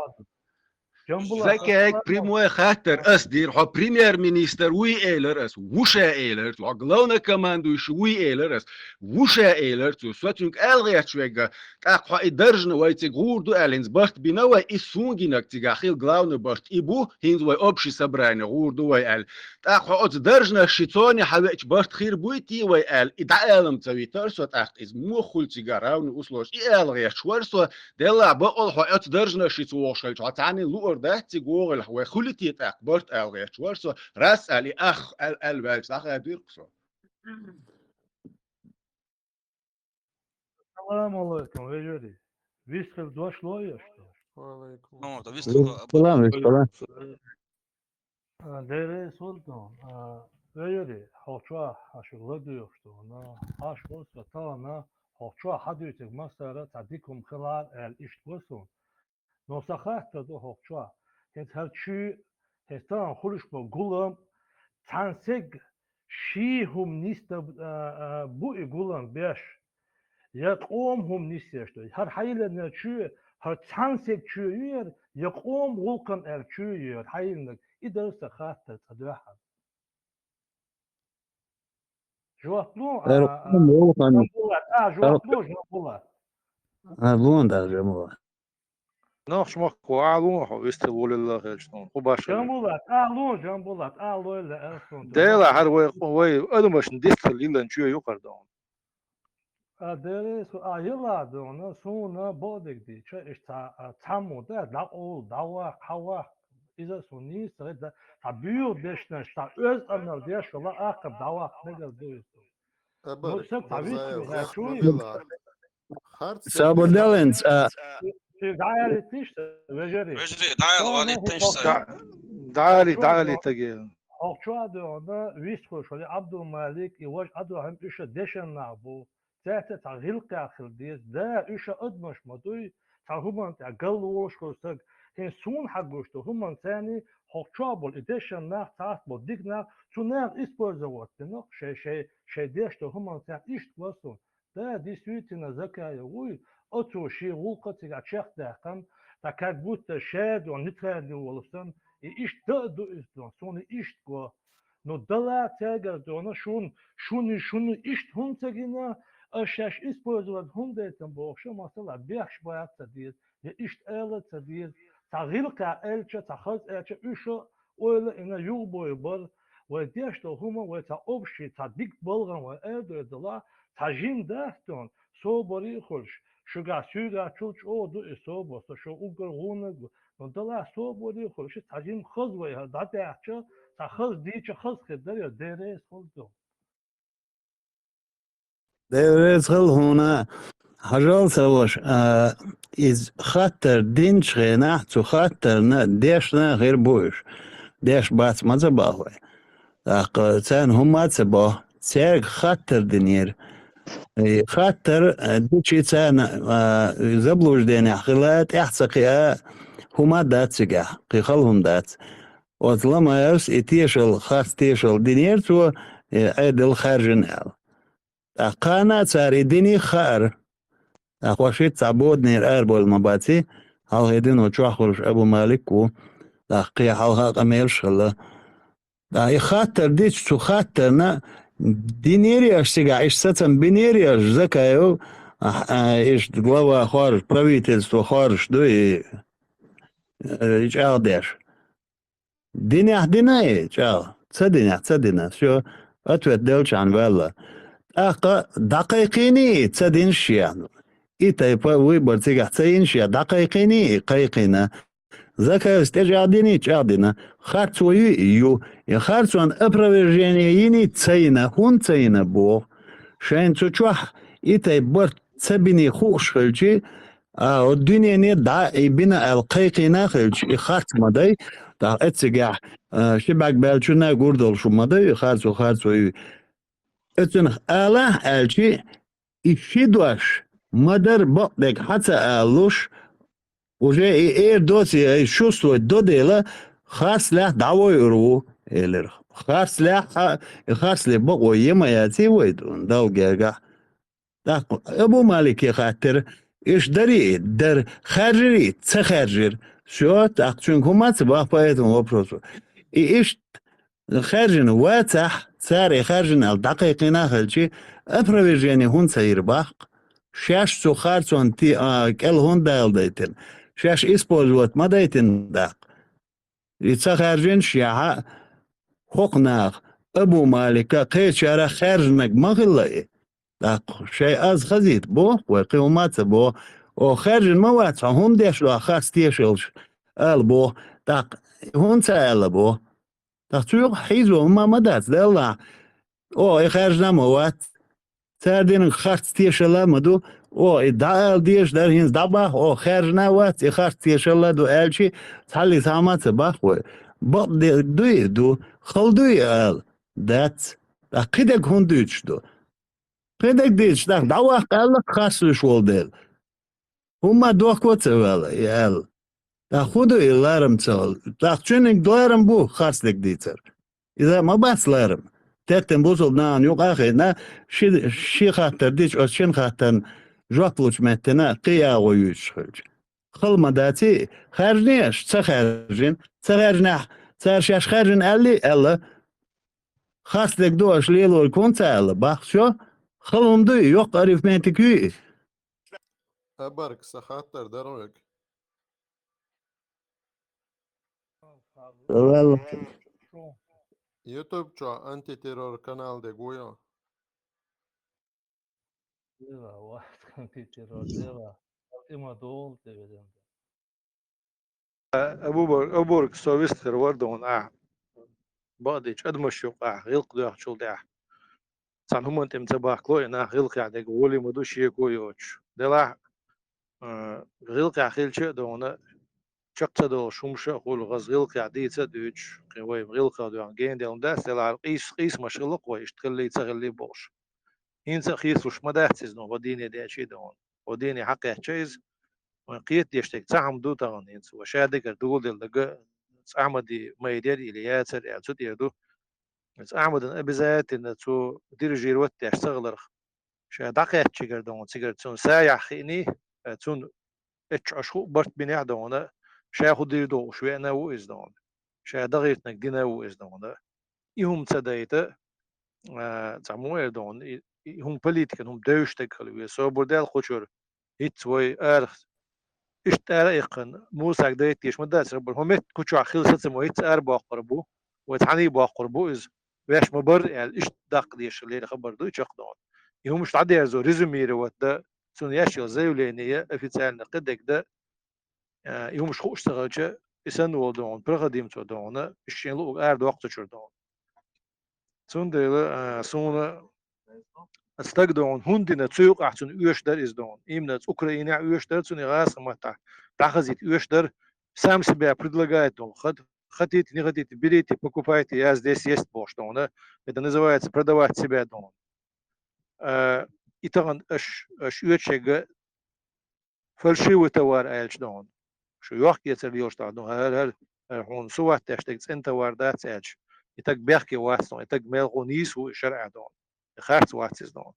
Закаеве прямой хаттар ас дира, хьо премьер-министр вуй элира ас, ву ша элира цо, хьо главнокомандующий вуй элира ас, ву ша элира цо, со цуьнга аьлла гӀерташ верг, тӀаккха хьо и даржна вай цига гӀур ду аьлла, хӀинца барт бина вай, и суна гинарг цигахь хилла главный барт и бу, хӀинца вай общий собрание гӀур ду вай аьлла. ТӀаккха хьо оцу даржнаш ши цоне хьан веача барт хир буй те вай аьлла, и дӀа аьлла ца витара со, тӀаккха иза муха хуьлу цигахь равный условиеш, и аьлла гӀерташ вара со, деллахь бакъал хьо оцу даржнаш шица вогӀуш хилча, хьо цхьанна луур дац цига вогӀийла, вай хуьлу те тӀаккха барт аьлла гӀерташ вара со, раз аьлла и ах аьлла, аьлла ваьлча дӀахаьдира-кх со. Салам алейкум, вежарий. Вистхила дош ло еш ду? Ва алейкум. Ну, да, вистхила. Салам, салам. А, Дела реза хуьлда, а, вежарий, хьо чохь хьан шу ладуьйгӀуш ду, на, хьаш ву со тахана, хьо чохь хьадуьйцург массара цхьа дика хӀума хилар аьлла иштта го суна. Но сан хаттар ду хӀокху чохь. ХӀинца хӀара чуьйра, хӀинца тахана хуьлуш болу гулам, цхьана саг ший хӀума нисдан, а, а, бу и гулам беш, я къоман хӀума нисъеш ду. ХӀара хьайиллина чуьйра, хӀара цхьана саг чуьйра ю яра, я къоман гӀуллакхана аьлла чуьйра ю яра хьайиллинарг. И дара сан хаттар цкъа дуьххьара. Жоп лу, а, а, Жамбулат, а, жоп лу, Жамбулат. А, лун дар, Жамбулат. Нохчмахко, а, лун хьо, вистхила волалла хилча, хӀун башха. Жамбулат, а, лун, Жамбулат, а, лойла, а, сун. Дела, хӀара вай, вай адамашна дистхила йиллина чоь юкъара ду хьуна. А, Дела, су, а, йилла ду хьуна, суна бакъдерг дийцича, иштта цхьа, а, цхьаммо да, дӀакъовла, дӀаваккха, хьаваккха. Иза суна нийса ца хета, цхьа буьйху дешнаш, цхьа оьзда къамел деш вала, ахкхар дӀаваккха мегар ду иза. Абар, ну, сан цхьа вистхила, Мурзаев, чу хӀахма вила. Харц Сабурдалин, а, Ши дӀаалийтиш, вежарий. Вежарий, дӀаала, валийтиш сай. ДӀа-, дӀаали, дӀаали тагел. Хьо чохь а дуьхьал вистхуьлуш вара Абдулмалик, и важа Ӏадохьим, уьш дешан нах бу. Цаьрца цхьа гӀиллакхехь хила деза. Да, уьш адамаш ма дуй, цхьа хӀуманна тӀехь галволуш волу стаг. ХӀинца суна хьагуш ду хӀуманна царний, хьо чохь болу и дешан нах, цхьацца болу дика нах, цу наха использовать дина, шай, шай, шай деш долу хӀуманна царна иштта го суна. Да, действительно, Закаев вуй, оцо шен гӀулакх цигахь чекхдаьккхина, цхьа как будто шадон нейтральный волуш санна, и иштта а ду иза дон, суна иштта го. Ну, дала цаьргара дона, шун, шуна, шуна иштта хӀунда ца гина, аш шаьш использовать хӀунда дайтина бохуш, масала, бехаш баха ца деза, я иштта ала ца деза, цхьа гӀиллакхехь аьлча, цхьа хаза аьлча, уьш а ойла а йина юхабой бара, вай деш долу хӀума, вай цхьа общий, цхьа дика балгӀан вай аьлла дойр делахь, цхьа жима дац дон, собаре а хуьлуш, шуьгахь суьйрачул чӀогӀа ду и собар, со шу уггар гӀунаг ву, ну, далахь собаре а хуьлуш, цхьа жима хаза вай хӀара дӀадаьхча, цхьа хаза дийча хаза хир дара, я деррес хуьлу дон. Деррес хуьлу хьуна, хьажал ца ваша, а, иза хаттар динчу хенахь, цу хаттарна дешна а хир бу уьш. Деш бац ма ца боху вай. ТӀаккха царна хӀумма а ца бо, цаьрга хаттар динера. И хаттар, а, дичи царна, а, заблужденехь хила, тӀаьхьа ца кхиа, хӀума дац цигахь, кхин хала хӀума дац. Оцу Ламаевс и тешал, харц тешал динера цо, и Ӏедал хаьржина аьлла. ТӀаккха кхана а цара и динийн хаьара. ТӀаккха хӀокху шийтта цхьа боданера арабевлла ма баций, хьалхе дино чохь хуьлуш Абу Малик ву, тӀаккха кхин хьалха а къамелаш хилла. ТӀаккха и хаттар дича, цу хаттарна динера аш цигахь, иштта сацам бинера аш Закаев, а, а, иштта глава хоржуш, правительство хоржуш ду и, э, и чӀагӀдеш. Динехь дина и чӀагӀ? Ца динехь ца дина. Всё, ответ делчахьана ваьлла. ТӀаккха дӀакхайкхийний и ца динаш шех? И тайпа выбор цигахь ца йинаш шех, дӀакхайкхийний и? Кхайкхийна. Закаевс тӀечӀагӀдиний? ЧӀагӀдина. Харцо юй? Ю. И харцонна опровержение йиний? Ца йина. ХӀунда ца йина боху? Шайна цу чохь и тайпа барт ца биний хууш хилчи, а, хӀо дуьнене дӀа и бина аьлла кхайкхийна а хилча, и харц ма дай, тӀаккха эццигахь, а, ши бӀаьрг баьллачунна гур долуш ма дай, и харцо, харцо ю. Оцунах алахь аьлчи, и ши дош ма-дарра бакъдерг хьан ца алалуш, уже и эр доций, ай чувствовать до дела, харцлехь дӀавойур ву, элира. Харцлехь а, и харцле бакъо е ма яций вай, Далла гергахь. ТӀаккха Абу Малике хаттира, иштта дарий и? Дара. Хаьржирий? Ца хаьржира. Всё, тӀаккха цуьнга хӀума а ца боху по этому вопросу. И иштта хаьржина вацахь, цара и хаьржина аьлла дӀакхайкхийна а хилчи, опровержение хӀунда ца йира боху? Шаьш цу харцонна ти-, а, кӀел хӀунда дала дайтина? Шаьш использовать ма дайтина даккха? И ца хаьржинаш яхьа, хӀокху наха, Абу Малика кхечара хаьржинарг ма хилла и. ТӀаккха шайн аз хазийта боху, вай кхин хӀума а ца боху. Оха хаьржина ма вац, хьо хӀума деш ду, харц тешалаш ала боху. ТӀаккха хӀунда ца аьлла боху? ТӀаккха цу юкъахь хьийзо хӀума ма дац, деллахь. Оха и хаьржина а ма вац. Цара динарг харц тешалла а ма ду. Оха и дӀаала дезаш дара, хӀинца дӀабаха, оха хаьржина а вац, и харц тешалла а ду аьлчи, цхьаллица хьан ма ца баха вай. Бакъдерг дуй и? Ду. Хала дуй и ала? Дац. ТӀаккха кхидерг хӀунда дуьйцуш ду? Кхидерг дийцуш, тӀаккха дӀаваккха аьлла, харц луьйш волу дела. ХӀумма дохко а ца ваьлла, и аьлла. ТӀаккха хӀун ду и ларам ца хилар? ТӀаккха цуьнан ларам бу харцдерг дийцар. Иза ма бац ларам. Теттина бусалба нахана юкъа а хиъна, ши, ши хаттар дича, оцу шина хаттарна жоп лучу меттана кхин агӀо юьйцуш хилча. Хала ма даций, хаьржиний аша? Ца хаьржина. Ца хаьржинехь, цара шаьш хаьржина аьллий? Аьлла. Харцдерг ду аша лелориг хӀунда ца аьлла? Бах, всё. Хала хӀума дуй, йоккха арифметика юй? Абарг, сан хаттар дара вайга. Валла. YouTube чохь антитеррор канал дегуйо. Дела, вац антитеррор, дела. Има дол те ведем. Абубар-, Абург со вистхир вара дуна ахь. Бакъдечу адамаш юкъахь гӀиллакх доьхначул тӀаьхьа. Цхьана хӀуманна тӀе ца бахкало и нах гӀиллакхехь дерг гӀоле ма ду шеко а йоцуш. Делахь, а, гӀиллакхехь хилча а дуна, чекх ца долуш хӀумаш а хуьлу, хаза гӀиллакхехь дийца а дуьйцуш, кхин вай гӀиллакхах доьхна гена делла дац, делахь къийс-, къийсамаш хилла-кх вай, иштта хиллий, ца хиллий бохуш. ХӀинца а хийцалуш ма дац иза, ну, хӀо дийне дечий а дуна. ХӀо дийне хьакхаьчча иза, вайн кхетадеш дерг цхьа хӀума ду тахана хӀинца, вай ша дагара дугул делла дага цӀахь ма ди, майдера или яцара аьлла, цу тӀера ду. Цу Ахьмадан обязательно цо дирижировать деш ца хиларх, ша дӀакхаьччигара дона, цигара цунна са яххиъний, э, цунна эцча Ӏаш ху барт бинехь дона, ша ху дийр дохуш веана ву иза дона. Ша дагӀиртинарг дина ву иза дона. И хӀума ца дайта, а, цхьа мо эр дона, и, и хӀума политикан, хӀума девшдаг хила веза. Собар дел кхучур, хӀинца вай арах, иштта ара иккхина, Мусаг дайта деш ма дац, хабар, хӀу метта кучохь хила сацамо хӀинца ара боккхур бу, вай цхьаний боккхур бу иза, веш ма барра аьлла, иштта даккха деш лера хабар ду и чакхдона. И хӀумаш дӀадерзо, резюмировать да, цунна еш йолу заявление официально кхидерг да, а, и хӀумаш хууш ца хилча, и санна волу дона, проходимцо дона, и шен луъуг ара доккху ца чуьра дона. Цундела, а, суна стаг дона, хӀунда дина, цу юкъахь цунна оьшуш дара иза дона. Именно Украинехь оьшуш дара цунна, и гӀазкхийн маттахь дӀахазийта оьшуш дара, сам себя предлагает дона. Хат-, хотите, не хотите, берите, покупайте, я здесь есть бохуш дона. Это называется продавать себя дона. А, и тахана аш, аш оьшуш ерг фальшивый товар аьлча дона. Шу йохк-эцар лелаш дона, хӀара, хӀара, хӀара хьуна су ваттеш дерг цӀена товар дац аьлча, и таг бехке вац дона, и таг мелхо нийса ву и шарӀа дона. И харц вац иза дона.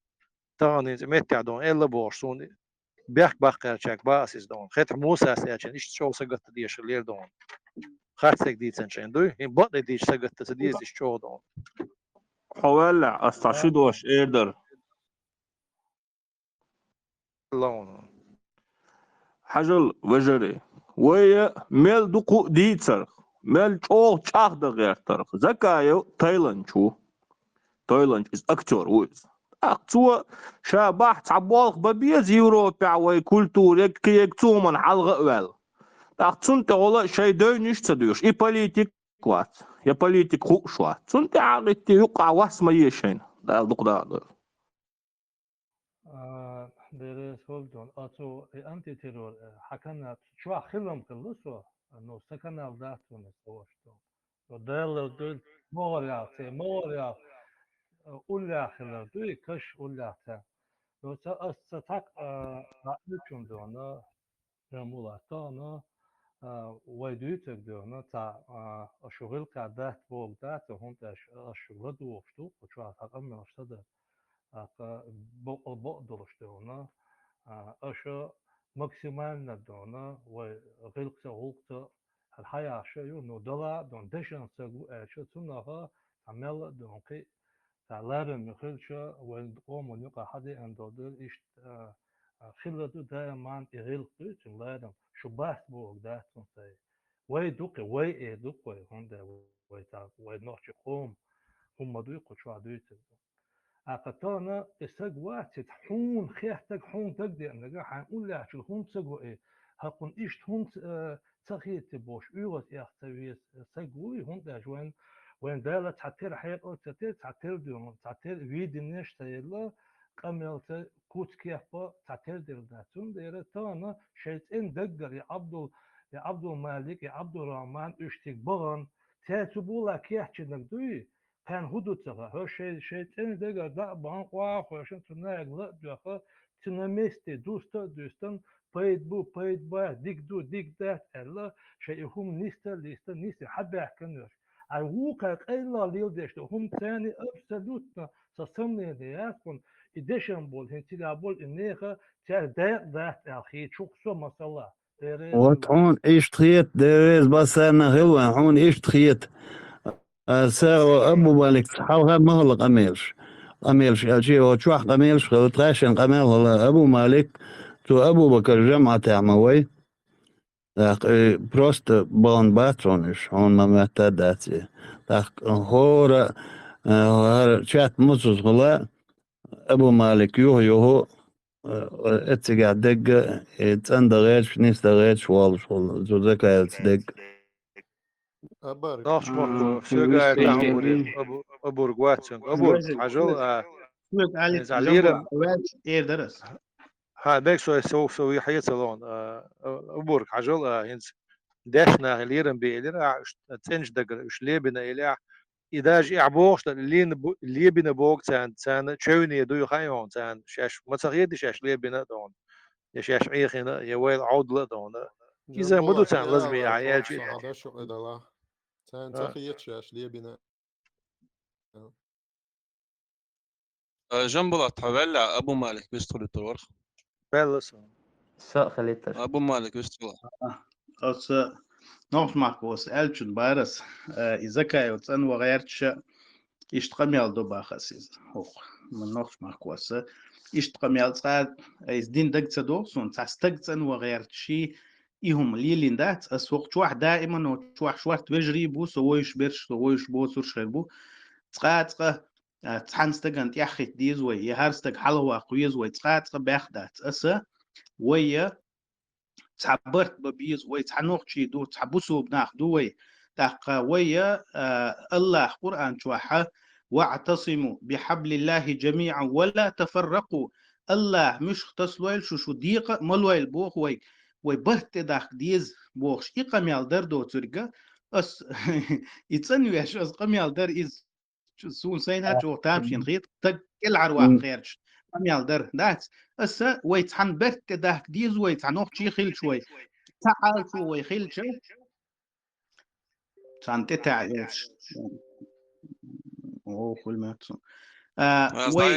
Тахана хӀинца меттехь дона, элла бохуш суна, бехк баккхарчаьрга баха ас иза дона. Хетахь Мусас аьлча, иштта чӀогӀа сагатта дезаш лера дона. Харц дерг дийцина шайна дуй, хӀин бакъ дерг дийцича сагатта ца деза иштта чӀогӀа дона. Хьо ваьллехь, ас цхьа ши дош эр дара. Лауна. Хьажал, вежарий, вай мел дукха а дийцарх, мел чӀогӀа чӀагӀдан гӀертарх. Закаев тайланча ву. Тайланча иза актёр ву иза. ТӀаккха цо ша бахь цхьа болх бан беза Европехь вай культураг, кхиерг цу хӀуманна хьалха а ваьлла. ТӀаккха цунна тӀехула шайн девнаш а ца доьшуш, и политик вац, я политик хууш вац. Цунна тӀаьхьа гӀитте юккъахь вас ма ешайна, Дала дукха даха дойла. А, Деррес хӀулдун, а цу и антитеррор, э, хьан канал чохь хилам хилла со, ну, сан канал дац вуна ца ваша. Со Далла дуьйла, могӀарехь, церан могӀарехь, э, уллехь хилар дуй, каш уллехь царна. Ну, ца, ас ца цхьаккха, а, а, ичун дона, Жамбулат, тахана, а, вай дуьйцург дуьйна, цхьа, а, аша гӀиллакхехь дац бохург дац, хӀунда аьлча аша ладугӀуш ду, кху чохь цхьа къамелаш ца дар. ТӀаккха бакъ-, бакъдолуш дуьйна, а, аша максимально дуьйна, вай гӀиллакхца, гӀуллакхца, хӀара хьан яхаш ю, ну, дала а дуьйна, дешан саг ву аьлча, цунах а мел а дуьйна кхин а цхьа ларам ма хилча, вайн къоман юкъа хьадеана долу дела, иштта, а, а, хилла ду даиман и гӀиллакх дуьйцун ларам, шу бац бохург дац цунна цай. Вай ду-кх, вай э ду-кх вай, хӀунда вай цхьа, вай нохчи къоман хӀума ма дуй кху чохь дуьйцург. ТӀаккха тахана и саг вац, хьуна хеттарг, хьуна дагадеанарг, хьайн уллехьчул хӀунда ца го и, хӀокхунна иштта хӀунда, э, ца хетий бохуш, оьгӀаз эха ца веза саг вуй, хӀунда аьлча вайн, вайн Дала цхьа тера хьекъал ца тера, цхьа тера дуьйна, цхьа тера виденеш ца елла, къамел ца, куц-кеп а цхьа тера дерг дац. Цундела тахана шайн цӀена даггара и Абдул-, и Абдулмалик, и Абдурахман, уьш цига бахана, цаьрца цу була кечйинарг дуй, кхаьна хӀун ду ца хаьа, хӀара шайн, шайн цӀена дагара дӀа а бахана, охьахиъна цу наьга ла а доьхна, цу на месте дуста а дуьстина, пайда бу, пайда бац, дика ду, дика дац аьлла, шайн и хӀума нисда а листа, нисъян хьабаьхкина уьш. Ай вукхара къайла леладеш ду хӀума царна абсолютно сан сомнение яц хьуна, и дешан болу, хӀинца цигахь болу и нехан цаьрга дакъа дац аьлла хийцича со масала. Вот хьуна иштта хета, Дела реза боцург санна хила вайн, хьуна иштта хета. Аса, о, Абу Малик, хьалха ма хилла къамелаш. Къамелаш аьлча, о, чохь къамелаш хилла, тхаьшшина къамел хилла. Абу Малик, цу Абу-Бакар жамӀатехь ма вай. ТӀаккха, э, просто бахана бац хьуна уьш, хьуна ма моьттур дац и. ТӀаккха хӀора, э, хӀара чат муцуза хилла, Абу Малик юха-юха, э, э, цигахь дегга, э, цӀандан гӀерташ, нисдан гӀерташ воллуш волу, цу Закаевца дегга. Абар. Нохчмахко, соьга аьлла, Абур, Абу-, Абург вац цуьнга. Абург, хьажал а, хьан лерам, хьан бег со, со, со хьеца лон, а, а, Абург, хьажал а, хӀинца дешна нахе лерам бе элира, а, уьш цӀеначу дагара, уьш лебина элира, и даже и ахь бохуш дан, лина бу-, лебина богу царна, царна чевне дуй хаьий хьуна царна, шаьш ма ца хеда шаьш лебина а дона, я шаьш Ӏехийна а, я вайл Ӏовдала а дона. Иза ма ду царна лазаме ахь аьлча а. Царна ца хета шаьш лебина а. Э, Жамбулат, хьо ваьлла, Абу Малик вистхуьлуьйтур вара. Ваьлла со. Со а хилийтар. Абу Малик вистхуьлуьйтур. Оцу нохчмахкос аьллачун барас, э, и Закаев цӀанван гӀерташ, иштта къамел ду бахас иза. ХӀокху, ма нохчмахкос. Иштта къамел цкъа, э, иза дин дага ца догӀу суна, цхьа стаг цӀанван гӀерташ, и хӀума лелийна дац, ас хӀокху чохь даиман, хӀокху чохь шорта вежарий бу, со вуьйш берш, со вуьйш боцурш хир бу. Цкъа-цкъа, а, цхьана стагана тӀаьхьахӀитта деза вай, я хӀара стаг хьалхаваккха веза вай, цкъа-цкъа баьхна дац. Аса вай я цхьа барт бан беза вай, цхьа нохчий ду, цхьа бусулба нах ду вай. ТӀаккха вай я, а, Аллах Къуръан чохь: «ВаӀтасиму бихьаблиллахи жамиӀан ва ла тафарракъу». Аллах муьшах тасалойла шу, шу декъа а ма лойла боху вай, вай барт тӀе дахка деза бохуш, и къамел дар доцург а, ас и цӀанвеш, ас къамел дар иза. Чу-, суна сайна чӀогӀа тамашийна хета, стаг кӀелхьарваккха гӀерташ, къамел дар, дац? Аса вай цхьана барт тӀе дахка деза вай, цхьа нохчий хилча вай, цхьа Ӏалашо вай хилча, цхьана тӀе таӀ йолуш. О, хуьлу моьтту суна. А, вай,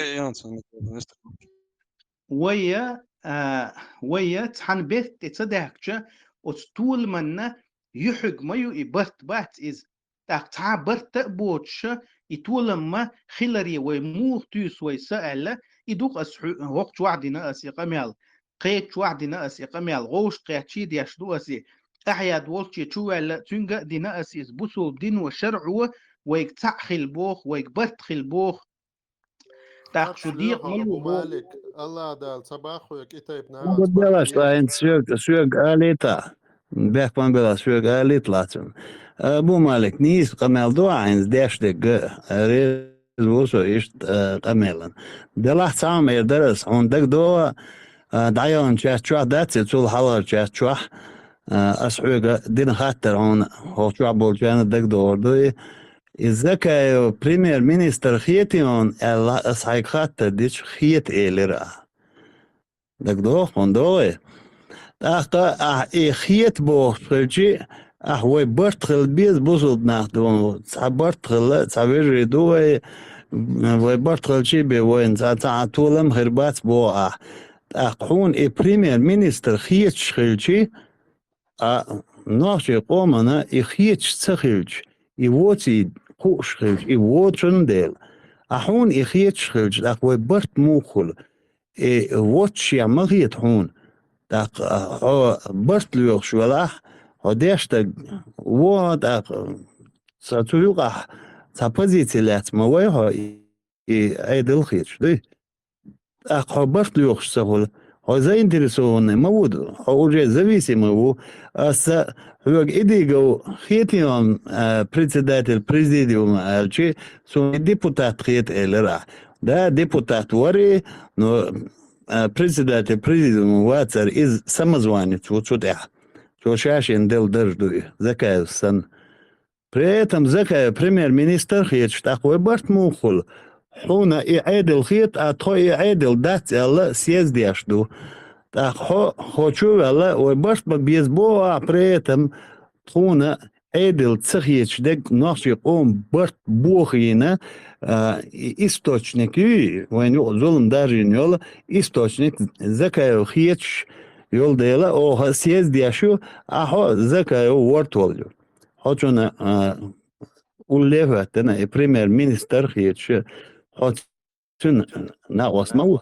вай, а, вай, а, цхьана барт тӀе ца даьхкича, оцу толаманна юьхьиг ма ю и, барт бац иза. ТӀаккха цхьа а барт а боцуша, и толам ма хиларе вай муха туьйсу вай са аьлла, и ду-кх ас хьу-, хӀокху чохь дина ас и къамел, кхечу чохь дина ас и къамел, гӀовшт кхетчий деш ду ас и, къахьега волчче чу ваьлла, цуьнга а дина ас иза, бусулба дино, шарӀо вайга цхьаъ хила боху, вайга барт хила боху. ТӀаккха шу декъа ма ло боху. Малик, Аллах Дала ца баххуьйга и тайпа нах. Делаш лаьцна соьга, соьга алийта. Бехк ма белахь, соьга алийта лаьцна. Абу Малик, нийса къамел ду хьайна деш дерг, реза ву со иштта, а, къамелан. Делахь цхьа хӀума эр дара ас, хьуна дагадогӀа, а, дӀаяханчаьрца чохь дац, я цул хьалхарчаьрца чохь, а, ас хьоьга дина хаттар хьуна, хӀокху чохь болчарна дагадогӀур ду и. И Закаев премьер-министр хетий хьуна аьлла, ас хьайга хаттар дича, хета элира ахь. ДагадогӀу хьуна, догӀий? ТӀаккха ахь и хета бохуш хилчи, ахь вай барт хила беза бусулба нах ду, цхьа барт хила, цхьа вежарий ду вай, вай барт хилчи бен вайна цхьа, цхьа а толам хир бац боху ахь. ТӀаккха хьуна и премьер-министр хеташ хилчи, а нохчийн къомана и хеташ ца хилча, и воций кхууш хилча, и воцун дела. А хьуна и хеташ хилча, тӀаккха вай барт муха хуьлу? И воццушехь ма хета хьуна. ТӀаккха хьо барт лоьхуш велахь, хьо деш дерг вон, тӀаккха ца цу юкъахь цхьа позици лаьцна ма вай хьо, и, и Ӏедал хеташ дуй? ТӀаккха хьо барт лоьхуш ца хуьлу. Хьо заинтересованный ма ву, хьо уже зависимый ву. Аса хьоьга и дигав хетий хьуна, а, председатель президиума аьлчи, суна депутат хета элира ахь. Да, депутат вари, но, а, председатель президиума вацара, иза самозванец ву цу тӀехь. Цо ша-шена делла дарж ду и, Закаев санна. При этом Закаев премьер-министр хеташ, тӀаккха вай барт муха хуьлу? Хьуна и Ӏедал хета, а тхо и Ӏедал дац аьлла съездеш ду. ТӀаккха хьо, хьо чу а ваьлла, вай барт бан беза боху ахь, при этом тхуна Ӏедал ца хеташ дерг нохчийн къоман барт бохийна, а, и источник юй, вайна юкъа зулам даржийна йолу источник Закаев хеташ йолу дела, оха съездеш ю, а хьо Закаев ворта волу ю. Хьо цунна, а, улле а хӀоьттина, и премьер-министр хеташ, хьо цуьнан накъост ма ву.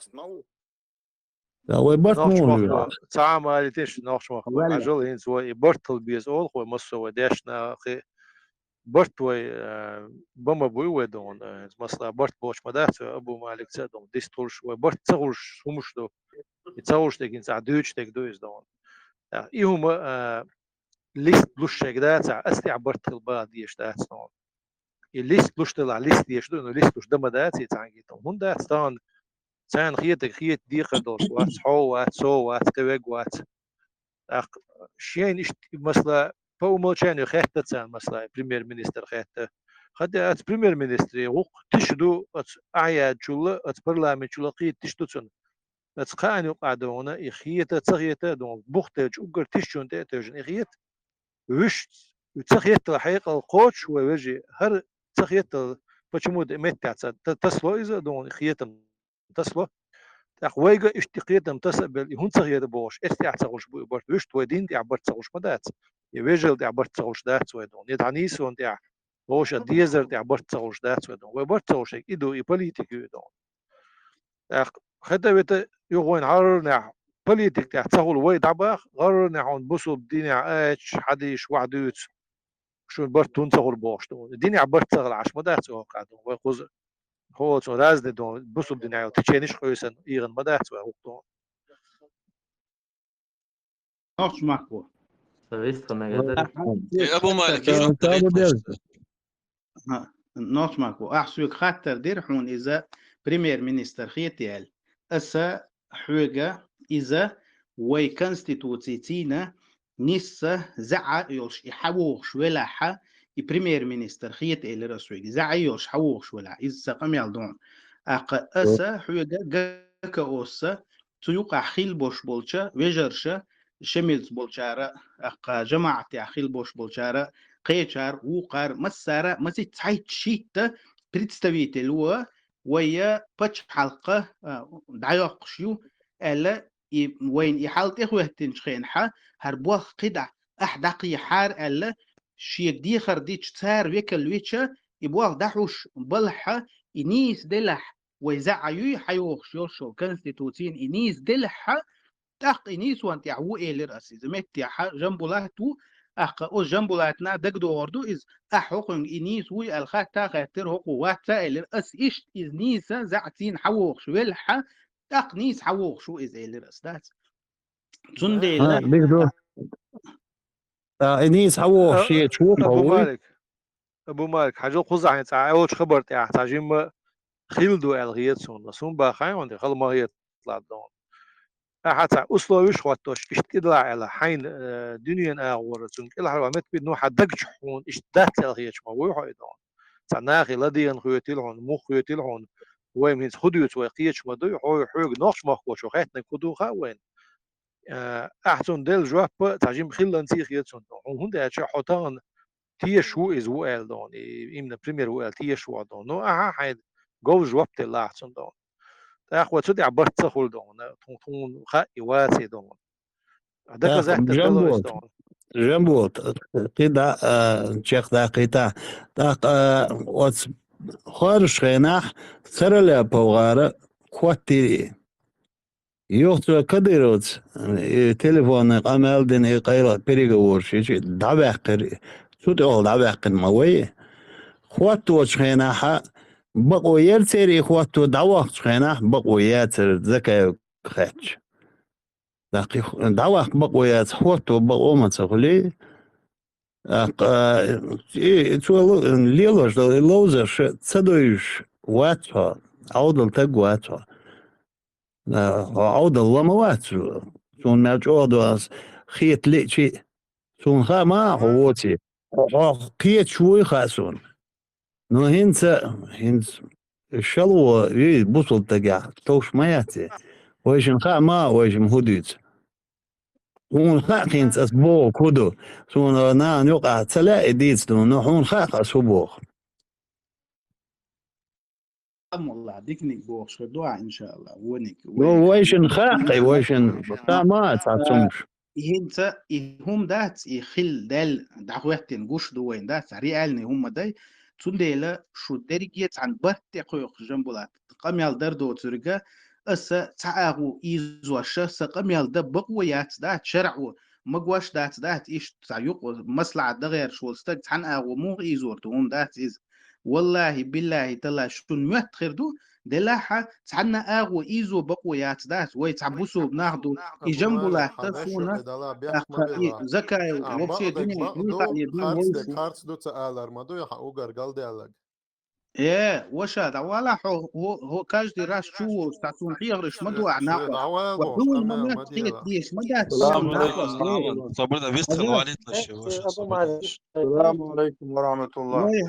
Ткъа вай барт муха лоьху? Нохчмахкахой, цхьа а ма алийтина шу, нохчмахкахой, Валя. Хьажал хӀинца вай и барт хила беза олу вай массо а вай дешна, кхин барт вай, а, бан ма буй вай догӀун, а, масала, барт боцуш ма дац вай, Абу Маликца а догӀун, дистхуьлуш, вай барт ца хуьлуш хӀумаш ду. И ца хуьлуш дерг хӀинца ахь дуьйцуш дерг ду иза догӀун. А, и хӀума, а, лист луш шайга дац ахь, ас тӀехь барт хила баха дезаш дац догӀун. И лист луш делахь, лист дезаш ду, но лист луш дан ма дац и цхьаьнгге. ХӀунда дац, тахана царна хетарг хета декхар долуш вац, хьо вац, со вац, кхин верг вац. ТӀаккха шена иштта, масала, по умолчанию хетта царна, масала, премьер-министр хетта. ХӀаьта оцу премьер-министре гӀуллакх тиша ду, оцу ахьаьдачул а, оцу парламентчул а кхета тиша ду цунна. Оцу кхаанна юкъахь догӀуна, и хета а, ца хета а догӀуна, бух делча уггар тишачунна тӀе а тевжина, и хета. Вуьш, ца хетта хьекъал кхочуш, вай вежарий, хӀара ца хетта, почему-то меттехь ца та-, тасло иза а догӀуна, и хетам. тасало. ТӀаккха вайга иштта кхетам таса а белла, и хӀунда ца хета бохуш, эцтехь ца хуьлуш бу и барт, вуьшта вай дин тӀехь барт ца хуьлуш ма дац, я вежарий тӀехь барт ца хуьлуш дац вай дуьйна, я дӀа нийсонан тӀехь, вовшах дезар тӀехь барт ца хуьлуш дац вай дуьйна. Вай барт ца хуьлуш и ду, и политика ю и дуьйна. ТӀаккха хета вета юха вайн гӀаррарнехь политика тӀехь ца хуьлу вай дӀабаха, гӀаррарнехь хьуна бусулба динехь аьлча, хьадийша ваха дуьйцу, шуна барт хӀунда ца хуьлу бохуш ду. Динехь барт ца хила Ӏаш ма дац оха ду. Вай кхуза хӀоцун разный ду, бусулба динехь йолу течениш а къуьйсана, ийгӀина ма дац вай хӀокху ду. Нохчмахко. Ца вист хӀун мегар дара? Э, Абу Малик, Э, Абу Малик, Ха, Нохчмахко, ахь соьга хаттар дира хьуна иза премьер-министр хетий аьлла. Аса хьоьга иза вай конституцицийна нисса заьӀа йолуш и хьавогӀуш велахьа, и премьер-министр хета элира аса хьоьга. ЗаьӀа йолуш хьавогӀуш велахьа, иза сан къамел ду хьуна. ТӀаккха аса хьоьга ГКО-са цу юкъахь хилла бош болча вежарша, шемилц болчара, тӀаккха жамаӀатехь хилла бош болчара, кхечара, вукхара, массара, масийтта цхьайтта шийтта представитель ву, вай пачхьалкха, а, дӀайоккхуш ю, аьлла, и вайна и хьал тӀехӀоьттинчу хенахьа, хӀара болх кхидӀа ахь дӀакхехьара аьлла, шега дехар дича цара векал вича, и болх дӀахьуш балахьа, и нийса делахь, вай заьӀа юй хьайогӀуш йолуш йолу конституцийна и нийса делахьа, тӀаккха и нийсонан тӀехь ву элира аса иза. Меттехьа Жамбулат ву, тӀаккха оцу Жамбулатна дагадогӀур ду иза, ахьа хӀокхуьнга и нийса вуй аьлла хатта а хаьттира, хӀокхо вац а элира. Аса иштта иза нийса заьӀа цийна хьавогӀуш велахьа, тӀаккха нийса хьавогӀуш ву иза элира аса, дац? Цундела А, бигду. А, и нийса хьавогӀуш А, шечу ву Абу хьо вуй? Малик. Абу Малик, хьажал кхузахь хьайн цхьа Ӏочу хабар тӀехь цхьа жимма хилла ду аьлла хета суна. Сун баххьайн хьуна, хала ма хеталахь дуьйна. Ахьа цхьа условиш хӀоттош, иштта тӀедалахь аьлла, хьайна, э, дуьненан агӀора цунна кӀелхьарван меттиг, ну, хьан дагчу хьуна иштта дац аьлла хеташ ма вуй хьо и дуьйна. Цхьа нахе ладегӀан хоьтийла хьуна, мух хоьтийла хьуна, вай-м хӀинца хӀун дуьйцу вай кхеташ ма дуй, хьо, хьоьга нохчмахкочо хаьттинарг хӀун ду хаьа вайна. Э, ахьа цунна делла жоп цхьа жимма хилланций хета суна дуьйна. ХӀунда аьлча хьо тахана тешаш ву иза ву аьлла дуьйна, и именно премьер ву аьлла тешаш ву дуьйна. Ну, ахьа хьайн говза жоп делла ахьа цунна дуьйна. ТӀаккха вай цу тӀехь барт ца хуьлу дуьйна, тху-, тхуна хаьа и ваций дуьйна. ТӀаккха доказательство дело иза Жамбул, дуьйна. Жамбул, кхидӀа, а, чекхдаккхийта. ТӀаккха, а, оцу хоржучу хенахь Саралаповгара хӀоттийра и. Юха цо Кадыровца, э, телефонный къамел дина, и къайла переговораш йичи дӀаваьккхира, цу тӀехула дӀаваьккхина ма вай. ХӀотточу хенахьа бакъо яра церан и хӀотто, дӀавахчу хенахь бакъо яцара Закаевга хаьттича. ТӀаккха и хӀ-, дӀаваккха бакъо яц, хӀотто бакъо ма ца хуьлий. ТӀаккха, и, цо ло-, лелош долу и ловзарш ца дойуш вац хьо, Ӏовдал таг вац хьо. А, хьо Ӏовдал ва ма вац, суна мел чӀогӀа доьгӀна, хета лиъчи а. Суна хаьа ма хьо воций. Хьо, хьо кхеташ вуй хаьа суна. Ну, хӀинца, хӀинца шалгӀо юй бусулба тагехь, товш ма яц и. Вайшинна хаьа ма, вайшимма хӀун дуьйцу. Хьуна хаьа хӀинца ас боху хӀун ду. Суна нахана юкъахь ца лаьа и дийца ду, но хьуна хаьа ас хӀун боху. Амма Аллах, диканиг бохуш хир ду ахь, иншааллах, вониг. Ну, вайшинна хаьа кхин, вайшинна хаьа ма цхьа цумаш. ХӀинца и хӀума дац, и хилла даьлла дӀахӀоьттина гуш ду вайна, дац, реальный хӀума дай. Цундела шу дерриге цхьана барт тӀе кхойкхуш, Жамбулат, къамел дар доцурга, аса цхьа агӀо ийзош, сан къамел дан бакъо яц, дац, шарӀо магош дац, дац, иштта цхьа юкъа маслахьат дан гӀерташ волу стаг цхьана агӀо муха ийзор ду, хӀума дац иза. Валлахи, биллахи, талла шуна моьтту хир ду, делахьа цхьанна агӀо ийзо бакъо яц, дац, вай цхьа бусулба нах ду, и Жамбулатта суна, тӀаккха и Закаев, вообще дуьнен хьуьйхьа е дуьйна вовшах. Харц ду ца алар ма ду, яха угар галдаьллаг. Э, ваша, дӀавала хьо, хьо, хьо каждый раз чу волуш, цхьа суна хьехараш ма ду ахь накъост. Ва дуьйна ма моьтту хета дезаш ма дац. Салам алейкум. Салам алейкум. Собрда вист хилла валитлаш, ваша, собрда. Салам алейкум ва рахматуллах. Вай,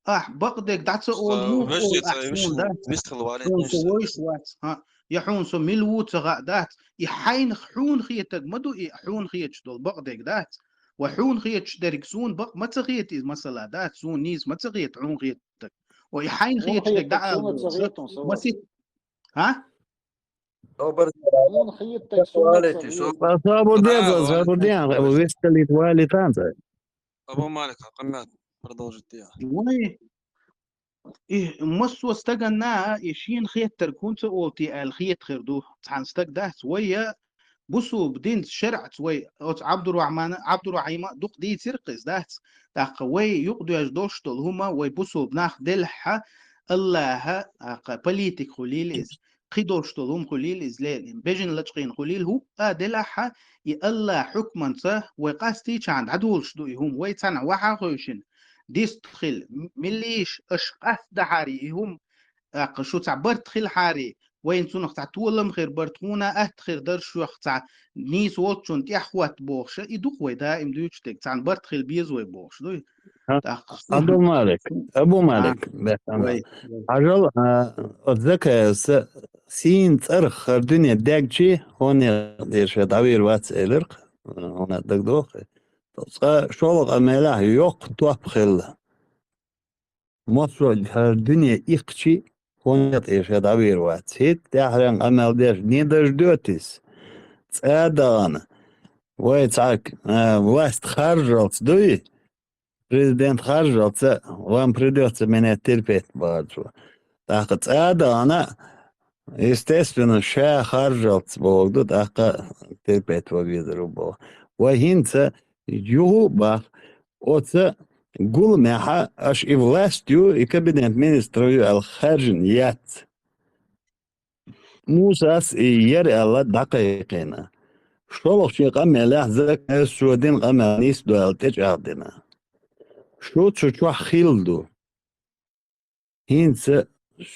ахь бакъдерг дӀа ца олу, муха олу ахь суна, дац? Хьуна со вовшах вац, хьа? Я хьуна со мила ву ца хаьа, дац? И хьайна хьуна хетаг ма ду, и хьуна хеташ долу бакъдерг, дац? Ва хьуна хеташ дерг суна бакъ ма ца хета иза масала, дац? Суна нийса ма ца хета хьуна хетаг. Ва и хьайна хеташ дерг дӀа ала, масит ХӀа? Собар Хьуна хетарг суна Валити, ца со- веза. Собар А, деза, валити. собар деза, весталит валитанца. Абу Малик, къамат продолжить я. Вай, и массо стагана, и шийна хетарг хӀунца олти аьлла хета хир ду. Цхьан стаг дац, вай я бусулба динца шарӀаца вай, оцу Абдурахьмана, Абдурахьима дукха дийцира кхиз дац. ТӀаккха вай юкъадоьжа долуш долу хӀума, вай бусулба нах делахьа, Аллаха, тӀаккха политик хуьлийла иза, кхидолуш долу хӀума хуьлийла иза лелийна, бежан лачкъийна хуьлийла хӀуъа делахьа, и Аллаха хьукманца вай къастийчахьана дӀадолуш ду и хӀума, вай цхьаьна вахьа хевшина, дистхила, м-, миллийш, аша къастадахьари и хӀума, тӀаккха шу цхьа барт хилахьари, вайна цунах цхьа толам хир бара, тхуна атта хир дара шух цхьа нийса волчунна тӀехӀотта бохуша, и дукха вай даим дуьйцуш дерг, цхьаьна барт хила беза вай бохуш дуй. А, ТӀаккха Абу Малик, Абу Малик, вай, Хьажал, а, оцу Закаевса сийна цӀарах хӀара дуьне дегчи, хӀунна тӀера ша дӀавийр вац элира, хӀунна дагадоху. Цкъа шолгӀа къамелехь йоккха топ хилла. Массо а хӀара дуьне иккхачи, хӀунна тӀера ша дӀавийр вац. ХӀетта тӀаьхьаран къамел деш, не дождётесь. ЦӀа а дахана. Вай цхьа, а, власть харжалц дуй? Президент харжалца, вам придётся меня терпеть, бахара цо. ТӀаккха цӀа а дахана, естественно, ша харжалц боху ду, тӀаккха терпеть ван везар ву боху. Вай хӀинца юху а бах, оцу гуламехьа аша и власть ю, и кабинет министров ю аьлла хаьржина яц. Мусас и яра аьлла дӀакхайкхийна. ШолгӀачу къамелехь Закаевс цо дина къамел нийса ду аьлла тӀечӀагӀдина. Шу цу чохь хилла ду. ХӀинца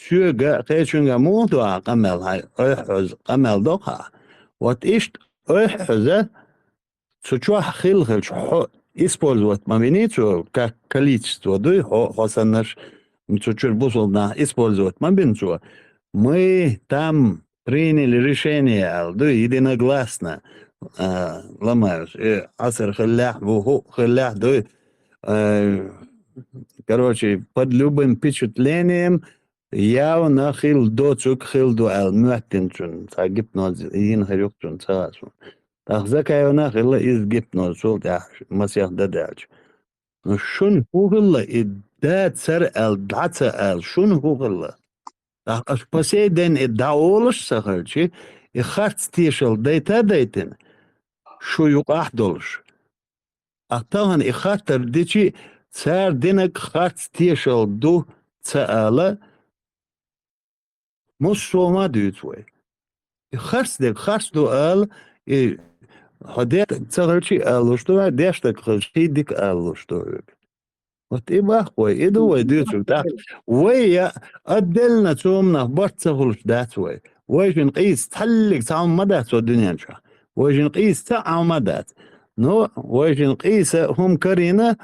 соьга, кхечуьнга муха ду ахьа къамел, хьайн ойхьа хьоза къамел доккху ахьа? Вот иштта ойхьа хьоза цу чохь хилла хилча, хьо использовать ма виний цо, как количество дуй, хьо, хьо саннаш, цу чуьра бусулба нах использовать ма бина цо. Мы там приняли решение, аьлла дуй, единогласно, а, ламаевс, э, Ӏасар хиллехь, ву хӀуъа хиллехь дуй, э, короче, под любым впечатлением явно хилла доцург хилла ду аьлла моьттина цунна, цхьа гипноз йина хир ю-кх цунна ца хаьа суна. ТӀаккха Закаевна хилла иза гипноз, цул тӀаьхьа масех дан даьлча. Ну, шуна хӀун хилла и да цара аьлла, дӀа ца аьлла, шуна хӀун хилла? ТӀаккха аша по сей день и дӀаолуш а ца хилчи, и харц тешал дайта а дайтина, шу юкъахь долуш. Ахьа тахана и хаттар дичи, цара динарг харц тешал ду ца ала, массо а ма дуьйцу вай. И харц дерг харц ду ала, и хьо деш дерг ца хилчи а алалуш ду, деш дерг хилчи дика алалуш ду хьоьга. Вот и баккха вай, и ду вай дуьйцург. ТӀаккха вай я отдельно цу хӀуманах барт ца хуьлуш дац вай. Вайшин къийса цхьаллиг цхьа хӀума ма дац цу дуьнен чохь. Вайшин къийса цхьа а хӀума дац. Ну, вайшин къийса хӀума карийна,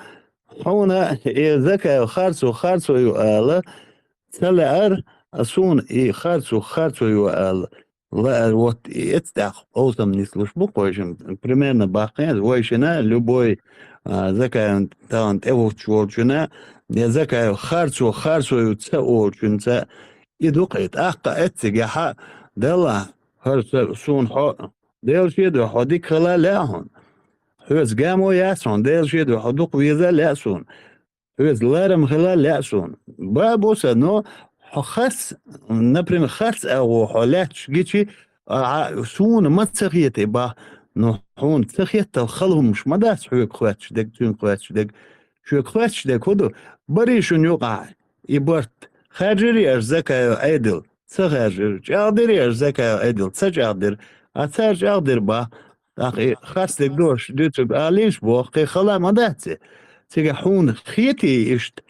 хьуна и Закаев харцо, харцо ю ала, ца лаьара, а суна и харцо, харцо ю ала. Ла-, вот и эцу тӀехь къовсам нислуш бу-кх вайшин, примерно баккхий, вайшина любой, а, Закаевна тахана тӀехӀуттуш волчуьна, я Закаев харцо, харцо ю ца олучуьнца, и ду-кх и. ТӀаккха эццигехьа, Далла, хӀара са-, суна хьо, Делан шен дуьхьа хьо дика хила лаьа хьуна. Хьоьца гамо яц хьуна, Делан шен дуьхьа хьо дукха веза лаьа суна. Хьоьца ларам хила лаьа суна. Ба бу сан, но хьо харц, например, харц агӀо хьо лаьтташ гичи, а, а, суна ма ца хетий бах, но хьуна ца хеттал хала хӀумаш ма дац хьоьга хоьттуш дерг, цуьнга хоьттуш дерг. Шуьга хоьттуш дерг хӀун ду? Барий шуна юкъахь и барт. Хаьржирий аша Закаев Ӏедал? Ца хаьржира. ЧӀагӀдирий аша Закаев Ӏедал? Ца чӀагӀдира. А цара чӀагӀдира бах. ТӀаккха и харц дерг ду аша дуьйцург алийша боху, кхин хала ма дац и. Цига хьуна хетий иштта?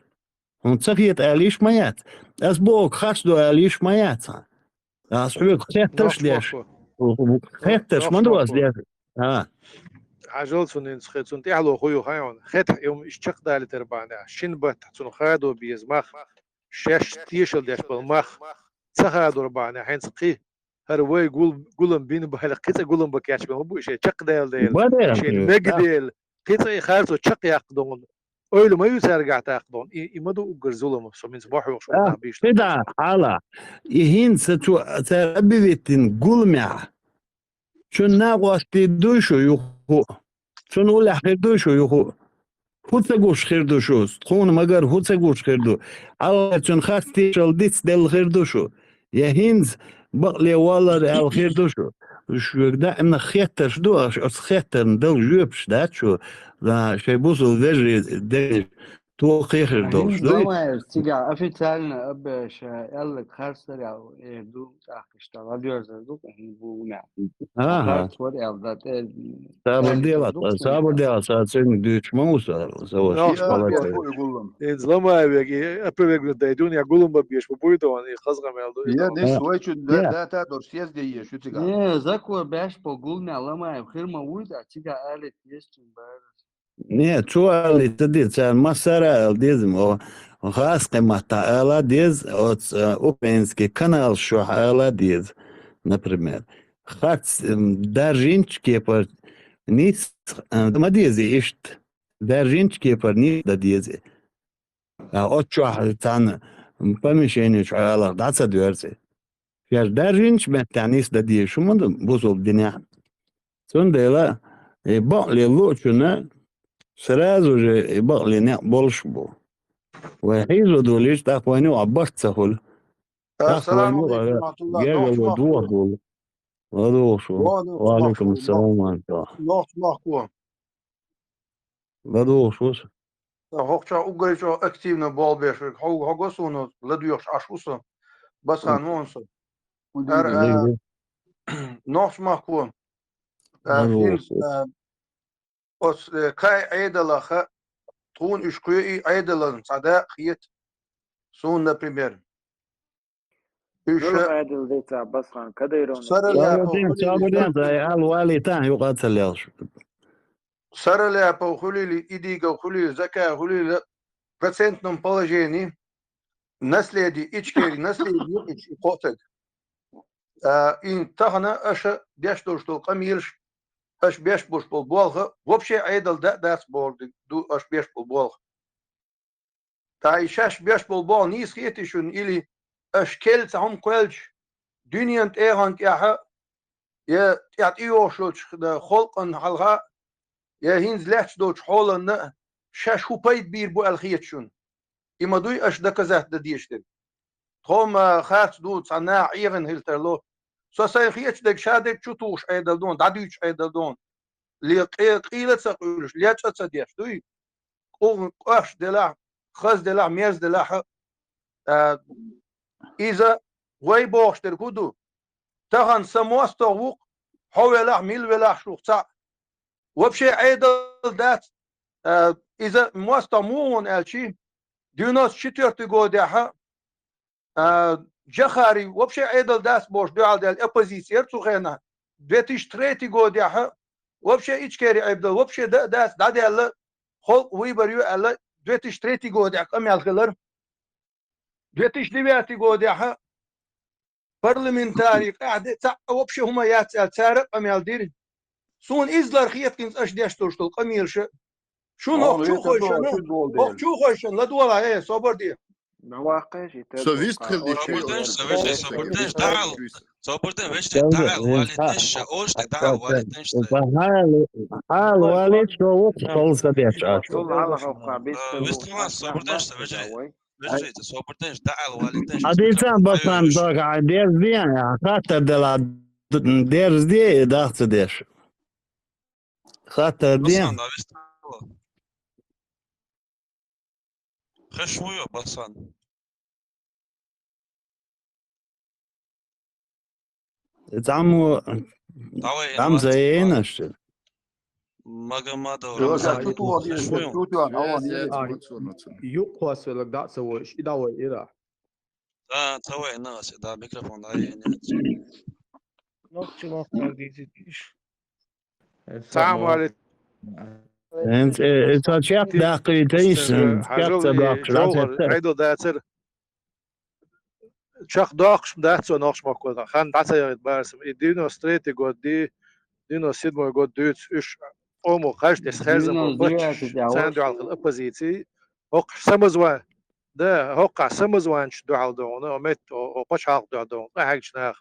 Хьуна ца хета алийша ма яц. Ас бохург харц ду алийша ма яц хьан. Ас хьоьга хеттарш а деш. Хеттарш ма ду ас деш. А. Хьажал цунна хи-, цунна тӀаьхьало хӀун ю хаьий хьуна? Хетахь и хӀума иштта чекхдалийтар бахьанехь, шина баттахь цунна хадо беза мах, шаьш тешал деш болу мах ца хадор бахьанехь, хьайнца кхин хӀара вай гул-, гулам бина бахьанехь, кхин цӀа гулам бан кечбан ма бу и шайн чекхдала дела, шайна мега дела, кхин цӀа и харцо чекхъяккха догӀун Ойла ма ю цаьргахь тӀаккха догӀун. И, и ма ду уггар зулам, со минца бохьуьйхуш ву нах бийш. ХӀида, хьала. И хӀинца цо цара объявить дина гуламехь. Цунна накъостий дуй шу юха? Цунна уллехь хир дуй шу юха? ХӀу ца гуш хир ду шу? Тхуна магар хӀу ца гуш хир ду? Хьалха цуьнан харц тешалла дицделла хир ду шу? Я хӀинца бакъле валлар аьлла хир ду шу? Шуьга даимна хеттарш ду, аш оцу хеттарна дала жоьпаш дац шу, а, шайн бусул вежарий дерриш тоха хир долуш дуй? Ламаев цигахь официально аббеша аьлларг харцдарехь эр ду, тӀаккха иштта ладоьрзар ду, хӀинца бу гуламехь. Ага. Харц вара аьлла, да, тӀе, сабар тӀе дела, ду, сабар дела, сан цуьнга дуьйцуш ма ву со, со ваша. Нохчо ма бу и гулам. Иза Ламаевега и опровергнуть дай дуьйна, я гулам бан беш бу буй догӀун, и хаза къамел ду, и догӀун. Я диш вайчун да, дата дор съезде еш ю цигахь. Не, закон беш бу гуламехь Ламаев хир ма вуй да, цигахь алийта езачун бара. Не, цо алийта ца деза, цара массара а ала деза, мо, гӀазкхи маттахь ала деза, оцу, э, украинский каналаш чохь ала деза, например. Харц, м, даржинчу кепара нийса, э, ма деза иштта. Даржинчу кепара нийса дан деза. А оцу чохь цхьана помещение чохь аларх дӀа ца доьрзу. Шаьш даржинчу меттехь нийса дан дезаш хӀума ду бусулба динехь. Цундела и бакъле луучунна сразу же и бакъле некъ болуш бу. Вай хьийзо долийча, тӀаккха вайна юкъахь барт ца хуьлу. ТӀаккха вайна юкъахь гергарло дохуш долу. ЛадугӀуш ву. Ва алейкум ассалам ва рахматуллах. Нохчмахко. ЛадугӀуш ву со. Сан хӀокху чохь уггар чӀогӀа активно болх беш верг хьо, хьо го суна ладоьгӀуш Ӏаш ву со. Басхан ву со. Ара, а, Нохчмахко. А, хӀинца, а, оцу, э, кхаа Ӏедалах, тхуна уьш кхоъ и Ӏедалан цхьа дакъа хета. Суна, например. Уьш Гуламаев дийца Басхан, Кадыровна. Саралаьпа хулийла, дай ала валийта, юкъа ца лелаш. Саралаьпа хулийла, Идигов хулийла, Закаев хулийла, процентном положении наследие, Ичкери наследие юкъа и кхоъ стаг. А, и тахана аша деш долуш долу къамелаш, аша беш болуш болу болх, вообще Ӏедал да а дац бохург ду аша беш болу болх. Ткъа и шаьш беш болу болх нийса хетий шуна, или аша керла цхьа хӀума кхоьллича, дуьненан тӀегӀан тӀехь а, я тӀехь тӀейогӀуш йолчу халкъана хьалха а, я хӀинца лаьтташ долчу хьоланна а шаьш хӀун пайда бийр бу аьлла хета шуна? И ма дуй аша доказать дан дезаш дерг. Тхо-м харц ду, цхьа наха Ӏехийна хила тарло. Со сайн хеташ дерг, ша дерг чу тухуш Ӏедал ду хьуна, дӀадуьйцуш Ӏедал ду хьуна. Ле-, къе-, къийла а ца къуьйлуш, лечкъа а ца деш, дуй? Къу-, къоьш делахь, хаза делахь, мерза делахь а, а, иза вай бохуш дерг хӀун ду? Тахана сан мостагӀа ву-кх, хьо велахь, мила велахь шух цхьаъ. Вообще Ӏедал дац, а, иза мостагӀа муха ву аьлчи, девяносто четвёртый годехь а, а, Джахари вообще Ӏедал дац бохуш дуьхьал даьлла оппозици яра цу хенахь. Две тысячи третий годехь а вообще Ичкери Ӏедал вообще да а дац, дӀадаьлла, халкъ выбор ю аьлла, две тысячи третий годехь къамел хилар. Две тысячи девятый годехь а парламентарий къаьхьа де, цхьаъ вообще хӀума яц аьлла, цара а къамел дира. Суна иззалар хетахь хӀинца аша деш долуш долу къамелаш а. Шуна хӀокху чухойшана, хӀокху чухойшана ладогӀалахь, э, собар де. Со вистхила дичи. Собар де, собар де, дӀаала. Собар де, веште, дӀаала валийташ, ша, ош, дӀаала валийташ. Хьала, хьала валийта, шо ву, хьала са деш, а, шо. Вистхила, собар де, ша, вежарий. Вежарий, собар де, дӀаала валийташ. Хьадийцан, Басхан, дага, а, дерзде, а, хаттар дала, дерзде, дахца деш. Хаттар де. Басхан, да, вистхила. Хеш вуй, Басхан? ЗӀаммо, давай, ЗӀамза Рамзан, ейнаш. Магомадов Рамзан. Хеш вуй? Юкъ хьоссавелларг дӀа а ца войуш, и дӀавай ира. Да, ца вайна аса, да, микрофон дӀаяйна. Нохчи махкар дийзидиш. Салам алейкум. ХӀинца, э, э, ца чекх даккхийта йиш, э, чекх ца доккхуш, Ӏедал дацара. Чекх доккхуш дац цо нохчмахкоза. Хан дӀа ца яхийта барсам. И девяносто третий год ди, девяносто седьмой год дуьйцу уьш. къомо кхаж тӀе херзам бац, царна дуьхьал хила оппозици, хӀокху самозван-, да, хӀокхахь самозванцаш дуьхьал догӀу, хӀо метта, хӀо, хӀо пачхьалкх дуьхьал догӀу, къахьегча нах,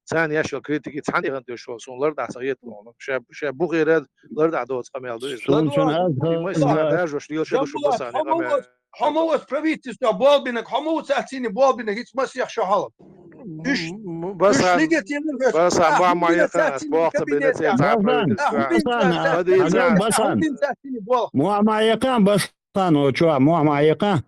царна еш йолу критики цхьаьна тӀехь тешо, суна лар дӀа ца хета догӀу. Ша, ша бухера лар дӀа доцу къамел ду иза. Суна чун аз И ма хан сан ва. Даржош лелаш ду Жамбулат, басан хьо ма къамел. Вац, хьо ма вац правительство болбинарг, хьо ма ву цаьрцинний болбинарг, хӀинца масех шо хьала. Уьш, М, уьш басан, лигативный вац. Басан, Ахьа ма ма хӀун бина яхан, ас цаьрцинний бохта бина кабинете цаьрца Басан, правительство. Ахьа хӀун бина басан, цаьрцинний Хадий кабинете, цаьрца. Ахьа хӀун бина цаьрцинний болх. Мохь ма хьекхан, басан, о чохь, мохь ма хьекхан.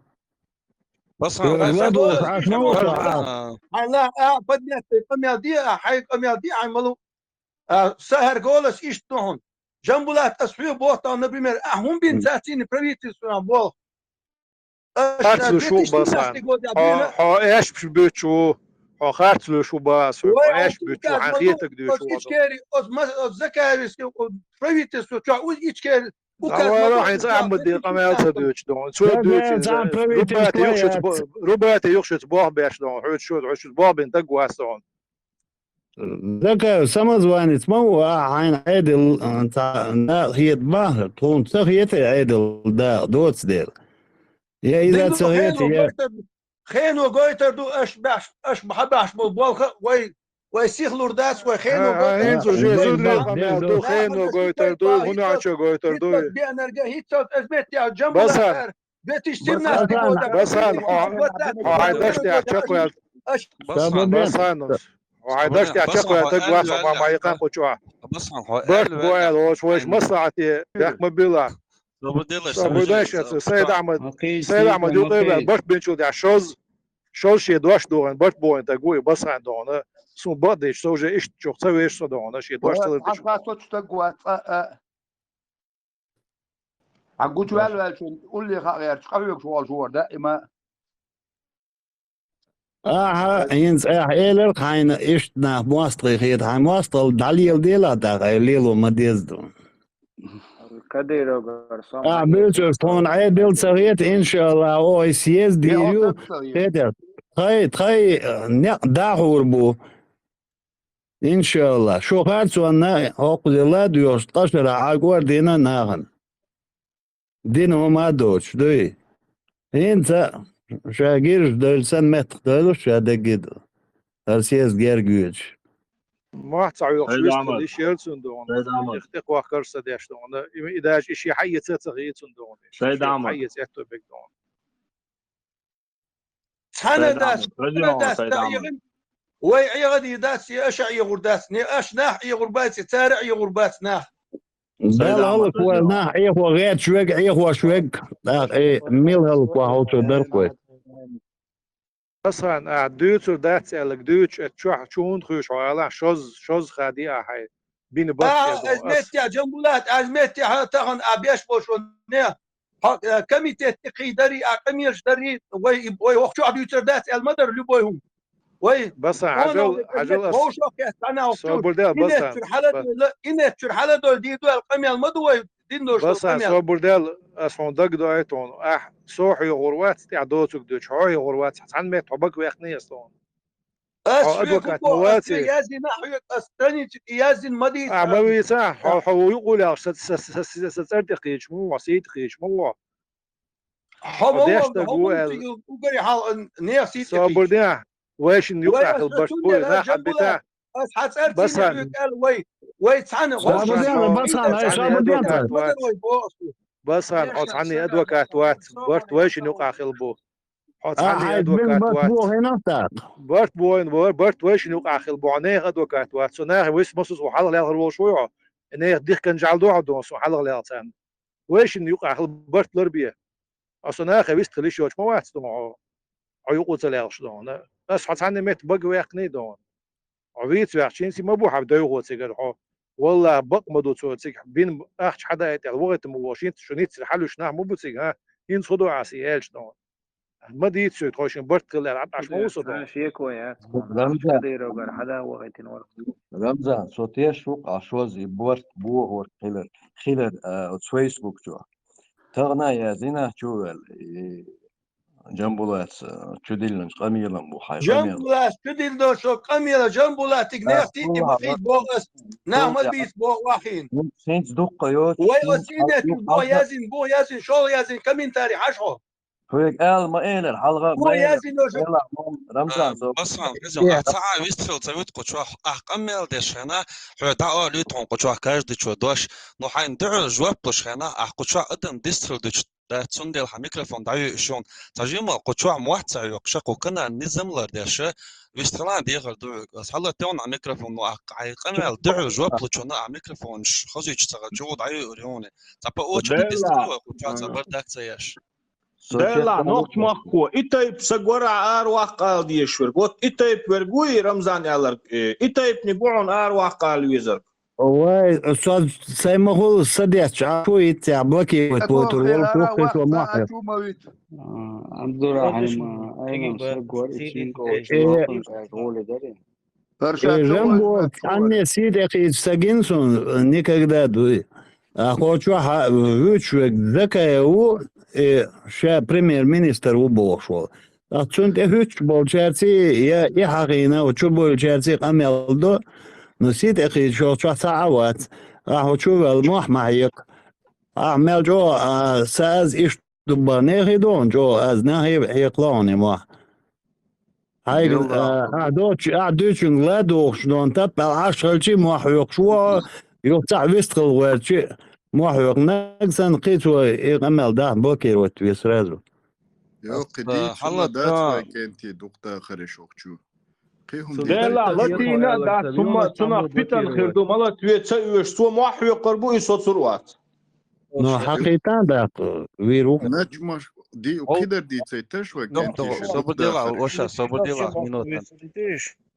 Басан, Э, басан, Владос, басан, аш ма ву басан, чохь, а? Хьайла, а, поднятый къамел де, а, хьайн къамел де, хьайн малу. А, са хӀара голос иштта ду хьуна. Жамбулат, ас хьоьга бохтал, например, ахьа хӀун бина цаьрцинний правительство болх. Аша харц луш ву бетиш басан. Хьо, хьо аьшпаш буьтуш ву, хьо харц луш ву басан, хьо аьшпаш буьтуш ву, хьан хетаг дуьйцуш ву. Ичкери, оз ма-, оз Закаевский, оз правительство чохь уз ичкери. Давай, хьайн цӀа Ахьмадин къамел ца дуьйцуш ду. Цо дуьйцу иза. Рубате юхшица бо-, Рубате юхшица болх беш ду. Хьоьца шо, хьоьца шо болх бина даг вац ду. Закаев самозванец ма ву, а, хьайна Ӏедал, а, ца, на хета бахар, тхуна ца хета Ӏедал да, доцу дела. Я иза ца хета, я. Хено гойтар ду, аш баш, аш бахьа баш бу болха, вай, вай сихлур дац, вай хено гойтар ду. ХӀинца уже зуд ле къамел ду, хено гойтар ду, хӀун а чо гойтар ду. Беанарга хӀитта аз метте а Жамбулат. Бетиш симнас дигода. Басан, хьо, хьо хьайн даш тӀехь чекхваьлла. Аш Басан, Басан, хьо хьайн даш тӀехь чекхваьлла, таг вац хьо ма ма яхан кху чохь. Барт бу аьлла, ош вайша маслахьате бехк ма билла. Собар делаш, Сайд Ахьмад, Сайд Ахьмад юкъе ваьлла, барт бинчул тӀехь шоз, шоз шен дош дохийна, барт бохийна таг ву и Басан дохийна. Суна бакъдеш, со уже иштта чух ца веш со дохийна, шен дош ца лардеш. Хьан хаточу таг вац, а, а. Хьан гучу ваьлла ваьллачун улле хаа гӀерташ, къахьоьгуш волуш вара, даима. Ахьа, хӀинца ахьа элира хьайна, иштта нах мостагӀий хета, хьайн мостагӀалла дӀалеладелахь, тӀаккха хьайн лело ма деза ду. Кадыровгара со Ахьа буьйцург тхуна Ӏедал ца хета, иншалла, оха и съезд дийр ю, хетар. Тхай, тхай, э, некъ дахьур бу. Иншалла, шу харцонна хӀокхуза ладоьгӀуш ткъа шарахь Ӏа кӀордийна нахана. Дина хӀума а доцуш, дуй? ХӀинца ша гиржа девлла санна меттах девлла ша дегги ду. ХӀара съезд герга йоьдуш. Мохь ца хьоькхуш вистхила, иш яра цунна догӀу. Их тӀекхохкарш ца деш догӀу. И, и даже и шен хьаэца а ца хии цунна догӀу. Шен хьаэца аьтто бег догӀу. Цхьана дац, цхьана дац, нах Ӏехина. Вай Ӏехаде дац, я аша Ӏехур дац, не аша нах Ӏехур бац, я цара Ӏехур бац нах. Дала хӀаллаквойла нах Ӏехо гӀерташ верг, Ӏехош верг, нах, э, мила хӀаллакван хьовсур дара кхой. Хасан, ахь дуьйцур дац аьлларг дуьйцуш, эцу чохь чу хӀунда хуьйшу хьо алахь, шоз, шоз хадий ахь хьайн. Бина баккхий. Ахьа, аз меттехь, Жамбулат, аз меттехь тахана а беш болуш ван не. Хьо, э, комитет тӀе кхийдарий, а къамелаш дарий, вай, вай хӀокху чохь дуьйцур дац аьлла ма дара, любой хӀума. Вай, Басан, хьажал, хьажал ас. Вовшах кхетта, хьан а вовшах. Собар дел, Басан. Инет чуьра хьаладойла, инет чуьра хьаладойла дийр ду аьлла къамел ма ду вай, дин дош Басан, къамел. Собар дел, ас хьуна дагадоуьйту хьуна. Ахь со хьоьхур вац, тӀехь доцург дуьйцуш, хьо хьоьхур вац, цхьана метта хьо бакъваьккхиний ас хьуна. Ас хьо адвокат ма ваций? Яздина хьоьга, ас страницу яздина ма дийца. А, ма вийца, хьо, хьо юкъа лелаш, са, са, са, са, са цӀар тӀе кхийча ма ву, сий тӀе кхийча ма ву. Хьо ма ву, хьо ма ву, угари хьал, нехан сий тӀе кхийча. Собар де, вайшин юкъахь хила барт бу, нах хьабита. Ас хьан цӀар ца хьоьга аьлла вай, вай цхьана. Собар де, Басан, ай, собар де. Басан, хьо цхьанний адвокат вац, барт вайшин юкъахь хила бу. Хьо цхьанний адвокат вац. Барт бу вайн, бар-, барт вайшин юкъахь хила бу, хьо нехан адвокат вац. Со нахе вист масус ву хьалха лелхар волуш вуй хьо. Нехан дихкан жӀаьла ду хьо дон, со хьалха лелхар царна. Вайшин юкъахь хила барт лар бе. Аса нахе вист хила йиш йоцуш ма вац дон хьо. Хьо юкъа ца лелхаш дон. Ас хьо цхьанний метта бага ваьккхиний дон. Хьо вийца ваьхча, хӀинца ма бу хьан дойгӀо цигара хьо. Валлахь, бакъ ма ду цо цига, бина ахча хьадаийта аьлла, вахийта ма волуш, хӀинца шу ниццара хьалуьйш нах ма бу цига, хӀа? ХӀинца хӀун ду аса и аьлча дон? Ма дийца соьга, тхойшин барт хила аьлла, Ӏаш ма ву со дон. Шеко яц. Рамзан. Кадыровгара хьада вахийтина вара. Рамзан, со теш ву-кх ахь шозза и барт бохург хилар, хилар, а, оцу Facebook чохь. Тахана а яздина ахь чу а ваьлла, и Жамбулатца чудиллинчу къамелан бу хьайн къамел. Жамбулатца чудиллинчу къамелан Жамбулатиг нах тӀе ма хӀийта боху ас, нах ма бийца боху вахийна. ХӀинца дуккха йоцу. Вай оцу интернетехь боху язйина, боху язйина, шолгӀа язйина комментарий хьажа хьо. Хьоьга ала ма элира, хьалха ма элира. Рамзан, со. Басман, хеза, ахь ца а вистхила ца вуьту кху чохь, ахь къамел деш хьайна, хьоьга дӀаолуьйту хьуна кху чохь каждый чо дош, но хьайна дуьхьал жоп луш хьайна, ахь кху чохь адам дистхила дуьтуш дац, цундела хьан микрофон дӀайоьуш ю хьуна. Цхьа жимма кху чохь мотт ца хьоькхуш, кху каналан низам лардеш, вистхила дехар ду хьоьга. Ас хьала тевна ахь микрофон, но ахь хьайн къамел дуьхьал жоп лучунна ахь микрофонаш хазуьйтуш ца хилча, чӀогӀа дӀайоьур ю хьуна. Цхьа по очереди дистхила вай кху чохь, цхьа бардак ца еш. Делахь, нохчмахко, и тайпа са гора ара ваккха ала дезаш верг. Вот и тайпа верг вуй, Рамзан аьлларг, э, и тайпаниг ву хьуна ара ваккха ала везарг. Вай, со сайн ма хуьлу са детташ, а шу итцехь блокировать войтур волу, ара ваккха а чу ма вита. Абдурахьим, айгам са гора и цинга очу лохун кӀаьрга гӀоле дари. Э, Жамбо, цхьанне сий тӀекхийча са гина суна, никогда дуй. А кху чохь вуьйцуш верг Закаев ву, э, ша премьер-министр ву бохуш волу. Ткъа цунна тӀе хӀуьттуш болчаьрций, я и хьахийна, чу болчаьрций къамел до, но сий тӀекхийча йолчохь цхьа а вац. Ахьа чу ваьлла мохь ма хьекха. Ахьа мел чӀогӀа, а, са аз иштта Дубба нехий догӀун чӀогӀа аз нахе хьекхалахьуна и мохь. Хьайга, а, ахь доцучу, ахь дуьйцучуьнга ла духуш дон таппал Ӏаш хилчи, мохь хьоькхуш ву, юха цхьаъ вистхила гӀоьрчи, мохь хьоькху наг санна кхин цо и къамел дахь блокировать ве сразу. Йо, кхин дийцуш хӀалла дац вай кӀентий дукха дахарш охчу. Делахь, латийна а дац, хӀумма цунах питана хир ду, ма латве ца оьшу, цо мохь хьоькхур бу, и соцур вац. Ну, хьакхийтан даккха, вийр ву. Начмаш ди-, кхидар дийцай таш вай кӀентий. Собар делахь, ваша, собар делахь, минута.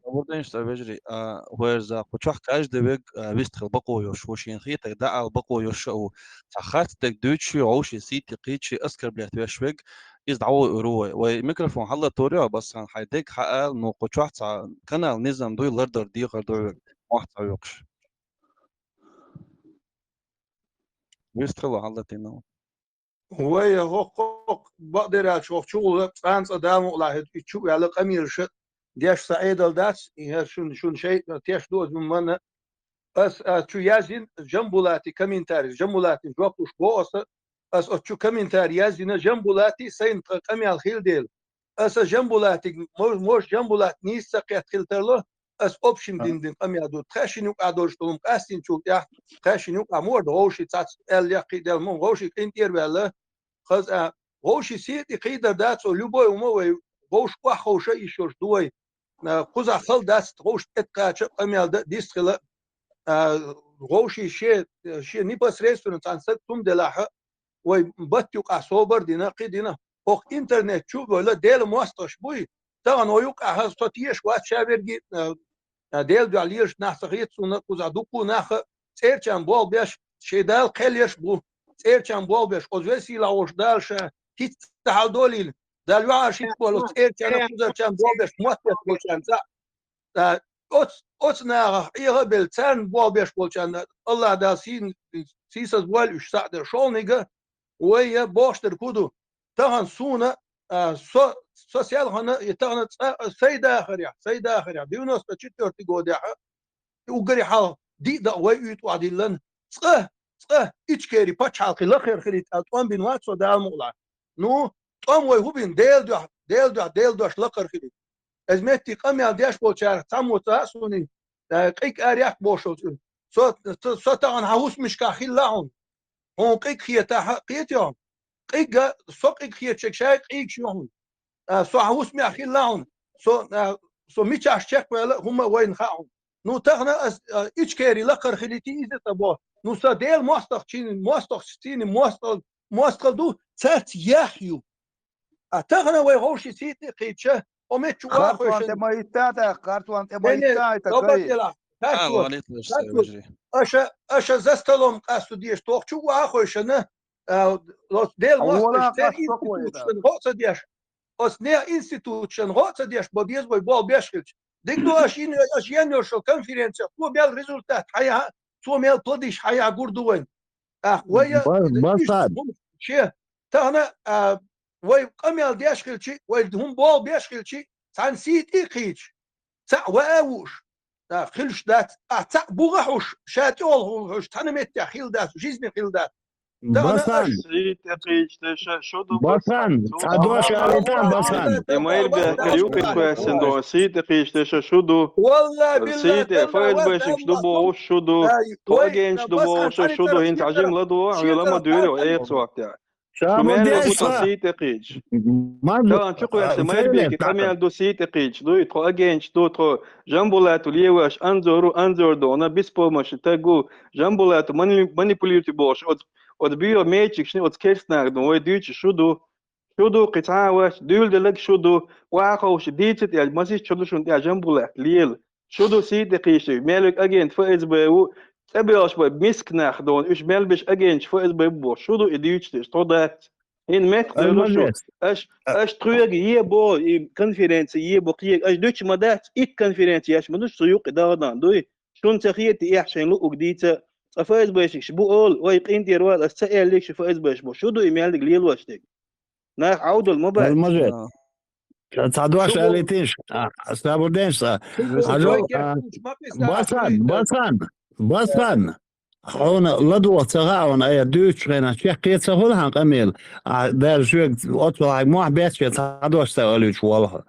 Собар дайнаш ца вежарий, а, вайрза, кху чохь каждый вег, а, вистхила бакъо йолуш ву, шена хетарг дӀаала бакъо йолуш а ву. Цхьа харц дерг дуьйцуш, вовшийн сий тӀе кхийча, оскорблять веш вег, иза дӀавоуьйтур ву вай. Вай микрофон хьалла тор ю, Басхан, хьайн дерг хьаала, ну, кху чохь цхьа канал низам дуй, лардар дехар ду вег, мохь ца хьоькхуш. Вистхила хьалла тина. Вай, хӀокху, хӀокху, бакъдеррачу хӀокху чугӀула цкъа-цкъа Дала мукъалахь и чу а ваьлла къамелаш деш сан Ӏедал дац, и хӀара шун, шун шайтӀа теш доза манна. Ас, ас чу яздина Жамбулати комментарий, Жамбулатин жоп луш боху аса, ас оцу чу комментарий яздина Жамбулати сайна тхан къамел хила дела. Аса Жамбулатиг, мо-, мош Жамбулат нийса ца кхетта хила тарло, ас общим дин дин къамел ду. Тхаьшшина юкъахь долуш долу къастийначул тӀаьхьа, тхаьшшина юкъахь морда вовший цац аьлла яккхий дела, мун вовший къинтӀера ваьлла. Хаза а, вовший сий тӀе кхийдар дац, цо любой хӀума вай вовш охьаховша йиш йолуш ду вай. А, кхузахь хала дац, вовш тӀекхача а къамел дан дистхила. А, вовший шен, шен непосредственно цхьана саг цум делахьа, вай батта юкъахь собар дина, кхин дина. ХӀокху интернет чу а войла, Делан мостагӀаш буй, тахана вай юкъахь со тешаш вац ша верги, а, а, Делан дуьхьа лелаш нах ца хета суна, кхузахь дуккха а нах а, цӀерачарна болх беш, шен Дала кхел еш бу, цӀерачарна болх беш, оцу весийлахь волуш Дала ша хӀинцца хьал долийла, Дала юьхьӀаьржа хӀинцца болу цӀерачарна, кхузарчарна болх беш, мотт беш болчарна цхьаъ. Ткъа оц-, оцу нахах Ӏеха а белла, царна болх беш болчарна Аллах Дала сий-, сийсаз войла уьш схьа а дара. ШолгӀаниг а вай я бохуш дерг хӀун ду? Тахана суна, а, со, со селхана, и тахана цкъа, а, сай дахарехь, сай дахарехь, девяносто четвёртый годехь а, и уггаре хьалха диъ дакъа вай уьйтӀа охьадиллина, цкъа, цкъа Ичкери пачхьалкхе лакхара хилийта аьлла тӀом бина вац со Дала мукъалахь. Ну, тӀом вай хӀун бина? Делан дуьхьа, Делан дуьхьа, Делан дош лакхара хилийта. Иза метте къамел деш болчарах цхьаммо ца хаьа суна, э, къиг ара яккха бохуш волчу. Со, со, со тахана хьан хӀусамашкахь хилла хьуна. Хьуна къиг хетахь а, кхетий хьуна? Къиг а, со къиг хетачег шай къигаш ю хьуна. А, со хьан хӀусамехь хилла хьуна. Со, а, со мичахь чекхваьлла а хӀума а вайна хаьа хьуна. Ну, тахана ас, а, Ичкери лакхара хилийти иза ца бо. Ну, сан Делан мостагӀчийн, мостагӀчийн мостагӀ-, мостагӀалла ду, цаьрца яхь ю. А тахана вай вовшийн сий тӀе кхийча, о меттачу Харцон тӀе ма йитта тӀаккха, харцон тӀе ма йитта, ай, тӀаккха. Аша, аша за столом къасто дезаш тохчу а вахойшана, а, оцу Делан мостагӀчу церан институташна гӀо а ца деш, оцу нехан институташна гӀо а ца деш, бо деза вай болх беш хилча. Дика ду, аша йина, аша йина йолу конференцех, цо мел результат хьаяхьа, цо мел плодиш хьаяхьа гур ду вайн. ТӀаккха вай а, Ба-, Басад. Ше, тахана, а, вай къамел деш хилчи, вай хӀума болх беш хилчи, цхьана сий тӀе кхийча, цхьаъ ваа вууш, да, хилш дац, а цхьаъ бугӀа хьуш, ша тӀехула хьуш, цхьана меттехь хила дац, жизни хила дац. Тахана Басан. Аш сий тӀе кхийча деша шу ду, Басан. Басан. Цхьа дош алийтан, Басан. И майрбехкара юкъе кхоьссина догӀу сий тӀе кхийча деша шу ду. Валла, билла, сий тӀе талла, ФСБ-шникаш ду бохуш шу ду. Ай, тхо вай, агенташ ду Басан, бохуш шу ду. ХӀинца хьажим ла ду, хьуьла ма дуьйла, эцвахтя. Шабу Шу мел деш, ду тхо Басан. Сий тӀе кхийча. Ма ду-, Талан чу кхоьссина а, майрбехкара къамел ду сий тӀе кхийча. Дуй, тхо агенташ ду, тхо Жамбулатов леваш, Анзору, Анзор дона, беспомощный таг ву. Жамбулатов мани-, манипулируйте бохуш. Оц, оц био мечикшни, оц керстанах ду, вай дуьйцу шу ду. Шу ду, кхин цхьа а вац, дуьйладелларг шу ду, охьаховша дийца тӀе, масийтта шу ду шуна тӀе Жамбулат, лела. Шу ду сий тӀе кхийча, мел верг агент ФСБ ву, цӀа боьлхуш бара миска нах дона, уьш мел берш агенташ ФСБ бу бохуш, шу ду и дуьйцуш дерш, тхо дац. ХӀинца меттах девлла шу. Аш, аш тхоьга е бо, и конференция е бо кхега, аш дуьтча ма дац, итт конференция еш ма ду, со юкъе дагӀадан дуй. Шуна ца хета, и эхь шайн луъуг дийца, цкъа ФСБ-шникаш бу олу, вай къинтӀера вала, ас ца аьллиг шу ФСБ-ш бу. Шу ду и мел дерг лелош дерг. Нах Ӏовдал ма бац. Алмазет. А. Ца-, цхьа дош Шу бо- алийтийша. А, сабур деш цкъа. Шу бо- Хьажал, вай а, кертучу ма писта Басан, ахули, Басан, Басан. Хьуна ладогӀа ца хаьа хьуна, айхьа дуьйцучу хенахь чекхъе ца хуьлу хьан къамел. А, даже шуьга оццул хьайга мохь бетташ цхьа дош ца алуьйтуш волу хьо.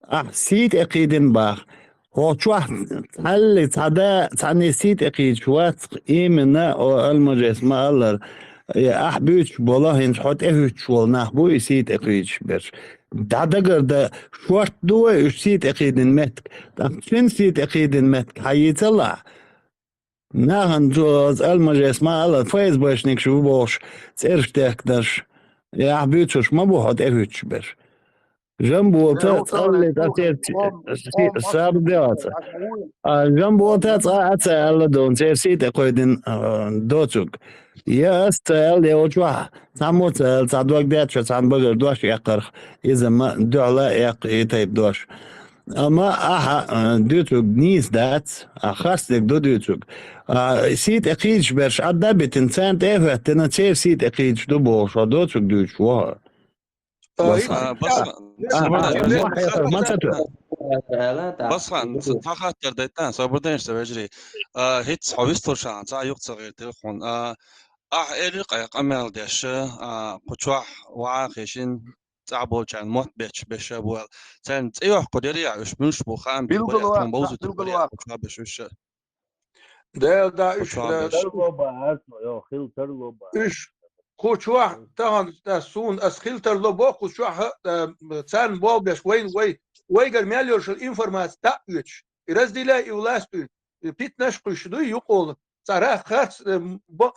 Ахь сий тӀе кхийдина баха. Хьо чохь цхьалли цхьа да, цхьанне сий тӀе кхийдаш вац, именно, о, Алмажес ма-аллара, и ахь буьйцуш болу, хӀинца хьо тӀехӀуьттуш волу нах бу и сий тӀе кхийдаш берш. ДӀадагар дан шорта ду вай уьш сий тӀе кхийдина меттиг. ТӀаккха цуьнан сий тӀе кхийдина меттиг хьан йийцалахь? Нахана цо, Алмажес ма-аллара, ФСБшникаш ву бохуш, цӀераш дехкинарш, и ахь буьйцуш ма бу хьо тӀехӀуьттуш берш. Жамбота цӀалли тӀе церан си-, сабур де ваца. А, Жамбота цкъа а ца аьлла дона, церан сий тӀе кхойдина, а, доцург. Я ас ца аьлла, я оцу чохь цхьаммо ца аьлла, цхьа дог детташ, цхьана багара дош эккхарх, иза ма дуьхьала а эккха и тайпа дош. Амма ахьа, а, дуьйцург нийса дац, а, харцдерг ду дуьйцург. А, сий тӀе кхийдаш берш Ӏадда а битина, царна тӀе а хӀоьттина, церан сий тӀе кхийдаш ду бохуш, хьо доцург дуьйцуш ву хьо. Э, Басхан. А, Басхан, А, сабур а, дан, а, Басхан, ма ца ту. Басхан, ца, цхьа хаттар дайтан, сабур дан, ца вежарий. А, хӀинца хьо вистхуьлуш хьан, цхьа юкъа ца гӀертира хьуна. А, ахь элира къай къамел деш, а, кху чохь ваха хешин, цӀахь болчарна мотт бечу беша бу аьлла. Царна цӀе йоккхур яра яхь, уьш муьлш бу хаам бу, Билгал бу яхь, вац, тхуна бовзуьйтур билгал бу яхь, вац. Кху чохь беша уьш. Да, да, уьш, кху чохь да, беша. Тарло ба, ас, йо, хила тарло ба. Уьш, кху чохь, тахана, да, суна, ас хила тарло бо, кху чохь, а, царна болх беш, вайн, вай, вайгара мел йолуш информаци дӀа а оьцуш. И разделяй и власть, и питнаш кхуьйсуш дуй, юкъолу. Цара харц, э, бо-,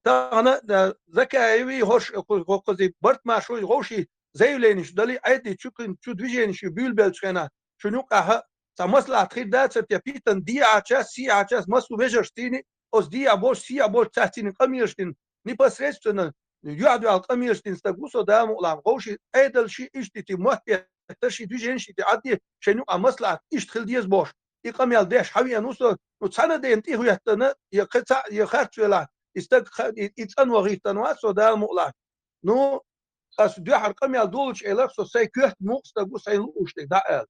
тахана, э, Закаеви хӀорш, э, кху-, кху-, кхузи Бартмашуй гӀовши заявлениш дали, Ӏедди чу кхин-, чу движениш буьйлабелчу хенахь, шуна юкъахьа цхьа маслахьат хир дацара те питан диъа час, сиъа час массо вежарш цийни, оцу диъа болуш, сиъа болуш цаьрца цийни къамелаш дина, непосредственно юьхь-дуьхьал къамелаш дина стаг ву со, Дала мукъ лахь, гӀовши Ӏедалши иштта ти мотт еттарши движениши ти Ӏадде, шайн юкъа маслахьат иштта хила деза бохуш. И къамел деш хьан веана ву со, ну, цхьана дена тӀе хӀоьттина, я кхин цхьаъ, я харц велахь, и стаг ха-, и, и цӀанво гӀиртина вац со, Дала мукъ лахь. Ну, ас дуьхьара къамел долучу элах, со сайн коьрта мукъа стаг ву, сайн лууш дерг дӀа аьлла.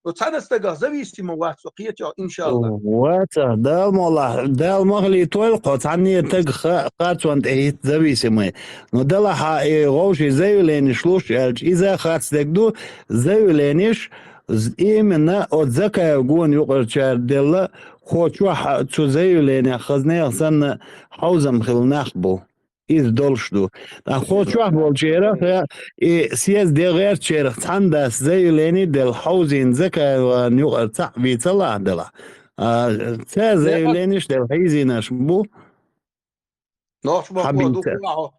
Ну, цхьана стагах зависимо вац со, кхечо, иншалла. Ваца, Дала мукъ лахь, Дала махали тойла кхо, цхьанне таг ха-, харцонна тӀе хӀитта зависимый. Ну, далахьа и гӀовши заявлениш луш аьлча, иза харц дерг ду, заявлениш, З-, именно оцу Закаев гона юкъарчара делла, кхо чохь цу заявленех хаза нехан санна хьовзам хилла нах бу. Иза долуш ду. Ткъа кхо чохь болчерах, и съезде гӀертачерах цхьана дас заявлени делла хьовзийна Закаеван юкъара цхьаъ вийцалахь делахь. А, цара заявлениш делла хьийзийнарш бу. Нохчмахко ду кху ахьо.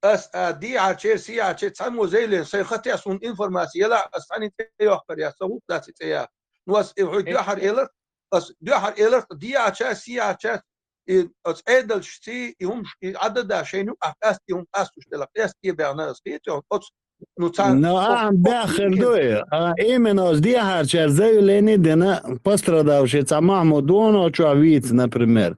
Ас, а, диъахьарчер, сиъахьарчер, цхьаммо заявлени, сайн хатеа суна информация елахь, ас цхьанна цӀе йоккхур яц, сан гӀуллакх дац и цӀе яха. Ну, ас и хьуьга дуьхьар элар, ас дуьхьар элар, диъахьарча, сиъахьарча, и, ас Ӏедалшций, и хӀумаш, и Ӏадада шайна юкъахь къаьст, и хӀума къастуш делахь, къаьст тӀе баьхна ас кхетий, оцу Ну, цхьа, ну, а, беххир ду и. А, именно оцу дехьарчара заявлени дина, пострадавший цхьа Махьмуд вон оцу чохь вийца, например.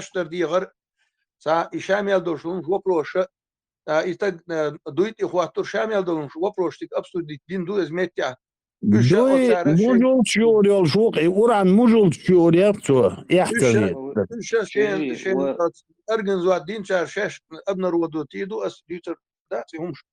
шершдар дехар, цхьа и ша мел долуш лунаш вопроша, а, и стаг, а, дуй тӀе хӀоттур ша мел долуш вопрош стиг обсудить дин ду иза меттехь. Уьш ша Дуй, оцара шайн мужулчу юур йолуш ву-кх, и уран мужулчу юур яра цо, Уьш ша, эхь ца хетта. Уьш ша шен, Эй, шен ва- организовать динчара шаьш обнародовать ду ас дуьйцур дац и хӀумаш.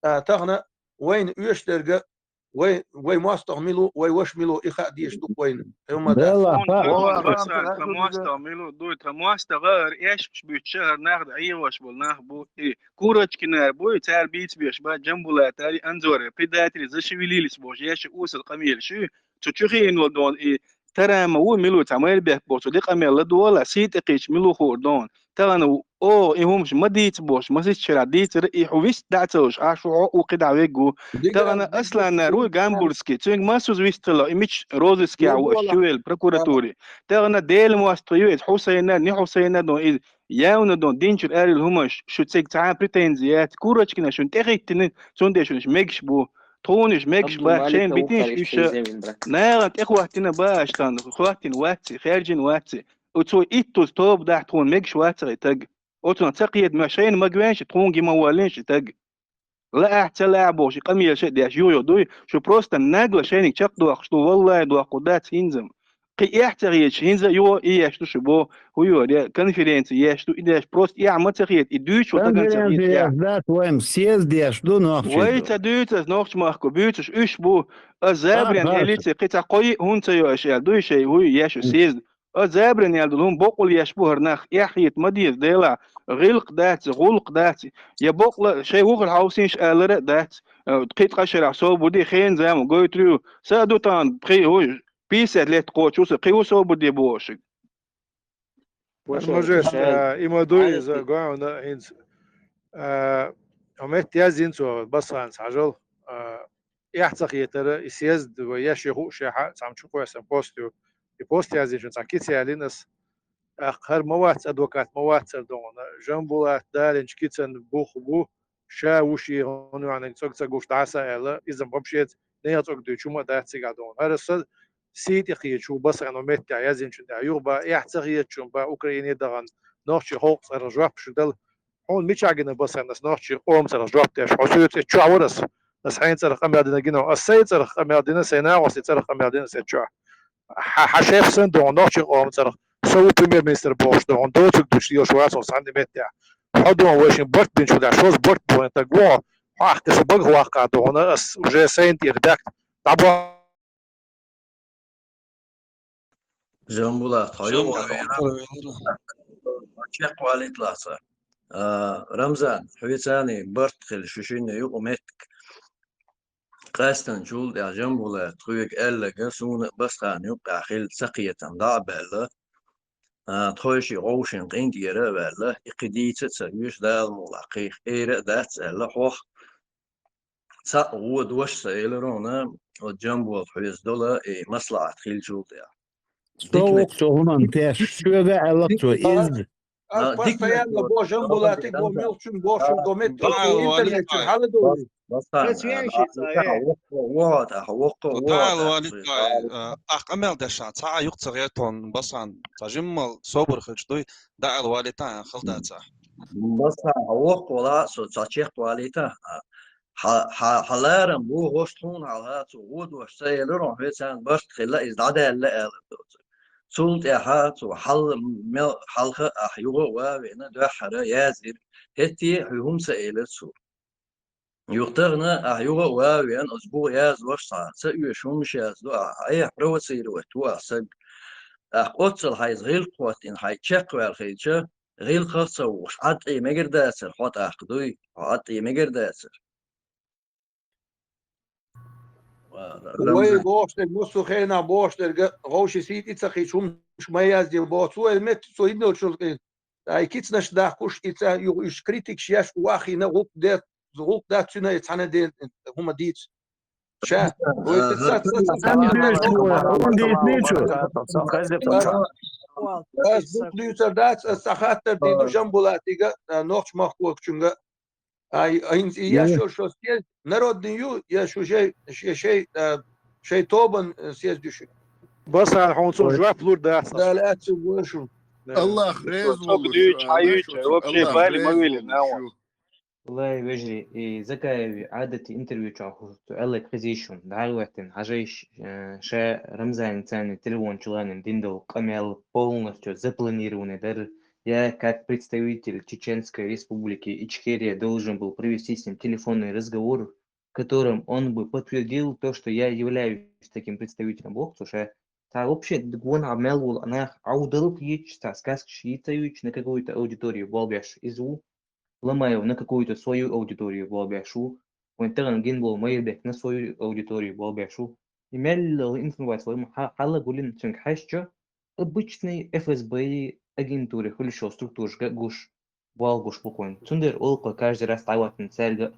А, тахана вайна оьшдерга, вай, вай мостагӀа мила ву, вай ваша мила ву, и хаа дезаш ду-кх вайна. Хьо ма дац. Белла, Хьуна ха- тахана Ва- басан, тхан мостагӀа мила ву, дуй, тхан мостагӀа хӀара эшпаш буьттуш, хӀара нах да Ӏехош болу нах бу, и Курочкинара бу, и цара бийца беш бац, Джамбулатари, Анзори, предатели, зашевелились бохуш, еш усал къамелаш ю. Цу чу хиъна волу дона и Тарама ву, мила ву цхьа майрбехк боху, цу де къамел ладогӀал, сий тӀе кхийча мила ву хуур дона. Тахана ву, оха и хӀумаш ма дийца бохуш, масийтта шарахь дийцара, и хьо вист дӀа а ца луш, ахь шу хьо а ву кхидӀа вегга ву. Тахана Асланнар ву, Гамбургский, цуьнга массаза вист хилла, и мича розыскехь ву аша чувелла прокуратуре. Тахана Делан мостагӀа ю иза, Хьусайна, не Хьусайна дон иза, явна дон динчуьра арила хӀумаш, шу цига цхьа а претензи яц, Курочкина шуна тӀехӀиттина, цундела шуна уьш мегаш бу. Тхуна уьш мегаш бац, шайна битийша уьш. Нахана тӀехӀоттина бац аша тахана, хӀоттина вац и, хаьржина вац и. Оцо иттаза тоба дахь тхуна мегаш вац и таг. Оцунах ца кхетаме, шайна магавеш, тхуна гина ма воллийша и таг. Лаахь, ца лаахь бохуш, и къамелаш а деш, юха-юха дуй, шу просто нагло шайниг чекхдоккхуш ду, валлахӀи, доккхур дац хӀинца-м. Кхин эхь ца хеташ, хӀинца а юха и еш ду шу боху, хӀун йора, конференци еш ду, и деш, просто эхь ма ца хета, и дуьйцуш ву тагана ца хета. Конференци еш дац, вайн съезд еш ду нохчий. Вай ца дуьйцу ас нохчмахко, буьйцуш уьш бу, ас забарен хӀеллица, кхин цхьа кхо йиъ хӀунда ца йо аша аьлла, дуй шай, хӀуй еш ю съезд. Аса забарен яьлла долу хӀума боккъал еш бу хӀара нах, эхь хета ма деза, Делахь, гӀиллакх дац, гӀуллакх дац, я боккъала шайн вухар хьовсийша алара а дац, э, кхин ткъа шарахь собар де, хенан зама гойтур ю, са а ду тахана, пхи, хӀуй, пятьдесят лет кхочуш ву со, кхин хӀун собар де боху шуьга? Мужес, а, и ма ду иза, гой хьуна хӀинца. А, хьо метта яздина цо, Басханца хьажал, а, эхь ца хетара, и съезд вай еш я хууш яхьа, цхьамма чу кхоьссина пост ю. И пост яздинчун цхьа кица ялина ас. ТӀаккха хӀара ма вац, адвокат ма вац хӀара дохуна. Жамбулат далинчу кицан бух бу, ша вуш и хӀун юьхьаниг цӀог ца гуш дӀаса аьлла, иза вообще нехан цӀог дуьйчу хӀума а дац цигахь дохуна. ХӀара аса сий тӀе кхечу Басханов меттехь яздинчун тӀехь юха ба, эхь ца хетачун ба, Украине дахана, нохчий халкъ цӀарах жоп шу дала. Хьуна мичахь гина Басхан ас нохчий къоман цӀарах жоп деш? Хьо соьца чохь вара ас. Ас хьайн цӀарах къамел дина гина, ас сайн цӀарах къамел дина, сайн нахости цӀарах къамел дина ас чохь. Хьан, хьан шеф санна дохуна нохчий къоман цӀарах, со ву премьер-министр бохуш дохуна, доцург дуьйцуш лелаш вац хьо цхьанна меттехь. Хьо дохуна вайшин барт бинчул тӀаьхьа, шозза барт бохуна таг ву хьо. Хьо ахкха со багах ваккха дохуна, ас уже сайна тӀера баьхкина. ДӀабо- Жамбулат, хьо юха венара. Чекхвалийта лаца. А, Рамзан, хьоьцаний барт хила шу шинна юкъа меттиг. Къаьстина чул тӀехь Жамбулат, тхоьга аьлларг, суна а Басхана юккъехь хилла цакхетам дӀа а баьлла. А, тхойши гӀовшина къинтӀера а ваьлла, и кхин дийца а ца вуьйш, Дала мукъ лахь кхийх, эра а дац аьлла, хьох цхьаъ вон дош ца элира хьуна, оцу Жамбулат хьоьца дола и маслаӀат хилчул тӀехь. Со ву-кх цу хӀуманна тешаш, соьга а аьлла-кх цо, иза. Ас постоянно бо Жамбулатиг, бо муьлххачунна, бохучунна, бо меттиг интернет чуьра хьаладугӀий. Басхан, Эс вен ши ца, э. Воккхо, воккхо, воккхо, Ну, воккхо, даьла воккхо, валита, воккхо. А, ахь къамел дешан, цхьа а юкъ ца гӀертон, Басан, цхьа жиммал собар хилча дуй, даьла валита, хала дац ахь. Басан, воккхо вала, со цхьа чекх валита, а, хьа-, хьа-, хьа ларам бу, гӀош тхуна хьалха, цу гӀо дош ца елар, хьо вецан барт хилла, из дӀадаьлла аьлар доцург. Цул тӀаьхьа цу хьал-, мел-, хьалха ахь юха а вена, дуьххьара язйира, хӀетте хьуй хӀума ца элира цо. Юха тахана ахь юха а вена, оцу буха язлуш цхьа ца оьшу хӀумнаш язду ахь, хьай провоцировать ву ахь саг. Ахь оццул хьайца гӀиллакх хӀоттийна, хьай чекхваьлла хилча, гӀиллакхах а ца вухуш, Ӏад тӀе мегар дацар, хьо тӀаккха дуй, хьо Ӏад тӀе мегар дацар. Вай бохуш дерг, муссу хенахь бохуш дерг, гӀовши сийти ца кхийчу хӀумнаш ма язде боху цо, ай метта цо йина йолчул тӀе. Ай кицнаш дахкуш, и ца юха уьш критикаш еш, вахийна гӀуллакх де, гӀуллакх дац цуьнан и цхьана де хӀума дийца. Ша, вай ца, ца, ца, ца, Ам дуьйцу, ам дуьйцу ничу. Ас дукха дуьйцур дац, ас цхьа хаттар дийр ду Жамбулатига, а, нохчмахкахочуьнга. Ай, ай, хӀинца и Е. Еш йолу шо съезд народный ю, я шу шей, шей, шей, а, шей тобан, а, съезд ю шу? Басан, хьуна цо Ой. Жоп лур дац. Дала аьтту ву шу. Аллах реза волуш ю, дуьйцу, хьан Аллах ю, шу, вообще Аллах бали ма реза вели, волуш нахуй. Ю. Валлай, вежарий, и Закаеви Ӏадати интервью чохь хӀума цо аьлларг хезий шуна? ДӀа а гӀоьттина, хьажийша, э, ша Рамзаница телефон чу ланийна дина долу къамел полностью запланированный дара, я как представитель Чеченской Республики Ичкерия должен был провести с ним телефонный разговор, в котором он бы подтвердил то, что я являюсь таким представителем. Боху цо ша, цхьа вообще гонах мел волу нах Ӏовдал а хеташ, цхьа сказкаш йийца а йойтуш, на какую-то аудиторию болх беш иза ву. Ломаев на какую-то свою аудиторию болх беш ву, вайн тахана гина болу Майрбек на свою аудиторию болх беш ву. И мелла информация вай ма хьа-, хьала гулина цуьнга хьаьжча, обычный эф эс бэ агентура хуьлуш йолу структурашка а гуш, болх беш бу кхуьнан. Цундела олу-кх каждый раз дӀахӀоттийна цаьрга а,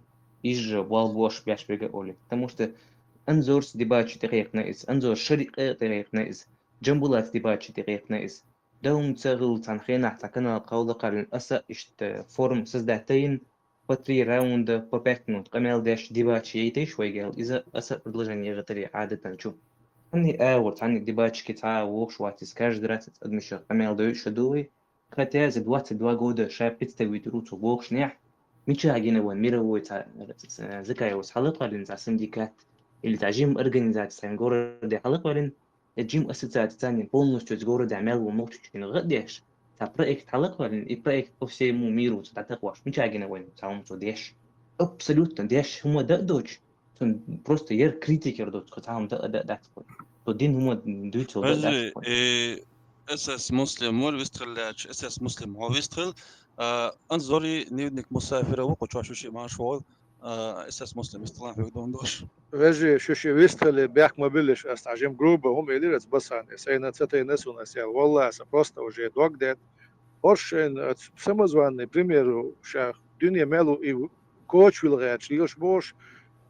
иза же болх беш беш берг а олий. Потому что Анзорца дебаташ тӀекхайкхина иза, Анзор Шарикъа тӀекхайкхина иза, Джамбулатца дебаташ тӀекхайкхина иза. Дан хӀума ца хилла цхьана хенахь цхьа канал кховдаккхарна аса иштта форум создать дина, по три раунда, по пять минут къамел деш, дебаташ яйтайша вайга аьлла, иза аса предложение гӀатаре Ӏадатан чу. Цхьанне агӀор, цхьанне дебаташке цхьа а вогӀуш вац иза, каждый раз адамашка къамел дойуш а ду вай. Хотя за двадцать два года ша представитель ву цо бохушнехь, мичахь гина вайн мировой цхьа, э, Закаевс хьалакхоьллина цхьа синдикат или цхьа жима организация сайн городе хьалакхоьллина, я жима ассоциация царна полностью оцу городехь мел ву нохчочун гӀа а деш, цхьа проект хьалакхоьллина, и проект по всему миру цо дӀатакхош, мичахь гина вайна цхьа хӀума цо деш? Абсолютно деш хӀума дан а доцуш, цунна просто яра критика яра доцуш, цхьа хӀума дан а, дан а дац вай. Цо дина хӀума дуьйцуш дан а дац вай. Э, эс эс Муслим вара вистхиллача, эс эс Муслим, хьо вистхила, а, Анзори, Дневник мусафира ву, кху чохь шу шиъ марша вогӀийла. А, эс эс Муслим, вистхилахь хьоьга дон дош. Вежарий, шу шиъ вистхила, бехк ма биллалаш, ас цхьа жима груба хӀума элира аса Басана, сайна ца тайна суна аса аьлла. Валлахь, сан просто уже дог дед. ХӀорш шайна аса самозванный пример ша дуьне мел ву и кочвилла гӀерташ лелаш бохуш,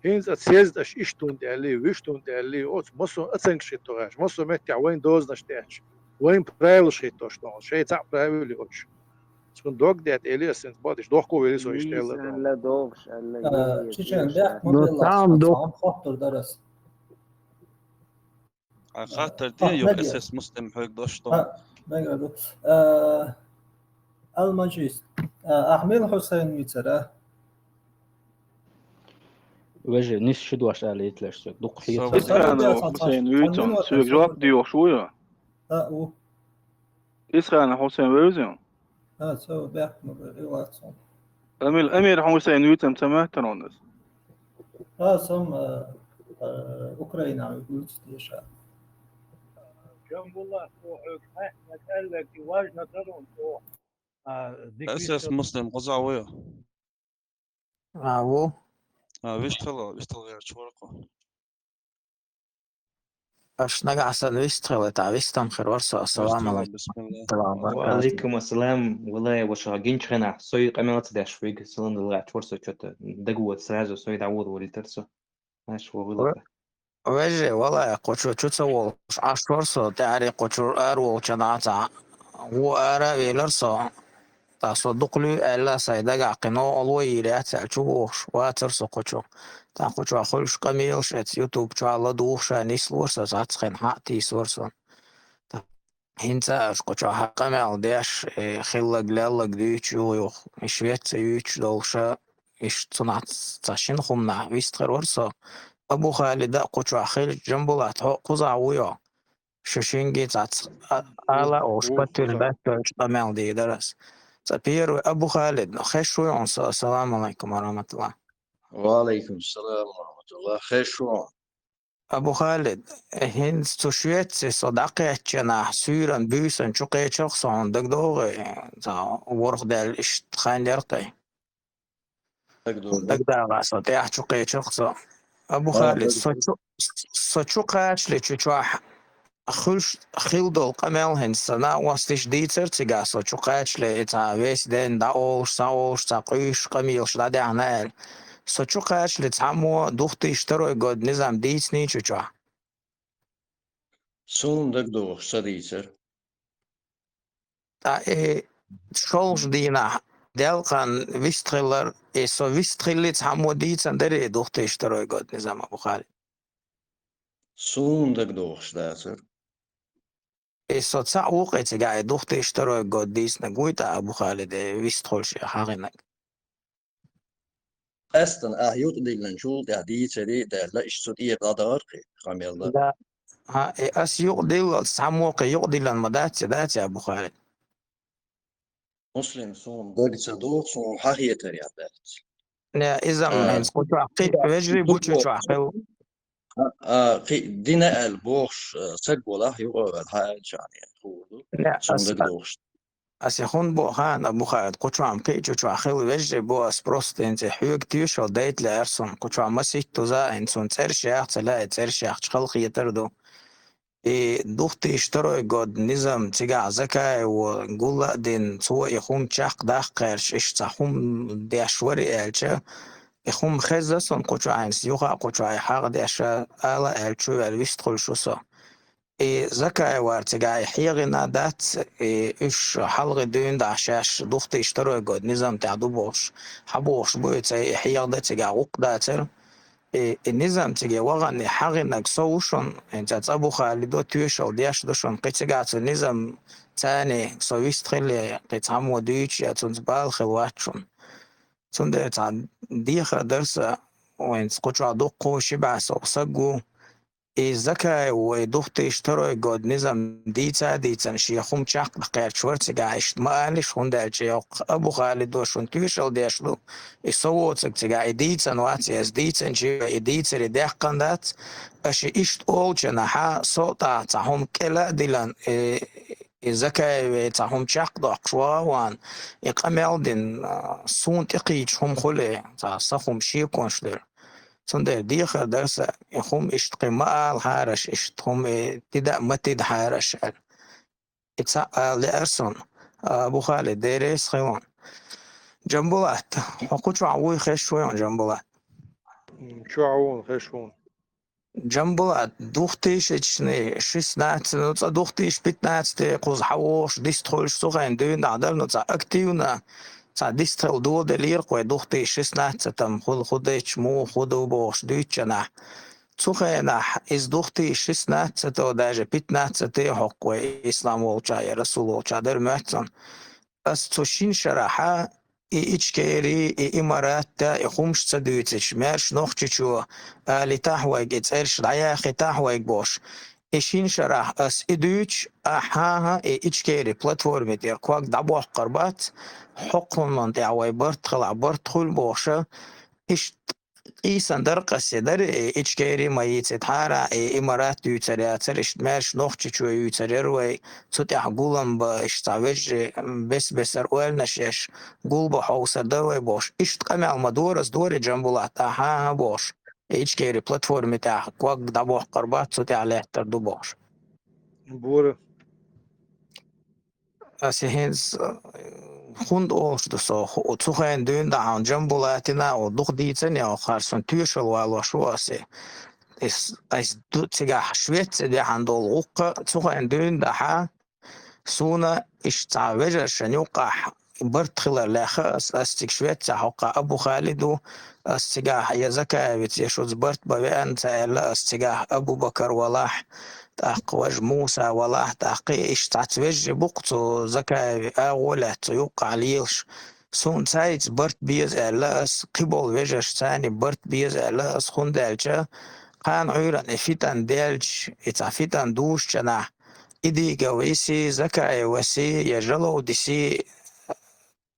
хӀинца аса съезд аша иштта хӀунда аьллий, вуьшта хӀунда аьллий, оцу массо а оценкаш хӀитто гӀерташ, массо а меттехь вайн дозанаш тӀехьаш, вайн правилаш хӀиттош дохуш, шайн цхьаъ правила йолуш. Цунна дог дед, элира ас хӀинца бакъдеш дохко велира со иштта аьлла. Нийса аьлла, догӀуш аьлла, А, е, е, Чечен, е, бехк ма Ну, билла, там аса дох- цхьа хаттар дара ас. Хьан хаттар де, Хьан юха мегар. Эс эс Муслим хьоьга дош до. Хьан мегар ду. А, Ал-Мажис. А, ахь мила Хьусайн вийцара? Вежарий, нийса шу дош ала йитлаш соьга. Дукха хьеца. Исханов Хьусайн вуьйцу, соьга жоп доьхуш ву ю? А, ву. Исханов Хьусайн вевзина? А, со бехк ма бе, вац хьуна. Амир, Амир Хьусайн вуьйцам ца моьттура хьуна ас? А, со-м, а, а, Украина вуьйцу теша. Джамбулла, хьо хьоьга хьаьхна аьлларг важно дара хьуна, хьо, а, дика Эс эс вистхила. Муслим, кхузахь ву ю? А, ву. А, вистхила, вистхила гӀерташ вара кху. Аш нагахь сан вистхила, тӀаккха вистам хир вара со. Ассаламу алейкум. Бисмилла. Ва алейкум ассалам. Валлай, ваша гинчу хенахь, сой къамел ца деш вига, салам дала гӀерташ вара со, чё-то дагавода сразу, сой дӀавода валийтар со. Аш ву вилла. Ве-, вежарий, валлай, кху чу, чу ца волуш Ӏаш вара со, тӀаьхьарий кху чу ара волчу наха цхьа ву ара а велира со. ТӀаккха со дукха луьй аьлла, сайн дагахь кхин новкъарло йийр яц аьлла чу вогӀуш вацара со кху чу. ТӀаккха кху чохь хуьлуш къамелаш эца YouTube чохь ладугӀуш а нислора со, цхьацца хенахь тийсора со. ТӀаккха хӀинца а аша кху чохь къамел деш, э, хилларг-лелларг дуьйцуш ю юха, и швеца юьйцуш долуша, иштта цунах цхьа шина хӀуманах вистхир вара со. Абу Халида а кху чохь хилча, Джамбулат, хьо кхузахь вуй хьо? Шу шинге цхьацца а-, ала а олуш, паттуьра дац аьлча, къамел дийр дара ас. Цкъа первый, Абу Халид, хезаш вуй хьуна со? Ассаламу алайкум ва рахматуллах. Ва алайкум салам ва рахматуллах. Хезаш ву хьуна. Абу Халид, э, хӀинца цу швеце со дӀакхаьччанахь, суьйранна буьйсанна чу кхечира-кх со, хьуна дагадогӀий, э, цхьа ворхӀ даьлла иштта хан яра-кх. ДагадогӀу. ДагадогӀу, со тӀаьхьа чу кхечира-кх со. Абу Халид, со чу, со чу кхачале чу чохь хуьлуш, хилла долу къамел хӀинца сан накъосташа дийцара цигахь, со чу кхачале и цхьа весь день дӀаолуш, схьаолуш, цхьа къуьйсуш, къамелаш дӀадаьхьна аьлла. Со чу кхачале цхьаммо две тысячи второй год низам дийцаний чу чохь? Суна дагадогӀуш ца дийцара. Ткъа и шолгӀачу дийнахь делкъан вистхилар, и со вистхилли цхьаммо дийцина дарий две тысячи второй год низам, Абу Халид? Суна дагадогӀуш дацара. И со цхьаъ ву-кх и цигахь и две тысячи второй год дийцинарг, вуй тӀаккха, Абу Халид, и вистхуьлуш и хьахийнарг? Къаьсттина ахь юкъадиллинчул тӀаьхьа дийцаре а даьлла, иштта цу тӀера дӀадахара-кх и къамел дан. Да. ХӀа, и ас юкъадиллалц цхьаммо кхин юкъадиллина ма дац, дац, Абу Халид? Муслим, суна дага ца догӀу, суна хьахетарехь дац. Не, иза-м хӀинца кху чохь кхин а вежарий бу чу чохь хилла. А, а, кхин дина аьлла бохуш, а, саг валахь, юкъа а ваьлла, хьан аьллачхьана хуур ду. Не, суна ас, дага догӀуш. Ас и хӀунда боху хьан, Абу Халид, кху чохь-м кхин а чу чохь хилла вежарий бу, ас просто хӀинца хьоьга тоьшалла дайта лаьара суна, кху чохь масийтта уза а хӀинца суна цӀераш яхца лаьа, цӀераш яхча халахетар ду. И две тысячи второй год низам цигахь Закаево гул а дина, цо и хӀума чекхдаккха гӀерташ, иштта цхьа хӀума деш вара и аьлча, и хӀума хезна суна кху чохь, хӀинца юха а кху чохь и хьагӀ деш, ала а аьлла, чу ваьлла вистхуьлуш ву со. И Закаевара цигахь и хьехийна дац, и уьш хьалхе дуьйна дахьа шаьш две тысячи второй год низам тӀехь ду бохуш, хьан бохуш бу и цӀе, и хьехадан цигахь гӀуллакх дацара. И, и низам цига вахана и хьахийнарг со ву шуна, хӀинца Абу Халидо тоьшалла деш ду шуна, кхин цигахь цу низам цӀарна со вистхилла, кхин цхьаммо дуьйцуш я цунца бала хилла вац шуна. Цундела цхьа дехар дара сан, вайна кху чохь дуккха ши бӀе сов саг ву. И Закаев вай две тысячи второй год низам дийца а дийцина, шен хӀума чекхдаккха гӀерташ вара цигахь, иштта ма алалаш, хӀунда аьлча йоккха Абу Халидо шуна тоьшалла деш ду. И со воцург цигахь и дийцина вац, и ас дийцинчий, и дийцаре даьккхина дац. Аша иштта олучунахьа, со а тӀаккха цхьа хӀума кӀела а диллина, и, и Закаеве цхьа хӀума чекхдоккхуш ваха а вахана, и къамел дина, а, суна тӀекхийча хӀума хуьлу, цхьа сан хӀума шеконаш дара. Цундела дехар дара сан, и хӀума иштта кхин ма алахьара аша, иштта хӀума и тида а ма тидахьара аша аьлла. И цхьаъ ала лаьара суна. Абу Халид, Дела реза хуьлда хьуна. Джамбулат, хьо кху чохь вуй, хезаш вуй хьуна, Джамбулат? М, чохь ву, хезаш ву. Джамбулат, двухтысячный, шестнадцать, ну, цкъа двухтысячи пятнадцатый кхуза хьан вогӀуш, дистхуьлуш цу хенахь дуьйна дӀа дара, ну, цхьа активно, цхьа дистхила доладелира-кх вай двухтысячи шестнадцатом, хӀу-, хӀу дечу, муха, хӀу ду бохуш дуьйцучунахь. Цу хенахь иза двухтысячи шестнадцатого, даже пятнадцатый хӀокху вай ислам волчохь я расул волчохь дара моьтту суна. Ас цу шина шарахьа и Ичкери, и Имарат а, и хӀумаш ца дуьйцуш, маьрша Нохчийчоь алийтахьа вайга, и цӀераш дӀаяхийтахьа вайга бохуш, и шина шарахь ас и дуьйцуш, ахьа-хьа и Ичкери платформи тӀера ког дӀабоккхур бац, хӀокхунна тӀехь вай барт хилахь, барт хуьлу бохуша, иштта къийсина дара-кх ас и дара, и Ичкери ма йийцитхьара, и Имарат дуьйцур яцара, иштта маьрша Нохчийчоь юьйцур яра вай, цу тӀехь гулам бан, иштта цхьа вежарий бес-бесара ойланаш еш, гулбан хьовсур дара вай бохуш. Иштта къамел ма дора ас, дора и, Джамбулат, ахьа-хьа бохуш. И Ичкери платформи тӀехь ког дӀабоккхур бац, цу тӀехь лаьттар ду бохуш. Бора. Ас и хӀинца, э, хӀунда олуш ду со, ху-, цу хенахь дуьйна дӀа хьуна Джамбулатина а дукха дийцина я, хӀара суна тоьшалла валош ву ас и. Ис-, ас ду-, цигахь Швеце даьхьна долу гӀуллакх, цу хенахь дуьйна дӀа хьа, суна иштта цхьа вежаршна юккъахь, барт хилар лаьхха ас, ас цига Швецехь хьокху Абу Халид ву, ас цигахь я Закаевица, я шуца барт бан веана ца аьлла, ас цигахь Абу Бакар валахь, тӀаккха важа Муса валахь, тӀаккха иштта цхьацца вежарий бу-кх цу Закаеви агӀо лаьцна цу юккъахь лелаш. Суна цаьрца барт беза аьлла ас, кхиболу вежаршца барт беза аьлла ас, хӀунда аьлча кхана Ӏуьйранна и фитан даьлча, и цхьа фитан дужучу хенахь, Идигов Иси, Закаев Васи я Жаловди Иси,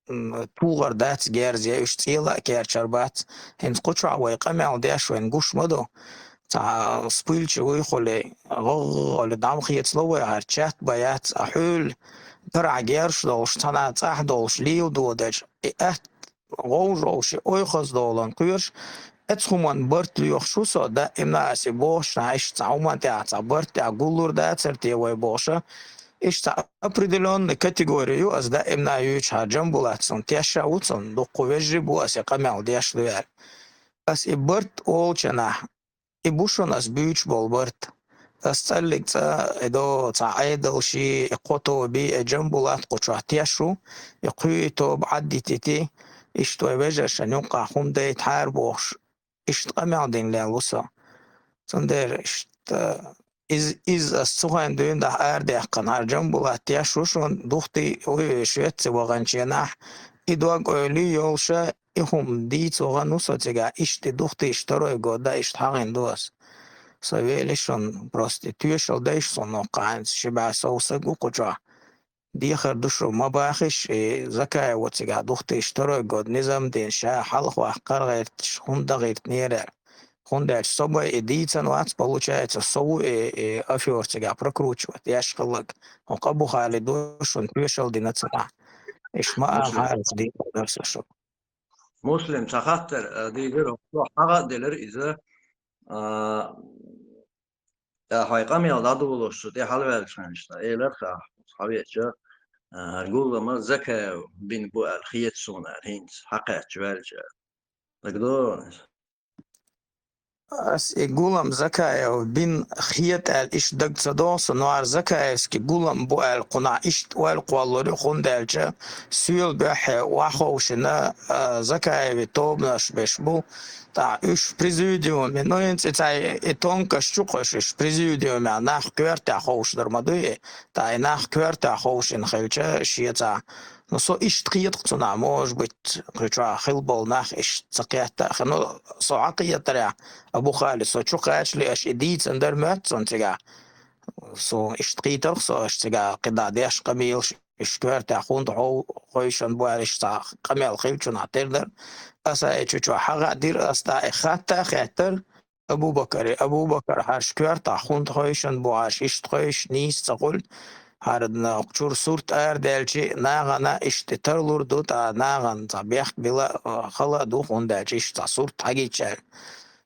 м, тухур дац герз, я уьш цӀела а керчар бац. ХӀинца кху чохь вай къамел деш вайна гуш ма ду. Цхьа спыльча вуй хуьлий, гӀогӀа хуьлий, дӀа ма хецало вай, хӀара чат бан яц, а хьуьлла карахь герзаш долуш, цхьана цӀахь долуш лийла додаш, и атта гӀовжовши, ойхаза долан кхоьруш, оцу хӀуманна барт лоьхуш ву со, даимна ас и бохучу хенахь, иштта цхьа хӀуманна тӀехь, цхьа барт тӀехь гуллур дацара те вай бохуша, иштта цхьа определённая категория ю ас даимна юьйцуш, хӀара Джамбулат суна тешна а ву, цунна дуккха вежарий бу ас и къамел деш ду аьлла. Ас и барт олучу хенахь, и бу шуна ас буьйцуш болу барт. Ас цӀаллиг цӀа, и до цхьа Ӏедалши, и кхо тоби, и Джамбулат кху чохь теш ву, и кхуьй тоба Ӏаддитити, иштта вай вежаршна юккъахь хӀума дайтахьара бохуш, иштта къамел дина лелла ву со. Цундела иштта иза, иза ас цу хенахь дуьйна дахьа арадаьккхина, хӀара Джамбулат теш ву шуна, духтий, ой, шуьца ваханчу хенахь, и дог-ойла йолуша, и хӀума дийца вахана ву со цигахь, иштта и духтийша второй год а иштта хьахийна ду ас. Со вели шуна, просто и тоьшалла дайша суна хӀокху хенахь, ши бӀе сов стаг ву кху чохь. Дехар ду шу, ма бахийша, и Закаев ву цигахь духтийша второй год низам дина, ша хьалхаваккхара гӀерташ, хӀума дан гӀиртинера аьлла. ХӀунда аьлча со бен и дийцина вац, получается, со ву и, и афера цигахь прокручивать еш хилларг. ХӀокху Абу Халид ву шуна тоьшалла дина цигахь. Иштта ма алахьара, дийцина дара со шу. Муслим, ца хаттар, а, дийцира, со хьагӀ а делира иза, а, ТӀаккха хьайн къамел дӀадолош цу тӀе хьалаваьллачу хенахь, элира-кх ахь, хьавеача, а, хӀара гулам Закаев бина бу аьлла хета суна аьлла, хӀинца хьакхаьчча ваьлча аьлла. ДагадогӀий иза? Ас и гулам Закаев бина хета аьлла иштта дага ца догӀу сан, но хӀара Закаевский гулам бу аьлла кхунахь иштта ойла кхоллалур ю, хӀунда аьлча соьла буьххье охьаховшина, а, Закаеви тобанаш беш бу, ТӀаккха уьш президиуме, ну, хӀинца и цхьа и тонкость чу кхуьссуш, уьш президиумехь нах коьртехь ховшур ма дуй, ткъа и нах коьртехь ховшина хилча шен цхьа. Ну, со иштта кхета-кх цунах, может быть, кху чохь хилла болу нах иштта ца кхетта а хир. Ну, со хьан кхетарехь, Абу Халид, со чу кхачале аша и дийцина дара моьтту суна цигахь. Со иштта кхийтарх со аша цигахь кхидӀа деш къамелаш, уьш коьртехь хӀунда хов-, ховшина бу аьлла, иштта цхьа къамел хилчунахь тера дара. Аса и чу чохь хьагӀ а дира, ас дӀа и хатта а хаьттара Абу-Бакаре: «Абу-Бакар, хьарш коьртахь хӀунда ховшина бу, хьарш иштта ховш нийса ца хуьлу? ХӀара чуьра сурт арадаьлчи, нахана иштта тарлур ду, ткъа нахана цхьа бехк била а, хала а ду, хӀунда аьлча иштта цхьа сурт хьагича», аьлла.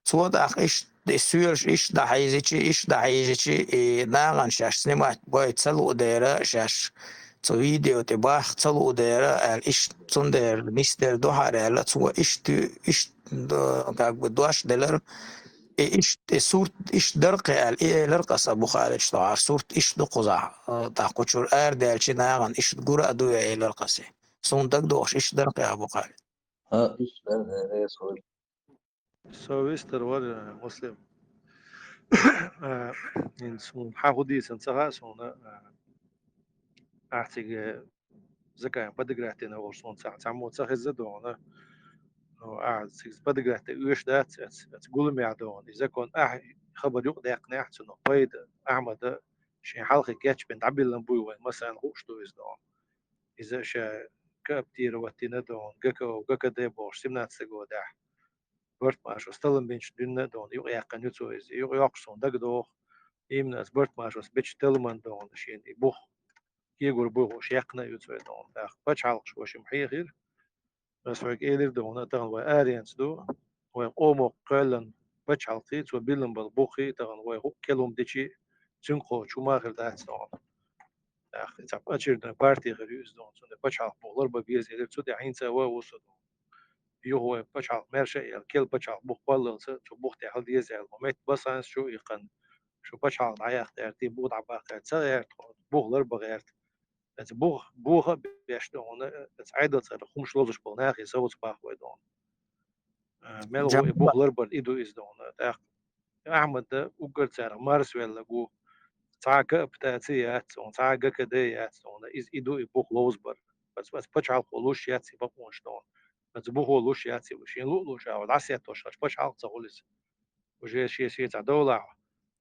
Цо тӀаккха иштта и соьлаш иштта дӀахьийзичи, иштта дӀахьийзичи, и нахана шаьш снимать бой ца луъу дера, шаьш цу видео тӀе бахка ца луъу дера аьлла, иштта цундела нисделла ду хьара аьлла, цо иштта, иштта, д-, как бы дош делара, и иштта, и сурт иштта дара-кх аьлла, и элира-кх аса Абу Халида, что хӀара сурт иштта ду кхузахь, тӀаккха кху чуьра арадаьлчи нахана иштта гур а ду вай, элира-кх аса. Суна дагадогӀуш иштта дара-кх Абу Халид. А, иштта дара, э, э, со Со вистар вара, Муслим. А, хӀинца суна хьан хӀун дийцина ца хаьа суна, а, ахь цига Закаевна подограть дина волуш суна цхьа-, цхьаммо ца хезна догӀана. Ну, ахь цига подограть дан оьшуш дац, аца, аца гуламехь догӀана. И закон ахь хабар юкъадаьккхинехь а цунах пайда Ахьмада шен хьалхе кечбина дӀабиллина буй вайн массарна хууш ду иза догӀана. Иза ша кооптировать дина догӀана, ГКО, ГКД бохуш, семнадцатый годехь. Барт Машос таллам бинчу дуьнна а догӀана, юкъаяьккхина ю цо иза. Юкъайоккхуш суна дагадогӀу, именно аса Барт Машос бечу талламан догӀана шена и бух, кегар буй хууш яьккхина а ю цо и догӀана. ТӀаккха пачхьалкхаш вай шимма хьехира, аса хьоьга элира догӀана, тахана вай аренца ду, вайн къомо кхоьллина пачхьалкхий, цо биллина болу буххий, тахана вай хӀуъа кел хӀума дичи, цуьнга кхочуш хӀума а хир дац догӀана. ТӀаккха и цхьа очередной парти хир ю иза догӀана, цундела пачхьалкх бух ларбан беза элира, цу тӀехь хӀинца а ван а ву со догӀана. Юха вай пачхьалкх маьрша а яьлла, кел пачхьалкх бух кхоллалца, цу бух тӀе хьала деза аьлла, хӀун метта басанца шу а иккхина, шу пачхьалкх дӀаяккха гӀерта, бух дӀабаккха гӀерта, ца гӀерта хьо, бух ларбан гӀерта. Эца бух, буха а беш дона, эца Ӏедал цӀера хӀумаш лозуш бола нахе совца бахой дона. Э, мел гӀо и бух ларбар и ду иза дона. ТӀаккха Ахьмада уггар царах марсвелла гу. Цхьа кооптаци яц цун, цхьа ГКД яц цун, из и ду и бух ловзбар. Ац, ац пачхьалкхо луш яц и бакъонаш дона. Ац бухо луш яц и, шен лу луш а, дӀасеттош хаш пачхьалкх ца хула иза. Уже шен, шен цхьа довлахь.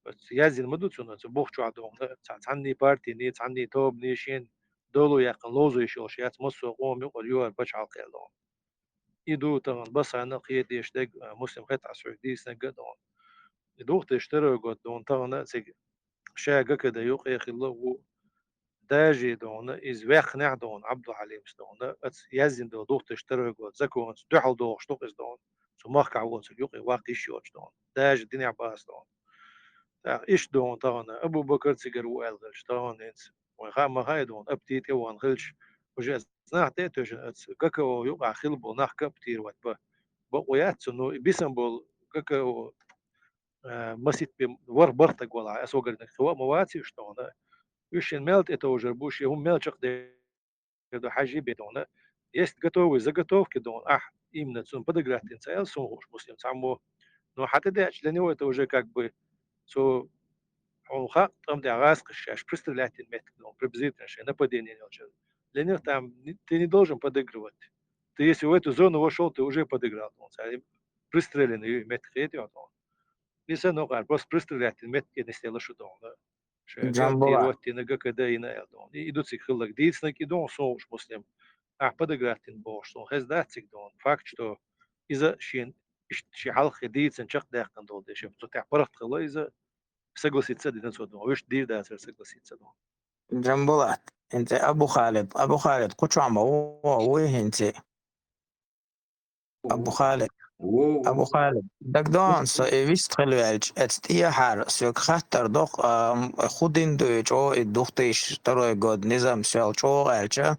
Ац яздина ма ду цун, ац бух чохь дона. Цхьа, цхьанний партийний, цхьанний тобаний шен долу яьккхина ловзуьйтуш йолуш яц, массо а къоман юкъара юхара пачхьалкх аьлла дона. И ду тахана басхьана кхеташ дерг, а, Муслим, хӀетахь ас хьоьга дийцинарг а дона. И две тысячи второй год дона тахана цига ша ГКД юкъе хилла ву. Даже дона, иза ваьккхинехь дона, Ӏабдулхьалимас дона, аца яздина долу две тысячи второй год законаца дуьхьал дохуш ду-кх иза дона. Цу махкахь воцург юкъе ваккха йиш йоцуш дона. Даже динехь бац дона. ТӀаккха иштта дона тахана, Абу-Бакар цигара ву аьлла хилча, тахана хӀинца вайн хаа ма хаьа дона, апти тӀе вахана хилча, уже нах тӀе а тоьшна, аца ГКО юкъахь хилла болу нах кооптировать бан. Бакъо яц цу, ну, и бисина болу ГКО, э, маситта бен ворхӀ-бархӀ стаг валахь, ас вагарниг хи ваъ ма ваций уьш дона. Уьш шен мел тӀетовжар бу, шен хӀума мел чекхдер ду хьажий бен дона. Есть готовые заготовки дона, ахь именно цунна подыграть дина ца аьлла, суна хууш, Муслим, цхьаммо. Но хьан тӀе деача для него это уже как бы цу Хьуна хаьа, тӀам тӀехь гӀазкхаша шаьш пристрелять дина меттиг дона, приблизительно шайн нападение йолчу. Для них там не, ты не должен подыгрывать. Ты если в эту зону вошёл, ты уже подыграл, дона, цара пристреленный ю и меттиг хетий хьуна. Иза нокъара просто пристрелять дина меттиге нисделла шу дона. Шайн Джамбулат. Кооптировать дина, ГКД йина аьлла дона. И, и ду цига хилларг, дийцинарг и дона, суна хууш, Муслим. Ахь подыграть дина бохуш, суна хезна дац цига дона. Факт, что иза шен, иштта шен хьалххе дийцина чекхдаьккхина долу дешан. Цу тӀехь паргӀат хилла иза, согласиться а дина цо дона, вуьшта дийр дацара согласиться дона. Джамбулат, хӀинца Абу Халид, Абу Халид, кху чохь ма ву, вуй хӀинца? Абу Халид. Ву, ву. Абу Халид, дагадогӀу со, и вист хила ваьлча, эцу тӀехьара соьга хаттар доккху, а, м, хӀун дина ду и чӀогӀа и две тысячи второй год низам соьл чӀогӀа аьлча,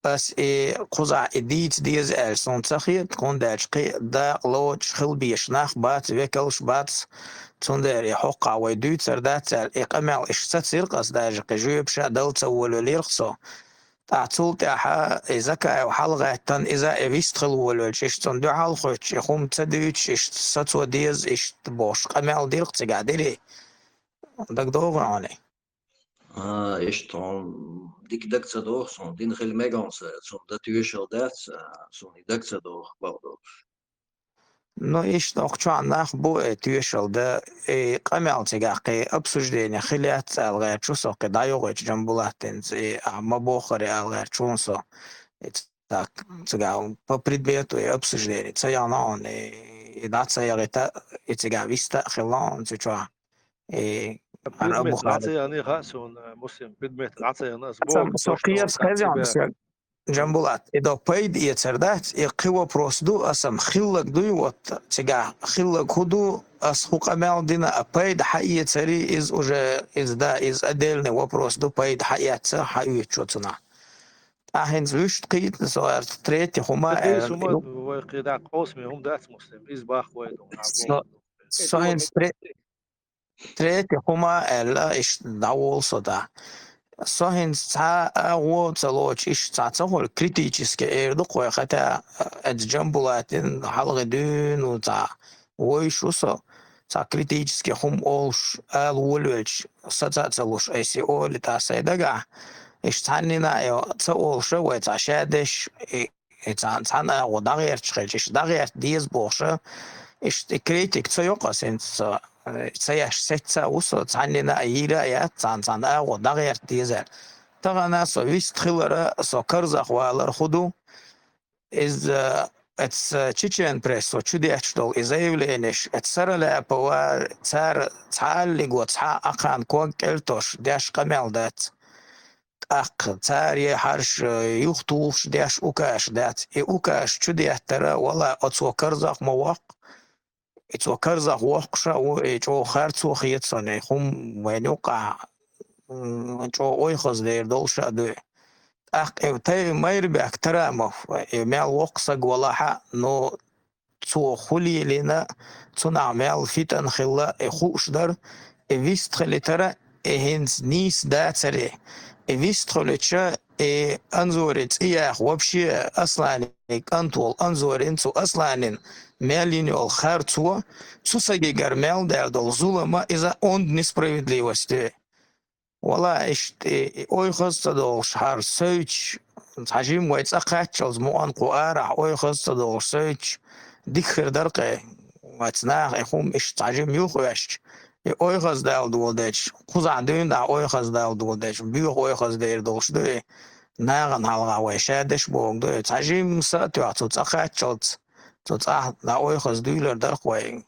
ас и кхузахь и дийца деза аьлла суна ца хета, хӀунда аьлча кхин а дакъа лоцуш хила безаш нах бац, векалш бац, цундела и хӀокхахь вай дуьйцур дац аьлла, и къамел иштта сацийра-кх ас, даже кхин жоьпаш а дала ца волавелира-кх со. ТӀаккха цул тӀаьхьа и Закаев хьалагӀаьттина, иза и вист хила волавелча, иштта цунна дуьхьал а хоьттуш, и хӀума ца дуьйцуш, иштта сацо деза, иштта бохуш, къамел дира-кх цигахь, дирий? ДагадогӀий хьуна? А, иштта хьуна дика дага ца догӀу суна, дина хила мега хьуна сан, цунна дан тоьшалла дац, а, суна и дага ца догӀу, бакъдолуш. Ну, иштта окху чохь нах бу, э, тоьшалла дан, и къамел цигахь кхин обсуждение хила яц ала гӀерташ ву со, кхин дӀайогӀуьйту Джамбулатдинца, и, а, ма боххура ала гӀерташ ву со. И ц-, так, цигахь по предмету и обсуждение ца яхна хьуна, и, и дӀа ца яхийта, и цигахь вист а хилла хьуна цу чохь. И предмет Абу Халид. ДӀа ца яхна хаьа суна, Муслим, предмет дӀа ца яхна, ас боху, со кхерца хезна хьуна соьга, Джамбулат, и до пайда эцар дац, и кхин вопрос ду, аса-м хилларг дуй, вот, цигахь хилларг хӀун ду, ас хӀун къамел дина, а пайда хьаэцарий, иза уже, иза да, иза отдельный вопрос ду, пайда хьаэцна, хьаоьцуш ву цунах. ТӀаккха хӀинца вуьшта кхийтина со, аьлла, третий хӀума, аьлла, вай кхин дӀа къовсаме хӀума дац, Муслим, иза баххой ду, со, со хӀинца тре-, Третий хӀума аьлла, иштта дӀаволу со дӀа. Со хӀинца цхьа а агӀо ца лоцуш, иштта цхьа ца хуьлу критически эр ду-кх вай, хотя, э, эцу Джамбулатдин хьалхе дуьйна ву цхьа вевзаш ву со, цхьа критически хӀума олуш, ала волавелча, саца а ца луш, айса и олу тӀаккха сайн дагахь. Иштта цхьаннена а ца олуш а вай цхьа шадерш, и И цхьа-, цхьана агӀо дӀагӀерташ хилча, иштта дӀагӀерта деза бохуш а, иштта и критика ца йо-кх ас хӀинца, ца, ца еш сецца а ву со, цхьаннена а йийр а яц, цхьана-цхьана агӀо дӀагӀерта деза аьлла. Тахана со вист хилар а, со карзах валар а хӀун ду? Иза, эцу Чечен Пресс со чу детташ долу и заявленеш, эцу Сараляпова, цара цхьа аллиго, цхьа а кхана ког кӀелтош деш къамел дац. ТӀаккха цара е хьарш, э, юхатухуш деш укаш дац. И укаш чу деттара, вала, оцо карзах ма воккху. И цо карзах воккхуш а ву, и чӀогӀа харцо хета суна, и хӀума вайна юккъахь, м, чӀогӀа ойхаза дер долуш а дуй. ТӀаккха и тайпа Майрбек Тарамов, и мел воккха саг валахь а, ну, цо хӀун лелийна, цунах мел фитан хилла, и хууш дара, и вист хилийтара, и хӀинца нийса дацаре, и вистхуьлуча, и Анзори цӀе яха вообще Аслани кӀант волу Анзорин цу Асланин мел йина йолу харцо, цу сагигара мел даьлла долу зулама иза онда несправедливость ю. Вала иштта и, и ойхаз ца долуш хьара соьвча, цхьа жимма вай цӀа кхаччалц мукъан кху арахь ойхаз ца долуш соьвча, дика хир дара кхе, вац наха и хӀума иштта цхьа жимма юхаваьшча, и ойхаз далла доладечу, кхузахь дуьйна дӀа ойхаз далла доладечу, боьха ойхаз дер долуш ду и, нахана хьалха вай ша деш боху ду и, цхьа жимма са а тоьхна цу цӀа кхаччалц, цу цӀахь дӀа ойхаз дуьйлар дара кху вай.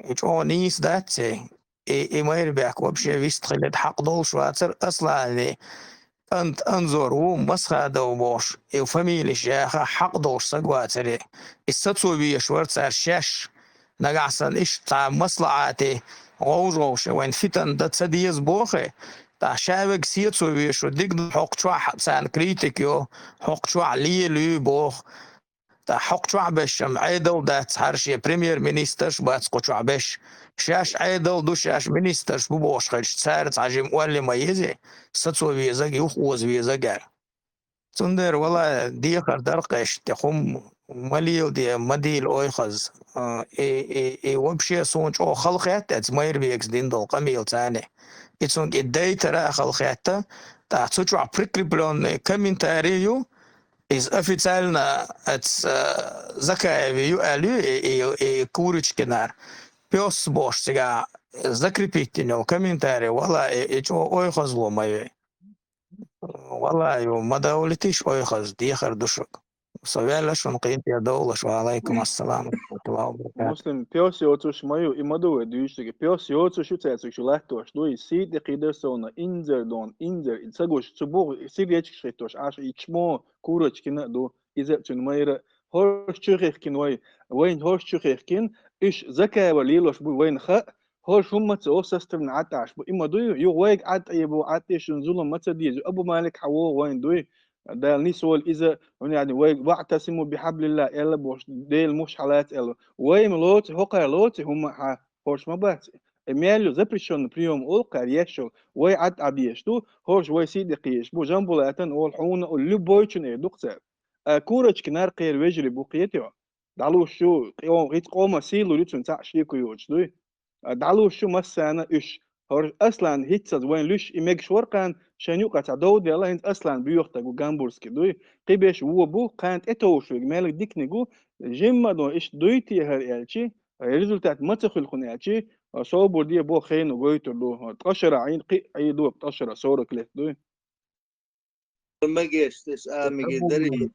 И чӀогӀа нийса дац и? И, и Майрбек вообще вист хилийта хьакъ долуш вацара, Аслани кӀант Анзор ву, Масхадов бохуш, и фамилеш яха хьакъ долуш саг вацара и. И сацо везаш вара цара шаьш. Нагахь санна иштта цхьа маслахьате гӀовш-гӀовше вайн фитан дан ца деза боху, тӀаккха ша верг сецо везаш ву, дика ду хӀокху чохь царна критика йо, хӀокху чохь лелий боху. ТӀаккха хӀокху чохь бешшам Ӏедал дац хьара шен премьер-министрш а бац кху чохь беш. Шаьш Ӏедал ду, шаьш министрш бу бохуш хилча, цара цхьа жимма олле ма еза, сацо везаг, юхаоза везаг аьлла. Цундела вала дехар дара кхе иштта, хӀума ма леладе, ма дийла ойхаз. А, и, и, и вообще суна чӀогӀа халахетта оцу Майрбекас дина долу къамел царна. И цунга и дайтара а халахетта, тӀаккха цу чохь прикреплённый комментарий ю, иза официально оцу, а, Закаеве ю аьлла ю и, и, и Курочкинара. Пёс бохуш цигахь закрепить дина йолу комментарий, вала и, и чӀогӀа ойхазло ма ю. Вала ю, ма давлитиш ойхаз, дехар ду шуьга. Со ваьлла шуна кхин тӀе довлаш, ва алайкум ассалам ва рахматуллахи ва баракатух. Муслим, пёс йоцуш ма ю, и ма ду вай дуьйцуш дерг. Пёс йоцуш ю цаьрца шу латтош ду, и сий тӀе кхийдар совна, инзар дон, инзар, и ца гуш, цу бух, и сиречкаш хӀиттош, Ӏаш, и чмо, Курочкина а ду, иза а цуьнан майра, хӀорш чу хихкина вай, вайна хӀорш чу хихкина, уьш Закаева лелош бу вайна хаьа, хӀорш хӀумма а ца олу, со стагана Ӏад Ӏаш бу. И ма дуй, юха вайга Ӏад Ӏе бу, Ӏад Ӏе шуна зулам ма ца деза, Абу Малик хьан вогӀу вайна дуй. Дала нисволу иза, хӀунда аьлла вайга «ВаӀтасиму бихьаблиллахӀ» аьлла бохуш, Дела муш хьалаца аьлла. Вай-м лоцу, хӀокхара лоцу хӀумма а хьан, хӀорш ма бац. И мел ю запрещённый приём олу кхара еш йолу. Вай Ӏад Ӏа безаш ду, хӀорш вай сий тӀе кхийдаш бу, Жамбулатан олу, хьуна олу, любойчун эр ду-кх цара. А Курочкинара кхеран вежарий бу кхетий хьо? ДӀалуш ю, къо-, хӀинца къоман сий лур ю цуьнан цхьаъ шеко йоцуш дуй. А дӀалуш ю массарна уьш. ХӀорш Аслан хӀинццалц вайн луьш и мегаш вара кхана, шайна юкъа цхьа дов делла, хӀинца Аслан боьха стаг ву, Гамбургский дуй. Кхиберш вон бу, кхана тӀетовжуш верг мел диканиг ву, жимма а дон иштта дуй те хӀара аьлчи, результат ма ца хуьлу хӀуна аьлчи, собар де боху хено гойтур ду. Ткъа шарахь Ӏийна, кхин а Ӏийр ду, ткъа шарахь сорок лет дуй. Мегаш, тес а мегаш дарий.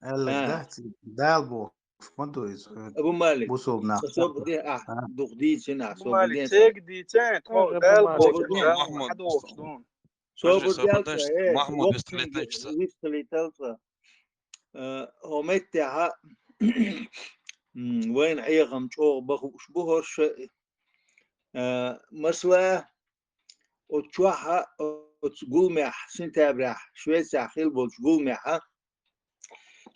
Аьлларг дац, Дала бохуш ма ду иза. Абу Малик, бусалба нах со бу де, а, дух дийцина, а, Абу Малик, цег дийцина, тхо Дала бохуш, Махмуд. Хьадохуш ду. Собар де, э, Махмуд, вистхилийталца. Вистхилийталца. Э, о меттехьа, м, вайна Ӏехам чӀогӀа бан хууш бу хӀорш. Э, масала, оцу чохь, оцу гуламехь, сентябрехь, Швецехь хилла болчу гуламехь,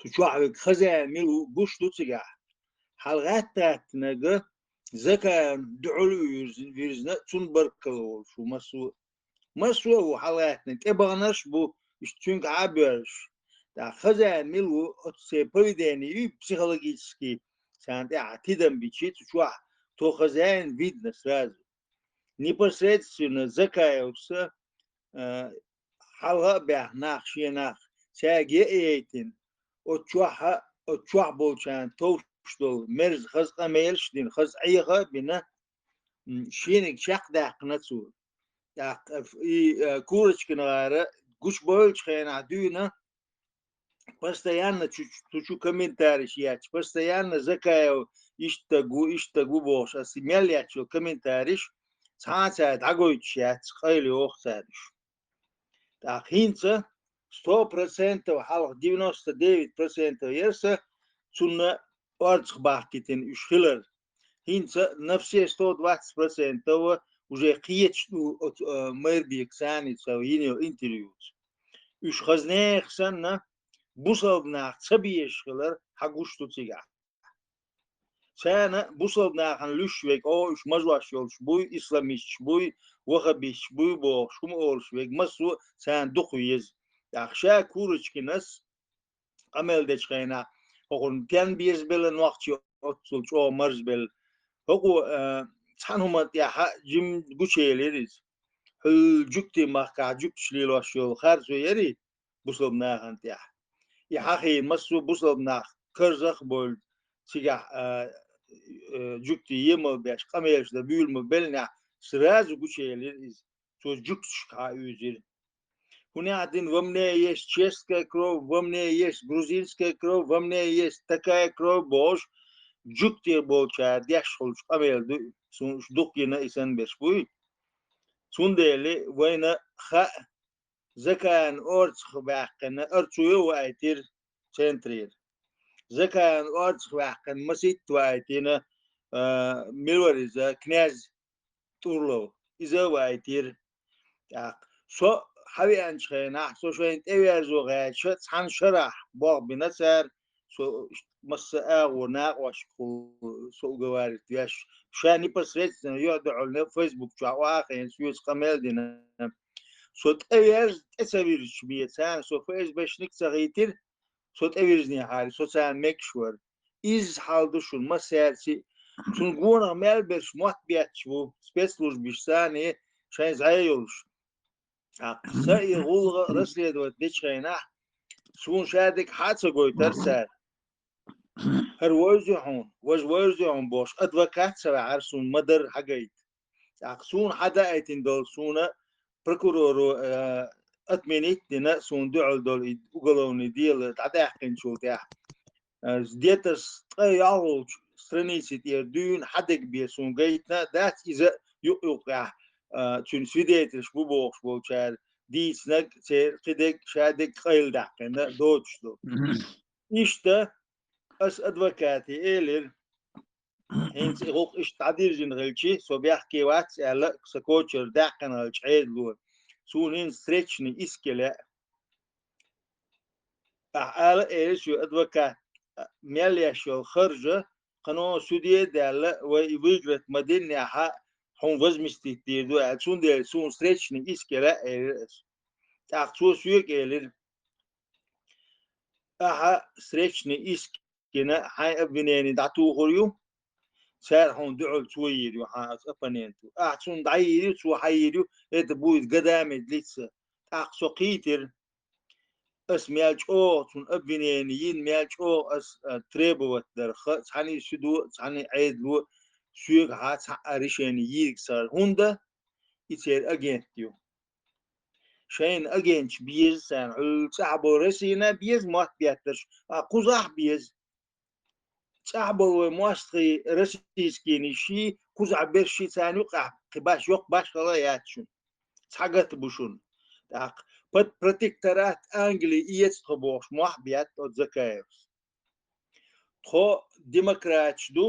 цу чохь верг хозяин мила ву гуш ду цигахь. Хьал гӀатта-гӀаттанарг Закаевна дуьхьал а вирзина, вирзина, цунна баркалла волуш ву массо а. Массо а ву хьал гӀаьттина, тӀебаханарш а бу, иштта цуьнга хьа а боьрзуш. ТӀаккха хозяин мила ву, оцу церан поведение ю, психологический, царна тӀехь тидам бичи, цу чохь тхо хозяин видно сразу. Непосредственно Закаевс, э, хьалха а баьхна нах, шен нах, цаьрга яа яйтина, оцу чохь а, оцу чохь болчарна товш долу мерза хаза къамелаш а дина, хаза Ӏеха а бина, м, шениг чекхдаьккхина цо. ТӀаккха и, э, Курочкина гӀара гучубевллачу хенахь дуьйна, постоянно чу, чу, чу комментариш етташ, постоянно Закаев иштта стаг ву, иштта стаг ву бохуш, аса мел етташ йолу комментариш цхьа а цара дӀагойтуш яц, къайла йоху цара уьш. ТӀаккха хӀинца сто процентов, хьалха девяносто девять процентов яра сан цунна орцах бахкийтина уьш хилар. ХӀинца на все сто двадцать процентов уже кхеташ ду оцу, э, Майрбека царна ца йина йолу интервьюца. Уьш хаза нехан санна, бусалба нах ца безаш хилар хьан гуш ду цигахь. Царна бусалба нахана луьш верг, о, уьш мажош йолуш буй, исламисташ буй, ваххабисташ буй бохуш, хӀума олуш верг, массо а царна дукха веза. ТӀаккха ша Курочкинас къамел дечу хенахь, хӀокхунна тен безабелла нохчий, оццул чӀогӀа марзбелла. ХӀокхо, а, цхьана хӀуманна тӀехь жимма гучуелира иза. Хьуьлла жуьгтийн махкахь жуьгташ лелош йолу харцо яри бусалба нахана тӀехь. И хьахийна массо а бусалба нах карзах а бевлла, цигахь, а, а, жуьгтийн емал беш, къамелаш дан буьйлабеллехь, сразу гучуелира иза. Цо жуьгташка хьаоьзира. ХӀунда аьлла, во мне есть чешская кровь, во мне есть грузинская кровь, во мне есть такая кровь бохуш, жуьгтийн болчара деш хуьлуш къамел ду, суна уьш дукха гина и санна берш буй. Цундела вайна хаьа, Закаевн орцах ваьккхина, Арцуев ваийтира центрера. Закаевн орцах ваьккхина Маситта ваийтина, а, мила вара иза, князь Турлов. Иза а ваийтира. ТӀаккха со хьавеанчу хенахь, со шайна тӀеверзо гӀерташ, цхьана шарахь болх бина цара, со масса агӀор накъош со уговаривать веш. Ша непосредственно юьхь дуьхьал Фейсбук чохь охьахиъна, соьца къамел дина. Со тӀеверза, тӀе ца вирзича бен царна, со ФСБшник а ца хийтира, со тӀевирзинехьара, со царна мегаш вара. Изза хьал ду шуна массаьрций. Цунна гонах мел берш мотт бетташ бу, спецслужбаш санна, шайн зӀе йолуш. ТӀаккха сан и гӀуллакх расследовать дечу хенахь, суна шадерг хьа а ца гойтара цара. ХӀара вевзий хьуна, важа вевзий хьуна бохуш, адвокат а ца ваьхьара суна ма-дарра хьагайта. ТӀаккха суна хьадаийтина долу, суна прокуроро, э, отменить дина, суна дуьхьал долу и уголовный дело дӀадаьккхинчул тӀаьхьа. Э, где-то ткъе ялхолгӀачу страници тӀера дуьйна хьадерг бен суна гайтина дац иза юкъ-юкъехь, э, цуьнан свидетелаш бу бохуш болчара дийцинарг, церан кхидерг, шадерг къайладаьккхина доцуш ду. Иштта ас адвокате элира, хӀинца и гӀуллакх иштта дӀадирзина хилчи, со бехке вац аьлла, сан кочара даьккхина хилча Ӏедало. Суна хӀинца встречный иск лаьа. Ахьа ала а элира шен адвокат, мел еш йолу харжа, кхано суде а даьлла, вай и выиграть ма диннехь, хьуна возместить дийр ду аьлла, цундела суна встречный иск лаьа, элира ас. ТӀаккха цо соьга элира, ахьа встречный иск гина, хьайн обвинение дӀатухур ю, цара хьуна дуьхьал цо йийр ю, хьан аса оппонент ву. Ахьа цунна дӀайийр ю, цо хьан йийр ю, это будет годами длиться. ТӀаккха со кхийтира, ас мел чӀогӀа цунна обвинение йина, мел чӀогӀа ас, а, требовать дарх, цхьаьний суьдо, цхьаьний Ӏедало, соьгахьа цхьа а решение йийриг ца хилла. ХӀунда и церан агент ю. Шайна агенташ беза царна, хьуьлла цӀахь болу Россина беза мотт беттарш, а кхузахь беза. ЦӀахь болу вай мостагӀий, российскийний ший, кхузахь берш ший, царна юкъахь кхин баш, йоккха башхалла а яц шуна. Цхьа гата бу шуна. ТӀаккха под протекторат Англии эца тхо бохуш мохь бетта оцу Закаевс. Тхо демократаш ду,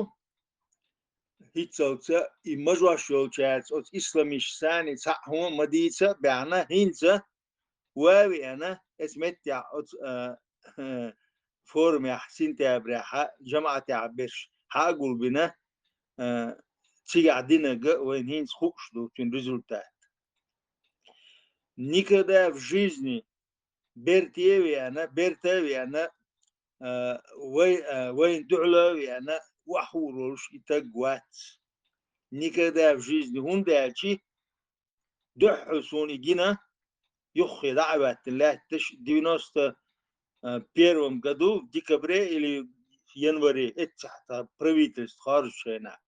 хӀинццалца и мажош йолчаьрца оцу исламисташца цхьаъ хӀума ма дийца а баьхна, хӀинца ван а веана, эцу меттехь оцу, а, форумехь сентябрехь жамаӀатехь берш хьа а гулбина, а, цигахь динарг вайна хӀинца хууш ду цуьнан результат. Никогда в жизни берте а веана, берта а веана, а, вай, а, вайна дуьхьала а веана, охьахуур волуш и таг вац. Никогда в жизни, хӀунда аьлча дуьххьал суна и гина, юххе дӀа а хӀоьттина лаьтташ, девяносто первом году в декабре или январе, эццахь цхьа правительство хоржучу хенахь.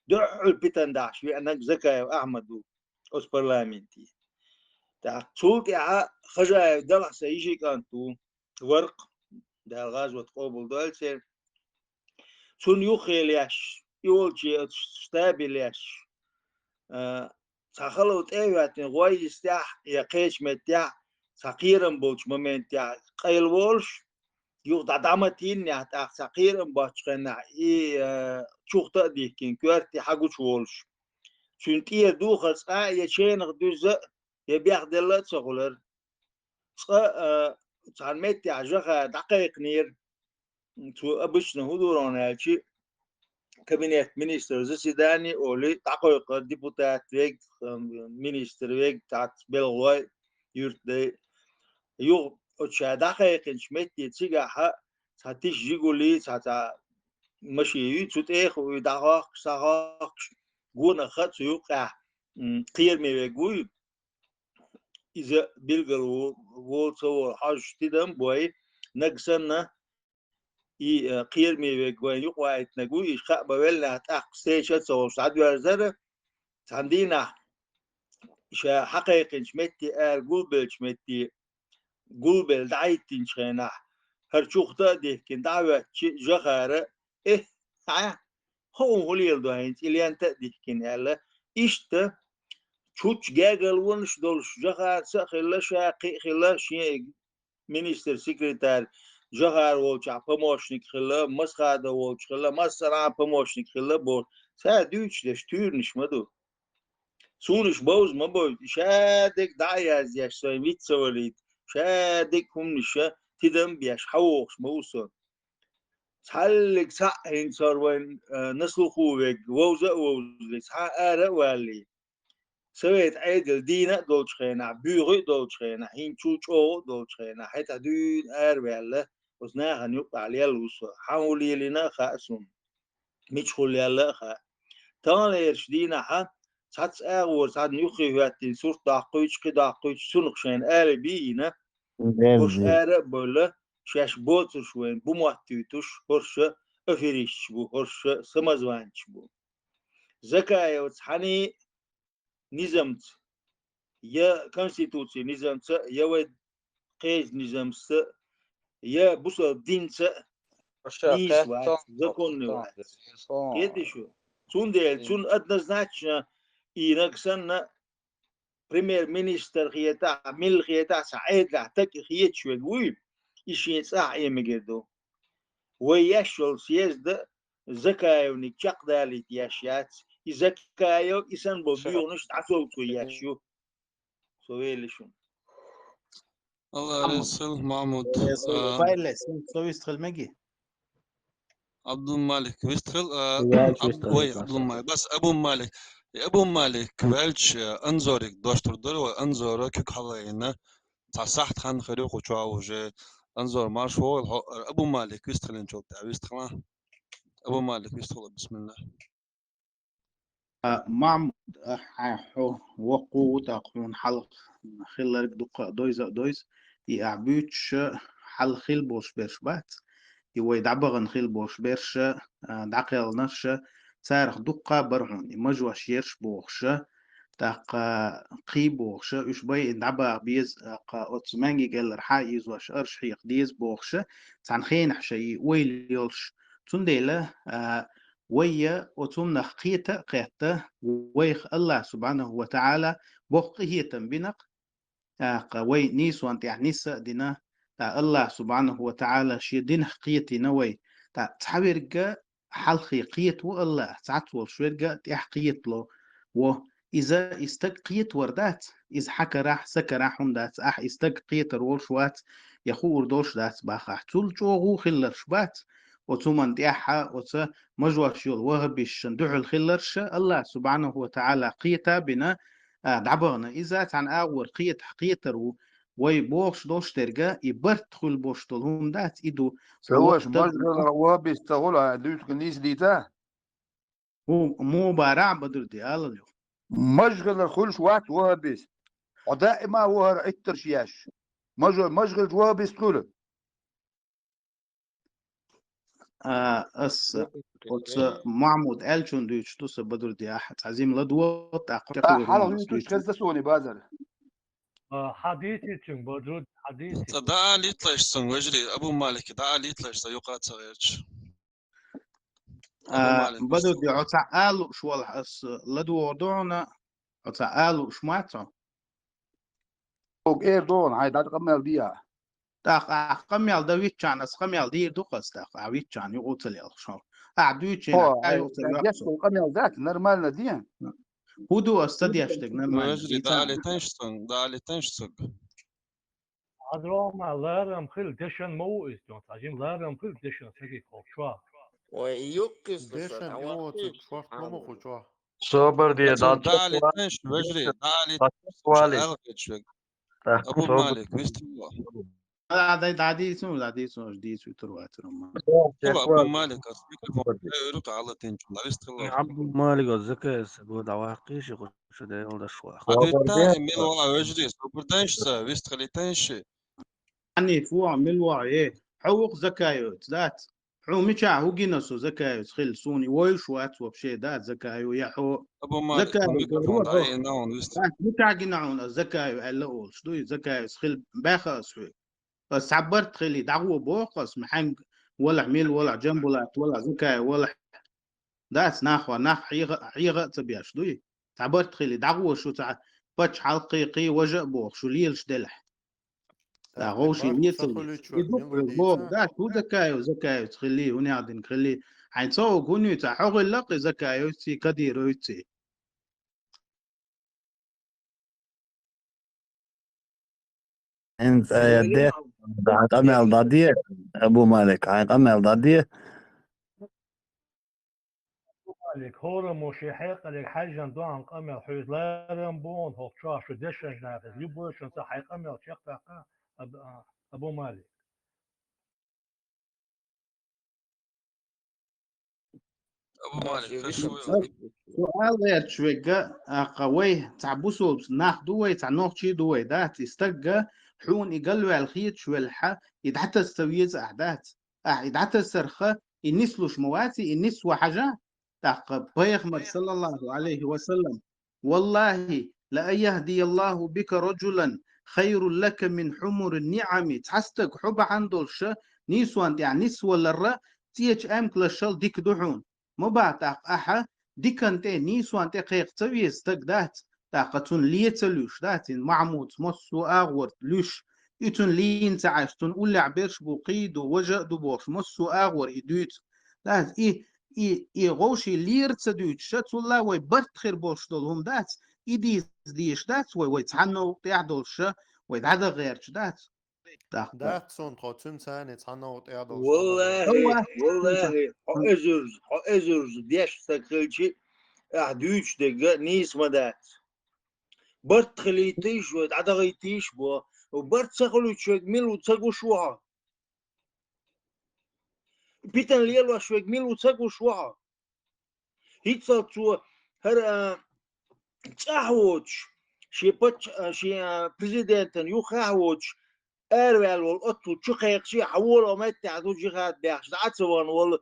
Дуьххьал питана дахьаш веанарг Закаев Ахьмад ву оцу парламенте. ТӀаккха цул тӀаьхьа Хажаев Далахь сан йижи кӀант ву, Варкъ, Дала гӀазот къобалдойла церан. Цунна юххе лаьтташ, и волче оцу штабе лаьтташ, а, цхьа хало тӀе а хӀоьттина, гӀой йистехь я кхечу меттехь, цхьа кхерам болчу моментехь къайлаволуш, юха дӀа-дӀа ма тийннехь, тӀаккха цхьа кхерам боцчу хенахь, и, а, чухта а дихкина, коьрте хьагучуволуш. Цуьнан тӀера духар цкъа а я ченах дуьзза а, я бехделла а ца хуьлура. Цкъа, а, цхьана меттехь Жаха дӀакхайкхинера, цо обычно хӀун дора аьлча, кабинет министр заседание олий, дӀакхойкхура депутат вег, м, министр вег, цхьацца белгӀалой, юртдай. Юха оцу ша дӀакхайкхинчу метте цигахьа цхьа тиша жигули, цхьа, цхьа машин юй, цу тӀех а вуй, дӀахохкуш, схьахохкуш, гонах а цу юккъехь, м, кхераме вег вуй. Иза билггал ву-, волу ца волу хьожуш тидам бой, наг санна, и, э, кхераме вег вайн юкъаваийтинарг ву, иша хаа бан веллехь, тӀаккха встреча а ца волуш дӀадоьрзара, цхьана дийнахь ша хьакхайкхинчу метте ара гулбеллачу метте, гулбелла дӀахӀиттинчу хенахь, хӀара чухта а дихкина, дӀа а хӀоьттичи, Жохара, э, хьа, хӀун хӀун леладо хӀинца, и лента а дихкина аьлла, иштта чучча гергарлонаш долуш, Жохарца а хилла, ша кхин а хилла, шен министр-секретарь Жохар волчохь помощник хилла, Масхадов волчу хилла, массара а помощник хилла боху. Ша дуьйцуш дерш туьйранаш ма ду. Цунаш бовза ма бовза, ша дерг дӀа а яздеш, сайн виц ца валийта, ша дерг хӀуманаша тидам а беш, хьан вохуш ма ву со. Цхьаллиг цхьаъ хӀинца хӀара вайн, а, на слуху верг, вовза а вовзале, цхьа а ара а валале, Совет Ӏедал дийна а долчу хенахь, буьйхи а долчу хенахь, хӀинцул чӀогӀа а долчу хенахь, хӀетахь дуьйна араваьлла, оцу нахана юккъехь лелла ву со. Хьан хӀун лелийна а хаьа суна. Мичахула лелла а хаьа. Таханлерчу дийнахьа цхьацца агӀора цхьанна юххе хӀоьттина сурт доккхуьйтуш, кхин доккхуьйтуш, цунах шайна алиби а йина, хӀорш ара а бевлла, шаьш боцурш вайна бу моттуьйтуш, хӀорш аферисташ бу, хӀорш самозванцаш бу. Закаевца хьаний низамца, я конституцин низамца, я вай кхечу низамца, я бусалба динца нийса вац, законный вац. Кхетий шу? Цундела цунна однозначно и наг санна премьер-министр хетахь, милла хетахь, цхьа Ӏедалехь таг хеташ верг вуй, и шен цӀахь Ӏемигар ду. Вай еш йолу съезда Закаевниг чекхдалийта еш яц. И Закаев, и санна болу буьйханаш дӀасовцо еш ю. Со вели шуна. Алла реза хила, Махьмуд. Э, со, а, Файле, со, со вистхила меги? Абдулмалик вистхил, а, Аб-, вай, Абдулмалик, бас Абу Малик. Абу Малик ваьлча, Анзориг дош тур дара, вай Анзора куьг хьалаайна. Цхьа сахьт хан хир ю кху чохь уже. Анзор марш вогӀийла хьо, Абу Малик вистхилинчул тӀаьхьа вистхила. Абу Малик вистхила, бисмилла. А, Махьмуд, а, хьо воккха ву, тӀаккха хьуна хьалха хилларг дуккха а дойза а дойза, и ахь буьйцуш хьалха хилла болуш берш бац, и вай дӀабахана хилла болуш берш, а, дӀакхелхинарш, царах дуккха а бара хьуна, и мажош ерш бохуш, тӀаккха кхий бохуш, уьш байина дӀабаха беза, тӀаккха оцу маьнгиг эллар хьа а ийзош, арш хьекха деза бохуш, цхьана хенахь шайн и ойла йолуш. Цундела, а, вай оцу хӀуманах кхета а кхетта, вайх АллахӀ субхьанаху ва таӀала боккха къинхетам бина-кх, тӀаккха вай нийсонна тӀехь нисса а дина, тӀаккха АллахӀ субхьанаху ва таӀала шен динах кхетийна вай, тӀаккха цхьаверг а хьалхе кхета ву АллахӀ, цхьацца волуш верг а тӀехь кхетало во. Иза и стаг кхетавар дац, иза хьан карахь, сан карахь хӀума дац, ахь и стаг кхетар волуш вац, я хуур долуш дац бахахь. Цул чӀогӀа хилларш бац, оцу хӀуманна тӀехь а, оцу мажош йолу ваххабисташна дуьхьал хилларш а, АллахӀ субхьанаху ва таӀала кхета а бина, а, дӀабахана. Иза цхьана агӀор кхетахь кхетар ву, вай бохуш долуш дерг а, и барт хуьлу бохуш долу хӀума дац, и ду. Ца ваша, мажгӀалара ваххабист ца хуьлу, хьан дуьйцург нийса дийца? Хьо муха бара, Бадрудди, алал юха. МажгӀалара хуьлуш вац ваххабист. Хьо даима вахара Ӏиттарш еш. Мажо-, мажгӀалчу ваххабист хуьлу. А, ас оцу Махьмуд аьллачунна дуьйцуш ду сан, Бадрудди, ахь цхьа жима ладогӀа, тӀаккха А, хьалха юьйтуш хезна суна, Базар. А, хьадийци цуьнга, Бадрудди, хьадийци. Ца дӀаалийталаш цуьнга, вежарий, Абу Малик, дӀаалийталаш ца юкъа ца гӀерташ. А, Абу Малик, Бадрудди, хьо цхьа ала лууш валахь, ас ладогӀа ду хьуна, хьо цхьа ала лууш мац хьо? Ог эр догӀун, хьайн дӀа къамел диа. ТӀаккха ахь къамел дан виччан, ас къамел дийр ду-кх ас тӀаккха, ахь виччан юкъа ца лелхаш хьо. Ахь дуьйцийна, О, ахь юкъа ца лоьхуш хьо. Къамел дац, нормально диан. ХӀун ду ас ца деш дерг, нормально? Вежарий, дӀаалийтанаш цунга, дӀаалийтанаш цунга. Хьазрома ларам хила дешан ма ву иза, цхьа жима ларам хила дешан сагиг хӀокху чохь. Вай, юккъис Дешан дӀавахкийча, шорт ма муху чохь. Собар де, Дала тенш, вежарий, Дала тенш, алгӀачвег. Абу Малик, вистхилла. ДӀадийцун, дӀадийцун, дийцу тур ватурма. Абу Малик, ас микрофон, э, рука Алла тенчун, вистхилла. Абу Малик, ас закаес, гу дӀавахкийча, хуша де, ол дашва. Абу Малик, мил вала вежарий, собар денш ца, вистхили тенши. Ани фу, мил вала, э, хьо вукх закаёц, дац. Хьо мичахь хӀу гина со закаевс хила, суна и вуйш вац вообще, да, закаев я хьо. Абу Малик, закаев микрофон дӀаена, он вист. Мичахь гина хьуна ас закаев аьлла олуш дуй, закаевс хила баьха ас хьоьга. Ас цхьа барт хили, дӀагӀо боху ас, хьаьнга валахь, мил валахь, Джамбулат валахь, закаев валахь. Дац, нахва, нах хьегӀа, хьегӀа а ца беш дуй. Цхьа барт хили, дӀагӀо шу цхьа пачхьалкхе, кхе, важа а боху, шу лелаш делахь. Да, гӀовши лецаллица. И дукха боху, да, хӀу закаев, закаевца хили, хӀунех динга хили. Хьайн ца гӀо гуни ца хьо гӀилла кхе закаевций, кадировций. ХӀинца айде, хьайн къамел дӀаде, Абу Малик, хьайн къамел дӀаде. Малик, хӀораммо шен хьекъале хьаьжжина доӀан къамел хьуьйза ларам бу хӀокху чохь шу дешан жахьа, любойшан ца хьайн къамел чекхдаккха, Аб-, а, Абу Малик. Абу Малик, хӀун шу Суал гӀерташ вегга, аккха вай цхьа бусулбс нах ду вай, цхьа нохчий ду вай, дац, и стагга хьуна и галваьлла хеташ велхьа, и дӀатаса ца веза ахь, дац. Ахь и дӀатасарха, и нислуш ма ваций, и нисва хьажа? ТӀаккха Пайхамар, саллаллаху Ӏалайхи ва саллам: «Валлахи, ла ан яхдияллаху бика раджулан хайрун лака мин хьумурин ниӀами», цхьа стаг хьо бахьана долуша нийсонан тӀехь нисваларра цӀечу аьмклашшал дика ду хьуна. Ма баха тӀаккха ахьа дикан тӀе, нийсонан тӀе кхайкха ца веза стаг дац, тӀаккха цунна ле ца луьйш дац, и Махьмудс массо а агӀор луьйш, и цунна лийна ца Ӏаш, цунна уллехь берш бу, кхий ду, важа а ду бохуш, массо а агӀор и дуьйцу. Дац, и, и, и гӀовший лера ца дуьйцуша, цулла вай барт хир болуш долу хӀума дац, и дийца дезаш дац вай, вай цхьана новкъа тӀехь долуша, вай дӀадан гӀерташ дац. ТӀаккха. Дац цунна тхо, цуьнан царна цхьана новкъа тӀехь долуш. Валлахи, валлахи, хьо эзарза, хьо эзарза деш стаг хилчи, ахь дуьйцуш дерг нийса ма дац. Барт хилийтийша вай, дӀадахийтийша бо. Барт ца хуьлуьйтуш верг мила ву ца гуш ву хьо? Питана лелош верг мила ву ца гуш ву хьо? ХӀинццалц цо хӀара, а, цӀахь воцуш, шен пач-, а, шен, а, президентан юххехь воцуш, араваьлла волу оццул чу кхайкхачий, хьан воло меттехь ду жихад баьхча, дӀа а ца вахана волу,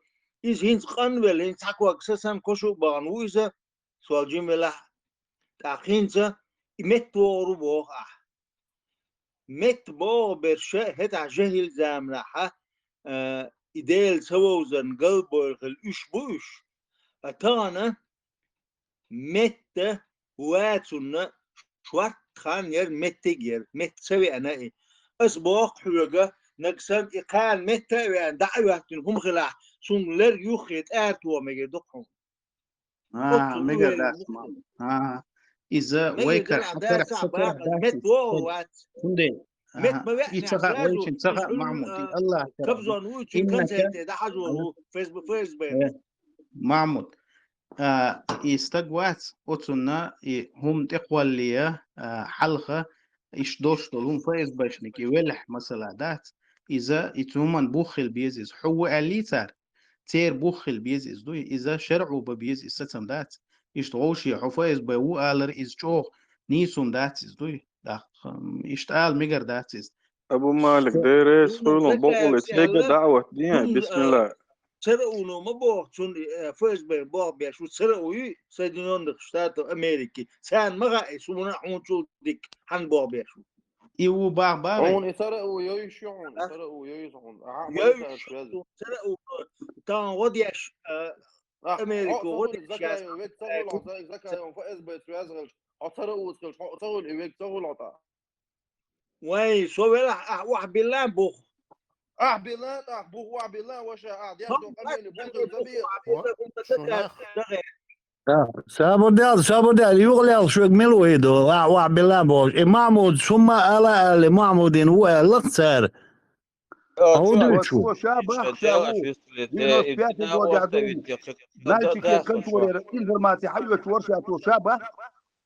иза хӀинца къанвелла, хӀинца цхьа ког са санна кошу а бахана ву иза, сол жима велахь а. ТӀаккха хӀинца и метта вогӀур ву боху ахь. Метта богӀу берша хӀетахь жахӀил заманахьа, а, и Дела ца вовзарна галбевлла хилла уьш бу уьш. А тахана метта вацунна шортта хан яра, меттиг яра, метта ца веана и. Ас боху хьоьга, нагахь санна и кхана метта а веана, дӀа а хӀоьттина хӀума хилахь, цунна лерг юххе тӀара тоха мегар ду хьуна. А, мегар дац, ма. А, иза вай карахь, хьан карахь, сан карахь дац иза. ХӀунда? А, и ца хаьа, вайшимма ца хаьа, Махьмуд, и АллахӀ карахь. Иннака, э, Махьмуд, а, и стаг вац, оцунна и хӀума тӀекхолле, а, хьалха, иштта долуш долу хӀума ФСБшник и велахь, масала, дац. Иза, и цу хӀуманна бух хила беза иза. Хьо ву аьллий цара? Церан бух хила беза иза дуй, иза шарӀо бан беза иза, сацам дац. Иштта вовшийн хьо ФСБ ву алар иза чӀогӀа нийса хӀума дац иза дуй. ТӀаккха, м, иштта ала мегар дац иза. Абу Малик, деррес хуьлун бакъулла цига даӀват дин, бисмилла. ЦРУ-но ма боху цунна, э, ФСБ-н боху беш ву, ЦРУ ю Соединённых Штатов Америки. Царна ма хаьа, суна хьуна чул дика хьан боху беш ву. И ву бах бах. Хьуна и ЦРУ йойуш ю хьуна, и ЦРУ йойуш хьуна. Ахьа а ма йойуш ю хьуна, ЦРУ тахана гӀо деш, а, Америка гӀо деш яц. Век ца хуьлу хьо, Закаев, ФСБ-ца веза хилча, хьо ЦРУ-ца хилча, хьо ца хуьлу, и век ца хуьлу хьо тӀаккха. Вай, со велахь, ахь охьабилла буху. Ахь билла, ахь буху охьабилла, ваша, ахь деш долу къамеле буху ца бе. Шунах. Сабур де, сабур де, юкъа лелаш верг мила ву и ду, ахь охьабилла бохуш. И Махьмуд, хӀумма ала аьлла, Махьмудин ву аьлла-кх цара. Хьо ду чу? Ва ша бах, ша ву. Девяносто пятый годехь дуйна. Нальчике конторера информаци хьаоьцуш вара ша, цо ша бах.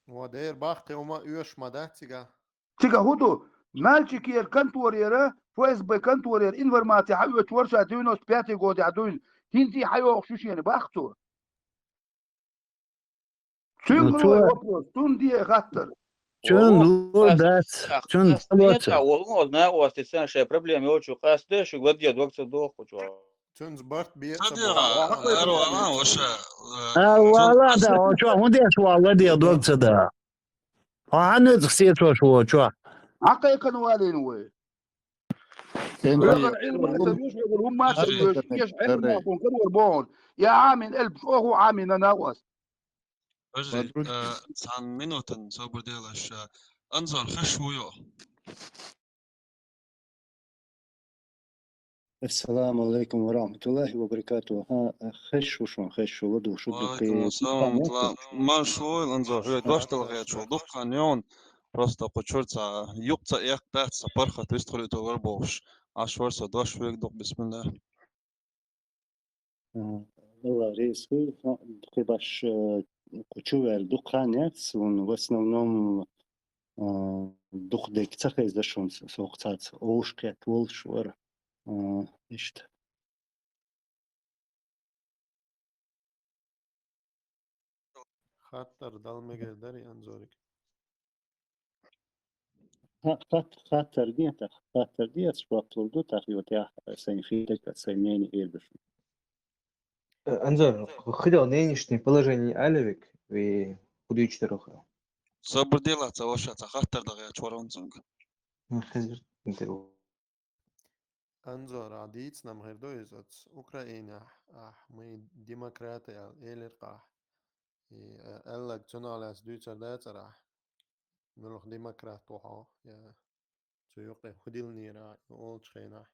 Ва дера бах, кхин хӀума оьшуш ма дац цигахь. Цигахь хӀун ду? Нальчикера конторера, ФСБ конторера информаци хьаоьцуш вара ша девяносто пятый годехь дуйна. ХӀинца и хьайогӀуш ю шена бах цо. Цуьнга лой вопрос, цунна де хаттар. Цуьнга лой дац, цуьнга лоца. Валлахь, оз накъостий санна шайн проблема йолчу къаста, шуьга ладе дог ца доху чохь. Цуьнца барт бе ца боху. Ара вала ваша. Ара вала да, о чохь хӀун деш вала ладе дог ца да? Хьо хьан нуьцкъ сецош ву чохь? Хьан кхайкхина валийна вай? Вехар Ӏилма ца веш вегар, хӀумма ца веш, эш Ӏилма бохун карор бохун. Я Ӏамин элбаш, оху Ӏамина накъост. Подожди, э, цхьана минутан собар делаш, э, Анзор, хеш ву йо? Ассаламу алейкум ва рахматуллахи ва баракатуху. Хьан, э, хеш ву шун, хеш ву ладу, шу ду. Ва алейкум ассалам ва рахматуллах. Марш ву, Анзор, хьоьга дош дала хеташ ву. Дуккхан йон, просто кху чуьра цхьа юкъ ца эккхадац, цхьа паргӀат вистхуьлуьйтур вара бохуш. Аш вара со дош вега дукха, бисмилла. А, Алла реза хуьлда, хьо, кхин баш, э, кху чу ваьлла дукха хан яц, вон в основном, а, дукха дерг ца хеза шуна, со кху цхьацца овш кхетта волуш вара, а, иштта. Хаттар дала мегар дарий, Анзорик? Ха-, хат-, хаттар де тах, хаттар де, ас жоп лур ду тах, йо тях, сайн фидак, сайн мнение эр ду шуна. Э, Анзор, хидал нынешнее положение алевик, ви худуьйчу дерох? Собар делаца ваша, ца хаттар дагӀа чворон цунга. М, хезир, интервью. Анзор, а дийцинарг хир ду иза оцу Украинехь, ахь, мы демократы аьлла, элира-кх ахь. И, э, аьлларг цунах лаьцна дуьйцур дацара ахь? Муьлха демократ ву хьо, я цу юкъе хӀу диллинера, и олучу хенахь?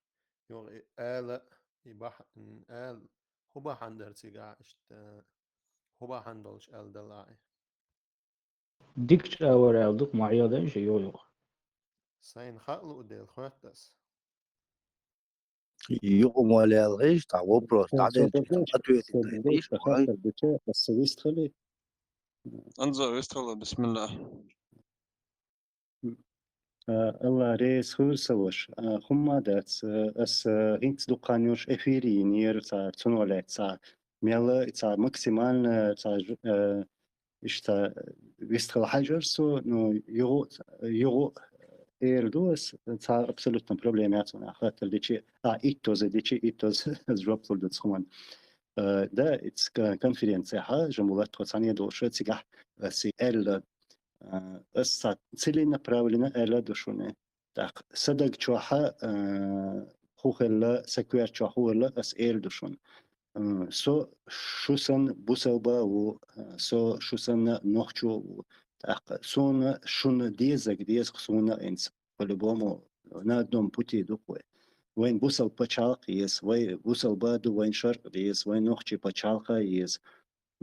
Юха и ала, и бахь-, м, ала, хӀу бахьана дара цигахь, иштта, хӀу бахьана долуш аьлла дала ахь и? Дикачу агӀор аьлла ду-кх, ма Ӏеладан ша юха-юха. Сайна хаа луъу дела хоьтту ас. Юкъа ма лелхийша, тхан вопрос дӀаделча, тхан ответ дайтийша, вай. Анзор, вистхила, бисмилла. А, Алла реза хуьлда, сан ваша. А, хӀумма дац, а, ас, а, хӀинца дукха хан йолуш эфир йинера цара, цунах лаьцна цара. Мел а цара максимально, цара ж-, а, иштта вистхила хьаьжира со, ну, юха, юха эр ду ас, цара абсолютно проблема яц вайн, хаттар дичи, а, иттоза дичи, иттоза жоп лур ду цхьа хӀуманна. А, да, иц ка-, конференцехьа, Жамбулат, тхо цхьаьна долуш, цигахь ас и аьлла, а, ас цхьа целенаправленно аьлла ду шуна. ТӀаккха сан даг чохьа, а, хӀу хилла, сан коьрта чохь хӀу хилла, ас эр ду шуна. М, со шу санна бусалба а ву, а, со шу санна нохчо а ву. ТӀаккха суна шуна дезаг деза-кх суна а хӀинца. По-любому, на одном пути ду-кх вай. Вайн бусалба пачхьалкх еза, вай бусалба а ду, вайн шарӀ деза, вайн нохчийн пачхьалкх а еза.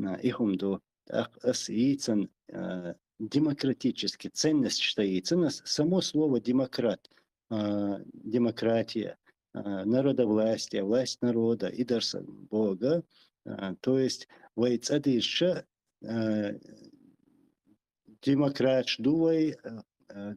А, и хӀума ду. ТӀаккха ас йийцан, а, демократический ценностьш дан йийцан ас, само слово демократ, а, демократия, а, народовластие, власть народа, и дарса Бога. А, то есть вай цӀа дийрча, а, демократаш ду вай, а, а,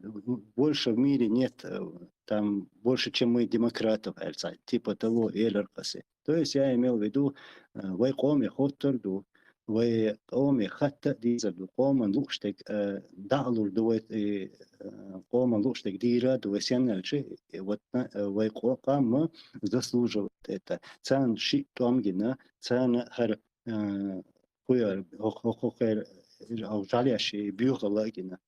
больше в мире нет, а, там больше, чем мы демократов, аьлла цхьа, типа того, элира-кх ас. То есть я имел в виду, а, вай къоме хоттур ду, вай къоме хатта а дезар ду, къоман лууш дерг, а, дӀа а лур ду вай, и, а, къоман лууш дерг дийр а ду вай сенна аьлча, и вот, а, вай къо-, къам ма заслуживает это. Царна шиъ тӀом гина, царна хӀара, а, кхуьяр, хӀокху-, хӀокху-, хӀокхеран жӀаьлеш и боьхалла а гина.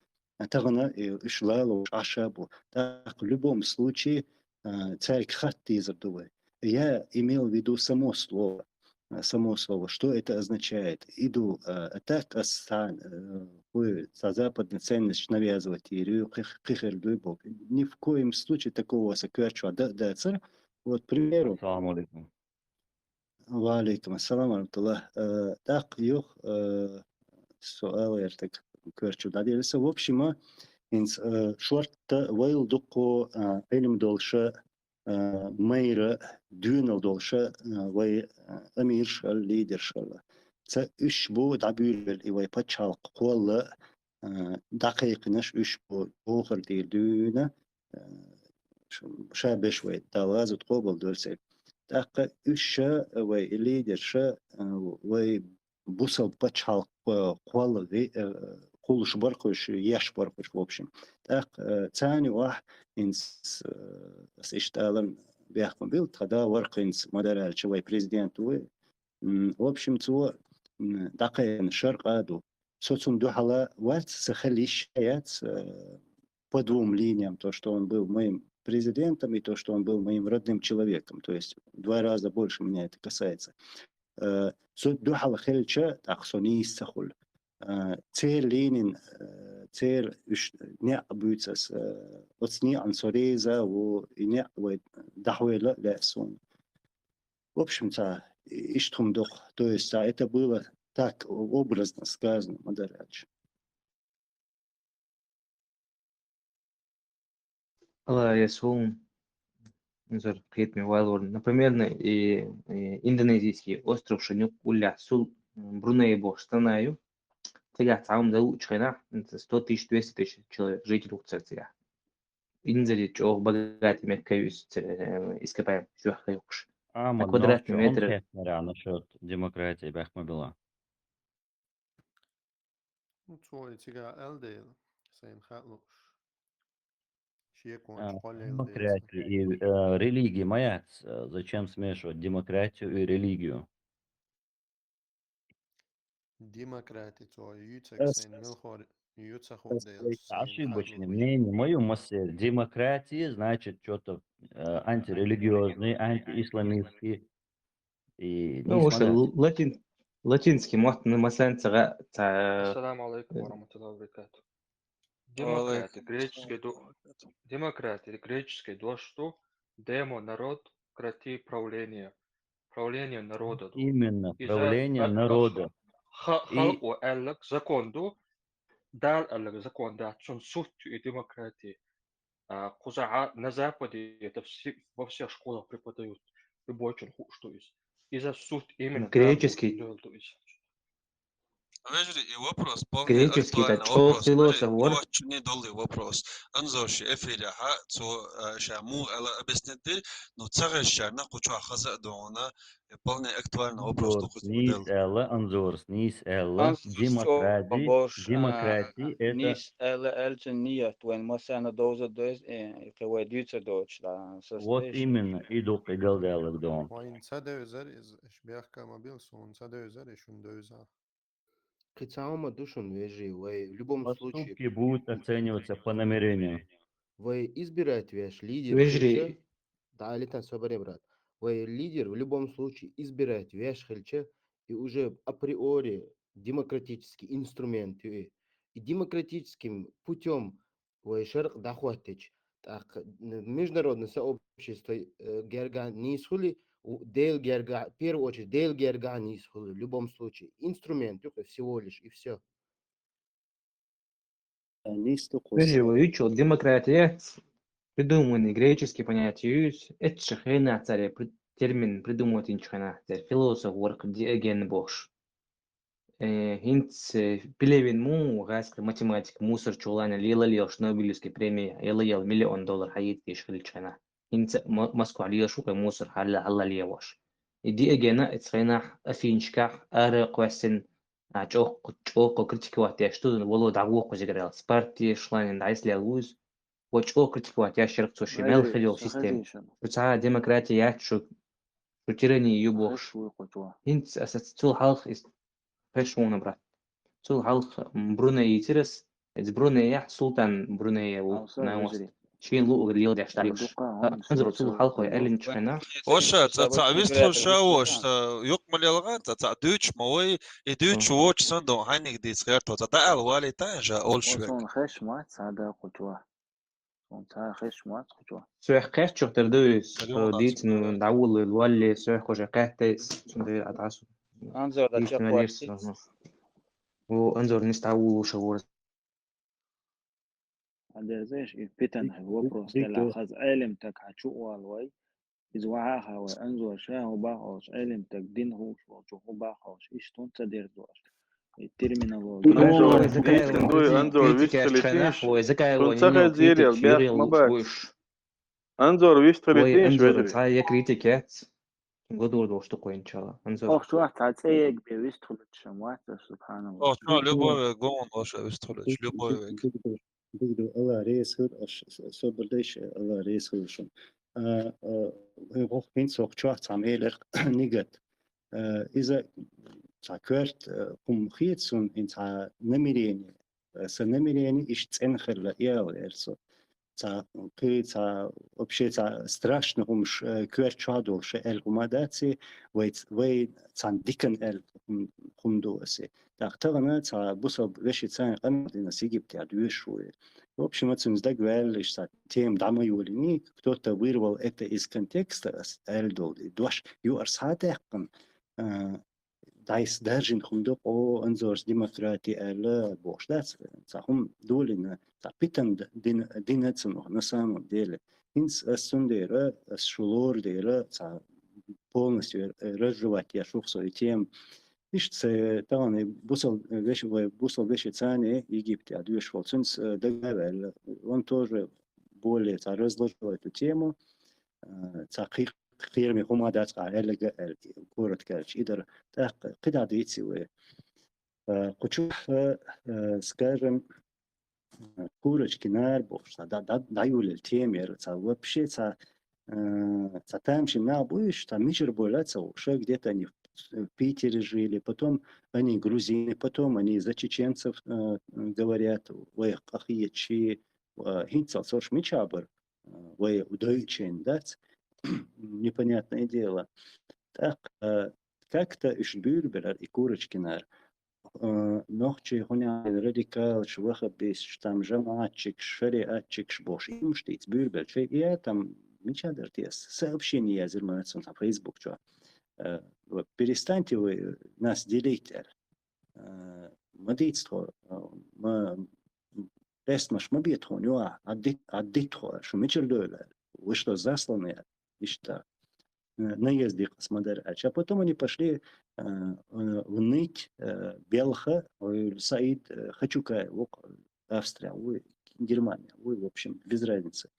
Тахана, э, уьш лалуш Ӏаш а бу. ТӀаккха в любом случае, а, цаьрга хатта дезар ду вай. Я имел в виду само слово. А, само слово, что это означает? И ду, а, а так, ас цхьа, э, хӀу, цхьа западный ценность навязывать йийр ю, кхи-, кхин хир дуй боху. Ни в коем случае такого аса коьрта чохь дан а дацара. Вот, к примеру. Ассаламу алейкум. Ва алейкум ассалам ва рахматуллах. Э, тӀаккха юха, э, суал яра таг коьрта чу дӀаделира сан. В общем, а, хӀинца, э, шортта вайл дуккхо, а, Ӏилма долуша, а, майра доьналла долуша, а, вай, а, амираш хилла, лидераш хилла. Ца уьш бу дӀабуьйлабелла и вай пачхьалкх кхолла, а, дӀакхайкхинарш уьш бу бохар дийр дуьйна, а, ш-, ша беш вай Дала гӀазот къобал дойла церан. ТӀаккха уьш ша, вай и лидерша, а, вай бусалба пачхьалкх, э, кхолла ве-, э, кхуллуш бархуш, еш бархуш, в общем. ТӀаккха, э, царна юкъахь хӀинца, э, аса иштта аларна бехк ма билла, тхан да вара хӀинца, ма-дарра аьлча, вай президент ву. М, в общем, цо, м, дӀакхайкхина шаркъа а ду. Со цунна дуьхьала вац, сан хила йиш яц, э, по двум линиям, то, что он был моим президентом, и то, что он был моим родным человеком. То есть в два раза больше меня это касается. Э, со дуьхьал хилча, тӀаккха со нийса ца хуьлу. Э, церан лийнин, э, церан уьш неӀ буьйцу ас, э, оцу неӀан со реза а ву, и неӀ вай дӀахьойла а лаьа суна. В общем, ца, иштта хӀума доху. То есть, ца, это было так образно сказано, ма-дарра аьлча. Ала я сум, Анзор, кхетаме валор. Например, на, и, и индонезийский остров Шанюк уллехь сул, м, Бруней бохуш страна ю. Цигахь цхьа хӀума дан луучу хенахь, это сто тысяч, двести тысяч человек, житель ву цара цигахь. Инзаре чӀогӀа богатый мекка ю иза, э, ископаемый, чохь кхайкхуш. А, на квадратный метр. Насчёт демократии бехк ма билла. Ну, цо и цига аьлла дела, сайна хаьа лууш. Шеконаш, а, кхоллаелла демократия и, э, религия ма яц, э, зачем смешивать демократию и религию? Демократия цо юьйцург сайна милхор ю ца хуур дела, сайна ошибочное мнение ма ю массеран. Демократия, значит, что-то, э, антирелигиозный, антиисламистский. И ну, уж латин-, латинский мотт, ну, масалан, ца, ца... Ассаламу алейкум ва рахматуллахи ва баракатух. Демократия, греческий ду-, демократия, греческий дош ду, demo, народ, крати, правление. Правление народа ду. Именно, правление народа. Ха-, халкъо аьлларг закон ду, Дала аьлларг закон дац, цунна сутт ю и демократия. А, кхузахь на Западе, это все, во всех школах преподают, любой чун хууш ду иза. Иза сутт именно греческий. Дала ду иза. Вежарий, и вопрос вполне актуальный вопрос. Греческий, да, чӀогӀа философ вара. Очень доллый вопрос. Анзор ши эфирехь, цо, а, ша муха аьлла объяснить дира, ну, ца хезначарна кху чохь хаза а ду хьуна, и вполне актуальный вопрос ду кху цуьнан. Анзорс нийса аьлла, Анзорс нийса аьлла, демократия, демократия, а, это нийса аьлла, аьллачун ният вайн массарна довза деза, э, кхин вай дуьйцур доцуш, да, со... Вот именно, и ду кхин галдаьлларг ду хьуна. Вайн ца девзар иза, иш бехка ма бил суна, ца девзар, и шуна девза. Кхин цхьа хӀума ду шуна, вежарий, вай в любом случае... Поступки будут оцениваться по намерению. Вай избирать веш лидер... Вежарий. Хилча, да, Алитан, собаре, брат. Вай лидер в любом случае избирать веш хилча, и уже априори демократический инструмент ю и. И демократическим путём вай шаркъ дӀахӀоттича, тӀаккха международное сообщество, э, гергахь нийса хуьлу, у-, Дела гергахь, в первую очередь, Дела гергахь нийса хуьлу, в любом случае. Инструмент ю кху всего лишь, и всё. Нийса ду кху. Вежарий, вай ю чу демократия, придуманный греческий понятие ю иза, эццу хенахь цара при-, термин придумать йинчу хенахь, цара философ вара кху Диоген бохуш. Э, хӀинца, э, Пелевин муха гӀазкхи математик мусар чу лайна лела лелаш Нобелевский преми яла яла миллион доллар хьаийца деш хилча хьайна. ХӀинца Мо-, Москвахь лелаш ву кху мусар хьалла, хьалла лелош. И Диогена эцу хенахь Афинашкахь ара кхоьссина, а, чӀогӀа, чӀогӀа критиковать деш ду, вало дӀагӀо кхузигара аьлла. Партеш лайна дӀайса лелла ву иза. Ва чӀогӀа критиковать яш яра цо ши мел хила йолу система. Шу цхьа а демократия яц шу, шу тирани ю бохуш. ХӀинца аса цул хьалха ис-, хеш вуна, брат. Цул хьалха, м, Бруней йийцира ас, иза Брунеяхь султан Брунея ву, шена луъург леладеш дӀа. Анзор цул хьалха вай аьллинчу хенахь. Ваша, ца, ца, вистхуьлуш ша ваша, ца, юкъ ма лелгӀа, ца, ца, дуьйцуш ма вай, и дуьйцуш воцу санна ду, хьайниг дийца гӀерто, ца, дӀаала валийта, ша олуш верг. Хеш ма ца, да, кхучо. Цунна цара хезаш ма вац кхучо. Соьх кхеччух тера ду иза, со дийцина дӀавуллур валле, соьх кху шайн кхетта иза, цундела а дӀасу. Анзор дийцина валерс, аха. Ву Анзор нис дӀавуллуш а вура. Хьадерзеш, и питанхьа вопрос дела хаза Ӏелимтаг хьачу оал вай. Иза вахьаха вай, Анзор ша хӀу бахалш, Ӏелимтаг дин хӀуш волчу хӀу бахалш, иштта хӀун ца дерзош. И терминология. Анзор, Анзор вистхилийтинаш, вай закай вон ца хезийрел бяхма бац. Анзор вистхилийтинаш, вежарий. Цхьа я критика яц. Годор дош тукъоинчала. Анзор. Ох, чохь цхьа цӀе ег бе вистхилийтинаш вац, субханаллах. Ох, чохь любой вег, гон дош вистхилийтинаш, любой вег. Дигду, Алла реза хуьлда, аш собар дайша, Алла реза хуьлда шуна. А, а, вай гӀо хӀинца хӀокху чохь цхьа мелех нигат. А, иза цхьа коьрта, а, хӀума хета суна, хӀинца цхьа намерение. А, сан намерение иштта цӀена хилла, иал эр со. Цхьа кхин, цхьа вообще цхьа страшно хӀумаш, а, коьрта чохь долуш аьлла хӀума дац и, вай ц-, вай цхьана диканна аьлла хӀума, хӀума ду аса. ТӀаккха тахана цхьа бусалба вешица къамел дина Египтехь доьшуш ву. В общем, оцуьнца дагаваьлла, иштта тема дӀа ма йолийний, кто-то вырвал это из контекста, ас аьлла долу и дош юкъара схьа а даьккхина, а, дӀайса даржина хӀума ду, о, Анзорс демократи аьлла бохуш дац, цхьа хӀума долийна, цхьа питана д-, дина, дина цунах, на самом деле. ХӀинца ас цундела, ас шу лору дела, цхьа полностью разжевать еш ву-кх со и тема. Иштта ца тахана бусал веши-, вай бусал вешица Египтехь доьшуш волу, цуьнца, э, дагаваьлла. Он тоже более цхьа разложил эту тему. Э, цхьа кхи-, кхераме хӀума дац, къа аьллага аьлла, коротко аьлча, и дара. ТӀаккха кхидӀа дийци вай. Э, кху чу, э, э, скажем, Курочкин ара бохуш, цхьа дӀа-, дӀа-, дӀайолийла тема яра, цхьа вообще цхьа, э, цхьа тамашийна нах бу уьш, цхьа мичара бу а ца хууш, где-то они в, в Питере жили, потом они грузины, потом они за чеченцев, э, говорят, вай къахеташ, э, хӀинццалц уьш мичахь бара, э, вай дойчен дац, непонятное дело. ТӀаккха, э, как-то уьш буьйлабелира и Курочкин ара. Э, нохчий хӀун аьлла радикалаш, ваххабисташ, там жамаӀатчикаш, шариӀатчикаш бохуш, и хӀумаш дийца буьйлабелча, и а там мичахь дара те, сообщение язйира ма цунна цхьа Facebook чохь. Э, вот, перестаньте вы нас делить, аьлла. Э, ма дийца тхо, э, ма, къестамаш ма бе тхуна, юха, Ӏадди-, Ӏадди тхо, шу мичара дойла, аьлла. Вы что, засланные, аьлла. Иштта. Э, наезд йикъас ма дара аьлча. А потом они пошли, э, э, вныть, э, белха, ой, Саид, э, Хачукаев ву-кх, Австрия ву, Германия ву, в общем, без разницы.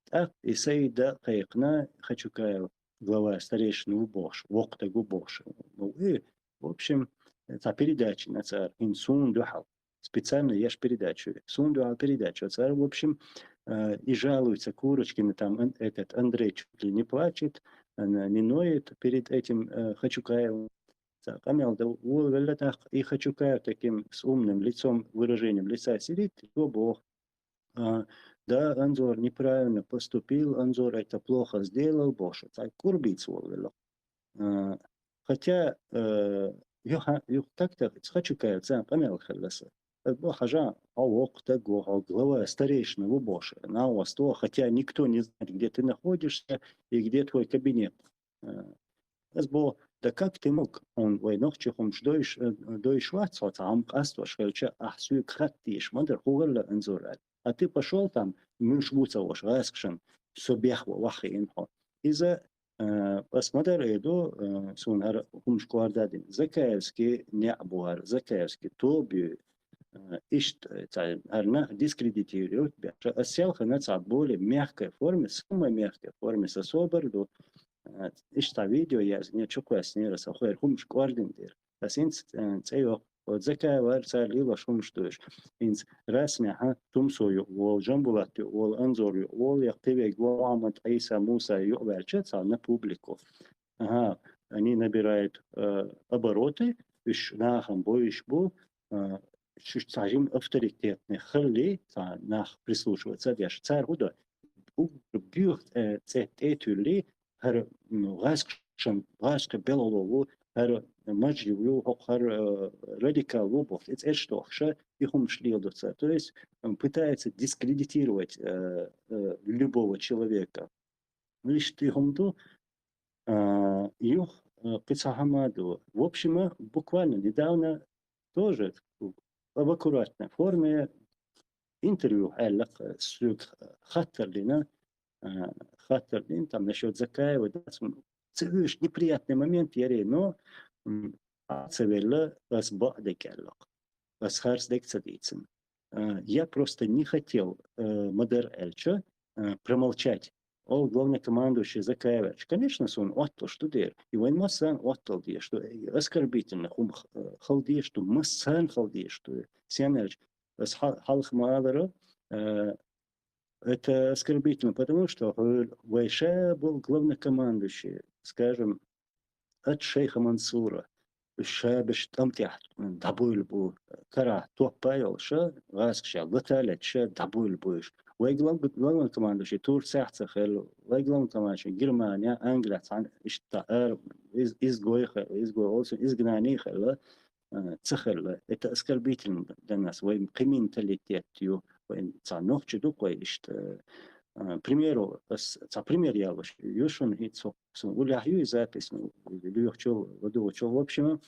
ТӀаккха и Саида кхайкхина, Хачукаев глава старейшин ву бохуш, воккха стаг ву бохуш. Ну, и, в общем, цхьа передача йина цара, хӀинца суна дуьхьал. Специально еш передача ю. Суна дуьхьал передача ю цара. В общем, э, и жалуется Курочкина, там, ан-, этот Андрей чуть ли не плачет, э, не ноет перед этим, э, Хачукаевым. Цхьа къамел дан волавелла тӀаккха, и Хачукаев таким с умным лицом, выражением лица сидит, и боху: «А, да, Анзор неправильно поступил, Анзор это плохо сделал», бохуш. Цхьа курбийца волавелла. А, хотя, э, юха-, юха так-то Хачукаев царна къамел хилла сан. Э, бо хьажа, хьо воккха стаг ву, хьо глава старейшина ву бохуш, нахваст ву, хотя никто не знает, где ты находишься и где твой кабинет. Э, ас бо, да как ты мог, он вай нохчи хӀумаш дойш, э, дойш вац хьо, цхьа хӀума къастош хилча, ахь соьга хатта дезаш ма дара, хӀун хилла Анзор аьлла. А ты пошёл там, муьлш ву ца хууш, гӀазкхашна со бехван ваххиина хьо. Иза, э, ас ма-дарра эр ду, э, суна хӀара хӀумаш кӀордадина. Закаевский неӀ бу хӀара, Закаевский тоба ю. Э, иштта, э, цхьа хӀара нах дискредитировать беш. Ас селхана цхьа более мягкой форме, самой мягкой форме сан собар ду. Э, иштта цхьа видео яздина, чукхоьссинера сан хӀара хӀумаш кӀордина дера. Ас хӀинца, э, цӀе йоккху. Вот Закаев вара цара лелош хӀумаш ду уьш. ХӀинца расмехьа Тумсо юкъа волу, Жамбулат юкъа волу, Анзор юкъа волу, я кхин верг ву, Мухьаммад, Ӏийса, Муса юкъа ваьлча, цхьа на публику. Ага, они набирают, э, обороты, уьш нахана бовзуш бу, э, шу цхьа жима авторитетный хилли, цхьа нах прислушиваться деш. Цара хӀун до? Уггар боьха, э, цӀе тӀе а туьллий, хӀара, м, гӀазкхашан, гӀазкхийн белхало ву, хӀара мажи ву, хӀокху хӀара, э, радикал ву боху, и цӀераш дохуша, и хӀумаш леладо цара. То есть, м, пытается дискредитировать, э, э, любого человека. Ну, иштта и хӀума ду, а, юха, э, кхин цхьа хӀума ду. В общем, буквально недавно тоже в аккуратной форме интервью аьллакх, соьга хаттар дина, а, хаттар дина, там, насчёт Закаева, да, цун ца вуьйш неприятный момент яр, но, м, а ца велла, ас бакъдерг аьллакх. Ас харцдерг ца дийцина. А, я просто не хотел, э, ма дарра аьлча, э, промолчать. О, главнокомандующий Закаев аьлча. Конечно, суна отталуш ду дера. И вайн массарна оттал деш ду. Э, оскорбительно хӀума х-, э, хила деш ду, массарна хила деш ду. Сен аьлча, ас хьа-, хьалха ма аллара, э, это оскорбительно, потому что хьо-, вай ша бола главнокомандующий, скажем, ат Шейха Мансура, уьш шабаш тӀам тӀехь дӀабуьйлабу, карахь топпа а йолуш, гӀазкхаша лата а леташ дӀабуьйлабу уьш. Вай глав-, главнокомандующий Турцехь ца хилла, вай главнокомандующий Германия, Англия, цхьана иштта ара, из-, изгой хи-, изгой олу, изгнание хилла, а, ца хилла. Это оскорбительно для нас. Вай кхин менталитет ю, вай цхьа нохчий ду-кх вай иштта. А, примеру, ас цхьа пример ялош ю шуна, хӀинца суна уллехь ю и запись, ну, лоьхучул, ладугӀучул. В общем,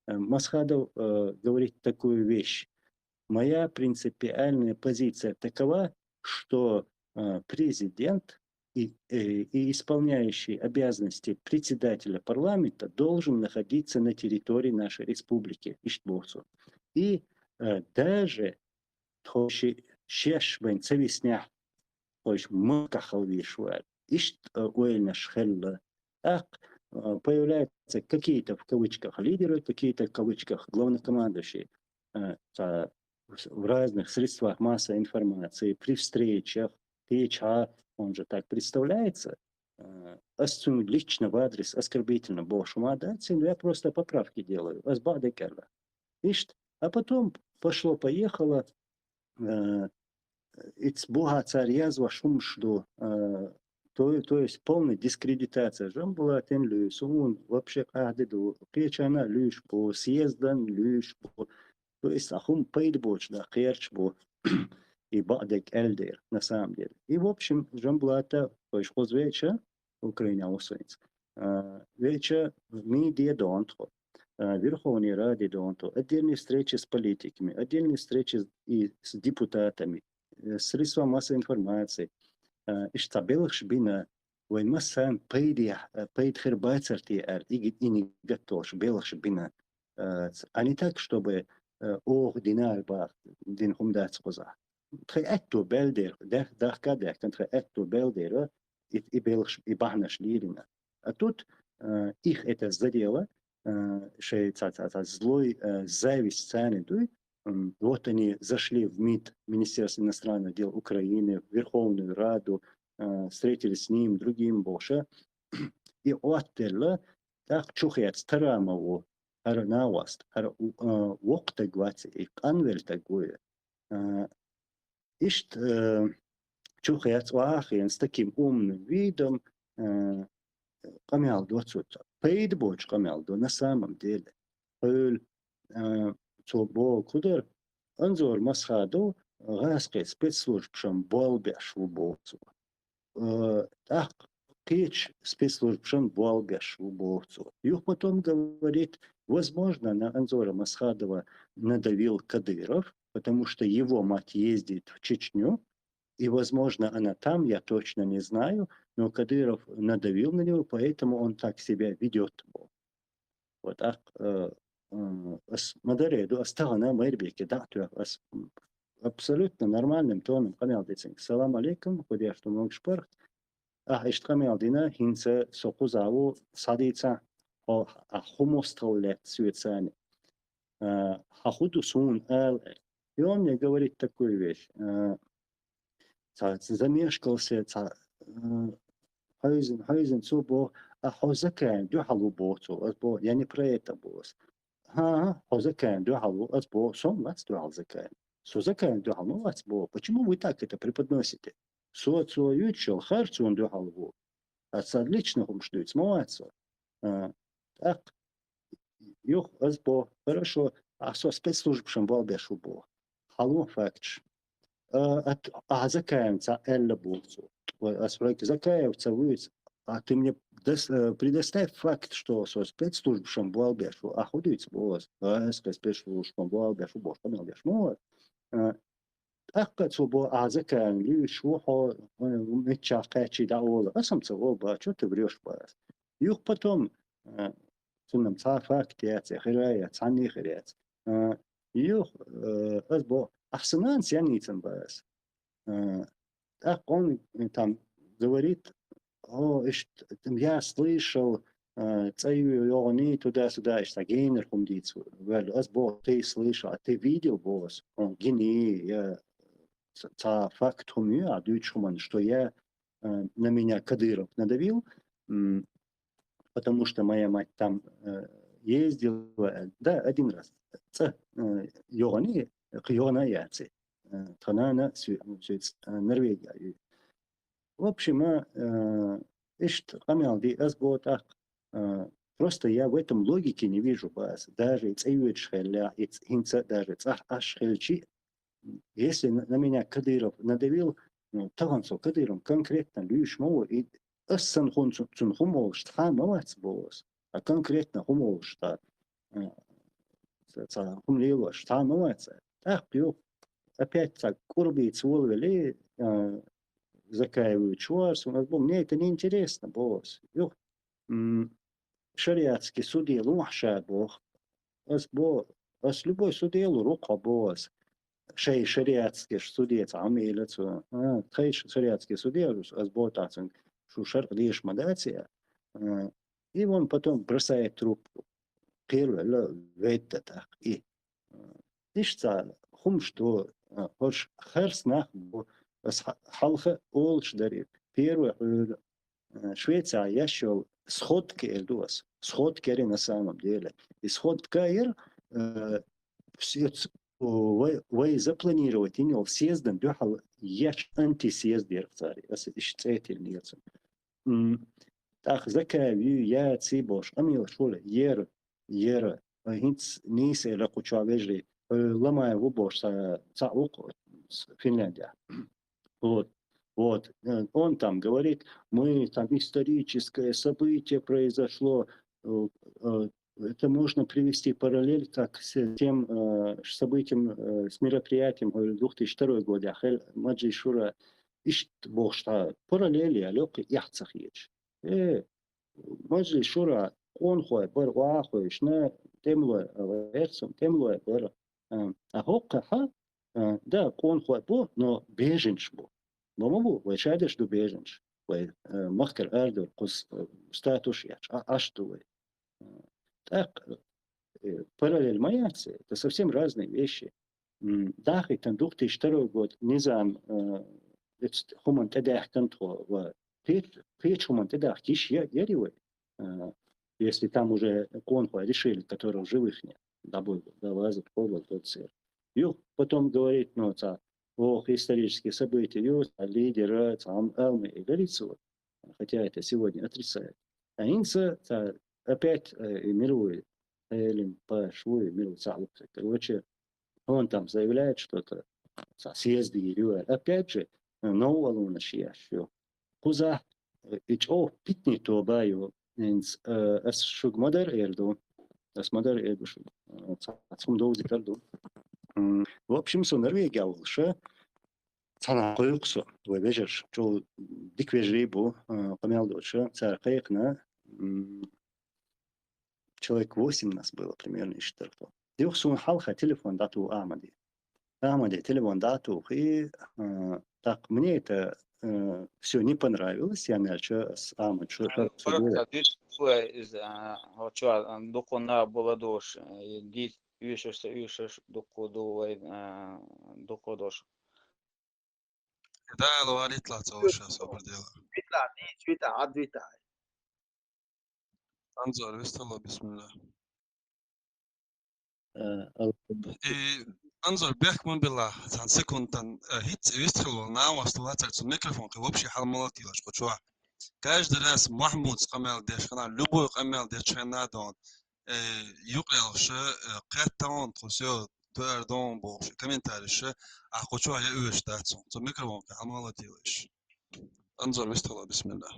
э, Масхадов, э, говорит такую вещь: «Моя принципиальная позиция такова, что, э, президент и, э, и исполняющий обязанности председателя парламента должен находиться на территории нашей республики». Иштта боху цо. И, э, даже тхо ши-, шеш вайн ца виснехь, тхойша махкахь хила везаш вара. Иштта, э, ойланаш хилла. ТӀаккха, э, появляются какие-то в кавычках лидеры, какие-то в кавычках главнокомандующие, э, цхьа в разных средствах массовой информации, при встречах, кхечахьа, он же так представляется, э, ас цуьнга лично в адрес оскорбительно бохуш ма дац, я просто поправки делаю, ас бакъдерг аьлла. Иштта. А потом пошло-поехало, э, иц бухьа цара язвеш хӀумаш ду, э, то, то есть полная дискредитация. Жамбулатана луьйш, суна вообще къаьхьа де ду, кхечарна а луьйш бу, съездана луьйш бу. То есть а хӀума пайда боцуш даккха гӀерташ бу, и бакъдерг аьлла дера, на самом деле. И, в общем, Жамбулата, вайша кхуза веача, Украинехь ву со хӀинца. А, веача, митинг де дона тхо. А, Верховный Раде дона тхо. Отдельные встречи с политиками, отдельные встречи и с депутатами, э, средства массовой информации. А, иштта белхаш бина, вайн массарна пайдехь, а, пайда хир бацара те аьлла, и, и нигат долуш белхаш бина. А, ц-, а не так, чтобы, э, оха динара баха, дина хӀума дац кхузахь. Тхайн аьтто баьлла дера, дах-, дахка а даьхкина, тхайн аьтто баьлла дера, и, и белхаш, и бахьанаш лелийна. А тут, э, их это задело, э, шайн цхьа, цхьа, цхьа злой, э, зависть царна дуй. М, вот они зашли в МИД, Министерство иностранных дел Украины, в Верховную Раду, э, встретились с ним, другим бохуш. И Ӏоттаделла, тӀаккха чухецна Тарамов ву, хӀара накъост, хӀара, э, воккха стаг вац и, къанвелла стаг ву и. Э, иштта, э, чухецна, охьа а хиъна, с таким умным видом, э, къамел до цо. Пайда боцу къамел до, на самом деле. Хьуьлла, э, цо боху кху дара, Анзор Масхадов гӀазкхийн спецслужбашна болх беш ву боху цо. Э, тӀаккха кхечу спецслужбашна болх беш ву боху цо. Юха потом говорит, возможно, на Анзора Масхадова надавил Кадыров, потому что его мать ездит в Чечню, и, возможно, она там, я точно не знаю, но Кадыров надавил на него, поэтому он так себя ведёт. Вот так, э, э, ас ма даре ду, ас тахана Майрбеке дӀа а тоьхна, ас, м, абсолютно нормальным тоном къамел дийцинарг. Салам алейкум, кху деш ду могуш паргӀат. Ахьа иштта къамел дина, хӀинца со кхузахь ву, схьадийца, хьо, ахьа хӀун мостагӀалла лаьтта соьца аьлла. Э, хьан хӀун ду суна ала аьлла. И он мне говорит такую вещь. Э, цхьа, цхьа замешкался, цхьа, э, хьаьвзина, хьаьвзина цо боху, а хьо Закаевна дуьхьал ву боху цо. Ас боху, я не про это боху ас. ХӀан-хӀа, хьо Закаевна дуьхьал ву, ас боху, со ма вац дуьхьал Закаевна. Со Закаевна дуьхьал ма вац боху. Почему вы так это преподносите? Со, цо юьйцуш йолу харцонна дуьхьал ву. Ас царна личный хӀумаш дуьйцу ма вац со. А, тӀаккха юха ас боху, хорошо, ахьа со спецслужбашна болх беш ву боху. Хьало факташ. А, ат-, ахьа Закаевна ца аьлла боху цо. Ой, ас хьоьга Закаев ца вуьйцу. А ты мне дос-, э, предоставь факт, что со спецслужбашна болх беш ву. Ахьа хӀун дуьйцу боху ас? А, ас спецслужбашна болх беш ву боху, къамел деш ма ву ас. А, ТӀаккха цо бо, а, закан луьйш ву хьо, миччахь кхаьччи дӀаола. Аса-м ца олу, ба, чё ты врёшь, ба ас. Юха потом, а, цунна-м цхьа факт яц, я хира яц, цхьанне хир яц. А, юха, а, ас бо, ахьа сан нанас ян йийцина, ба ас. А, тӀаккха он, э, там говорит: «О, иштта, я слышал, э, цӀа ю йогӀуний, туда-сюда», иштта генара хӀума дийца ваьлла. Ас боху: «Ты слышал, а ты видел?» боху ас. Он гиний, я ц-, цхьа факт хӀума ю, а дуьйцуш хӀуманна, что я, э, на меня Кадыров надавил, м, потому что моя мать там, э, ездила. Да, один раз. ЦӀа, э, йогӀуний, кхин йогӀуна яций. Э, тхан нана су-, су-, э, Норвегия ю. В общем, а, э, иштта къамел ди ас бо тӀаккха, э, просто я в этом логики не вижу, ба ас. Даже и цӀа йоьдуш хилла, и ц-, хӀинца даже цӀахь Ӏаш хилчи, если на, на меня Кадыров надавил, ну, тахана со Кадыров конкретно луьйш ма ву, и ас сан хӀун цу-, цунна хӀума олуш цхьа а ма вац, боху ас. А конкретно хӀума олуш цхьа, э, ца-, цхьа хӀума лелош цхьа а ма вац. ТӀаккха юха опять цхьа кӀурбийца волавелли, э, Закаев вуьйцуш вара, суна ас бо, мне это не интересно, боху ас. Юха, м, шариатский суде лохьа ша, боху. Ас бо, ас любой суде лур ву хьо, бо ас. Шай шариатский суде цхьа хӀума элира цо. А, тхай ш-, шариатский суде, ас бо тӀаккха цуьнга, шу шарӀ дезаш ма дац я. А, и он потом бросает трубку. Кхеравелла, ведда тӀаккха и. А, иштта цхьа хӀумаш ду, а, хӀорш харц нах бу, ас хьа-, хьалха олуш дара и. Первый хьуьйра, э, Швецехь еш йолу сходка эр ду ас. Сходка яра на самом деле. И сходка яра, э, с-, вай, вай запланировать йина йолу съездан дуьхьал еш антисъезд яра цара. Ас иштта цӀе тиллина яцара. М, тӀаккха Закаев ю, яций бохуш, къамелаш хуьлу, яра, яра. Ай, хӀинца нийса элира кху чохь вежарий, э, Ламаев ву бохуш, ца-, цхьаъ ву кху Финляндехь. Вот, вот. Э, он там говорит: «Мы, там историческое событие произошло, э, э, это можно привести параллель как с тем, э, событием, э, с мероприятием, э, две тысячи второй год, я хел, Маджлис Шура». Иштта бохуш цхьа параллель я локхи эхь ца хеташ. Э, Маджлис Шура къонахой бара, охьахевшина, тӀемалой, а, вай эрцам, тӀемалой бара. А, а хӀокхахьа, а, да, къонахой бу, но беженцаш бу. Ма ма бу, вай шадерш ду беженцаш. Вай, а, махкара арадовлар кхуза, а, статус еш, а, Ӏаш ду вай. А, тӀаккха, э, параллель ма яц, это совсем разные вещи. М, дахийтина две тысячи второй год низам, э, эцу хӀуманна тӀедаьхкина тхо, ва кхечу, кхечу хӀуманна тӀедахка йиш я-, яри вай? Э, если там уже къонахой решили, которых живых нет, дӀабуьйлу, да, ваза, кхобал, тот сер. Юха потом говорит, ну, цхьа, ох, исторические события, ю, цхьа лидера, цхьа ам-, алма и говорит, вот. Хотя это сегодня отрицает. А хӀинца, цхьа, опять, э, и мировой, Эллин Паш, вуй, мировой цхьаъ ву, короче, он там заявляет что-то, цхьа съезд йийр ю аьлла. Опять же, э, новкъарлонаш еш ю. Кхузахь, э, и чӀогӀа питане тоба ю. ХӀинца, э, ас шуьга ма-дарра эр ду. Ас ма-дарра эр ду шуьга. Э, цхьа, цхьа хӀума довзийтар ду. М, в общем, со Норвегия волуша, цхьанхьа кхойкху со, вай вежарша, чӀогӀа дика вежарий бу, а, къамел доцуша, цара кхайкхина, м, человек восемь нас было примерно, иштта дара тхо. Юха суна хьалха телефон дӀатуху Ахьмаде. Ахьмаде телефон дӀатуху, и, а, так, мне это, э, всё не понравилось, я начал с Ахьмад, что, что, что делать? Иза, а, хьо чу, а, дукха нах бу ладугӀуш, а, и дийца уьйшуш, ца уьйшуш дукха ду вай, а, дукха долуш. Да, ловарит ла ца ваша собар дела. Вита, ди, вита, ад вита. Анзор, вистхила, бисмилла. Э, ал- И, Анзор, бехк ма билла, цхьан секундтан, э, хӀинца вистхила волу, нагӀа вац, вацар цу микрофон, кхин вообще хьал ма латийла, кху чохь. Каждый раз Махьмудс къамел деш хилла, любой къамел деш хилла дон, э, юкъаялгӀаша, э, кхеттан, тхо всё, туьар дон бохуш, комментарийша, ахь кху чохь я оьшуш дац, цу микрофонка хьал ма латийла иш. Анзор, вистхила, бисмилла.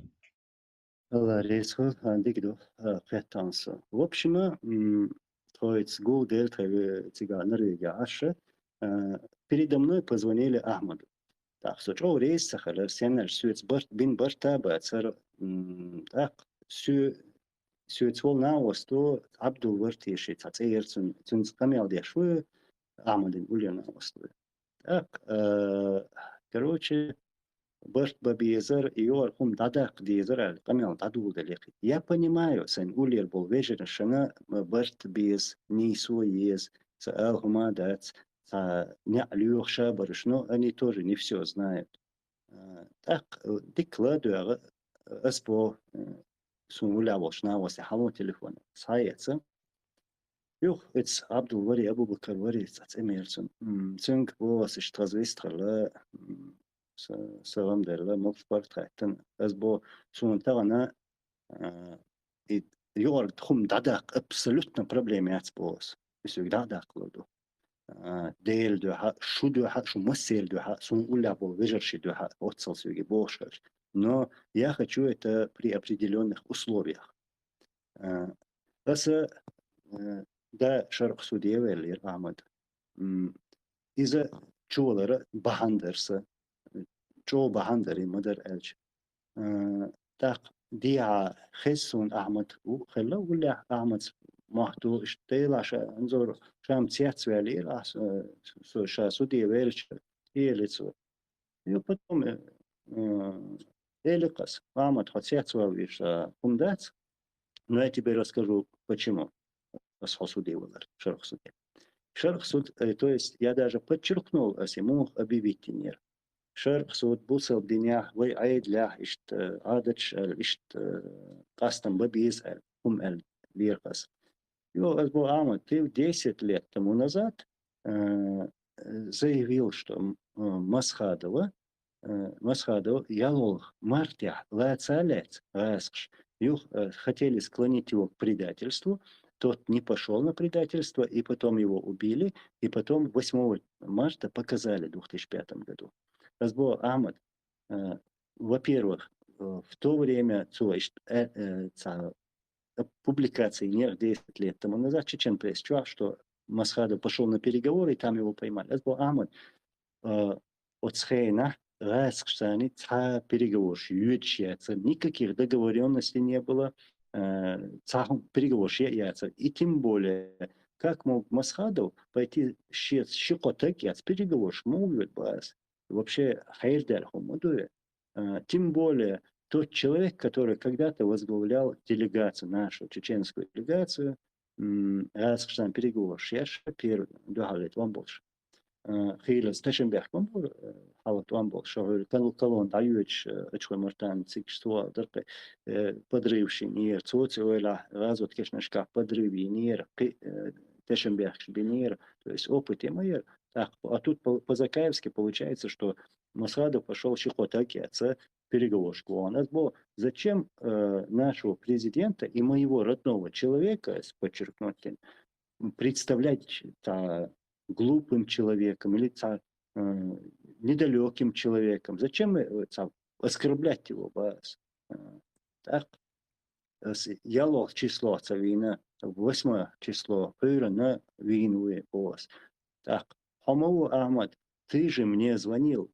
Алла реза хуьлда, а, дика ду, а, кхеттан со. В общем, м, тхоьца гулделла тхайн ве-, цигахь Норвегехь Ӏаш, Э, передо мной позвонили Ахмаду. Так, со чӀогӀа реза ца хилар, сеннарш соьца барт, бин барт а бацар, м, так, со-, соьца волу накъосто Абдул вара теший, цхьа цӀе яра цуьнан, цуьнца къамел деш ву, Ахмадин уллера накъосто. Так, э, короче, барт бан безар, и юкъара хӀума дӀадаккха дезар аьлла, къамел дӀадоладелла яхийта. Я понимаю, сайн уллера болу вежаршна барт беза, нийсо еза, сан ала хӀума дац, цхьа неӀ лоьхуш а бараш, но они тоже не всё знают. А, тӀаккха, э, дика ладоьгӀу, э, ас боху, э, суна уллехь волчу нахаца хьалха телефон схьаэца. Юха оцу Абдул вара, Абу-Бакар вара, цхьа цӀе мера цуьнан. М, цуьнга боху ас, иштта хаза вистхилла, м, са-, салам делла, могуш барт хаьттина. Ас боху, суна тахана, а, и юкъара хӀума дӀадаккха абсолютно проблема яц боху ас. И соьга дӀа а даккхалур ду. А, Делан дуьхьа, шун дуьхьа, шун массеран дуьхьа, суна уллехь болу вежаршийн дуьхьа, оццал соьга бохуш хилча. Но я хочу это при определённых условиях. А, аса, а, да, шарӀ суде веллера Ахьмад. М, иза чувалара бахьана дара сан. ЧӀогӀа бахьана дара, и ма дара аьлча. А, тӀаккха дехьа хеза суна Ахьмад, у, хилла уллехь Ахьмадс мохь ду, иштта делахь ша, Анзор, ша-м цецваьллера, ахь, со, со ша суде велча, элира цо. И потом, э, э, элира ас: «Ахьмад, хьо цецваллера ша, хӀума дац, но я тебе расскажу, почему». Ас хьо суде валар, шарӀ суде. ШарӀ суд, э, то есть я даже подчеркнул, ас и муха объявить йинера. ШарӀ суд бусалба динехь, вай Ӏедалехь иштта, э, Ӏадаташ аьлла, иштта, э, къастам бан беза аьлла, хӀума аьлла лера ас. Йо, ас боху, Ахьмад, ты десять лет тому назад, э, э, заявил, что, м, э, Масхадова, э, Масхадов ялхолгӀа мартехь лаца а лаьцна гӀазкхаша, юха, э, хотели склонить его к предательству, тот не пошёл на предательство, и потом его убили, и потом восьмого марта показали в двух тысячи пятом году. Ас боху, Ахьмад, э, во-первых, э, в то время цо иш-, э, э, ца-, э, публикация йинера десять лет тому назад Чечен Пресс чохь, что Масхадов пошёл на переговоры, и там его поймали. Ас боху, Ахьмад, э, оцу хенахь гӀазкхашца цхьа переговорш йоьдуш яцара, никаких договорённостей не было, э, цхьа хӀума переговорш е а яцара. И тем более, как мог Масхадов пойти шеца ши-кхо таг эцна переговорш, муха воьду боху ас? Вообще хьерадаьлла хӀума ма ду и. А, тем более тот человек, который когда-то возглавлял делегацию, нашу чеченскую делегацию, м, гӀазкхашца переговорш еш, первый дуьхьал тӀом болуш. А, хийлаза Ташенбек ма бу, э, хьалха тӀом болуш, шо хьуьйра кал-, колонна дӀайоьдуш, э, Ачхой Мартана цига чу цо аьлла дара-кх, э, подрывш йинера, цо ца ойла, гӀазот-кешнашкахь подрыв йинера, кхин, э, Ташенбекаш бинера, то есть опыт ма яра. Так, а тут по, по-закаевски получается, что Масхадов пошёл ши-кхо таг эцна переговоршка вахана. Ас боху, зачем, э, нашего президента и моего родного человека, с-, подчеркнуть, м, представлять та глупым человеком или та, э, недалёким человеком? Зачем, э, та оскорблять его, боху ас? Э, так, ас ялхолгӀа число ца вийна, восьмое число, пхьуьйранна вийна ву боху ас. Так, хьо ма ву, Ахьмад, ты же мне звонил,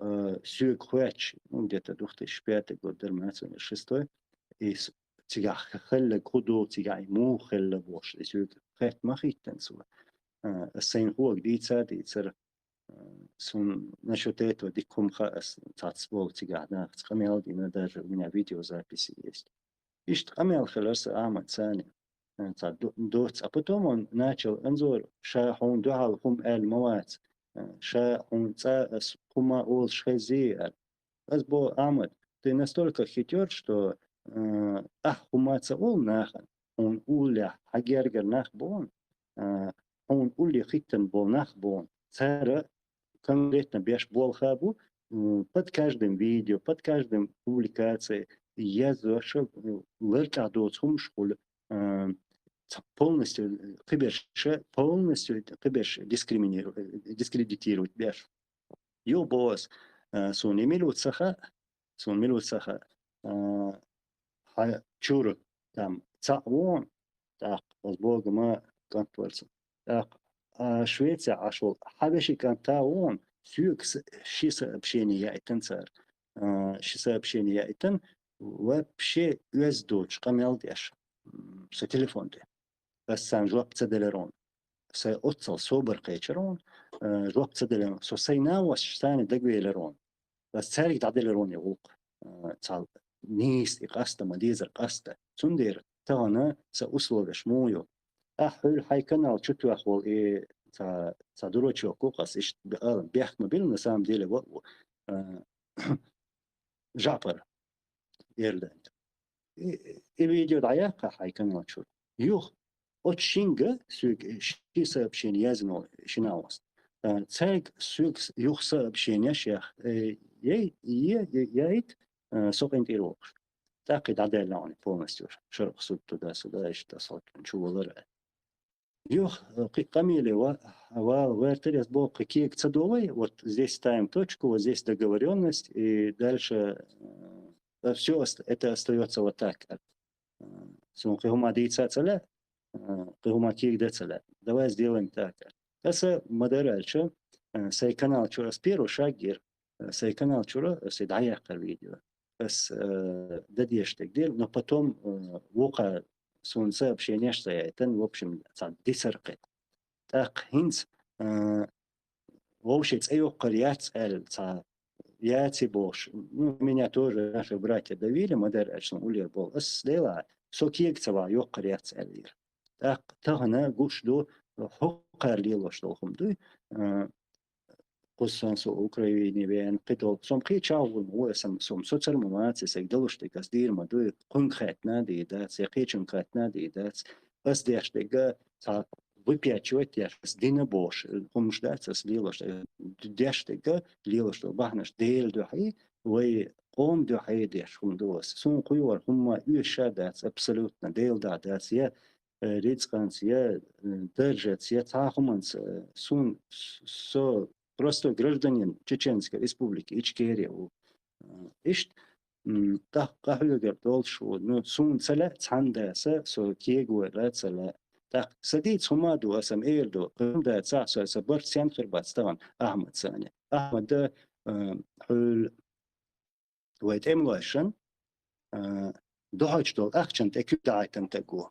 э, соьга хоьттуш, ну, где-то две тысячи пятый год дара, ма ца вийна, шестой, и с-, цигахь хилларг хӀун ду, цигахь и муха хилла бохуш, и соьга хатта ма хӀиттина цо. Э, ас сайна хӀокху дийца а дийцира, э, суна насчёт этого дика хӀума хаьа, ас цхьацца болу цигахь нахаца къамел а дина, даже у меня видеозаписи есть. Иштта къамел хилира сан Ахьмадца. Э, цхьа ду-, доцца. А потом он начал: «Анзор, ша хьуна дуьхьал хӀума аьлла ма вац. Э, ша хьуна цкъа ас хӀума олуш хезий?» — аьлла. Ас боху: «Ахьмад, ты настолько хитёр, что, э, ахь хӀума ца олу нахана, хьуна уллехь хьан гергара нах бу хьуна, э, хьуна улле хӀиттина болу нах бу хьуна. Цара конкретно беш болх а бу, м, под каждым видео, под каждым публикацией язъеш, э, лартӀехь доцу хӀумаш хуьлу, э, ца-, полностью, э, кхиберш, полностью кхиберш дискриминиру-, э, дискредитировать беш». Йо, боху ас, э, суна и мила ву ца хаьа, суна мила ву ца хаьа. А, хьан чуьра там цхьаъ ву хьуна, тӀаккха ас боху ма кӀант вара цо. ТӀаккха а, Швеце Ӏаш волу хьан вешин кӀант а вон, соьга с-, ши сообщение яийтина цара. А, ши сообщение яийтина, вообще оьзда доцу къамел деш, м, со телефон тӀе. Ас царна жоп ца делира вон. Са оццал собар кхечира вон, а, жоп ца делира вон. Со сайн нахвас царна дагавелира вон. Ас цаьрга дӀаделира вон и гӀуллакх. А, цхьа нийса и къаста, ма дезара къаста. Цундела тахана сан условеш муха ю? Ахь хьуьлла хьайн канал чу тоьхна волу и цхьа, цхьа дурачок ву, ас иштта бе-, ала, бехк ма бина, на самом деле, ву, ву, а, Жаъпар Ирланд. И, и видео дӀаяккха хьайн канал чуьра. Юха, оцу шинга соьга ши сообщение яздина ши нахвас. А, цаьрга соьга с-, юха сообщенеш ях-, э, е-, е-, е-, яйта, а, со къинтӀера воккхуш. ТӀаккха и дӀадаьлла хьуна полностью. Шарх суд туда-сюда, иштта схьа чу валара. Юха, э, кхин къамеле ва-, вала вертарес боху, кхин кега ца до вай, вот здесь ставим точку, вот здесь договорённость, и дальше, э, всё ост-, это остаётся вот так. Э, суна кхин хӀума дийца ца лаьа, э, кхин хӀума кега дан ца лаьа. Давай сделаем так. Аса ма-дарра аьлча, э, сайн канал чуьра ас первый шаг гира. Э, сайн канал чуьра аса дӀаяьккхира видео. Ас, э, дан дезаш дерг дира, но потом, э, вукхара суна сообщенеш ца яйтина, в общем, цхьа дисар кхин. ТӀаккха хӀинца, э, вовшийн цӀе йоккхур яц аьлла, цхьа яци бохуш. Ну, меня тоже наши братья давили, ма-дарра аьлча, суна уллера боху. Ас делахь, со кега ца вахь, йоккхур яц аьллера. ТӀаккха тахана гуш ду, хӀокхара лелош долу хӀума дуй, э, кхуза со Украине веана, кхин долу. Со кхин чӀагӀо ма ву аса, со соцур ма вац, аса далуш дерг ас дийр ма дуй, кхуьнга хаьттина а дийр дац, я кхечуьнга хаьттина а дийр дац. Ас деш дерг цхьа выпячивать деш, ас дина бохуш, хӀумаш дац ас лелош, деш дерг лелош долу бахьанаш Делан дуьхьа, вай къоман дуьхьа деш хӀума ду ас. Суна кхуьйгара хӀумма оьшуш а дац, абсолютно, Делан дуьхьа дац, я, э, рицкъанца, я, э, даржаца, я цхьа хӀуманца, э, суна, с-, со простой гражданин Чеченской Республики Ичкерия ву. Э, иштта, м, къа-, къахьоьгур долуш ву. Ну, суна ца лаьа цхьана даса, со кегавар ца лаьа. ТӀаккха сан дийца хӀума а ду, аса ма эр ду, кхин хӀума дацахь, со, сан барт сенна хир бац тахана Ахьмад санна. Ахьмада, э, хьуьлла вай тӀемалойшна, а, дуьхьалчу долу ахчанна тӀе куьг даӀийтина стаг ву.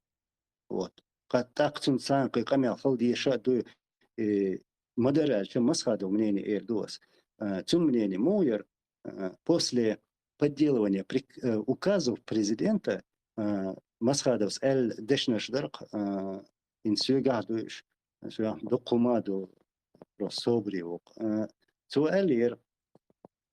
Вот. Кхин тӀаккха цунна цхьаьна кхин къамел хила дезаш а ду, и, ма-дарра аьлча, Масхадов мнение эр ду ас. А, цуьнан мнение муха яра, а, после подделывания прик-, а, указов президента, а, Масхадовс аьлла дешнаш дара-кх, а, хӀинца соьгахь а ду уьш, соьгахь дукха хӀума а ду, просто собаре ву-кх. А, цо аьллера,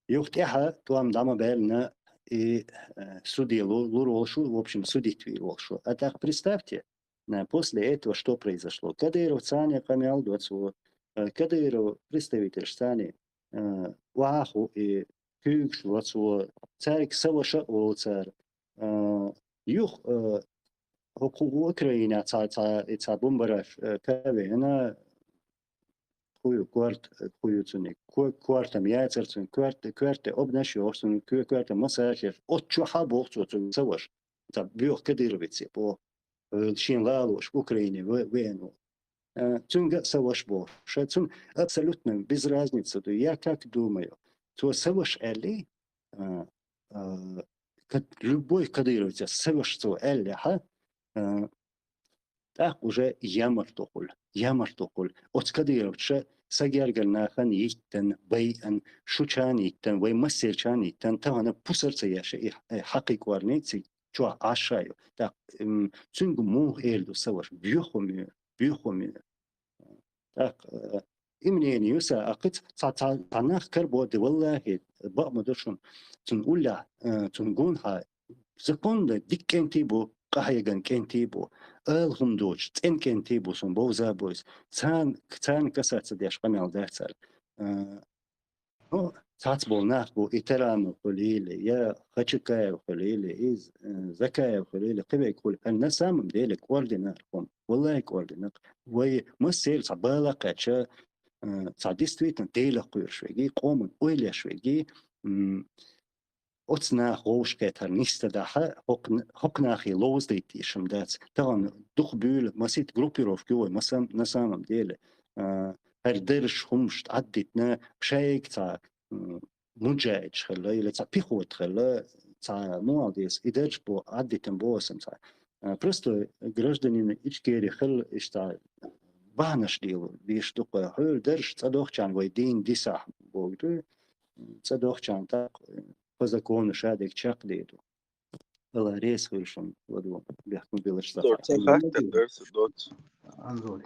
юха тӀаьхьа тӀом дӀа ма баьллина, и, э, суде лу-, лур волуш ву, в общем, судить вийр волуш ву. А так представьте, э, после этого что произошло? Кадыровцаний къамел до цо, э, Кадыров представительшцаний, э, охьаху и куьйгаш ло цо, цаьрга са ваша а олу цара. Э, юха, э, хӀокху Украинехь цхьа, цхьа, и цхьа бомбараш, э, кавена, кху ю, корт, кху ю цуьнан, ко-, коьртам яцара цуьнан, коьрт-, коьрте обнаш йохуш цуьнан, ко-, коьртам массаж еш. Оцу чохь а боху цо цуьнан са ваша. Цхьа боьха кадыровец боху. Э, шен лалош Украине ве-, веана ву. Э, цуьнга а са ваша боху. Ша цуьнан абсолютно без разницы ду, я как думаю. Цо са ваша аьлли, э, э, ка-, любой кадыровец са ваша цо аьллехьа, э, тӀаккха уже ямарта хуьлу, ямарта хуьлу. Оцу кадыровца ша са гергара нахана йиттан, байъан, шу чан йиттан, вай массерчан йиттан, тахана пусар ца еш, и, и хьакхи кӀорни ца чохь Ӏаш а ю. ТӀаккха, м, цуьнга муха эр ду са ваша, боьха хӀума ю, боьха хӀума ю. ТӀаккха, э, и мнение ю сан, а кхин цхьа, цхьа, цхьа нах карабо де, валлахӀи, бакъ ма ду шуна. Цунна уллехь, э, цунна гонахьа законна дика кӀентий бу, къахьегна кӀентий бу, ала хӀума доцуш, цӀена кӀентий бу, суна бовза а бойза. Царна, царна касаться деш къамел дац цара. Э, ну, цхьацца болу нах бу, и Таранов хуьлийла, я Хачакаев хуьлийла, и З-, э, Закаев хуьлийла, кхин верг хуьлу. Ай, на самом деле, кӀордина хӀума. Валлай, кӀордина. Вай массеран цхьа бала кхаьчча, э, цхьа действительно Делах кхоьруш верг, къоман ойла еш верг, м, оцу наха вовшахкхетар нисдадахьа, хӀокху-, хӀокху нахе ловзадайта тешам дац. Тахана дукха буьйлу, масийтта группировка ю вай, масан-, на самом деле. а, хӀара дарж хӀумаш тӀаддитна, шайга цхьа, м, муджахӀидаш хилла, или цхьа пехота хилла, цхьа молодец, и дарж бо-, тӀаддитан босам цхьа. А, простой гражданин Ичкери хилла иштта бахьанаш лело, веш дукха. Хьол дарж цӀа дохчан вай дин дисахь богду, цӀа дохчан так по закону шадек чакх деду. Алла реза хуьлда шун, ладу, бехкам белаш Анзор, цхьа хаттар дара са доц. Анзор.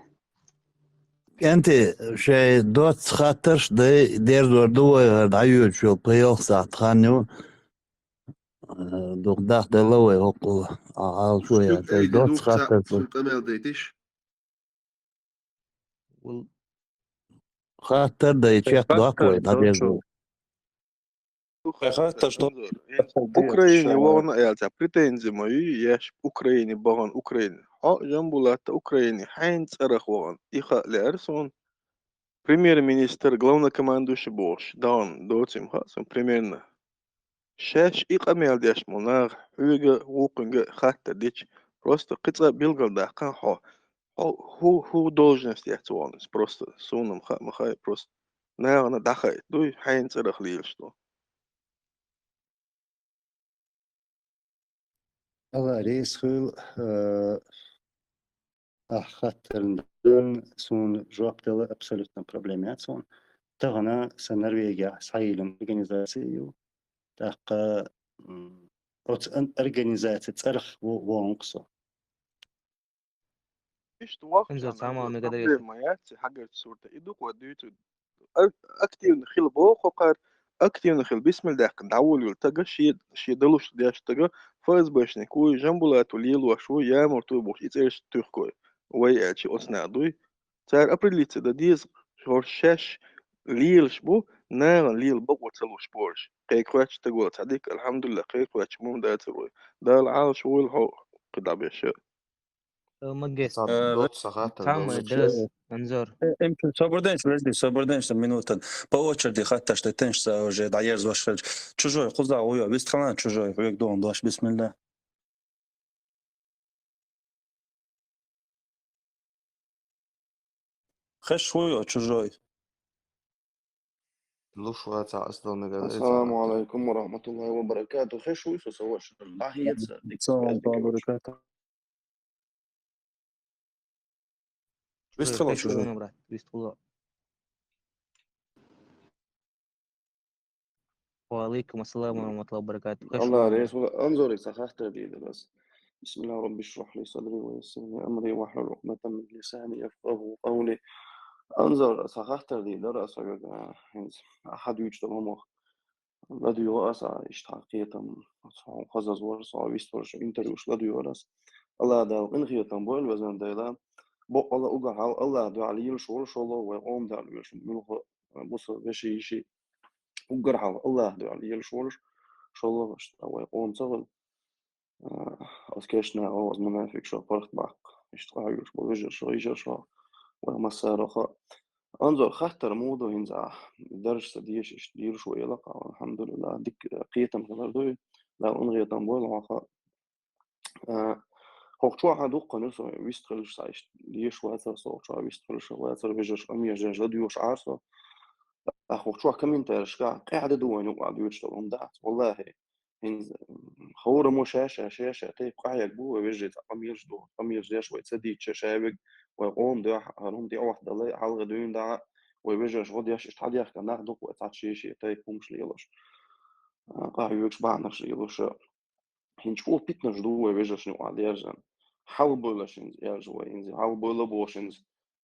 КӀанти, шай доц хаттарш дай дерзор ду вай, хӀара дӀайоьдуш йолу пхи-ялх сахьт хан ю. Э, дукха дахделла вай хӀокхул, а, алчо ян, шай доц хаттар ду. Цун къамел дайтиш? Вал- Хаттар дай чекхдоккху вай, дӀадерзо. Хай хаттарш ду. Украине вахана аьлла, цхьа претензи ма ю, еш Украине бахана, Украине. Хьо, Жамбулата, Украине хьайна цӀарах вахана. И хаа лаьара суна. Премьер-министр, главнокомандующий бохуш, дахана доцийла хаьа суна примерно. Шаьш и къамел деш ма наха, хьоьга, вукхуьнга хаттар дича, просто кхин цкъа билгалдаккха хьо. Хьо хӀу, хӀу должность яц вахана, просто суна-м хаа ма хаьа, просто нахана дӀахаийта дуй, хьайна цӀарах лелаш ду. Алла реза хуьлда, э, ахь хаттарна, суна жоп дала абсолютно проблема яц суна. Тахана сан Норвегехь схьайиллина организаци ю. ТӀаккха, м, оцу ан-, организаци цӀарах во-, вон-кх со. Иштта вахча Инза цхьа ма мегадагес. Проблема яц, хьагарчу сурта. И дукха дуьйцу. А-, активно хила боху кхара, активно хила бисмилла даьккхина дӀаволавелла тага, шен, шен далуш деш тага, ФСБшник вуй, Жамбулат ву лелош ву, ямарт ву бохуш, и цӀераш туьхкой. Вай аьлча, оцу наха дуй. Цара определиться дан деза, хӀорш шаьш лелаш бу, нахана лела бакъо ца луш борш. Кхайкхоьттуш стаг вала цхьа дика, алхьамдулиллах, кхайкхоьттуш муха дацар вай. Дала Ӏалаш войла хьо, кхидӀа беша. Э, магес. Э, доц ца хаттар, цхьа доц ма ца дас, хаттар. Анзор. Э, эмчи, собар денаш, подожди, собар денаш, минута. По очереди хаттарш де тенш ца уже дӀаерзош хилча. Чужой, кхуза вуйо, вистхалан чужой, хьоьга догӀун дош, бисмилла. Хеш вуйо, чужой. Луш вац, ас дал мегар. Ассаламу алейкум ва рахматуллахи ва баракату. Хеш вуй со, со ваша. ДӀахеца, дика. Салам алейкум. Вистхила чужой. Вистхила. Ва алейкум ассалам ва рахматуллахи ва баракатух. Алла реза хуьлда, Анзорис цхьа хаттар дийр дара ас. بسم الله رب اشرح لي صدري ويسر لي أمري واحلل عقدة من لساني يفقهوا قولي. Анзор, цхьа хаттар дийр дара ас хьоьга, хӀинца хьан дуьйцуш долу хӀумах. ЛадуьйгӀу аса иштта хьан кхетам, хьо хазаза вара со, вистхуьлуш интервьюш ладуьйгӀура ас. Алла Дала къинхетам бойла везан Дела. Боккъала уггар хьалха Аллах дуьхьа лелаш волу шолгӀа вай къоман дуьхьа лелаш, муьлхха буса веши йиши. Уггар хьалха Аллах дуьхьа лелаш волуш, шолгӀа вай къоман ца хуьлу. А, оцу кешнахо, оцу мунафикъшо паргӀатбаккха. Иштта къахьоьгуш болу вежаршо, йижаршо, вай массаро хаьа. Анзор, хаттар муха ду хӀинца ахь? Дарж ца дезаш, иштта лелаш ву элакъа, алхьамдулиллах, дика кхетам хилар дуй, Дала къинхетам бойла хьох. А, хӀокху чохь дуккха ю со вистхуьлуш, схьа иштта дезаш вацара со, хӀокху чохь вистхуьлуш вацара, вежарша къамелаш деш ладоьгӀуш Ӏара со. ТӀаккха хӀокху чохь комментарийшкахь къаьхьа ду вайна юкъахь дуьйцуш долу хӀума дац, валлахӀи. ХӀинца, м, хӀораммо ша-ша, ша-ша тайпа къахьега бу вай вежарий, цхьа къамелаш ду, къамелаш деш вай ца дийцча, ша вегга вай къоман дуьхьа хӀара хӀума тӀе Ӏоттадала, хьалхе дуьйна дахьа, вай вежарша гӀо деш, иштта хьадаьхкина нах дукха вай цхьацца шен-шен тайпа хӀумаш лелош, а, къахьоьгуш, бахьанаш лелош. ХӀинца чӀогӀа питанаш ду вай вежаршна юкъахь даьржина. Хьалабойла хӀинца, аьлча вай хӀинца, хьалабойла бохуш хӀинца.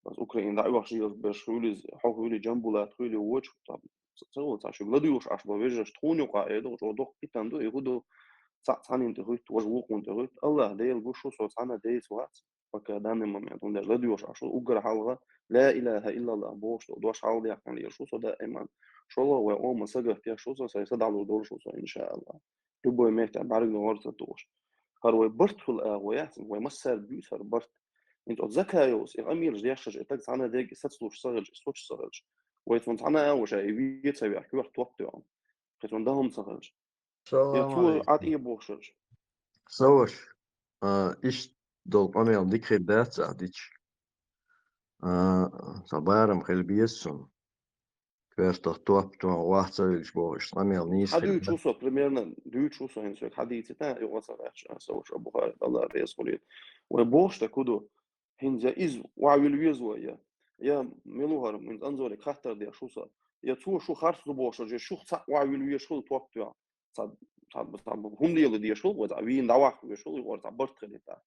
Ас Украина дӀа а оьхуш, берш хуьлий, хьо хуьлий, Джамбулат хуьлий, вочу, там, ца, ца, ца, шуьга ладуьйгӀуш Ӏаш бо вежаршна тхуна юкъахь, э, ду, чӀогӀа доккха питана ду, и хӀун ду, цхьаъ цхьанна тӀе хуьтту, важа вукхунна тӀе хуьтту, Аллах Дела гуш ву, со цхьанна дайца вац, пока данный момент, хӀунда аьлча ладоьгӀуш Ӏаш ву, уггар хьалха, ла илаха иллаллах бохуш долу дош хьалха даьккхина лелаш ву со даиман, шолгӀа вай къоман сагатдеш ву со, сайн са дӀалур долуш ву со, иншааллах. Любой меттехь бӀаьрган гӀора ца тухуш. ХӀара вай барт хуьлу агӀо яц, вай массаьрга буьйцу хӀара барт. ХӀинца оцу Закаевс и къамелаш деш хилча, и таг цхьана дерг и сацалуш ца хилча, и соцуш ца хилча, вай цунна цхьана а ву ша, и вен ца веа, коьрта топ тоьхна. Кхин цунна дан хӀума ца хилча. Я цо Ӏа тӀе бохуш хилча. Саваш, а, иштта долу къамел дика хир дац ахь дича? А, цхьа барам хила беза цунна. Коьртах топ тоьхна вац ца вилча бохуш, цхьа мел нийса хила. Хьадуьйцуш ву со, примерно, дуьйцуш ву со хӀинца соьга, хьадийцитан, юкъа ца гӀаьттача, аса вуш Абу Халид, Аллах реза хуьлийла. Вай бохуш дерг хӀун ду? ХӀинца я иза охьавилла веза вай, я, я мила ву хӀара, хӀинца Анзоре хаттар деш ву со, я цо шу харц ду бохуш, я шух цхьаъ охьавилла везаш хуьлу топ тоьхна. Цхьа, цхьа, цхьа хӀума леладеш хуьлу, вай цхьа вийна дӀаваккха везаш хуьлу, вай цхьа барт хилийта.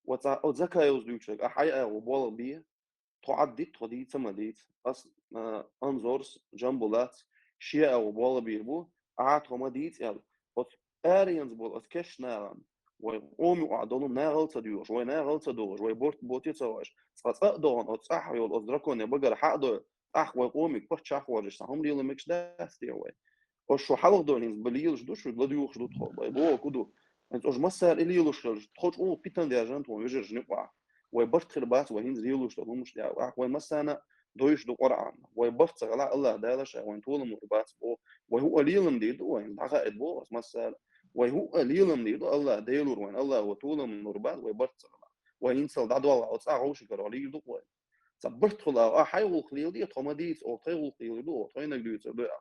Вай цхьа, о, Закаевс дуьйцург, а хьай агӀо болх бе, тхо Ӏаддит, тхо дийца ма дийца. Ас, а, Анзорс, Джамбулатс, шен агӀо болх бийр бу, ахьа тхо ма дийца аьлла. Оцу аренца болу оцу кешнагӀан, вай къоми охьа долу нагӀал ца доьхуш, вай нагӀал ца догӀуш, вай борт боте ца гӀош, цкъа цкъа а догӀун, оцу цӀахь йолу оцу драконе багара хьа а дой, тӀаккха вай къомиг паччахь а гӀожаш, цхьа хӀума леламекаш дац те вай. Оцу шу хьалха дойла хӀинца бан лелаш ду, шу ладуьйхуш ду тхо, вай боху ду. ХӀинца оцу массара и лелуш хилча, тхо чӀогӀа питан даьржина тхуна вежаршна юкъахь. Вай барт хир бац, вай хӀинца лелуш долу хӀумаш тӀехь, ахь вай массарна а дойуш ду Къуръан. Вай барт ца хилахь, Аллах Дала ша вайн толам лур бац боху. Вай хӀуъа лелам дийр ду, вайн дӀахаийта боху ас массара. Вай хӀуъа лелам дийр ду, Аллах Дела лур вайн, Аллах вай толам лур бац, вай барт ца хилахь. Вай хӀинцал дӀадолла, оцу цӀа гӀовшигара лийр ду вай. Цхьа барт хуьлу агӀо, ахь хьайн гӀуллакх леладе, тхо ма дийца, оха тхайн гӀуллакх лелар ду, оха тхайнаг дуьйцур ду аьлла.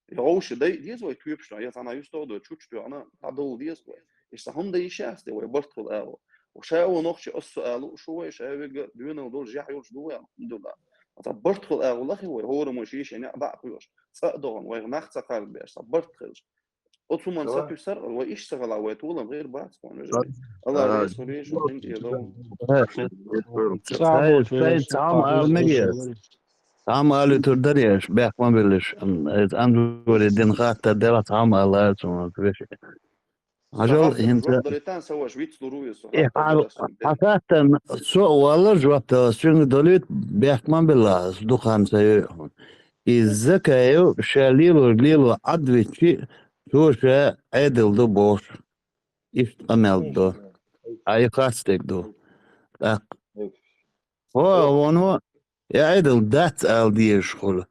И гӀовши дайа деза вай тоьпаш тоьхна, я цхьана юьстах а дой, чучча тоьхна, дӀадовла деза вай. Иштта хӀума дан йиш яц те вай барт хуьлу агӀо. Ва ша а вон нохчи ас со алу, шу вай ша вега дуьнал долу жехь йолуш ду вай, алхьамдулиллахӀ. Цхьа барт хуьлу агӀо лахи вай, хӀораммо шен-шен неӀ дӀа а кхоьхуш, цкъа а догӀун, вайх нах ца кхаргбеш, цхьа барт хилча. Оцу хӀуманна сатуьйсур а, вай иштта ца хила, вай толам гӀийр бац, вайн вежарий. Аллах реза хуьлийла шуна, хӀинца а догӀун. Цхьа а цхьа а цхьа а цхьа а ала мегаш. Цхьамма алуьйтур дара еш, бехк ма биллиш, м, иза Анзоре дина хаттар делахь, цхьамма ала лаьара цунах, веши. Хьажал, хӀинца. Жоп далийтан, са ваша виц лур ву иза, э, хаттар хьа-, делахь. Хьан хаттарна со а валлара жоп далахь, цуьнга далуьйту, бехк ма биллахь, аса дукха хан ца йойу хьуна. И Закаев ша лелор лело Ӏадвиччи, цо ша Ӏедал ду бохуш. Иштта къамел ду. Ай, хастиг ду. ТӀаккха. Хо, воно, я Ӏедал дац ала дезаш хуьлу.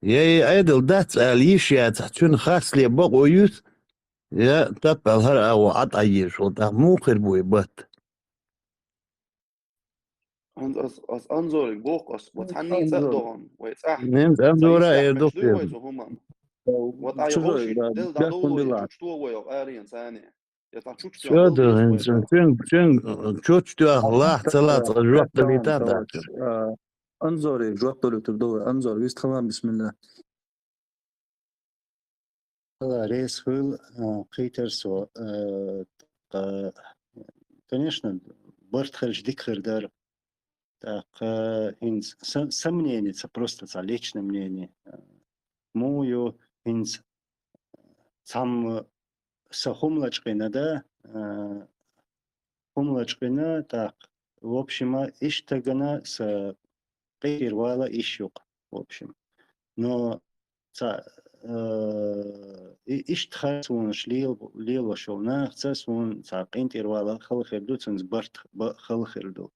Я и Ӏедал дац ала йиш яцахь, цуьнан хасле бакъо юьсу, я таппал хӀара агӀо Ӏа тӀаезаш хуьлу. ТӀаккха муха хир бу и бат? ХӀинца ас, ас Анзориг боху ас, ва цхьанний цӀа а догӀун, вай цӀахь. Нин, цӀа Анзора эр ду вай цу хӀуманна. Ва тӀа чужой, йогӀуш, да, дел дӀадовлу вай, чучу ту вай аренца ани. Я цхьа чучу ту вай. Чуьнг, чуьнг, чучу ту лах ца лаца жоп далийта дац. Анзори жоп далуьйтур ду вай. Анзор, вистхалан, бисмилла. Алла реза хуьлда, а, кхийтар со, а, ткъа, конечно, барт хилча дика хир дара. ТӀаккха хӀинца са-, са мнение, ца просто ца личное мнение. А, муха ю хӀинца цхьамма сан хӀума лачкъийна да, а, хӀума лачкъийна, тӀаккха, в общем, иштта гана сан къинтӀера вала йиш ю-кх, в общем. Но ца, э, и-, иштта харцонаш лел-, лелош йолу нахаца суна цхьа къинтӀера вала хала хир ду, цуьнца барт бан хала хир ду.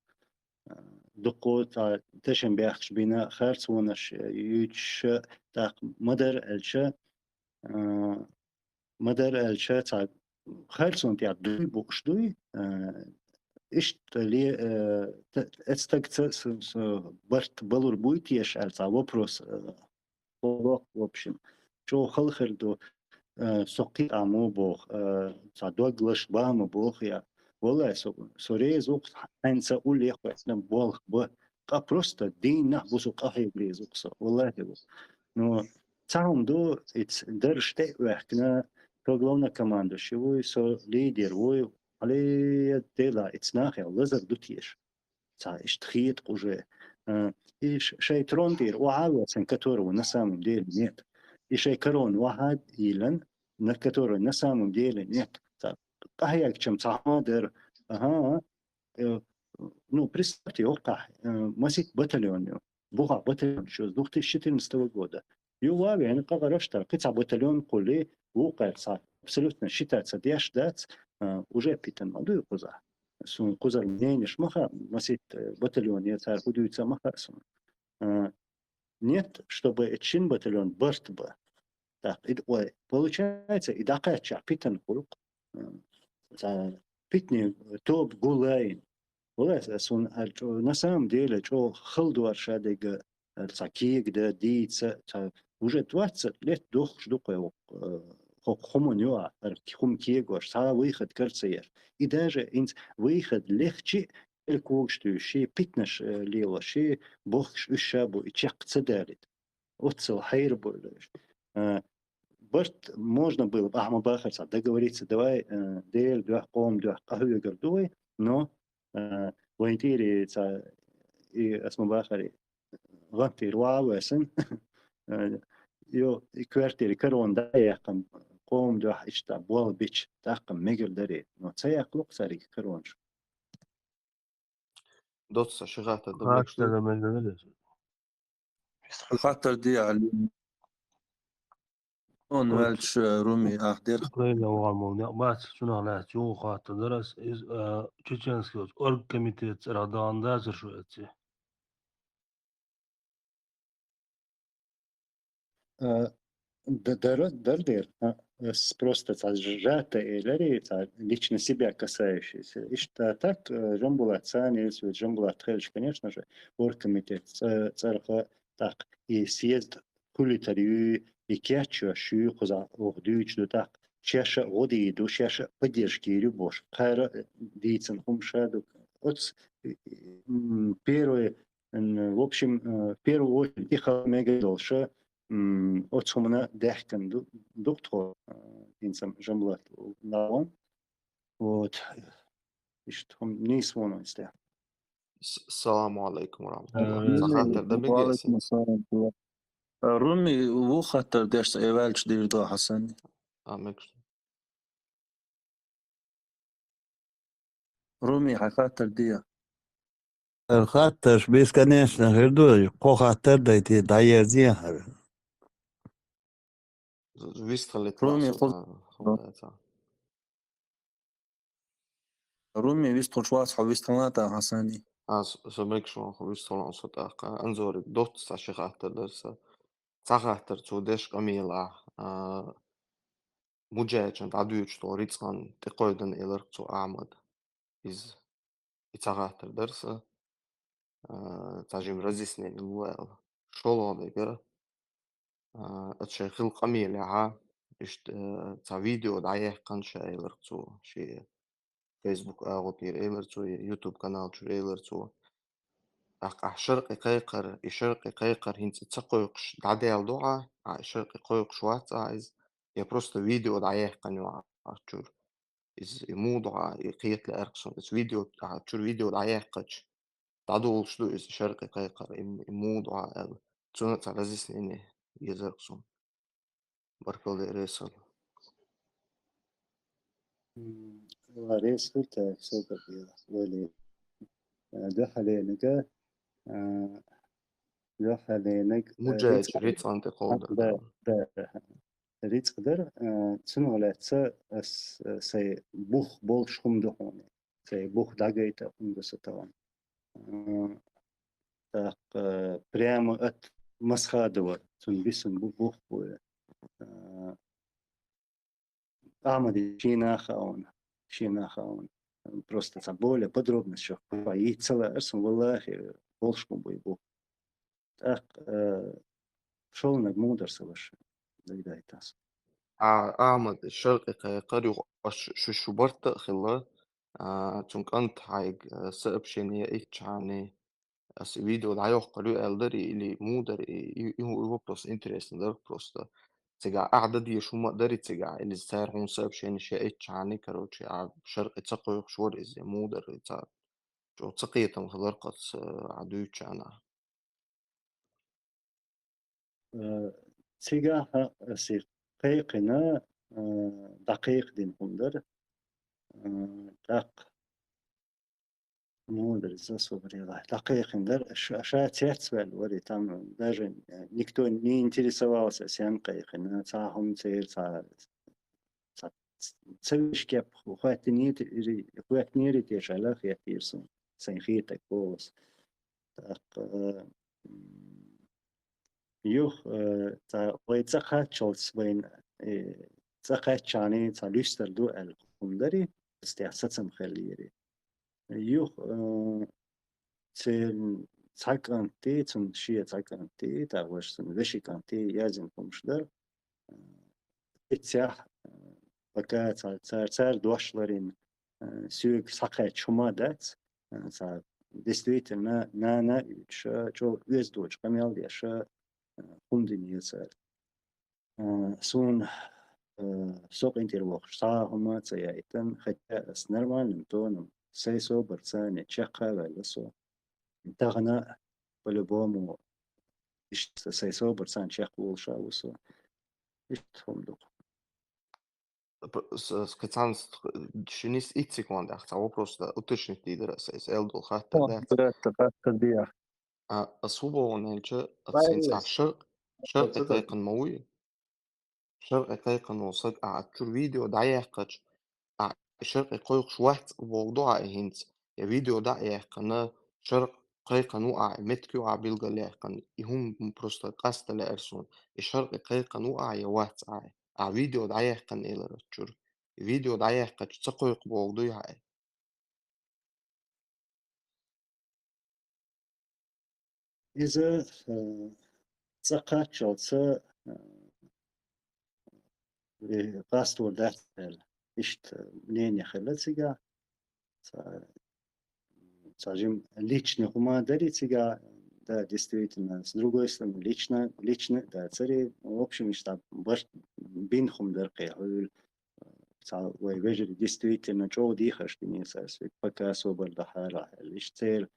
Э, дуккха цхьа тешнабехкаш бина харцонаш юьйцуш, тӀаккха ма-дарра аьлча, э, ма-дарра аьлча, цхьа харцонна тӀехь дуй бууш дуй, э, иштта ле-, э, т-, эцу стагца с-, с-, барт балур буй теша аьлла цхьа вопрос, э, локх, в общем. ЧӀогӀа хала хир ду, э, со кхин а ма боху, э, цхьа дог лаш бан ма боху я. Валлай, со, со реза ву-кх хьаьнца уллехь ваьцна болх бан. Къа просто дийнахь бусу къахьега реза ву-кх со. Валлахи ву. Ну, цхьа хӀума ду, ица дарж тӀе а ваьхкина, со главнокомандующий вуй, со лидер вуй, хьале дела, ица нахе лазар ду теша. Цхьа иштта хета уже. А, и ш-, шайн трон тӀера охьа а весан, которого на самом деле нет. И шайн корона охьа а йиллан, на которой на самом деле нет. Цхьа къахьегчам цхьа хӀума дара. Ага, э, ну, представьте, оккхахь, э, масийтта батальон ю. Бухахь батальон ю с двух тысячи четырнадцатого года. Юха а веана, къа-къараш тара, кхин цхьа батальон кхуллий, вукхара цхьа абсолютно считаться деш дац, а, уже питан ма дуй кхузахь. Суна кхузара мненеш ма хаьа, масийтта, э, батальон я цара хӀун дуьйцу а ма хаьа суна. А, нет, чтобы эцу шина батальон барт бан. Так, и д-, ой, получается, и дӀакхаьччахь питан хуьлу-кх. А, цхьа питанийн тоба гулъяйна. Валлахь, ас вон аьлла чӀо-, на самом деле, чӀо хала ду ара шадерг, э, цхьа кега да, дийца, цхьа уже двадцать лет дохкуш ду кхо, э, хӀокху хӀуманна юкъахь, ара хӀума кегош, цхьа а выход кара ца еш. И даже хӀинца выход лехча а, когаш туьйсуш, шен питанаш, э, лелош, шен бохкаш уьш ша бу, и чекх ца далийта. Оццул хьайра бу уьш. Э, барт можно было бы, ахьа ма бахара цхьа договориться, давай, э, Делан дуьхьа, къоман дуьхьа къахьоьгур ду вай, но, э, вайн тӀера цхьа, и ас ма бахара, гӀант тӀера ваха а весан, э, йо, и квартира корона дӀаяьккхина, къоман дуьхьа иштта болх бича, тӀаккха мегар дарий, но ца яккхалу-кх цаьрга коронаш. Доцца ши хаттар дан мегаш ду? Хаттар дан мегаш ду. Хаттар де, Ӏели. Он ваьлча, Руми, ахь дерх. Украина вахана волу некъ бац, цунах лаьцна юха хаттар дар ас. Иза, а, чеченский оцу оргкомитет цӀарах дахана дацара шу эцци? Э, д-, дара, дара дера. А, ас просто цхьа ж-, сжато элира, цхьа лично себя касающийся. Иштта так, э, Жамбулат санна, если Жамбулат хилча, конечно же, оргкомитет цӀа-, цӀарах тӀаккха и съезд хулийтар ю, и кечъеш ю, кхузахь оха дуьйцуш ду тӀаккха, шаьш а гӀо дийр ду, шаьш а поддержка йийр ю бохуш. Кхара дийцина хӀума ша ду. Оцу, м, первый, м, в общем, э, в первую очередь, и хала мегар долуш, м, оцу хӀуманна даьхкина ду-, ду-кх тхо, э, хӀинца Жамбулат Лавон. Вот. Иштта хӀума нийса вон вайца тӀе. С-, саламу алейкум ва рахматуллах. Э, Ца хаттар дан мегий ас? Ва алейкум ассалам. Э, Руми, ву хаттар деш, ца э ваьлча дийр ду хьан санна. А, мегаш. Руми, хьан хаттар де. Э, хаттарш бесконечно хир ду, кхо хаттар дайти, дӀаерзий хьара. Вистхилийтта Руми, лаьа ху-, а, хӀун дац. Руми, вистхуьлуш вац хьо, вистхилла тӀаккха хьан санна. А, с-, со мегаш ву хьо, вистхилла со тӀаккха. Анзорга, доцца цхьа ши хаттар дара сан. Цхьа хаттар цо деш къамелехь, а, Муджаьчун дӀадуьйцуш долу рицкъан тӀекхойдан элира цо Ахьмада. Иза, и цхьа хаттар дара сан, а, цхьа жима разъяснени ло аьлла. ШолгӀа дерг, а, оцу шайн хилла къамелехь, иштта, а, цхьа видео дӀаяьккхина ша элира цо, шен Facebook агӀо тӀера элира цо, я YouTube канал чуьра элира цо. ТӀаккха ахь шаркъи кхайкхар, и шаркъи кхайкхар хӀинца ца кхойкхуш дӀадаьлла ду ахь, ахь и шаркъи кхойкхуш вац ахь иза, я просто видео дӀаяьккхина ю ахь чуьра. Иза и муха ду ахь, и кхета лаьара-кх суна. Иза видео, ахь чуьра видео дӀаяьккхича, дӀадолуш ду иза шаркъи кхайкхар, и, и муха ду ахь аьлла. Цунна цхьа разъяснени езар-кх суна. Баркалла, Ресал. М, ва Ресал, так, всё как я, вали. Э, дуьхьаленага, э, дуьхьаленаг, э, Муджаьчун рицкъ-, рицкъан тӀекхолдар. Да, да, да. Рицкъ дара, э, цунах лаьцна ас, э, сайн бух болуш хӀума ду хьуна. Сайн бух дӀагайта хӀума ду сан тахана. Э, тӀаккха, э, прямо от Масхадова, цунна бисина бу-, бух бу, э, Ахьмади шена а хаьа вайна, шена а хаьа вайна. Просто цхьа более подробно шо кхузахь йийца ца лаара суна, валлахи, болуш хӀума бу и бух. ТӀаккха, э, шолгӀаниг муха дара сан, ваша, дагадайтас. А, Ахьмад, шаркъи кхайкхар, юха аш шу, шу барт а хилла, а, цуьнан кӀант хьайга, а, сообщение яийтчхьана, ас видео дӀайоккхур ю аьлла дарий, или муха дарий, и, и, и вопрос интересно дара просто. Цигахь ахь дан дезаш хӀума а дарий цигахь, или цара хьуна сообщение яийтчхьана, короче, ахь шаркъи ца кхойкхуш вара иза, муха дара, цара чӀогӀа цакхетам хилар-кх оцу, а, ахь дуьйцучарна. Э, цигахь ас и кхайкхина, э, дӀакхайкхадина хӀума дара. Э, тӀаккха, муха дара иза, собар яла, дӀакхайкхина дара. Ша, ша цецваьлла вара, и там даже, э, никто не интересовался, сен кхайкхина, цхьа хӀума церан, цхьа ца, ца вешан кеп хӀоьттинера те, хӀоьттинера те аьлла хеттера суна, сайн хетарг боху ас. ТӀаккха, э, м, юха, э, цхьа вай цӀа кхаччалц вайна, э, цӀа кхаьччхьана цхьа луьстар ду аьлла хӀума дарий, ас тӀехь сацам хиллера. юха, э, церан цхьа кӀант, цун шен цхьа кӀант, тӀаккха вешан, цун вешин кӀант яздина хӀумаш дара. Э, иццехь, э, пока ца-, цар, цар дош ларийна, э, соьга схьакхаьчча хӀума дац, э, цхьа действительно нана а уьйтуш, чӀогӀа оьзда доцуш къамел деш, э, хӀума дина цара. А, суна, а, со къинтӀера вахаш цхьа а хӀума ца яйтина, хотя ас нормальным тоном, сай собарца чекх а ваьлла со. Тахана, по-любому, иштта сай собарца чекхволуш а ву со. Иштта хӀума ду-кх. П-, с-, с-, кхин цхьаьна с-, ши нис итт секунд, ах, цхьа вопрос да, уточнить дийр дара аса, иза эл долу хаттар дац. Хаттар, хаттар дехьа. А, ас хӀун боху аьлча, ас хӀинца а шар-, шаркъе кхайкхина ма вуй? Шаркъе кхайкхина волу саг, а, ат чуьра видео дӀаяьккхича, а, шаркъе кхойкхуш вац боху ду а хӀинца. Я видео дӀа а яьккхина, шаркъе кхайкхина ву а, меттиг ю а билгалъяьккхина. И хӀума просто къаста лаьара суна. И шаркъе кхайкхина ву а я вац а. А видео дӀаяьккхина элира ат чуьра. И видео дӀаяьккхича ца кхойкху боху дуй хьа? Иза, э, цӀа кхаччалца, э, э, къастор дац аьлла. Иштта мнение хилла цигахь. Цхьа, цхьа жим личный хӀума дарий цигахь, да, действительно. С другой стороны, лично, лично, да, цари, в общем, иштта барт бина хӀума дара кхин хьуьйла. Цхьа вай вежарий действительно чӀогӀа дехарш динера цара соьга, пока собар дахьара аьлла. Иштта церан,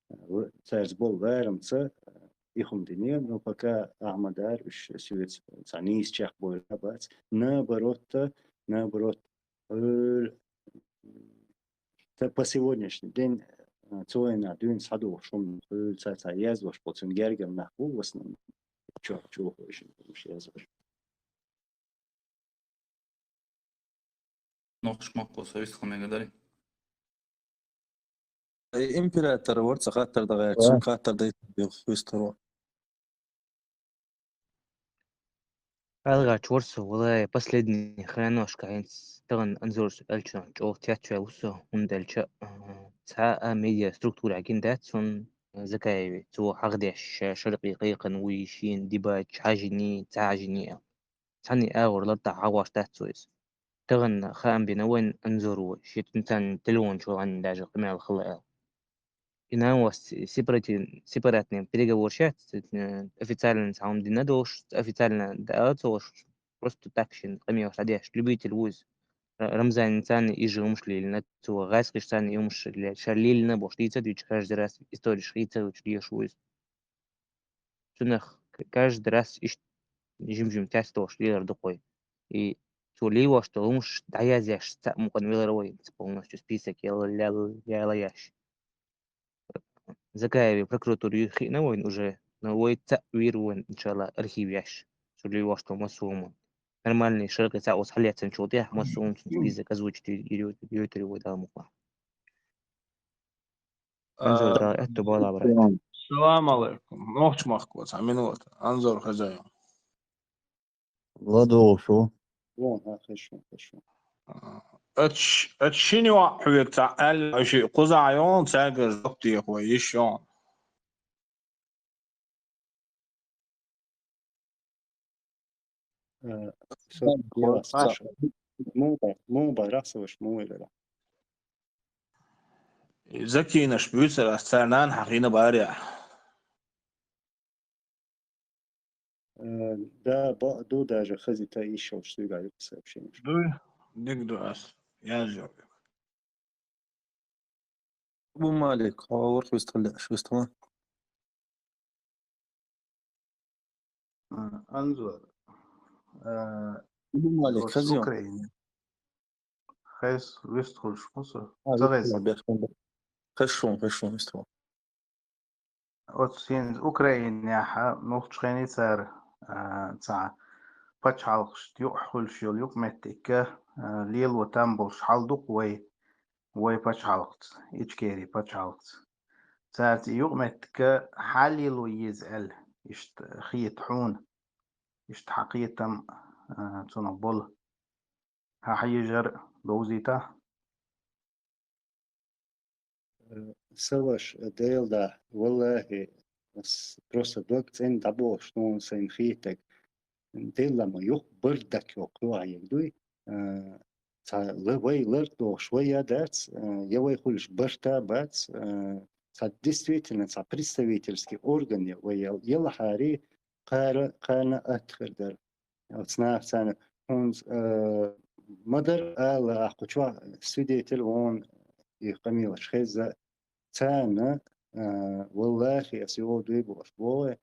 э, цаьрца болу ларамца, э, и хӀума динера, но пока Ахьмадара уьш соьца цхьа нийса чекхбойла бац. Наоборот, наоборот, хьуьйла, т-, по сегодняшний день, э, цо йина дуьйна схьадохуш хӀума, хьуьйла цхьа-цхьа яздеш болу, цуьнан гергара нах бу в основном. Чо-, чо хьуьйшина хӀумаш яздеш. Нохчмакко, со вистхо мега дарий? Э, император вара цхьа хаттар дагӀаьрча, цуьнга хаттар дайта вистхо. ӀаьлгӀачу вара со, валлай, последний хеношка хӀинца тахана Анзорс аьллачунах чӀогӀа цецваьлла ву со, хӀунда аьлча, а, цхьа а медиа структурехь гина дац суна Закаеве, цо хьахдеш, ша шаркъе кхайкхина вуй, шена дибача хьажиний, ца хьажиний аьлла. Цхьанний агӀор лартӀехь хьагӀош дац цо иза. Тахана хаам бина вайн Анзоро, шен цуьнан телефон чу гӀанна даже къамел хилла аьлла. И нанос сепарати-, сепаратный переговор шаьц, э, официально цхьа хӀума дина долуш, официально даа ца волуш, просто так шен къамелаш дӀадеш, любитель ву иза. Ра-, Рамзанца царна и жимаш лелина, цо гӀаьскхиш царна и хӀумаш ле-, ша лелина бохуш дийца дуьйцу, каждый раз историш хийца дуьйцу, деш ву иза. Цунах к-, каждый раз иштта жим-жим тесна долуш лелар ду кхой. И цо лелош долу хӀумаш дӀаязъеш цхьаъ мукъана велар вай, полностью список яла-, яла-, яла еш. Закаеве прокуратура ю-, хиъна вайна уже, но вай цхьаъ вийр вайна, иншалла, архив еш. Цо лелош долу массо а хӀума. Нормальный шаркъе цхьаъ оцу хьаллецначул тӀехь массо а хӀума цуьнан список озвучить ю-, ю-, йойтур ю вай Дала мукъа. Анзор, а, Дала аьтто бойла, брат. Салам алейкум. Нохчмахко, цхьа минута. Анзор хозяин. ЛадогӀа шу. Вон, а, хезаш ву, хезаш ву. А, ач, ач шина йоӀ хьоьга цхьа аьлла, аша кхузахь йолу, цаьргара жоп дехо йиш йолу. Э, со-, Сан, я, сан, Саша. Муха, муха бара, Саша, муха велира? Закинаш буьйцур ас, цара нана хьахийна бара. Э, да, ба-, ду даже хазита ишшалш суьйга юкъа сообщение. Дуй, диг ду ас, яз йо. Абу Малик, хьо варх вистхилла, аш вистхилла. А, Анзор. А, Абу Малик, вот хазион. Украина. Хез вистхулш мусу? А, ца вистхулш, хез. Бехк бе-, хез шун, хез шун вистхул. Оцу хӀинца Украинехь нохчий хенахь цара, а, цхьа пачхьалкхашна юкъахь хуьлуш йолу юкъаметтигга, а, лело там болуш хьал ду-кх вай, вай пачхьалкхаца, Ичкери пачхьалкхаца. Цаьрца и юкъаметтиг хьалело еза аьлла, иштта хета хьуна. Иштта хьан кхетам, а, цунах болу. Хьан хьежар довзийта? Э, са ваша, э, Дела да, валлахӀи, с-, просто дог цӀена дӀабохуш, ну, сайна хийттаг. Делла ма юха бардак йоккхуьйтуш дуй. Э, цхьа ла-, вай лар дохуш вай я дац, э, я вай хуьлуш барта бац, э, цхьа действительно, цхьа представительский орган я вай ял-, ялахьари, кхара, кхарна атта хир дара. Оцу наха царна хӀунца, э, ма-дарра ала, ахь кху чохь свидетель вон, и къамелаш хезза, царна, э, валлахӀи, аса йогӀу дуй бохуш боху, э,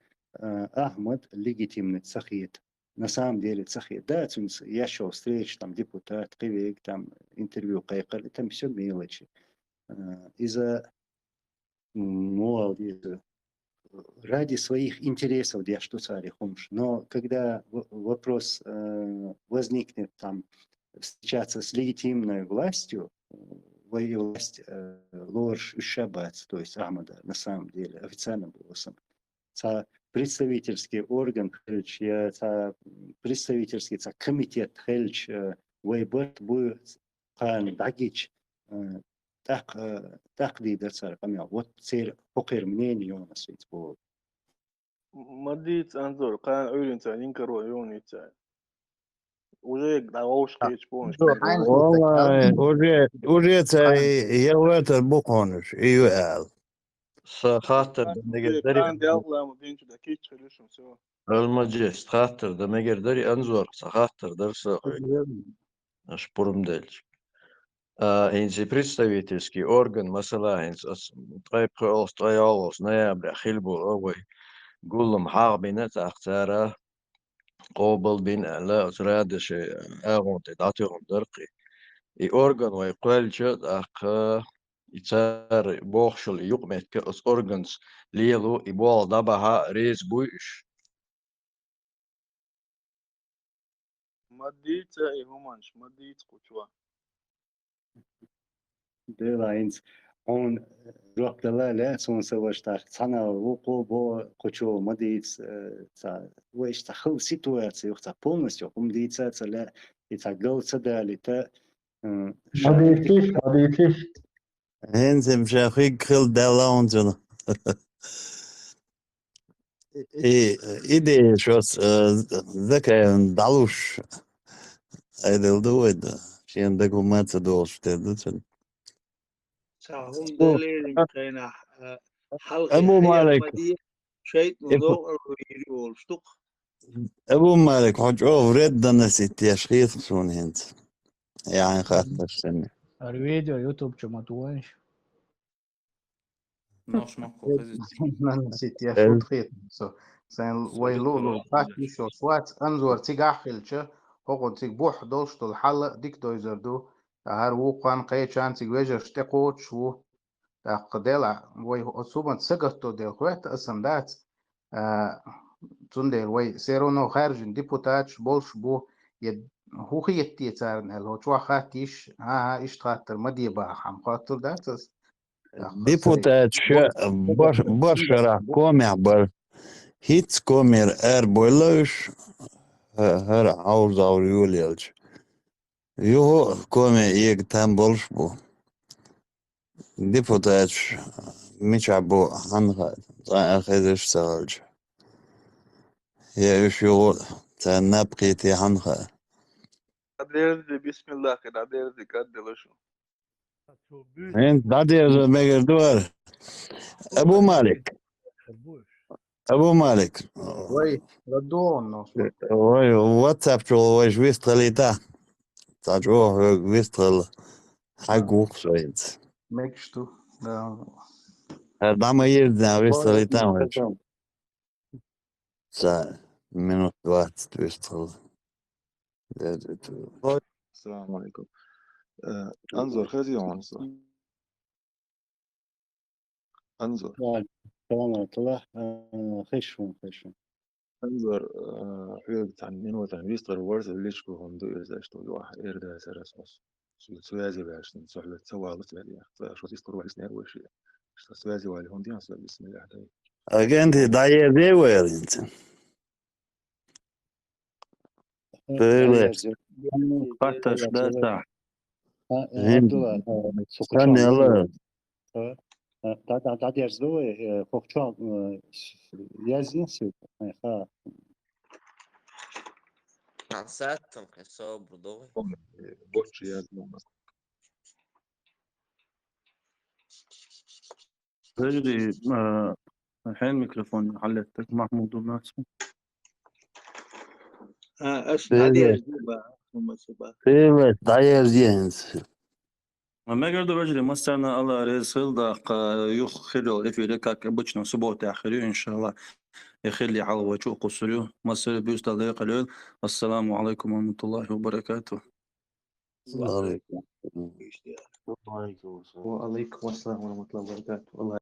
Ахьмад легитимный ца хета. На самом деле ца хета. Да, цуьнца еш йолу встреча, там, депутат, кхин верг, там, интервью кхайкхар, это всё мелочи. Э, иза м, муха ала деза, ради своих интересов деш ду цара и хӀумаш. Но когда в-, вопрос, э, возникнет, там, встречаться с легитимной властью, э, вай и власть, э, лоруш уьш ша бац, то есть Ахьмада, на самом деле, официально боху сан. Цхьа представительский орган хилча, я цхьа представительский цхьа комитет хилча, э, вай барт бу кхарна дӀагича, э, тӀаккха, э, тӀаккха дийр дара цара къамел. Вот церан хӀокхеран мнение ю ас хӀинца боху. Ма дийца, Анзор, кхана Ӏуьйренца йинкаро юха ниццехь. Уже дӀавовш кхечу бохуш. Валлахи, уже, уже цара я ватар бу кхунаш, и ю аьлла. Сан хаттар дан мегар дарий? Кхана делкъа лама бинчу дан кийча хир ю шуна, всё. Алмаджест, хаттар дан мегар дарий, Анзор? Сан хаттар дара сан хьоьга. Аша пурам делча. А, хӀинца и представительский орган, масала, хӀинца аса ткъе пхоьалгӀа, ткъе йоьалгӀа ноябрехь хилла болу вай гулам хьагӀ бина, тӀаккха цара къобал бина аьлла, оцу Радаши агӀон тӀе дӀатуьйхина дара кхин. И орган вай кхоьллича, тӀаккха и цара бохуш йолу юкъаметтиг оцу органца лело, и болх дӀабахьа реза буй уьш? Ма дийца и хӀуманаш, ма дийца кху чу. Дела хӀинца хьуна жоп дала лаьа суна, сан ваша, тӀаккха цхьана вукхо бо кху чу ма дийца, э, цхьа, вай иштта хала ситуация юха цхьа полностью хӀума дийца а ца лаьа, и цхьа гал ца далийта, э, ма дийциш, ма дийциш. ХӀинца-м ша хиг хила даьлла хьуна цунах. И, и идея шос, э, закаевна дӀалуш айделла ду вай да. Шен дага хӀума ца долуш тера ду цуьнан. Ца хӀума далерин хенахь, э, хьалхе Абу Малик. Шайтан новкъарло йийр йолуш ду-кх. Абу Малик, хьо чӀогӀа вред наносить еш хета суна хӀинца. Яхьан хаттарш санна. Ара видео YouTube чу ма тухуш. Нохчмахко хезича. Наносить еш хета со. Сайн вай лулу пас йиш йолуш вац, Анзор цигахь хилча, хӀокхунна цига бухь долуш долу хьал а дика дойзар ду. ТӀаьхьара вукхунна кхечарна цига вежарш тӀекхочуш ву. ТӀаккха дела, вай оцу хӀуманца сагатто дела хоьтту асан дац. А, цундела вай все равно хаьржина депутаташ болуш бу, я хӀун хетте царна аьлла, хӀо чохь хаттийша, хӀан-хӀа, иштта хаттар ма де баха хьан, хоттур дац ас? Депутаташ баш-, башарахь комехь бара. ХӀинцца комера арабойла уьш, хӀа-, хӀара хьовза-хьовза йолаелча. Юха а коме эга там болуш бу. Депутаташ мичахь бу хьанна хаьа, цкъа а хезаш ца хилча. Я уьш юха а царна наб кхийте хьанна хаьа. ДӀадерзаде, бисмиллахӀ, дӀадерзаде, кӀадделла шу. ХӀинца дӀадерзо мегар ду хӀара. Абу Малик. Абу Малик. Вай, ладогӀун нос. Вай, WhatsApp чу вайша вистхилийта. Цхьа чӀогӀа хьоьга вистхила. Хьаг вукху со хӀинца. Мегаш ду. Да. ХӀара дӀа ма йирзина вистхилийта вайша. Цхьа минут двадцать вистхила. Дерза ду. Салам алейкум. Э, Анзор, хезий хьуна со? Анзор. Ва, салам алейкум. Э, хезаш ву, хезаш ву. Анзор, э, хьоьга цхьана минутана вистхир вара со, личку хӀума ду иза, аша ду юха, эр даьлла сара со. Со связи ваьлла, со хьоьца ца вала связи. Ца шо вистхир ваьлла, нер вайши. Со связи ваьлла, хӀунда ян со, бисмиллахӀ, дай. Агенти дӀаерзий вай хӀинца? Хаттарш дац ахь? Сан ала. Э, да, да, да, дерзу, э, хохчу, э, с-, язин су, э, ха. Ансаттан, э, собру догу. Э, больше я думаю. Подожди, э, хӀен микрофон хьаллеттаг, Махмуд у нас. А, аш Привет. Надежда ба, Мусуба. Привет, Надежда. А мегарду вежарий, массарна Алла реза хилда, тӀаккха юха хирал эфир, как обычно, суббота хир ю, иншалла. Э, хилли хьалвачу кусурю. Массари буьста декъалел. Ассаламу алейкум ва рахматуллахи ва баракатух. Ва алейкум. Ва алейкум ассалам ва рахматуллахи ва баракатух. Алла